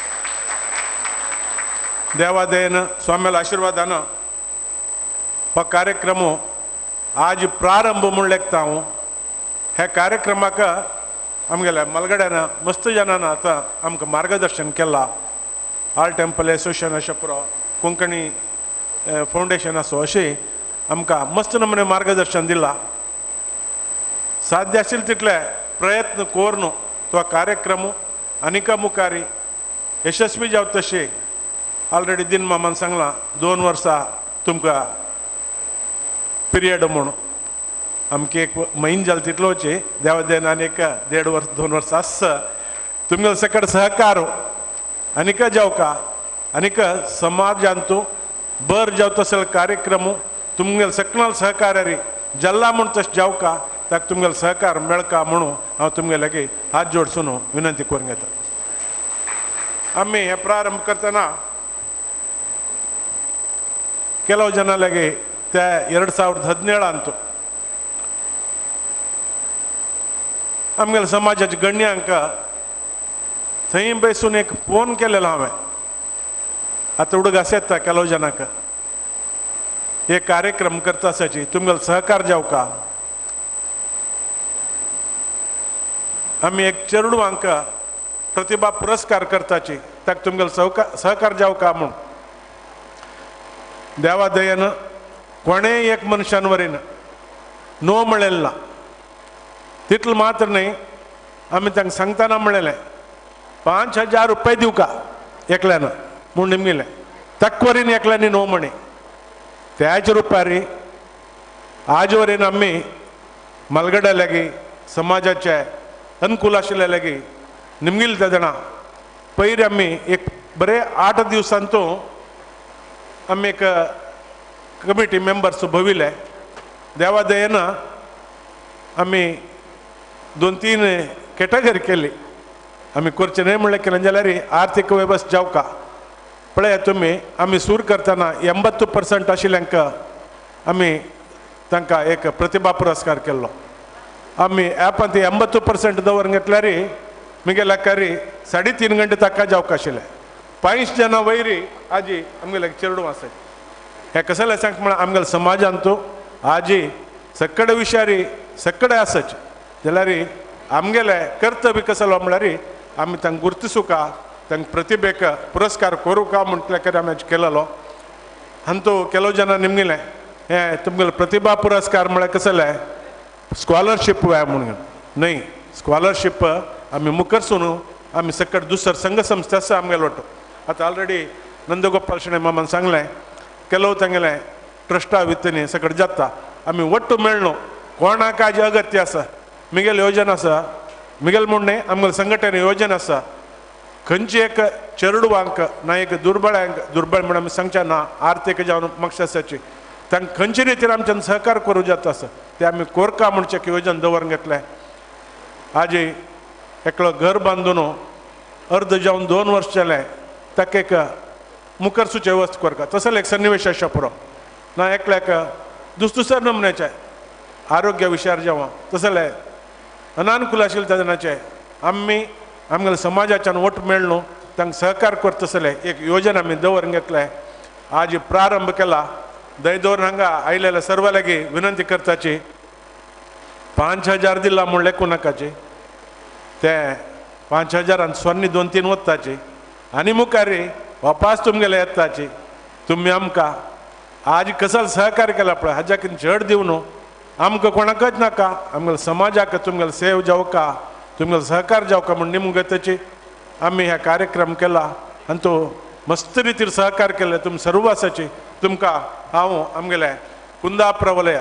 देवादयेन स्वाम्याल्या आशिर्वादान हो कार्यक्रम आज प्रारंभ म्हूण लेखता हांव. ह्या कार्यक्रमाक आमगेल्या मलगड्यान मस्त जाणान आतां आमकां मार्गदर्शन केलां. आर्ट टेम्पल एसोसिएशन अशें पुरो कोंकणी फावंडेशन आसो अशें आमकां मस्त नमुने मार्गदर्शन दिलां. साध्य आशिल्लें तितले प्रयत्न करून तो कार्यक्रम आनीक मुखार यशस्वी जावं तशें ऑलरेडी दिन मामान सांगलां 2 वर्सां तुमकां पिरियड म्हूण आमकां एक म्हयनो जालो तितलोचे देवादेन आनी एक 1.5 वर्स 2 वर्सां आसा. तुमगेलो सकट सहकार आनीक जावका आनीक समाजांतू बर जावं तसो कार्यक्रम तुमगेलो सकल सहकार्यारी जल्ला म्हूण तशें जावका ताका तुमगेलो सहकार मेळका म्हणून हांव तुमगे लागीं हात जोडसून विनंती करून घेता. आमी हे प्रारंभ करतना ಕೆಲವು ಜನ लागीं त्या 2017 आमगेल्या समाजाच्या गण्यांक थंय बसून एक फोन केलेलो हांवें. आतां उडगास येता ಕೆಲವು जनांक एक कार्यक्रम करता आसाची तुमगेलो सहकार जावका. आमी एक चेडवांक प्रतिभा पुरस्कार करताची ताका तुमगेलो सहकार जावका म्हूण देवा दयेन कोणेय एक मनशान वरीन नो म्हणलें ना. तितलें मात्र न्ही आमी तांकां सांगतना म्हणलें 5000 रुपये दिवका एकल्यान म्हूण निमगिलें ताका वरीन एकल्यांनी नो म्हणी त्याच रुपारी आज वरेन आमी मालगडा लागीं समाजाचे अनुकूल आशिल्ल्या लागीं निमगिल त्या जाणां पयर आमी एक बरे 8 दिवसांतू आमी एक कमिटी मेंबर्स भविले देवा दयेन आमी 2-3 कॅटेगरी केली. आमी करचें न्हय म्हणलें केलें जाल्यार आर्थीक वेवस्था जावका पळया तुमी आमी सूर करतना 80% आशिल्ल्यांक आमी तांकां एक प्रतिभा पुरस्कार केल्लो. आमी ॲपांत 80% दवरून घेतल्यार मिगेल्या कारी 3.5 घंटे ताका जावका आशिल्लें. 5 जाणां वयरी आजी आमगेले चेडूं आसा हें कसलें सांग म्हळ्यार आमगेल्या समाजांत आजी सकडे विशारी सकडे आसच जाल्यार आमगेलें कर्तव्य कसलो म्हळ्यार आमी तांकां गुर्तिसुका तांकां प्रतिभेक पुरस्कार करूका म्हटल्यार करी आमी केलेलो. हांतू केलो जाणां निमगिलें हें तुमगेलें प्रतिभा पुरस्कार म्हळ्यार कसलें स्कॉलरशीप व्याय म्हणून न्हय. स्कॉलरशीप आमी मुखरसून आमी सकट दुसर संघ संस्था आसा आमगेलो वाटो. आतां ऑलरेडी नंदगोपाल शणै मामान सांगलें केलो तांगेलें ट्रस्टा वित्तनी सकट जाता आमी वट्टू मेळ्ळो कोणाक आजी अगत्य आसा मिगेल योजना आसा मिगेल म्हूण न्हय आमगेले संघटने योजना आसा खंयची एक चेडवांक ना एक दुर्बळ्यांक दुर्बळ म्हूण आमी सांगच्या ना आर्थीक जावन मक्षासाची तांकां खंयचे रितीन आमच्यान सहकार करूं जाता आसा ते आमी कोरका म्हणचें योजन दवरून घेतलें. आजी एकलो घर बांदून अर्द जावन 2 वर्स जालें ताका एक मुखार सुचे वेवस्था करता तसो एक सन्निवेश आसच्या पुरो ना एकल्याक दुसर नमुन्याचें आरोग्य विशयार जावं तसलें अनानुकूल आशिल्ले त्या जाणाचें आमी आमगेल्या समाजाच्यान वट मेळ्ळो तांकां सहकार करता तसलें एक योजना आमी दवरून घेतलें. आज प्रारंभ केला दय दवरून हांगा आयलेल्या सर्व लागीं विनंती करताची 5000 दिला म्हूण लेखूं नाकाची ते 5000 सोन्नी 2-3 वताची आनी मुखार वापास तुमगेले येताची तुमी आमकां आज कसल सहकार केला पळय हाज्या कितें चड दिवन न्हू आमकां कोणाकच नाका आमगेल्या समाजाक तुमगेलो सेव जावका तुमगेलो सहकार जावका म्हूण निमूंक येताची आमी ह्या कार्यक्रम केला आनी तो मस्त रितीर सहकार केले तुमी सर्व आसाची. तुमकां हांव आमगेले कुंदापुरा वलय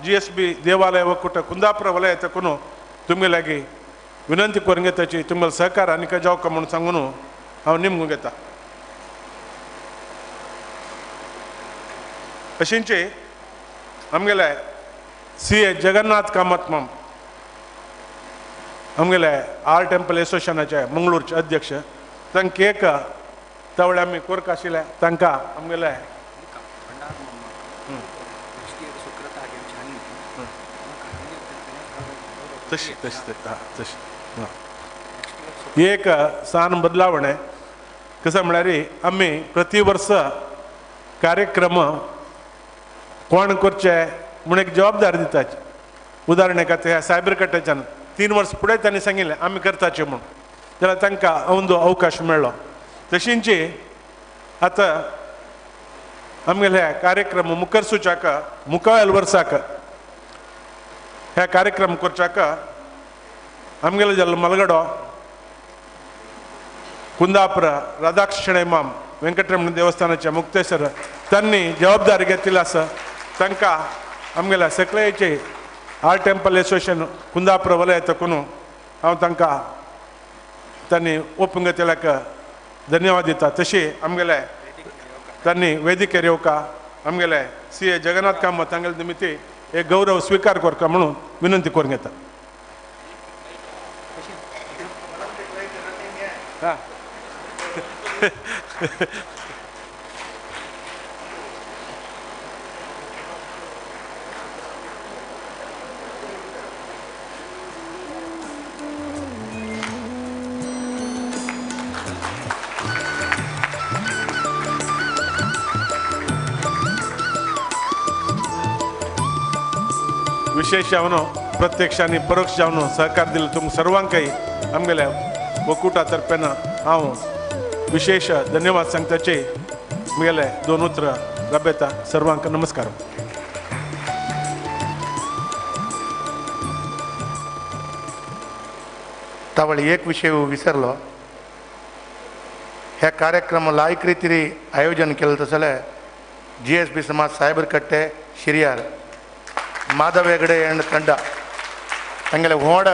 GSB देवालय वकुट कुंदापुरा वलय तकून तुमगे लागीं विनंती करून घेताची तुमगेलो सहकार आनी जावका म्हूण सांगून हांव निमगूंक घेता. अशींचे आमगेले CA Jagannath Kamat माम आमगेले आर्ट टेम्पल एसोसिएशनाचे मंगळूरचे अध्यक्ष तांकां एक तवळे आमी कोरका आशिल्ले तांकां आमगेले तशी तशी तशी एक सान बदलावण कसं म्हळ्यार आमी प्रति वर्स कार्यक्रम कोण करचे म्हूण एक जबाबदारी दिताची. उदाहरण एक आतां ह्या सायबर कट्ट्याच्यान 3 वर्स फुडें तांणी सांगिल्लें आमी करताचे म्हूण जाल्यार तांकां अंदू अवकाश मेळ्ळो. तशींची आतां आमगेले कार्यक्रम मुखार सुचाक मुखावेल वर्साक ह्या कार्यक्रम करच्याक आमगेलो जाल्लो मलगडो कुंदापुरा राधाकृष्ण शणै माम वेंकटरमण देवस्थानाचे मुक्तेश्वर तांणी जबाबदारी घेतिल्ली आसा. तांकां आमगेल्या सकळेचे आर्ट टेम्पल एसोसिएशन कुंदापुरा वलय तकून हांव तांकां तांणी ओपून घेतिल्ल्याक धन्यवाद दिता. तशी आमगेले तांणी वेदिकेर येवका आमगेले CA Jagannath Kamat हांगेले निमित्ती एक गौरव स्वीकार करता म्हणून विनंती करून घेता. विशेष ಅವನು प्रत्यक्ष आनी परोक्ष जावन सहकार दिलो तुमकां सर्वांकय आमगेल्या वकुटा तर्फेन हांव विशेष धन्यवाद सांगताचे म्हगेले दोन उतरां राबयता. सर्वांक नमस्कार. तावळी एक विषय विसरलो. ह्या कार्यक्रम लायक रितीरी आयोजन केलं तसं GSB समाज सायबर कट्टे शिरियार माधव हेगडे अंड ತಂಡ ಹಂಗೆಲ್ಲ ಹೋಡ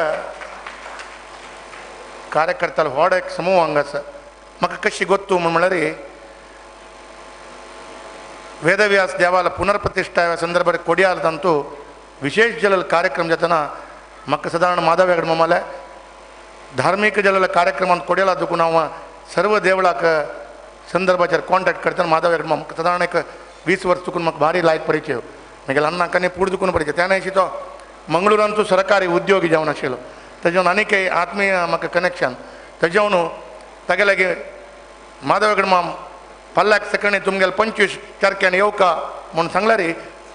ಕಾರ್ಯಕರ್ತರ ಹೋಡ ಸಮೂಹ ಹಂಗಸ ಮಕ್ಕ ಕಷಿ ಗೊತ್ತು म्हणल्यार ವೇದವ್ಯಾಸ ದೇವಾಲಯ ಪುನರ್ ಪ್ರತಿಷ್ಠಾ ಸಂದರ್ಭ ಕೊಡಿಯಾಲದಂತೂ ವಿಶೇಷ ಜಲದ ಕಾರ್ಯಕ್ರಮ ಜತನ ಮಕ್ಕ ಸಾಧಾರಣ ಮಾಧವ ಹೆಗಡೆ ಮಮ್ಮಲೆ ಧಾರ್ಮಿಕ ಜಲದ ಕಾರ್ಯಕ್ರಮ ಅಂತ ಕೊಡಿಯಲಾದಕ್ಕೂ ನಾವು ಸರ್ವ ದೇವಳಾಕ ಸಂದರ್ಭಾಚಾರ ಕಾಂಟ್ಯಾಕ್ಟ್ करताना माधव हेगडे मग साधारण एक 20 वर्ष चुकून म्हाका भारी लायक परिचय मागीर अन्नाकांनी पूड चुकून परिचय. त्या न्हय तो मंगळूरांतू सरकारी उद्योगी जावन आशिल्लो तेजेवन आनीक आत्मीय म्हाका कनेक्शन तेजेवन तागे लागीं माधव हेगडे माम फाल्याक सकाळी तुमगेले 25 चारक्यान येवका म्हूण सांगल्यार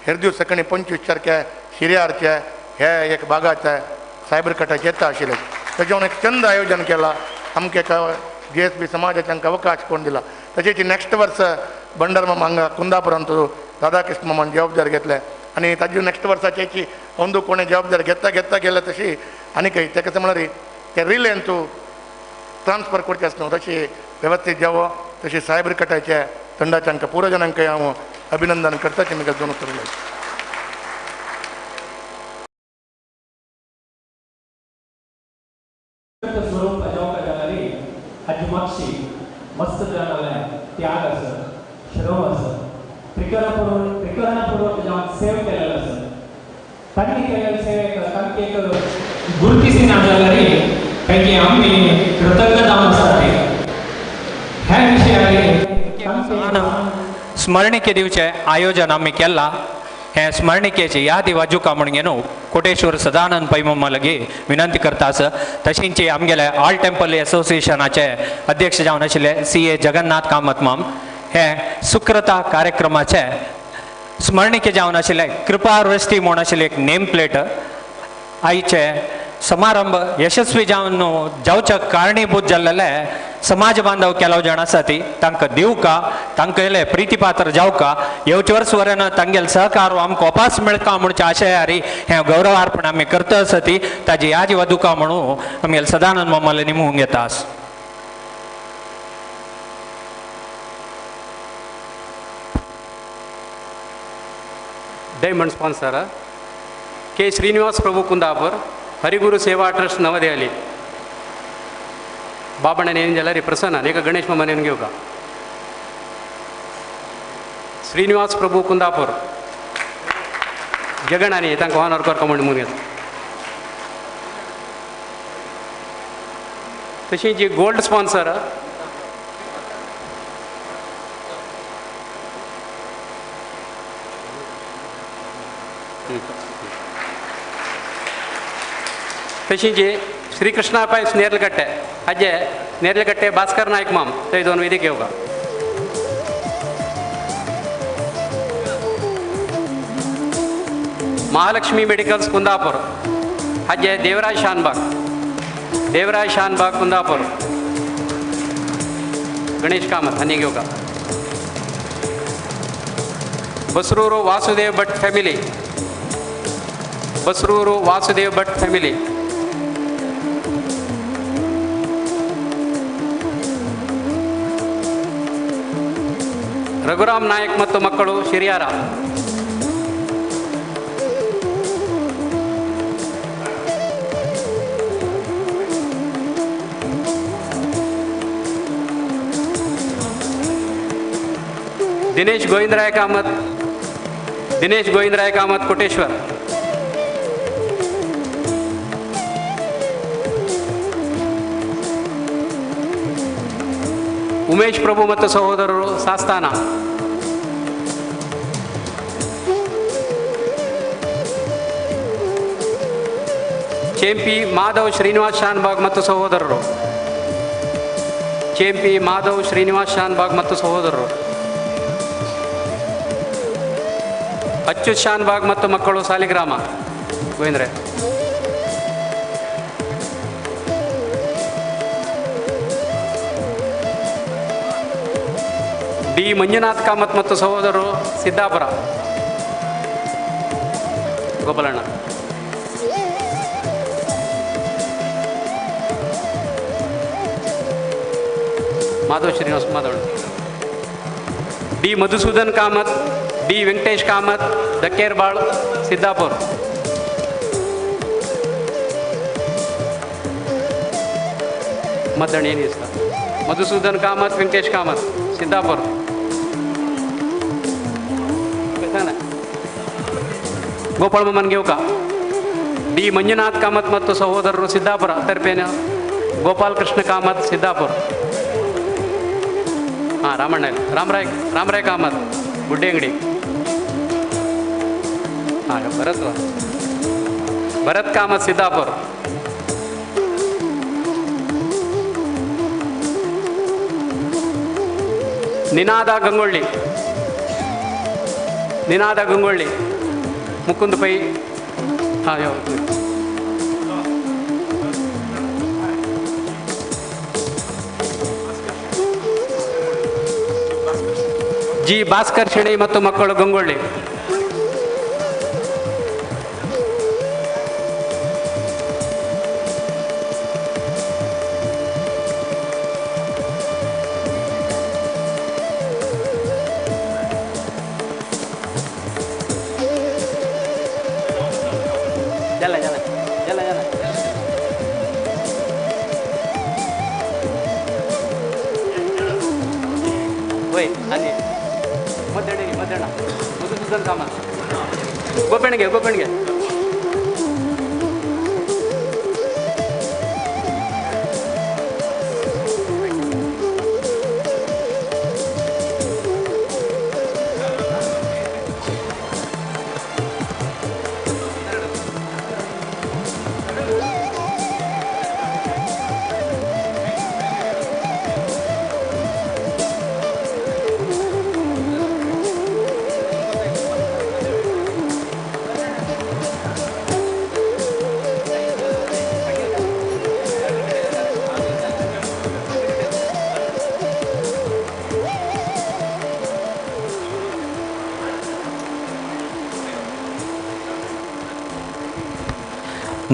हेर दीस सकाळी 25 चारक्या शिरयारचे हे एक बागाचे सायबर कटाचे येता आशिल्ले. तेजेवन एक चंद आयोजन केलां आमकां एका GSB समाजाचे आमकां अवकाश कोण दिला. तशेंच नेक्स्ट वर्स बंडर मामा हांगा कुंदापुरांत राधाकृष्ण मामान जबाबदारी घेतले आनी ताजी नेक्स्ट वर्साची अंदू कोणें जबाबदारी घेता घेता गेले तशी आनी काही तेका कशें म्हळ्यार ते रिलेन तूं ट्रान्सफर करचें आसता न्हू तशी वेवस्थीत जावो. तशी सायबर कटाचे तंडाचे आमकां पुर्वजनांक हांव अभिनंदन करता. ते म्हगेलें दोन उतरां. मस्त जाणाले त्याग आसा, श्रम आसा, त्रिकरणपूर्वक जावन सेव केलेलो आसा. तांणी केलेले सेवेक तांकां एक गुर्तिसिना जाल्यार तांची आमी कृतज्ञ जावन आसा. ह्या विशयार स्मरणिके दिवचें आयोजन आमी केलां. हें स्मरणिकेची यादी वाजुका म्हूण घेवन कोटेश्वर सदानंद पै मामा लागीं विनंती करता आसा. तशेंच आमगेले ऑल टेम्पल एसोसिएशनाचे अध्यक्ष जावन आशिल्ले CA Jagannath Kamat माम हे सुक्रता कार्यक्रमाचे स्मरणिके जावन आशिल्ले कृपा वृष्टी म्हूण आशिल्ले एक नेम प्लेट आयचे समारंभ यशस्वी जावन जावच्या कारणीभूत जाल्ले समाज बांधव केलो जाण आसा ती तांकां दिवका, तांकां प्रितीपात्र जावका, येवचे वर्स वरेन तांगेले सहकार आमकां अपास मेळका म्हणच्या आशयारी हें गौरवार्पण आमी करता आसा ती ताजी यादी वदुका म्हणून आमगेले सदानंद मामाले निमूंक येता आसा. Diamond sponsor K Srinivas Prabhu Kundapur, Hariguru Seva trust Navadehali. बाबण्णने ಏನು जाल्यार प्रसन्न एका गणेश मामाने घेवका. श्रीनिवास प्रभू कुंदापूर जगन आनी तांकां ऑनर करका म्हूण म्हणून येता. तशी जी गोल्ड स्पॉन्सर तशी जी श्रीकृष्णा पै नेर्लकट्टे अज्जे नेर्लकट्टे भास्कर नायक माम ते दोन वेदिक येवका. महालक्ष्मी मेडिकल्स कुंदापूर अज्जे देवराज शानबाग, देवराज शानबाग कुंदापूर गणेश कामत हांणी घेवका. Basrur Vasudev Bhat family, Basrur Vasudev Bhat family. Raghuram Nayak ಮತ್ತು ಮಕ್ಕಳು ಶಿರಿಯಾರ. ದಿನೇಶ್ ಗೋವಿಂದರಾಯ ಕಾಮತ್, ದಿನೇಶ್ ಗೋವಿಂದರಾಯ ಕಾಮತ್ ಕೋಟೇಶ್ವರ್. ಉಮೇಶ್ ಪ್ರಭು ಮತ್ತು ಸಹೋದರರು ಸಾಸ್ತಾನ. ಚೇಂಪಿ ಮಾಧವ್ ಶ್ರೀನಿವಾಸ್ ಶಾನ್ಬಾಗ್ ಮತ್ತು ಸಹೋದರರು, ಚೇಂಪಿ ಮಾಧವ್ ಶ್ರೀನಿವಾಸ್ ಶಾನ್ಬಾಗ್ ಮತ್ತು ಸಹೋದರರು. ಅಚ್ಯುತ್ ಶಾನ್ಬಾಗ್ ಮತ್ತು ಮಕ್ಕಳು ಸಾಲಿಗ್ರಾಮ ಗೋವಿಂದ್ರೆ. ಡಿ ಮಂಜುನಾಥ್ ಕಾಮತ್ ಮತ್ತು ಸಹೋದರರು ಸಿದ್ದಾಪುರ. ಗೋಪಾಲಣ್ಣ. ಮಾಧವ ಶ್ರೀನಿವಾಸ ಮಾಧವಣ್ಣ. D Madhusudan Kamath, D Venkatesh Kamath, Dakkerbal, Siddapur. ಮದ್ದಣ್ಣ ಏನು ಇಷ್ಟ? ಮಧುಸೂದನ್ ಕಾಮತ್, ವೆಂಕಟೇಶ್ ಕಾಮತ್, ಸಿದ್ದಾಪುರ್. ಗೋಪಾಳ ಮನ್ಗೇವ್ಕ. ಡಿ ಮಂಜುನಾಥ್ ಕಾಮತ್ ಮತ್ತು ಸಹೋದರರು ಸಿದ್ದಾಪುರ. ತರ್ಪೇನ ಗೋಪಾಲ್ ಕೃಷ್ಣ ಕಾಮತ್, ಸಿದ್ದಾಪುರ್. ಹಾಂ, ರಾಮಣ್ಣ ರಾಮರಾಯ್, ರಾಮರಾಯ್ ಕಾಮತ್, ಗುಡ್ಡೆ ಅಂಗಡಿ. ಹಾಂ, ಭರತ್ ಭರತ್ ಕಾಮತ್, ಸಿದ್ದಾಪುರ್. ನಿನಾದ ಗಂಗೊಳ್ಳಿ, ನಿನಾದ ಗಂಗೊಳ್ಳಿ, ಮುಕುಂದ ಪೈ. ಹಾಂ, ಜಿ ಭಾಸ್ಕರ್ ಶೆಣೈ ಮತ್ತು ಮಕ್ಕಳು ಗಂಗೊಳ್ಳಿ. ಜಲ ಜಲ ಜಲ ಜಲ. ಓಯ್ ಅಲ್ಲಿ ಮದ್ದಣ್ಣ, ಮದ್ದಣ್ಣ, ಮಧುಸೂದನ್ ಕಾಮತ್, ಗೋಪಣ್ಣಗೆ, ಗೋಪಣ್ಣಗೆ.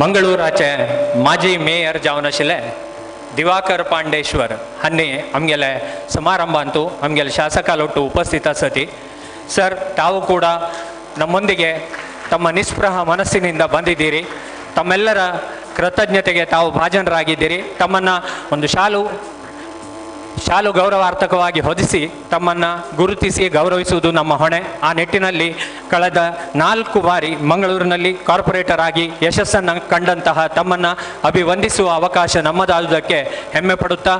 मंगळूराचे माजी मेयर जावन आशिल्ले दिवाकर पांडेश्वर हांणी आमगेले ಸಮಾರಂಭಂತೂ ಆಮಗೆಲೆ ಶಾಸಕಲೊಟ್ಟು उपस्थित आसती. ಸರ್, ತಾವು ಕೂಡ ನಮ್ಮೊಂದಿಗೆ ತಮ್ಮ ನಿಸ್ಪೃಹ ಮನಸ್ಸಿನಿಂದ ಬಂದಿದ್ದೀರಿ. ತಮ್ಮೆಲ್ಲರ ಕೃತಜ್ಞತೆಗೆ ತಾವು ಭಾಜನರಾಗಿದ್ದೀರಿ. ತಮ್ಮನ್ನು ಒಂದು ಶಾಲು ಗೌರವಾರ್ಥಕವಾಗಿ ಹೊದಿಸಿ ತಮ್ಮನ್ನು ಗುರುತಿಸಿ ಗೌರವಿಸುವುದು ನಮ್ಮ ಹೊಣೆ. ಆ ನಿಟ್ಟಿನಲ್ಲಿ ಕಳೆದ 4 ಬಾರಿ ಮಂಗಳೂರಿನಲ್ಲಿ ಕಾರ್ಪೊರೇಟರ್ ಆಗಿ ಯಶಸ್ಸನ್ನು ಕಂಡಂತಹ ತಮ್ಮನ್ನು ಅಭಿವಂದಿಸುವ ಅವಕಾಶ ನಮ್ಮದಾದುದಕ್ಕೆ ಹೆಮ್ಮೆ ಪಡುತ್ತಾ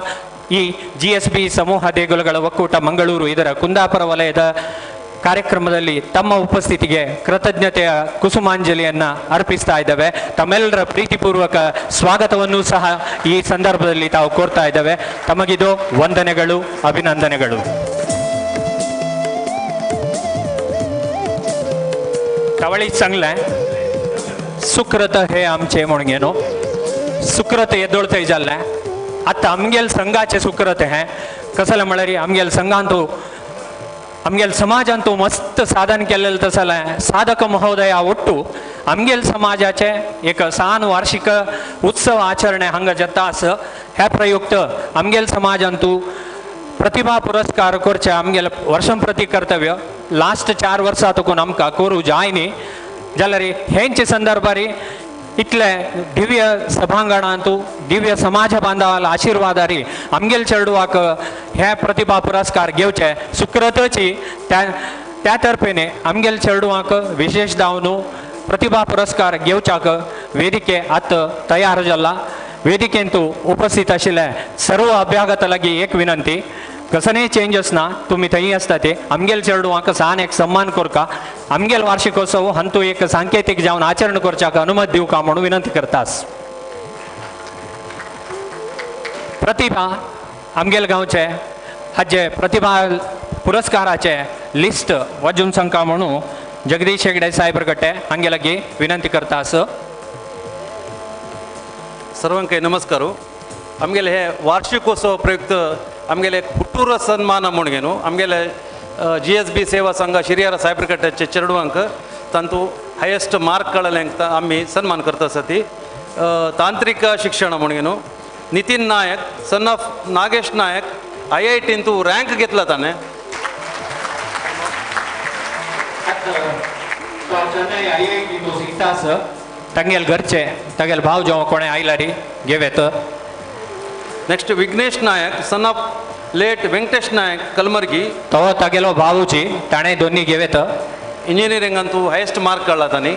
ಈ GSB ಸಮೂಹ ದೇಗುಲಗಳ ಒಕ್ಕೂಟ ಮಂಗಳೂರು ಇದರ ಕುಂದಾಪುರ ವಲಯದ ಕಾರ್ಯಕ್ರಮದಲ್ಲಿ ತಮ್ಮ ಉಪಸ್ಥಿತಿಗೆ ಕೃತಜ್ಞತೆಯ ಕುಸುಮಾಂಜಲಿಯನ್ನು ಅರ್ಪಿಸ್ತಾ ಇದ್ದೇವೆ. ತಮ್ಮೆಲ್ಲರ ಪ್ರೀತಿಪೂರ್ವಕ ಸ್ವಾಗತವನ್ನು ಸಹ ಈ ಸಂದರ್ಭದಲ್ಲಿ ತಾವು ಕೋರ್ತಾ ಇದ್ದೇವೆ. ತಮಗಿದು ವಂದನೆಗಳು, ಅಭಿನಂದನೆಗಳು. तवळी सांगलें सुकृत हे आमचे म्हणून न्हू सुकृत येदोळ थंय जाल्लें. आतां आमगेल संघाचें सुकृत हें कसलें म्हळ्यार आमगेल संघांतू आमगेल समाजांतू मस्त साधन केल्लें तसलें साधक महोदया ಒಟ್ಟು आमगेल समाजाचे एक सान वार्षिक उत्सव आचरणे हांगा जाता आस. ह्या प्रयुक्त आमगेल समाजांतू प्रतिभा पुरस्कार करचे आमगेल वर्षंप्रती कर्तव्य लास्ट 4 वर्सां तुकून आमकां करूं जाय न्ही जाल्यार हेंचे संदर्भार इतले दिव्य सभांगणांतू दिव्य समाज बांधवाला आशीर्वादारी आमगेल चेडवाक हे प्रतिभा पुरस्कार घेवचे सुक्रतची त्या तर्फेने आमगेल चेडवाक विशेष दावनु प्रतिभा पुरस्कार घेवच्याक वेदिके आतां तयार जाला. वेदिकेंतू उपस्थित आशिल्ले सर्व अभ्यागता लागी एक विनंती, कसलेय चेंजस ना तुमी थंय आसता ते आमगेल चेडवांक सान एक सन्मान करका आमगेल वार्षिकोत्सव हांतू एक सांकेतीक जावन आचरण करच्याक अनुमत दिवका म्हणून विनंती करतास. प्रतिभा आमगेल गांवचे हाजे प्रतिभा पुरस्काराचे लिस्ट वाजून सांगका म्हणून जगदीश हेगडे साहेब कट्टे हांगे लागीं विनंती करतास. सर्वांक नमस्कार. आमगेले हे वार्षिकोत्सव प्रयुक्त आमगेले हुट्टूर सन्मान म्हणून न्हू आमगेले जी एस बी सेवा संघ शिरियारा सायबरकट्याचे चेडवांक तांतू हायेस्ट मार्क कळ्ळें आमी सन्मान करता आसा ती. तांत्रिक शिक्षण म्हणून न्हू Nitin Nayak son of Nagesh Nayak I I टींतू rank घेतला ताणें. चेन्नई I I T तो शिकता आसा तांगेल घरचे तागेल भाव जेव्हा कोणें आयला रे घेवेत. Next Vignesh Nayak son of late Venkatesh Nayak Kalmargi तो तागेलो भावूची ताणें दोन्ही घेवेत. इंजिनियरिंगांतू हायेस्ट मार्क काडला तांणी.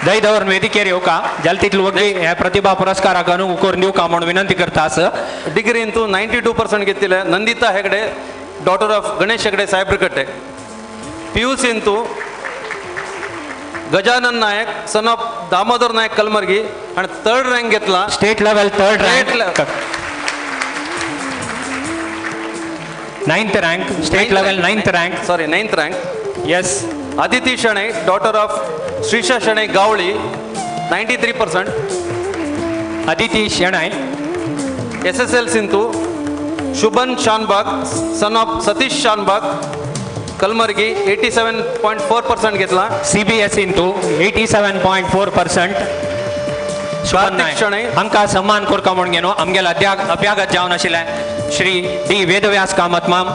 दय दवर वेदिकेर येवका जाल तितलो वगळी ह्या प्रतिभा पुरस्काराक अनुगू करून दिवका म्हूण विनंती करता आसा. डिग्रींतू 92% घेतिल्ले Nandita Hegde daughter of Ganesh Hegde Sahebrakatte. P U सींतू Gajanan Nayak son of Damodar Nayak Kalmargi आनी थर्ड रँक घेतला state level third rank 9th rank state level 9th rank sorry 9th rank yes. Aditi Shenoy daughter of Shrisha Shenoy Gavali 93%. Aditi Shenoy. S S L Sindhu Shubhan Shanbhag son of Satish Shanbhag Kalmargi 87.4% घेतला. C B S इंतू 87.4%. कार्तिक शणै हांकां सन्मान करता म्हूण घेनो आमगेले अभ्यागत जावन आशिल्ले Shri D Vedvyas Kamat माम,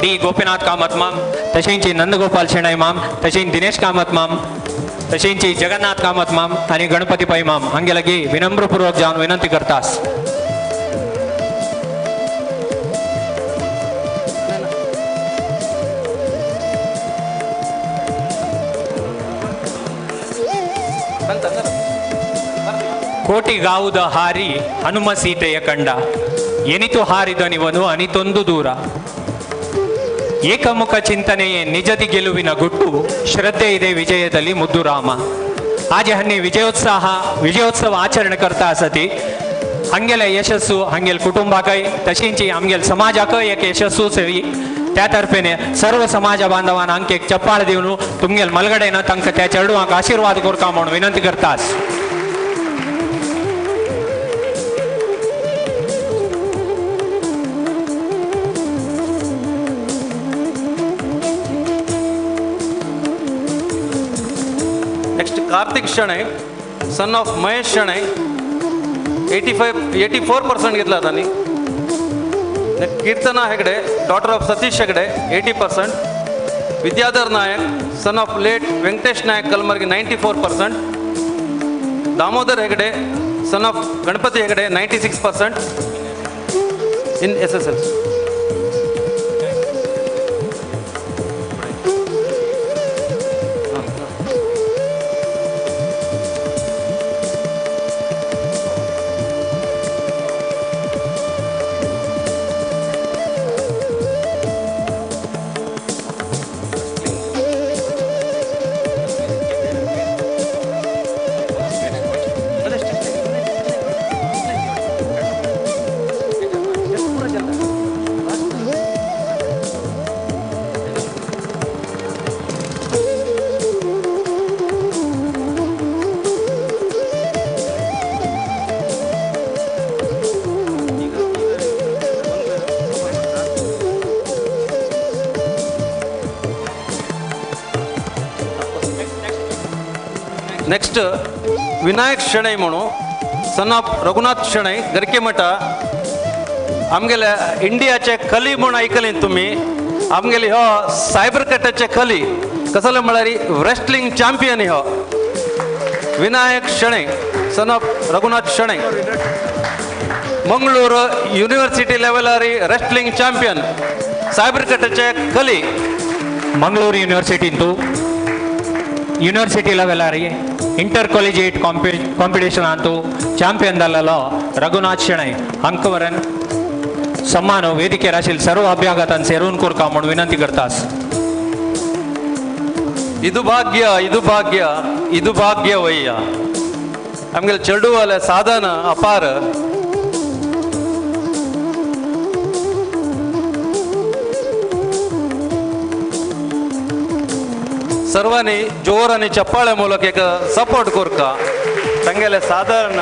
डी गोपीनाथ कामत माम, तशेंच नंदगोपाल शेणै माम, तशेंच दिनेश कामत माम, तशेंच जगन्नाथ कामत माम आनी गणपती पै माम हांगे लागीं विनम्रपूर्वक जावन विनंती करतास. ಕೋಟಿ ಗಾವುದ ಹಾರಿ ಹನುಮ ಸೀತೆಯ ಕಂಡ ಎನಿತು ಹಾರಿದನಿವನು ಅನಿತೊಂದು ದೂರ. ಏಕಮುಖ ಚಿಂತನೆಯೇ ನಿಜದಿ ಗೆಲುವಿನ ಗುಟ್ಟು, ಶ್ರದ್ಧೆ ಇದೆ ವಿಜಯದಲ್ಲಿ ಮುದ್ದು ರಾಮ. ಆಜೆ ಹನ್ನಿ ವಿಜಯೋತ್ಸವ ಆಚರಣೆ करता आसती हांगेले यशस्सू हांगेल कुटुंबाकय तशेंच आमगेल समाजाकय एक यशस्सू सेवी. त्या तर्फेने सर्व समाज बांधवान हांक एक चप्पाळ दिवन तुमगेल मलगडेन तांकां त्या चेडवांक आशिर्वाद करता म्हूण विनंती करतास. Next Karthik Shenoy son of Mahesh Shenoy 84% घेतला तांणी. Keerthana Hegde daughter of Satish Hegde 80%. Vidyadhar Nayak son of late Venkatesh Nayak Kalmargi 94%. Damodar Hegde son of Ganapati Hegde 96% in S S L. Next Vinayak Shenoy म्हणून son of Raghunath Shenoi गरकेमठ आमगेले इंडियाचे कली म्हूण आयकली तुमी. आमगेले हो सायबर कटाचे कली कसले म्हळ्यार रेस्टलिंग चॅम्पियन हो Vinayak Shenoy son of Raghunath Shenoy. Mangaluru university लेवलार wrestling champion cyber कटाचे कली. मंगळूर युनिवर्सिटींतू यूनिवर्सिटी लेवलार इंटर कॉलेजिएट कॉम्पिटिशन अंतू ಚಾಂಪಿಯನ್ ದಲ್ಲೋ ರಘುನಾಥ್ ಶೆಣೈ ಅಂಕವರನ್ ಸಮ್ಮಾನ ವೇದಿಕೆ ರಾಶಿಲ್ ಸರ್ವ ಅಭ್ಯಾಗತನ್ ಸೇರೂನ್ ಕೊರ್ಕ म्हूण ವಿನಂತಿ करतास. ಇದು ಭಾಗ್ಯ ಇದು ಭಾಗ್ಯ ಇದು ಭಾಗ್ಯವಯ್ಯ ಆಮೇಲೆ ಚೆಡುವಲ ಸಾಧನ ಅಪಾರ. सर्वांनी जोर आनी चप्पाळे ಮೂಲಕ एक सपोर्ट करका तांगेले साधारण.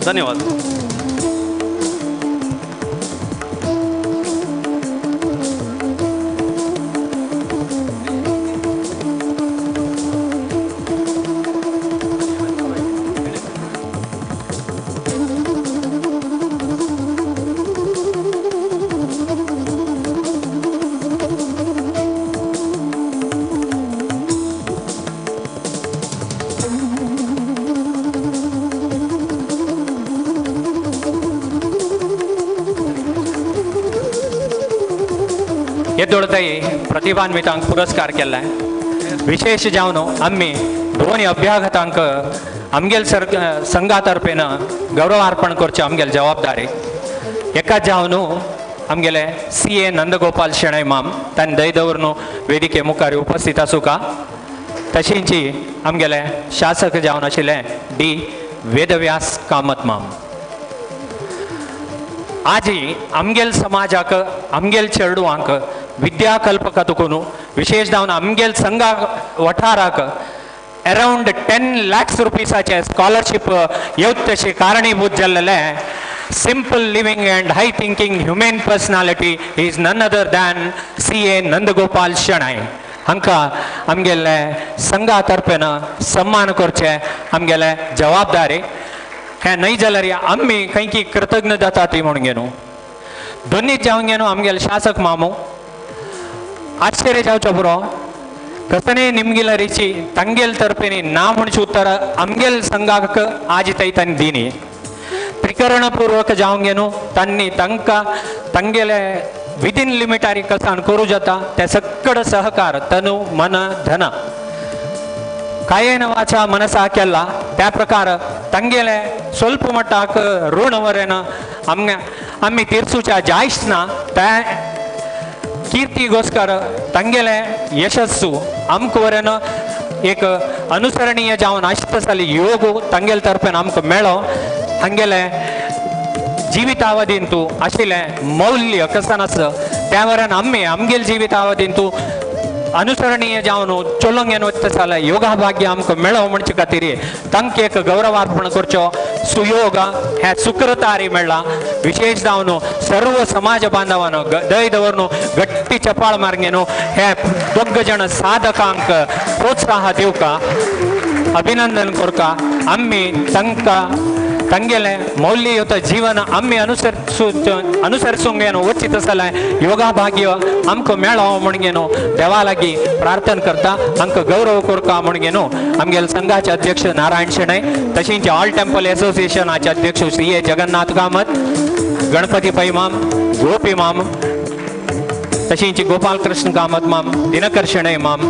धन्यवाद. येदोळताई प्रतिभान्वितांक पुरस्कार केलाय. विशेष जावन आमी दोन अभ्यागतांक आमगेल सर संघा तर्फेन गौरवार्पण करचे आमगेल जबाबदारी. एका जावन आमगेले सी ए नंदगोपाल शेणै माम तांणी दय दवरून वेदिके मुखार उपस्थित आसूका. तशेंच आमगेले शासक जावन आशिल्ले डी वेदव्यास कामत माम. आजी आमगेल समाजाक आमगेल चेडवांक विद्याकल्पका तुकून विशेष जावन आमगेल संघा वठाराक अरावंड 10 lakhs रुपीसाचे स्कॉलरशीप येवत तशें कारणीभूत जाल्लेले simple living and high thinking human personality is none other than CA Nandagopal Shenoy. हांकां आमगेले संघा तर्फेन सन्मान करचे आमगेले जबाबदारी. हें न्हय जाल्यार आमी खंय की कृतज्ञ जाता ती म्हणून घेवन दोन्ही जावन घेवन आमगेले शासक मामू आश्चर्य जावचो बरो कसने निमगेल रिची ತಂಗೇಲ್ ತರ್ಪೇನಿ ನಾ म्हणचे उत्तर आमगेल संघाक आज तै तांणी दिनी. त्रिकरणपूर्वक जावन तांणी तांकां तांगेले विदीन लिमिटारी कसान करूं जाता ते सकड सहकार तनु मन धन कायेन वाचा मनसा केला त्या प्रकार तांगेले ಸ್ವಲ್ಪ मट्टाक ऋण वरेन आमी तीर्सूच्या जायच ना त्या कीर्तिಗೋस्कर तांगेले यशस्सु आमकां वरेन एक अनुसरणीय जावन आसता जाल्यार योग तांगेले तर्फेन आमकां मेळो. हांगेले जिवितावधींतू आशिल्लें मौल्य कसान आसा त्या वरेन आमी आमगेले जिवितावधींतू अनुसरणीय जावन चलोवंक येवन वता जाल्यार योगाभाग्य आमकां मेळो म्हणचे खातीर तांकां एक गौरवार्पण करचो सुयोग हे सुक्रतारी मेळ्ळा. विशेष जावन सर्व समाज बांधवान दय दवरून गट्टी चपाळ मारगेन हे दोग जण साधकांक प्रोत्साह दिवका अभिनंदन करका. आमी तांकां तांगेले मौल्ययुत जीवन आमी अनुसरसूंक येवन वचीत जाल्यार योगाभाग्य आमकां मेळो म्हण घेवन देवा लागीं प्रार्थना करता. आमकां गौरव करता म्हण घेवन आमगेले संघाचे अध्यक्ष नारायण शेणै, तशेंच ऑल टेम्पल एसोसिएशनाचे अध्यक्ष श्री ए जगन्नाथ कामत, गणपती पै माम, गोपी माम, तशेंच गोपाल कृष्ण कामत माम, दिनकर शेणै माम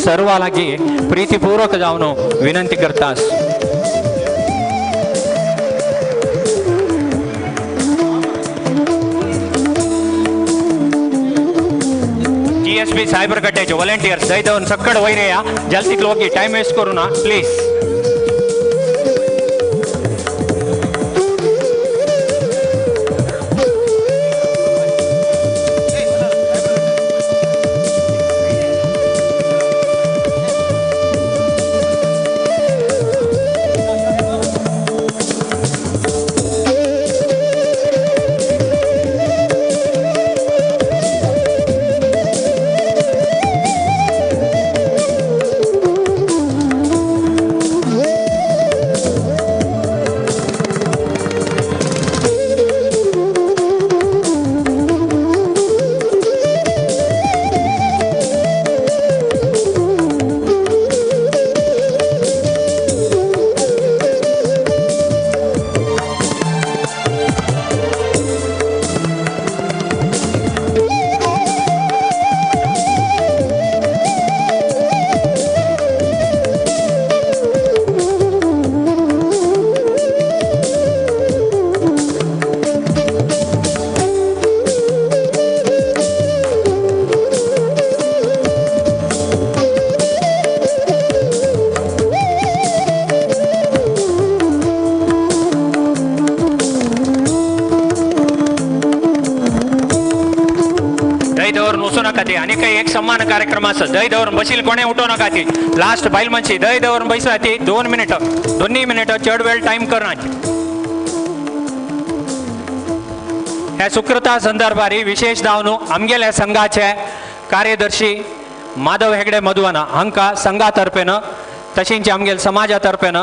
सर्वा लागीं प्रितीपूर्वक जावन विनंती करतास. जीएसपी सायबर कट्ट्याचे व्हॉलेंटियर्स दय दवरून सक्कड वयर या जाल तितलो ओके टायम वेस्ट करू ना प्लीज. सन्मान कार्यक्रम आसा दय दवरून बशील कोणे उठो नाका ती लास्ट बायल मनशी दय दवरून बैसा ती 2 मिनिट दोन्ही मिनिट चड वेळ टायम करना. ह्या सुक्रता संदर्भारी विशेष जावन आमगेल्या संघाचे कार्यदर्शी माधव हेगडे मधुवना हांकां संघा तर्फेन तशेंच आमगेल्या समाजा तर्फेन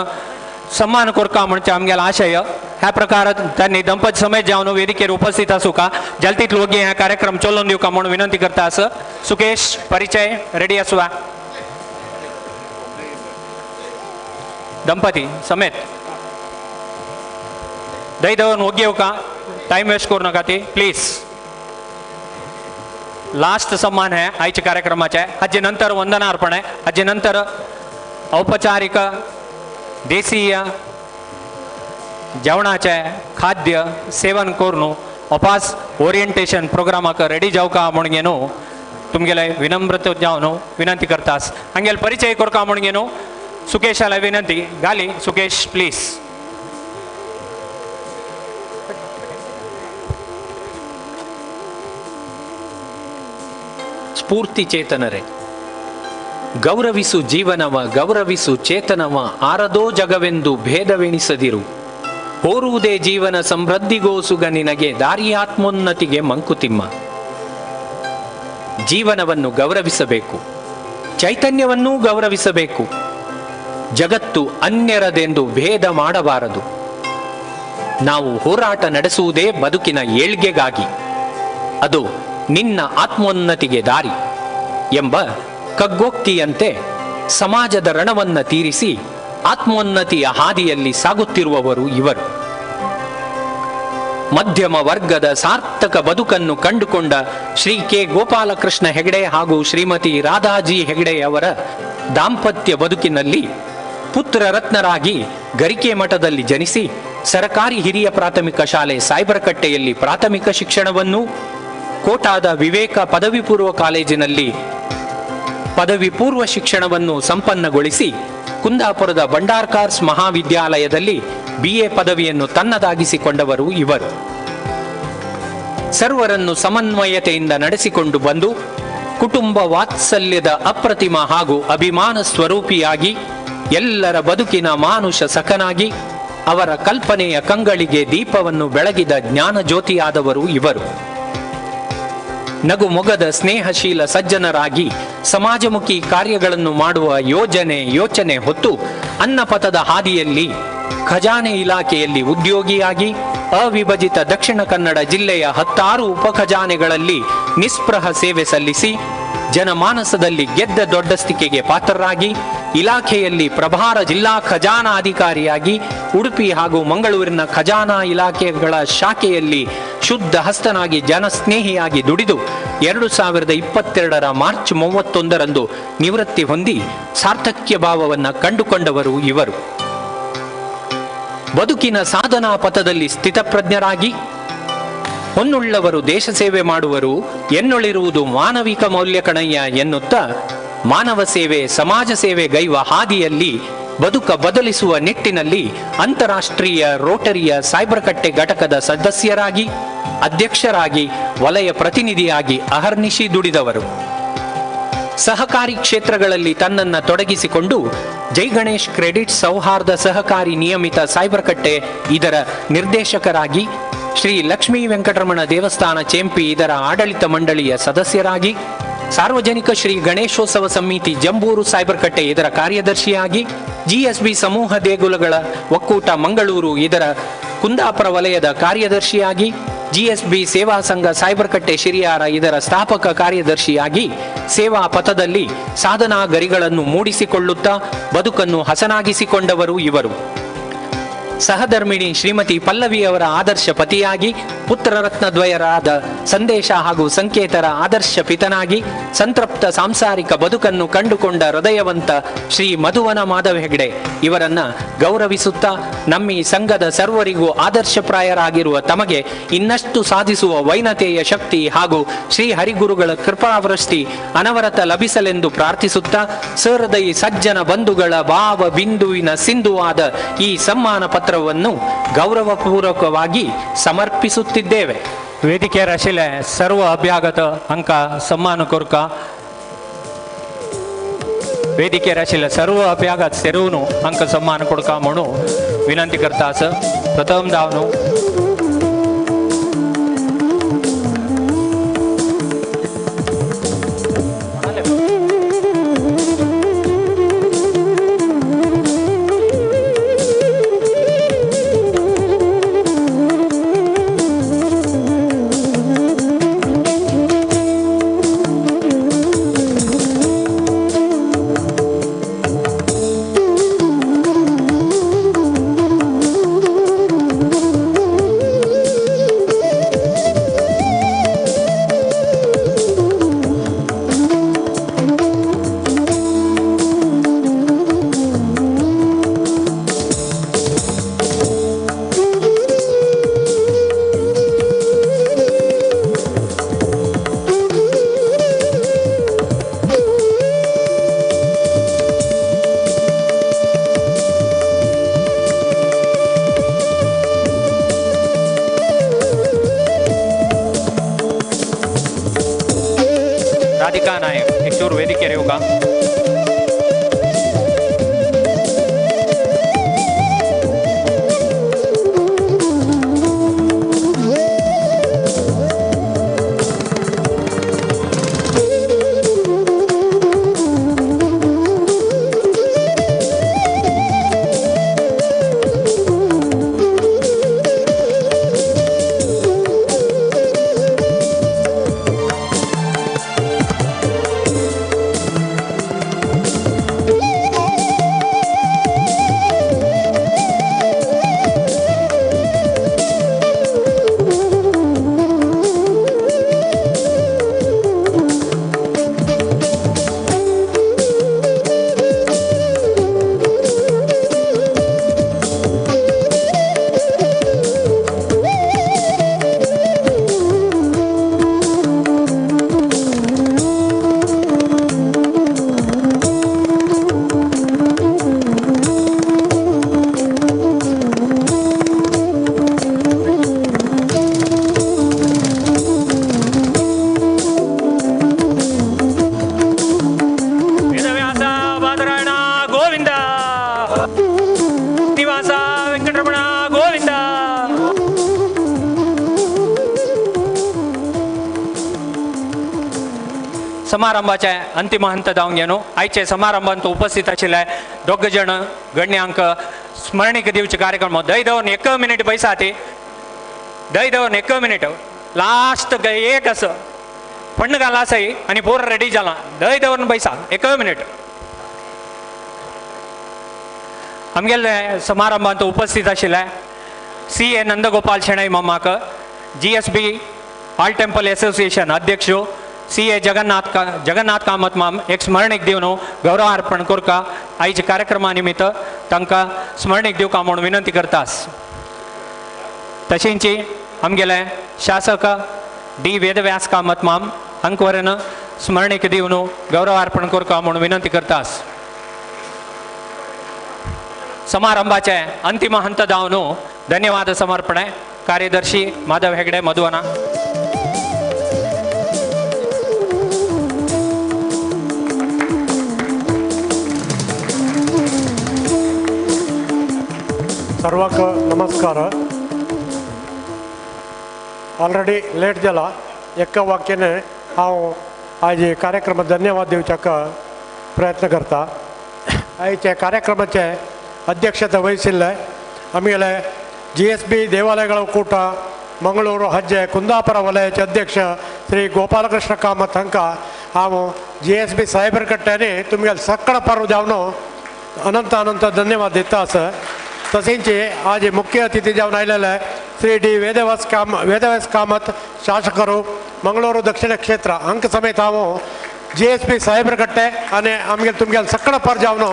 सम्मान करका म्हणचे आमगेलो आशय. ह्या प्रकार त्यांनी दंपती समेत जावन वेदिकेर उपस्थित आसूका जल्तीत लोगी ह्या कार्यक्रम चलोवन दिवका म्हणून विनंती करता. आस सुकेश परिचय रेडी आसुआ दंपती समेत दही दवरून ओगी येवका, टायम वेस्ट करू नका ती प्लीज. लास्ट सम्मान है आयच्या कार्यक्रमाचे. हाजे नंतर वंदना अर्पण आहे, हाजे नंतर औपचारिक देसीय जेवणाचे खाद्य सेवन करून अपास ओरिएंटेशन प्रोग्रामाक रेडी जावका म्हणून घेनो तुमगेले विनम्रत जावन विनंती करतास. हांगेले परिचय करका म्हणून घेनो सुकेशाला विनंती घाली. सुकेश प्लीज. ಸ್ಫೂರ್ತಿ ಚೇತನರೇ, ಗೌರವಿಸು ಜೀವನವ ಗೌರವಿಸು ಚೇತನವ, ಆರದೋ ಜಗವೆಂದು ಭೇದವೆಣಿಸದಿರು, ಹೋರುವುದೇ ಜೀವನ ಸಮೃದ್ಧಿಗೋಸುಗ ನಿನಗೆ ದಾರಿಯಾತ್ಮೋನ್ನತಿಗೆ ಮಂಕುತಿಮ್ಮ. ಜೀವನವನ್ನು ಗೌರವಿಸಬೇಕು, ಚೈತನ್ಯವನ್ನೂ ಗೌರವಿಸಬೇಕು. ಜಗತ್ತು ಅನ್ಯರದೆಂದು ಭೇದ ಮಾಡಬಾರದು. ನಾವು ಹೋರಾಟ ನಡೆಸುವುದೇ ಬದುಕಿನ ಏಳ್ಗೆಗಾಗಿ, ಅದು ನಿನ್ನ ಆತ್ಮೋನ್ನತಿಗೆ ದಾರಿ ಎಂಬ ಕಗ್ಗೋಕ್ತಿಯಂತೆ ಸಮಾಜದ ರಣವನ್ನು ತೀರಿಸಿ ಆತ್ಮೋನ್ನತಿಯ ಹಾದಿಯಲ್ಲಿ ಸಾಗುತ್ತಿರುವವರು ಇವರು. ಮಧ್ಯಮ ವರ್ಗದ ಸಾರ್ಥಕ ಬದುಕನ್ನು ಕಂಡುಕೊಂಡ ಶ್ರೀ ಕೆ ಗೋಪಾಲಕೃಷ್ಣ ಹೆಗಡೆ ಹಾಗೂ ಶ್ರೀಮತಿ ರಾಧಾಜಿ ಹೆಗಡೆಯವರ ದಾಂಪತ್ಯ ಬದುಕಿನಲ್ಲಿ ಪುತ್ರರತ್ನರಾಗಿ ಗರಿಕೆ ಮಠದಲ್ಲಿ ಜನಿಸಿ ಸರಕಾರಿ ಹಿರಿಯ ಪ್ರಾಥಮಿಕ ಶಾಲೆ ಸಾಯ್ಬರಕಟ್ಟೆಯಲ್ಲಿ ಪ್ರಾಥಮಿಕ ಶಿಕ್ಷಣವನ್ನು, ಕೋಟಾದ ವಿವೇಕ ಪದವಿ ಪೂರ್ವ ಕಾಲೇಜಿನಲ್ಲಿ ಪದವಿ ಪೂರ್ವ ಶಿಕ್ಷಣವನ್ನು ಸಂಪನ್ನಗೊಳಿಸಿ ಕುಂದಾಪುರದ ಭಂಡಾರ್ಕಾರ್ಸ್ ಮಹಾವಿದ್ಯಾಲಯದಲ್ಲಿ ಬಿಎ ಪದವಿಯನ್ನು ತನ್ನದಾಗಿಸಿಕೊಂಡವರು ಇವರು. ಸರ್ವರನ್ನು ಸಮನ್ವಯತೆಯಿಂದ ನಡೆಸಿಕೊಂಡು ಬಂದು ಕುಟುಂಬ ವಾತ್ಸಲ್ಯದ ಅಪ್ರತಿಮ ಹಾಗೂ ಅಭಿಮಾನ ಸ್ವರೂಪಿಯಾಗಿ ಎಲ್ಲರ ಬದುಕಿನ ಮಾನುಷ ಸಖನಾಗಿ ಅವರ ಕಲ್ಪನೆಯ ಕಂಗಳಿಗೆ ದೀಪವನ್ನು ಬೆಳಗಿದ ಜ್ಞಾನ ಜ್ಯೋತಿಯಾದವರು ಇವರು. ನಗು ಮೊಗದ ಸ್ನೇಹಶೀಲ ಸಜ್ಜನರಾಗಿ ಸಮಾಜಮುಖಿ ಕಾರ್ಯಗಳನ್ನು ಮಾಡುವ ಯೋಜನೆ ಯೋಚನೆ ಹೊತ್ತು ಅನ್ನಪಥದ ಹಾದಿಯಲ್ಲಿ ಖಜಾನೆ ಇಲಾಖೆಯಲ್ಲಿ ಉದ್ಯೋಗಿಯಾಗಿ ಅವಿಭಜಿತ ದಕ್ಷಿಣ ಕನ್ನಡ ಜಿಲ್ಲೆಯ 16 ಉಪಖಜಾನೆಗಳಲ್ಲಿ ನಿಸ್ಪೃಹ ಸೇವೆ ಸಲ್ಲಿಸಿ ಜನಮಾನಸದಲ್ಲಿ ಗೆದ್ದ ದೊಡ್ಡಸ್ತಿಕೆಗೆ ಪಾತ್ರರಾಗಿ ಇಲಾಖೆಯಲ್ಲಿ ಪ್ರಭಾರ ಜಿಲ್ಲಾ ಖಜಾನಾಧಿಕಾರಿಯಾಗಿ ಉಡುಪಿ ಹಾಗೂ ಮಂಗಳೂರಿನ ಖಜಾನಾ ಇಲಾಖೆಗಳ ಶಾಖೆಯಲ್ಲಿ ಶುದ್ಧ ಹಸ್ತನಾಗಿ ಜನಸ್ನೇಹಿಯಾಗಿ ದುಡಿದು 2022 ಮಾರ್ಚ್ 31ರಂದು ನಿವೃತ್ತಿ ಹೊಂದಿ ಸಾರ್ಥಕ್ಯ ಭಾವವನ್ನು ಕಂಡುಕೊಂಡವರು ಇವರು. ಬದುಕಿನ ಸಾಧನಾ ಪಥದಲ್ಲಿ ಸ್ಥಿತಪ್ರಜ್ಞರಾಗಿ ಹೊನ್ನುಳ್ಳವರು ದೇಶ ಸೇವೆ ಮಾಡುವರು, ಎನ್ನುಳಿರುವುದು ಮಾನವಿಕ ಮೌಲ್ಯ ಕಣಯ್ಯ ಎನ್ನುತ್ತಾ ಮಾನವ ಸೇವೆ ಸಮಾಜ ಸೇವೆ ಗೈವ ಹಾದಿಯಲ್ಲಿ ಬದುಕ ಬದಲಿಸುವ ನಿಟ್ಟಿನಲ್ಲಿ ಅಂತಾರಾಷ್ಟ್ರೀಯ ರೋಟರಿಯ ಸಾಯ್ಬರಕಟ್ಟೆ ಘಟಕದ ಸದಸ್ಯರಾಗಿ ಅಧ್ಯಕ್ಷರಾಗಿ ವಲಯ ಪ್ರತಿನಿಧಿಯಾಗಿ ಅಹರ್ನಿಶಿ ದುಡಿದವರು. ಸಹಕಾರಿ ಕ್ಷೇತ್ರಗಳಲ್ಲಿ ತನ್ನನ್ನು ತೊಡಗಿಸಿಕೊಂಡು ಜೈ ಗಣೇಶ್ ಕ್ರೆಡಿಟ್ ಸೌಹಾರ್ದ ಸಹಕಾರಿ ನಿಯಮಿತ ಸಾಯ್ಬರಕಟ್ಟೆ ಇದರ ನಿರ್ದೇಶಕರಾಗಿ, ಶ್ರೀ ಲಕ್ಷ್ಮೀ ವೆಂಕಟರಮಣ ದೇವಸ್ಥಾನ ಚೇಂಪಿ ಇದರ ಆಡಳಿತ ಮಂಡಳಿಯ ಸದಸ್ಯರಾಗಿ, ಸಾರ್ವಜನಿಕ ಶ್ರೀ ಗಣೇಶೋತ್ಸವ ಸಮಿತಿ ಜಂಬೂರು ಸಾಯ್ಬರಕಟ್ಟೆ ಇದರ ಕಾರ್ಯದರ್ಶಿಯಾಗಿ, ಜಿಎಸ್ಬಿ ಸಮೂಹ ದೇಗುಲಗಳ ಒಕ್ಕೂಟ ಮಂಗಳೂರು ಇದರ ಕುಂದಾಪುರ ವಲಯದ ಕಾರ್ಯದರ್ಶಿಯಾಗಿ, ಜಿಎಸ್ಬಿ ಸೇವಾ ಸಂಘ ಸಾಯ್ಬರಕಟ್ಟೆ ಶಿರಿಯಾರ ಇದರ ಸ್ಥಾಪಕ ಕಾರ್ಯದರ್ಶಿಯಾಗಿ ಸೇವಾ ಪಥದಲ್ಲಿ ಸಾಧನಾ ಗರಿಗಳನ್ನು ಮೂಡಿಸಿಕೊಳ್ಳುತ್ತಾ ಬದುಕನ್ನು ಹಸನಾಗಿಸಿಕೊಂಡವರು ಇವರು. ಸಹಧರ್ಮಿಣಿ ಶ್ರೀಮತಿ ಪಲ್ಲವಿಯವರ ಆದರ್ಶ ಪತಿಯಾಗಿ, ಪುತ್ರರತ್ನದ್ವಯರಾದ ಸಂದೇಶ ಹಾಗೂ ಸಂಕೇತರ ಆದರ್ಶ ಪಿತನಾಗಿ ಸಂತೃಪ್ತ ಸಾಂಸಾರಿಕ ಬದುಕನ್ನು ಕಂಡುಕೊಂಡ ಹೃದಯವಂತ ಶ್ರೀ ಮಧುವನ ಮಾಧವ ಹೆಗಡೆ ಇವರನ್ನ ಗೌರವಿಸುತ್ತಾ ನಮ್ಮಿ ಸಂಘದ ಸರ್ವರಿಗೂ ಆದರ್ಶಪ್ರಾಯರಾಗಿರುವ ತಮಗೆ ಇನ್ನಷ್ಟು ಸಾಧಿಸುವ ವೈನತೆಯ ಶಕ್ತಿ ಹಾಗೂ ಶ್ರೀ ಹರಿಗುರುಗಳ ಕೃಪಾವೃಷ್ಟಿ ಅನವರತ ಲಭಿಸಲೆಂದು ಪ್ರಾರ್ಥಿಸುತ್ತಾ ಸಹೃದಯಿ ಸಜ್ಜನ ಬಂಧುಗಳ ಭಾವ ಬಿಂದುವಿನ ಸಿಂಧುವಾದ ಈ ಸಮ್ಮಾನ ಪತ್ರವನ್ನು ಗೌರವಪೂರ್ವಕವಾಗಿ ಸಮರ್ಪಿಸುತ್ತಿದ್ದೇವೆ. ವೇದಿಕೆಯ ಆಶಿಲೆ ಸರ್ವ ಅಭ್ಯಾಗತ ಅಂಕ ಸಮ್ಮಾನ ಕೊರ್ಕ ವೇದಿಕೆಯ ಆಶಿಲೆ ಸರ್ವ ಅಭ್ಯಾಗತ ಸೆರುವನು ಅಂಕ ಸಮ್ಮಾನ ಕೊಡ್ಕ म्हणून ವಿನಂತಿ करता. प्रथम धावನು राधिका नायक एक चूर वेदिकेर येवका. समारंभाचे अंतिम हंत जावन घेवन आयचे समारंभांत उपस्थित आशिल्ले दोग जण गण्यांक स्मरणीक दिवचे कार्यक्रम. दय दवरून एक मिनिट पैसा ती दय दवरून एक मिनिट लास्ट एक असो फंड घाला आसाय आनी पोर रेडी जाला. दय दवरून पैसा एक मिनिट. आमगेले समारंभांत उपस्थित आशिल्ले सी ए नंदगोपाल शेणै मामाक, G S B all temple association अध्यक्ष सी ए जगन्नाथ कामत माम एक स्मरणीक दिवन गौरव अर्पण करका आयच्या कार्यक्रमा निमित्त तांकां स्मरणीक दिवका म्हूण विनंती करतास. तशेंच आमगेले शासक डी वेदव्यास कामत माम हांकां स्मरणीक दिवन गौरव अर्पण करका म्हूण विनंती करतास. समारंभाचे अंतिम हंत जावन धन्यवाद समर्पणे कार्यदर्शी माधव हेगडे मधुवना. सर्वांक नमस्कार. ऑलरेडी लेट जाला. एका वाक्याने हांव आयज कार्यक्रम धन्यवाद दिवच्याक प्रयत्न करता. आयच्या कार्यक्रमाचे अध्यक्षता वहिसिल्ले आमगेले जी एस बी देवालयಗಳ ಒಕ್ಕೂಟ ಮಂಗಳೂರು ಹಜ್ಜೆ ಕುಂದಾಪುರ ವಲಯದ ಅಧ್ಯಕ್ಷ ಶ್ರೀ ಗೋಪಾಲಕೃಷ್ಣ ಕಾಮತ್ ಹಾಂका हांव जी एस बी सायबर कट्ट्यानी तुमगेले सगळो पर्व जावन अनंत अनंत धन्यवाद दिता आसा. तशेंच आज मुख्य अतिथी जावन आयलेले ಶ್ರೀ ಡಿ ವೇದವ್ಯಾಸ ಕಾಮತ್ ಶಾಸಕರು ಮಂಗಳೂರು ದಕ್ಷಿಣ ಕ್ಷೇತ್ರ ಅಂಕ ಸಮೇತ हांव जी एस पी साहेबरकट्टे आनी आमगेले तुमगेले सगळो पर जावन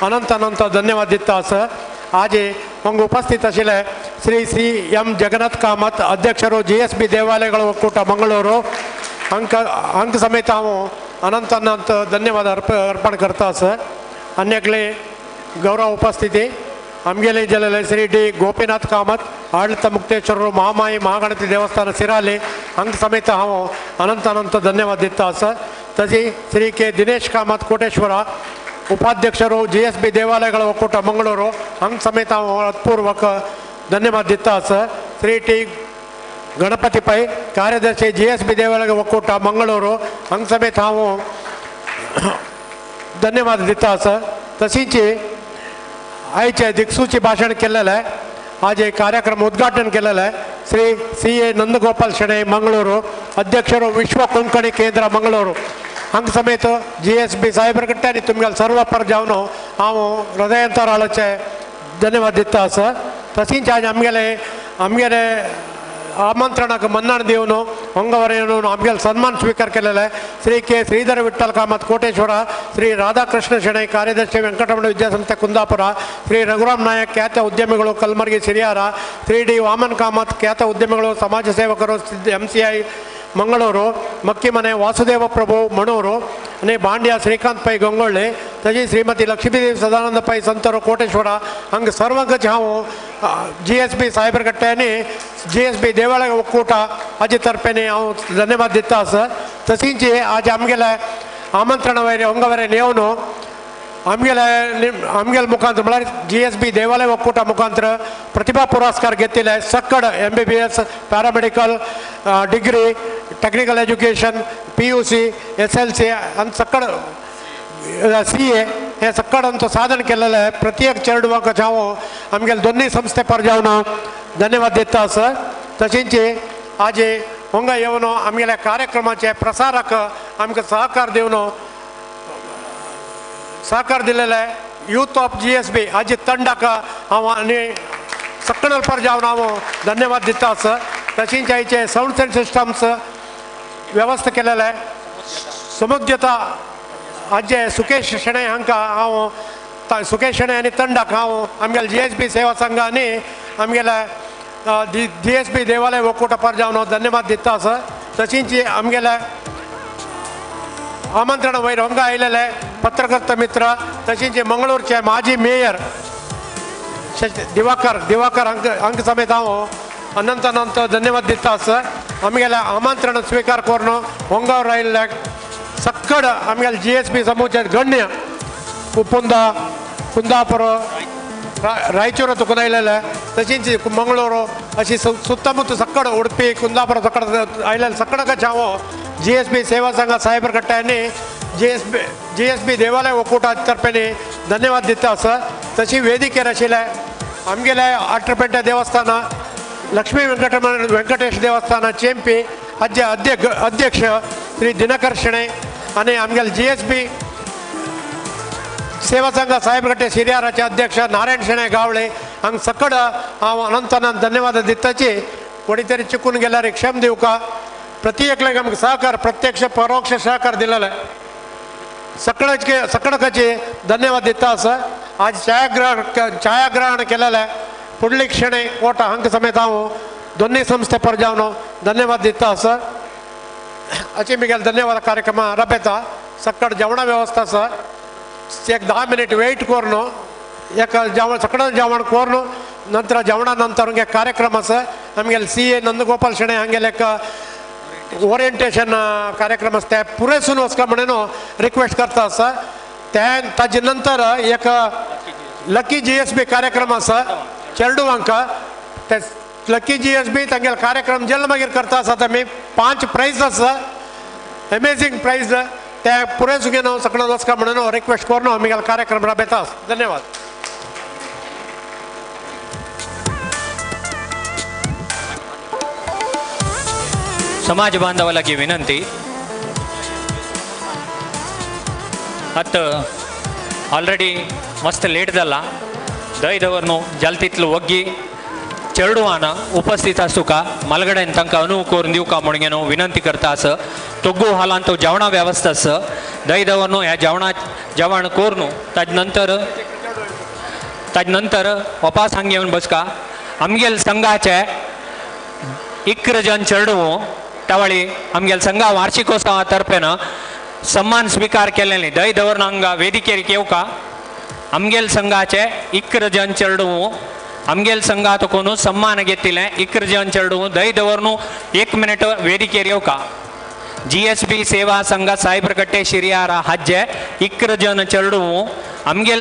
अनंत अनंत धन्यवाद दिता आसा. आज हांगा उपस्थित आशिल्ले ಶ್ರೀ ಸಿ ಎಂ ಜಗನ್ನಾಥ್ ಕಾಮತ್ ಅಧ್ಯಕ್ಷರು ಜಿ ಎಸ್ ಬಿ ದೇವಾಲಯಗಳ ಒಕ್ಕೂಟ ಮಂಗಳೂರು ಅಂಕ ಸಮೇತ हांव अनंत अनंत धन्यवाद अर्पण करता आसा. आनी गौरव उपस्थिती आमगेले जलेले ಶ್ರೀ ಡಿ ಗೋಪಿನಾಥ್ ಕಾಮತ್ ಆಡಳಿತ ಮುಕ್ತೇಶ್ವರರು ಮಹಾಮಾಯಿ ಮಹಾಗಣಪತಿ ದೇವಸ್ಥಾನ ಸಿರಾಲಿ ಅಂಕ ಸಮೇತ हांव अनंत अनंत धन्यवाद दिता आसा. तशी ಶ್ರೀ ಕೆ ದಿನೇಶ್ ಕಾಮತ್ ಕೋಟೇಶ್ವರ ಉಪಾಧ್ಯಕ್ಷರು ಜಿ ಎಸ್ ಬಿ ದೇವಾಲಯಗಳ ಒಕ್ಕೂಟ ಮಂಗಳೂರು ಅಂಕ ಸಮೇತ हांव ಹೃತ್ಪೂರ್ವಕ ಧನ್ಯವಾದ ದಿತಾ ಆಸ. ಶ್ರೀ ಟಿ ಗಣಪತಿ ಪೈ ಕಾರ್ಯದರ್ಶಿ ಜಿ ಎಸ್ ಬಿ ದೇವಾಲಯ ಒಕ್ಕೂಟ ಮಂಗಳೂರು ಅಂಕ ಸಮೇತ हांव धन्यवाद दिता आसा. तशींच आयचे दिक्सूची भाशण केलेलें आज कार्यक्रम उद्घाटन केलेलें ಶ್ರೀ ಸಿ ಎ ನಂದಗೋಪಾಲ್ ಶೆಣೈ ಮಂಗಳೂರು ಅಧ್ಯಕ್ಷರು ವಿಶ್ವ ಕೊಂಕಣಿ ಕೇಂದ್ರ ಮಂಗಳೂರು ಅಂಕ ಸಮೇತ ಜಿ ಎಸ್ ಬಿ ಸಾಹೇಬರಕಟ್ಟೆ आनी तुमगेले सर्व पर जावन हांव हृदयांतराळाचे धन्यवाद दिता आसा. तशींच आज आमगेले आमगेले आमंत्रणाक मನ್ನण दिवन ಹೊಂಗವರೆಯನ್ನು आमगेले सन्मान स्वीकार केलेले ಶ್ರೀ ಕೆ ಶ್ರೀಧರ ವಿಠಲ್ ಕಾಮತ್ ಕೋಟೇಶ್ವರ ಶ್ರೀ ರಾಧಾಕೃಷ್ಣ ಶೆಣೈ ಕಾರ್ಯದರ್ಶಿ ವೆಂಕಟರಮಣ ವಿದ್ಯಾಸಂಸ್ಥೆ ಕುಂದಾಪುರ ಶ್ರೀ ರಘುರಾಮ್ ನಾಯಕ್ ಖ್ಯಾತ ಉದ್ಯಮಿಗಳು ಕಲ್ಮರ್ಗಿ ಸಿರಿಯಾರ ಶ್ರೀ ಡಿ ವಾಮನ್ ಕಾಮತ್ ಖ್ಯಾತ ಉದ್ಯಮಿಗಳು ಸಮಾಜ ಸೇವಕರು M C I Mangaluru Makkimane Vasudeva Prabhu Manur ಅನೇ ಬಾಂಡ್ಯ ಶ್ರೀಕಾಂತ್ ಪೈ ಗಂಗೊಳ್ಳಿ ತಜಿ ಶ್ರೀಮತಿ ಲಕ್ಷ್ಮೀದೇವಿ ಸದಾನಂದ ಪೈ ಸಂತರು ಕೋಟೇಶ್ವರ ಹಂಗೆ ಸರ್ವಂಗಚ हांव जी एस बी साहेबरकट्टे आनी जी एस बी देवालय ಒಕ್ಕೂಟ हाजे तर्फेनी हांव धन्यवाद दिता आसा. तशींच आज आमगेले आमंत्रण वयर हांगा येवन आमगेले आमगेले मुखांतर म्हळ्यार GSB देवालय ಒಕ್ಕೂಟ ಮುಖಾಂತರ ಪ್ರತಿಭಾ ಪುರಸ್ಕಾರ ಗೆದ್ದಿಲ್ಲ ಸಕ್ಕಡ MBBS paramedical degree technical education PUC SLC ಅಂತ ಸಕ್ಕಡ CA हे सक्कड आमचो साधन केलेलें प्रत्येक चेडवाक हांव आमगेले दोनूय संस्थे पर जावन धन्यवाद दिता आसा. तशेंच आज हांगा येवन आमगेल्या कार्यक्रमाचे प्रसारक आमकां सहकार दिवन सहकार दिलेलें यूथ ऑफ GSB हाजी तंडाक हांव आनी सक्कड पर जावन हांव धन्यवाद दिता आसा. तशेंच आयचे सावंड अँड सिस्टम्स व्यवस्था केलेलें समुद्यता आजे सुकेश शेणै हांकां हांव सुकेश शेणै आनी तंडाक हांव आमगेले GSB सेवा संघ आनी आमगेले GSB देवालय ಒಕ್ಕೂಟ पर जावन हांव धन्यवाद दिता आसा. तशींच आमगेले आमंत्रण वयर हांगा आयलेले पत्रकर्ता मित्र तशींच मंगळूरचे माजी मेयर दिवाकर दिवाकर हांकां समेत हांव अनंत अनंत धन्यवाद दिता आसा. आमगेले आमंत्रण स्वीकार करून हांगा आयिल्ले सक्कड आमगेले GSB समूहाचे गण्य उपुंदा कुंदापुर रायचूर तुकून आयलेले तशींच मंगळूर अशी सुत्तमुत्त सक्कड उडपी कुंदापुर सक्कड आयलेले सक्कडकाच हांव GSB सेवा संघ साहेबरकट्टे आनी GSB देवालय ಒಕ್ಕೂಟ तर्फेनी धन्यवाद दिता आसा. तशी वेदिकेर आशिल्ले आमगेले आट्रपेंटे देवस्थान लक्ष्मी वेंकटेश देवस्थान चेंपी हाजे अध्यक्ष श्री दिनकर शेणै आनी आमगेले GSB सेवा संघ साहेबरकट्टे शिरियाराचे अध्यक्ष नारायण शेणै गावळे हांगा सकड हांव अनंत अनंत धन्यवाद दिताची. कोणी तरी चुकून गेल्यार क्षम दिवका. प्रति एकल्याक आमकां सहकार प्रत्यक्ष परोक्ष सहकार दिलेलो सकळचे सकळकाचे धन्यवाद दिता आसा. आज छायाग्रहण केलेलें पुंडलीक शेणै कोटा हांकां समेत हांव दोनूय संस्थे पर जावन धन्यवाद दिता आसा. अशी मिगेल धन्यवाद कार्यक्रम रबेता सक्कड जेवणा व्यवस्था आसा. एक 10 मिनिट वेट करून एक जेवण सकड जेवण करून नंतर जेवणा नंतर एक कार्यक्रम आसा. आमगेले CA Nandagopal Shenoi हांगेले एक ओरिएंटेशन कार्यक्रम आसा ते पुरेसून वचका म्हणून रिक्वेस्ट करता आसा. ते ताजे नंतर एक लकी GSB कार्यक्रम आसा चेडवांक ते लकी GSB तांगेले कार्यक्रम जेल मागीर करता आसा. आमी 5 प्रायज आसा अमेझींग प्रायज ते पुरेसून घेवन सगळें वचका म्हणून रिक्वेस्ट करून आमगेले कार्यक्रम राबयता. धन्यवाद. समाज बांधवाला विनंती आतां ऑलरेडी मस्त लेट जाला दय दवर जाल तितलो वग्गी चेडवान उपस्थित आसूका मालगड्यान तांकां अनुव करून दिवका म्हणून विनंती करता आसा. तोग्गू हालान तो जेवणा व्यवस्था आसा दय दवर ह्या जेवणा जेवण करून ताजे नंतर वापस हांगा येवन बसका. आमगेल संघाचे 11 जण चेडवो त्यावेळी आमगेल संघा वार्षिकोत्सवा तर्फेन सन्मान स्वीकार केलेले दय दवर हांगा वेदिकेर येवका. आमगेल संघाचे 11 जण चेडवो आमगेल संघात कोण सन्मान घेतिले 11 जण चेडवो दय दवरनु 1 मिनिट वेदिकेर येवका. GSB सेवा संघ साहेबरकट्टे शिरियारा हाजे 11 जण चेडवो आमगेल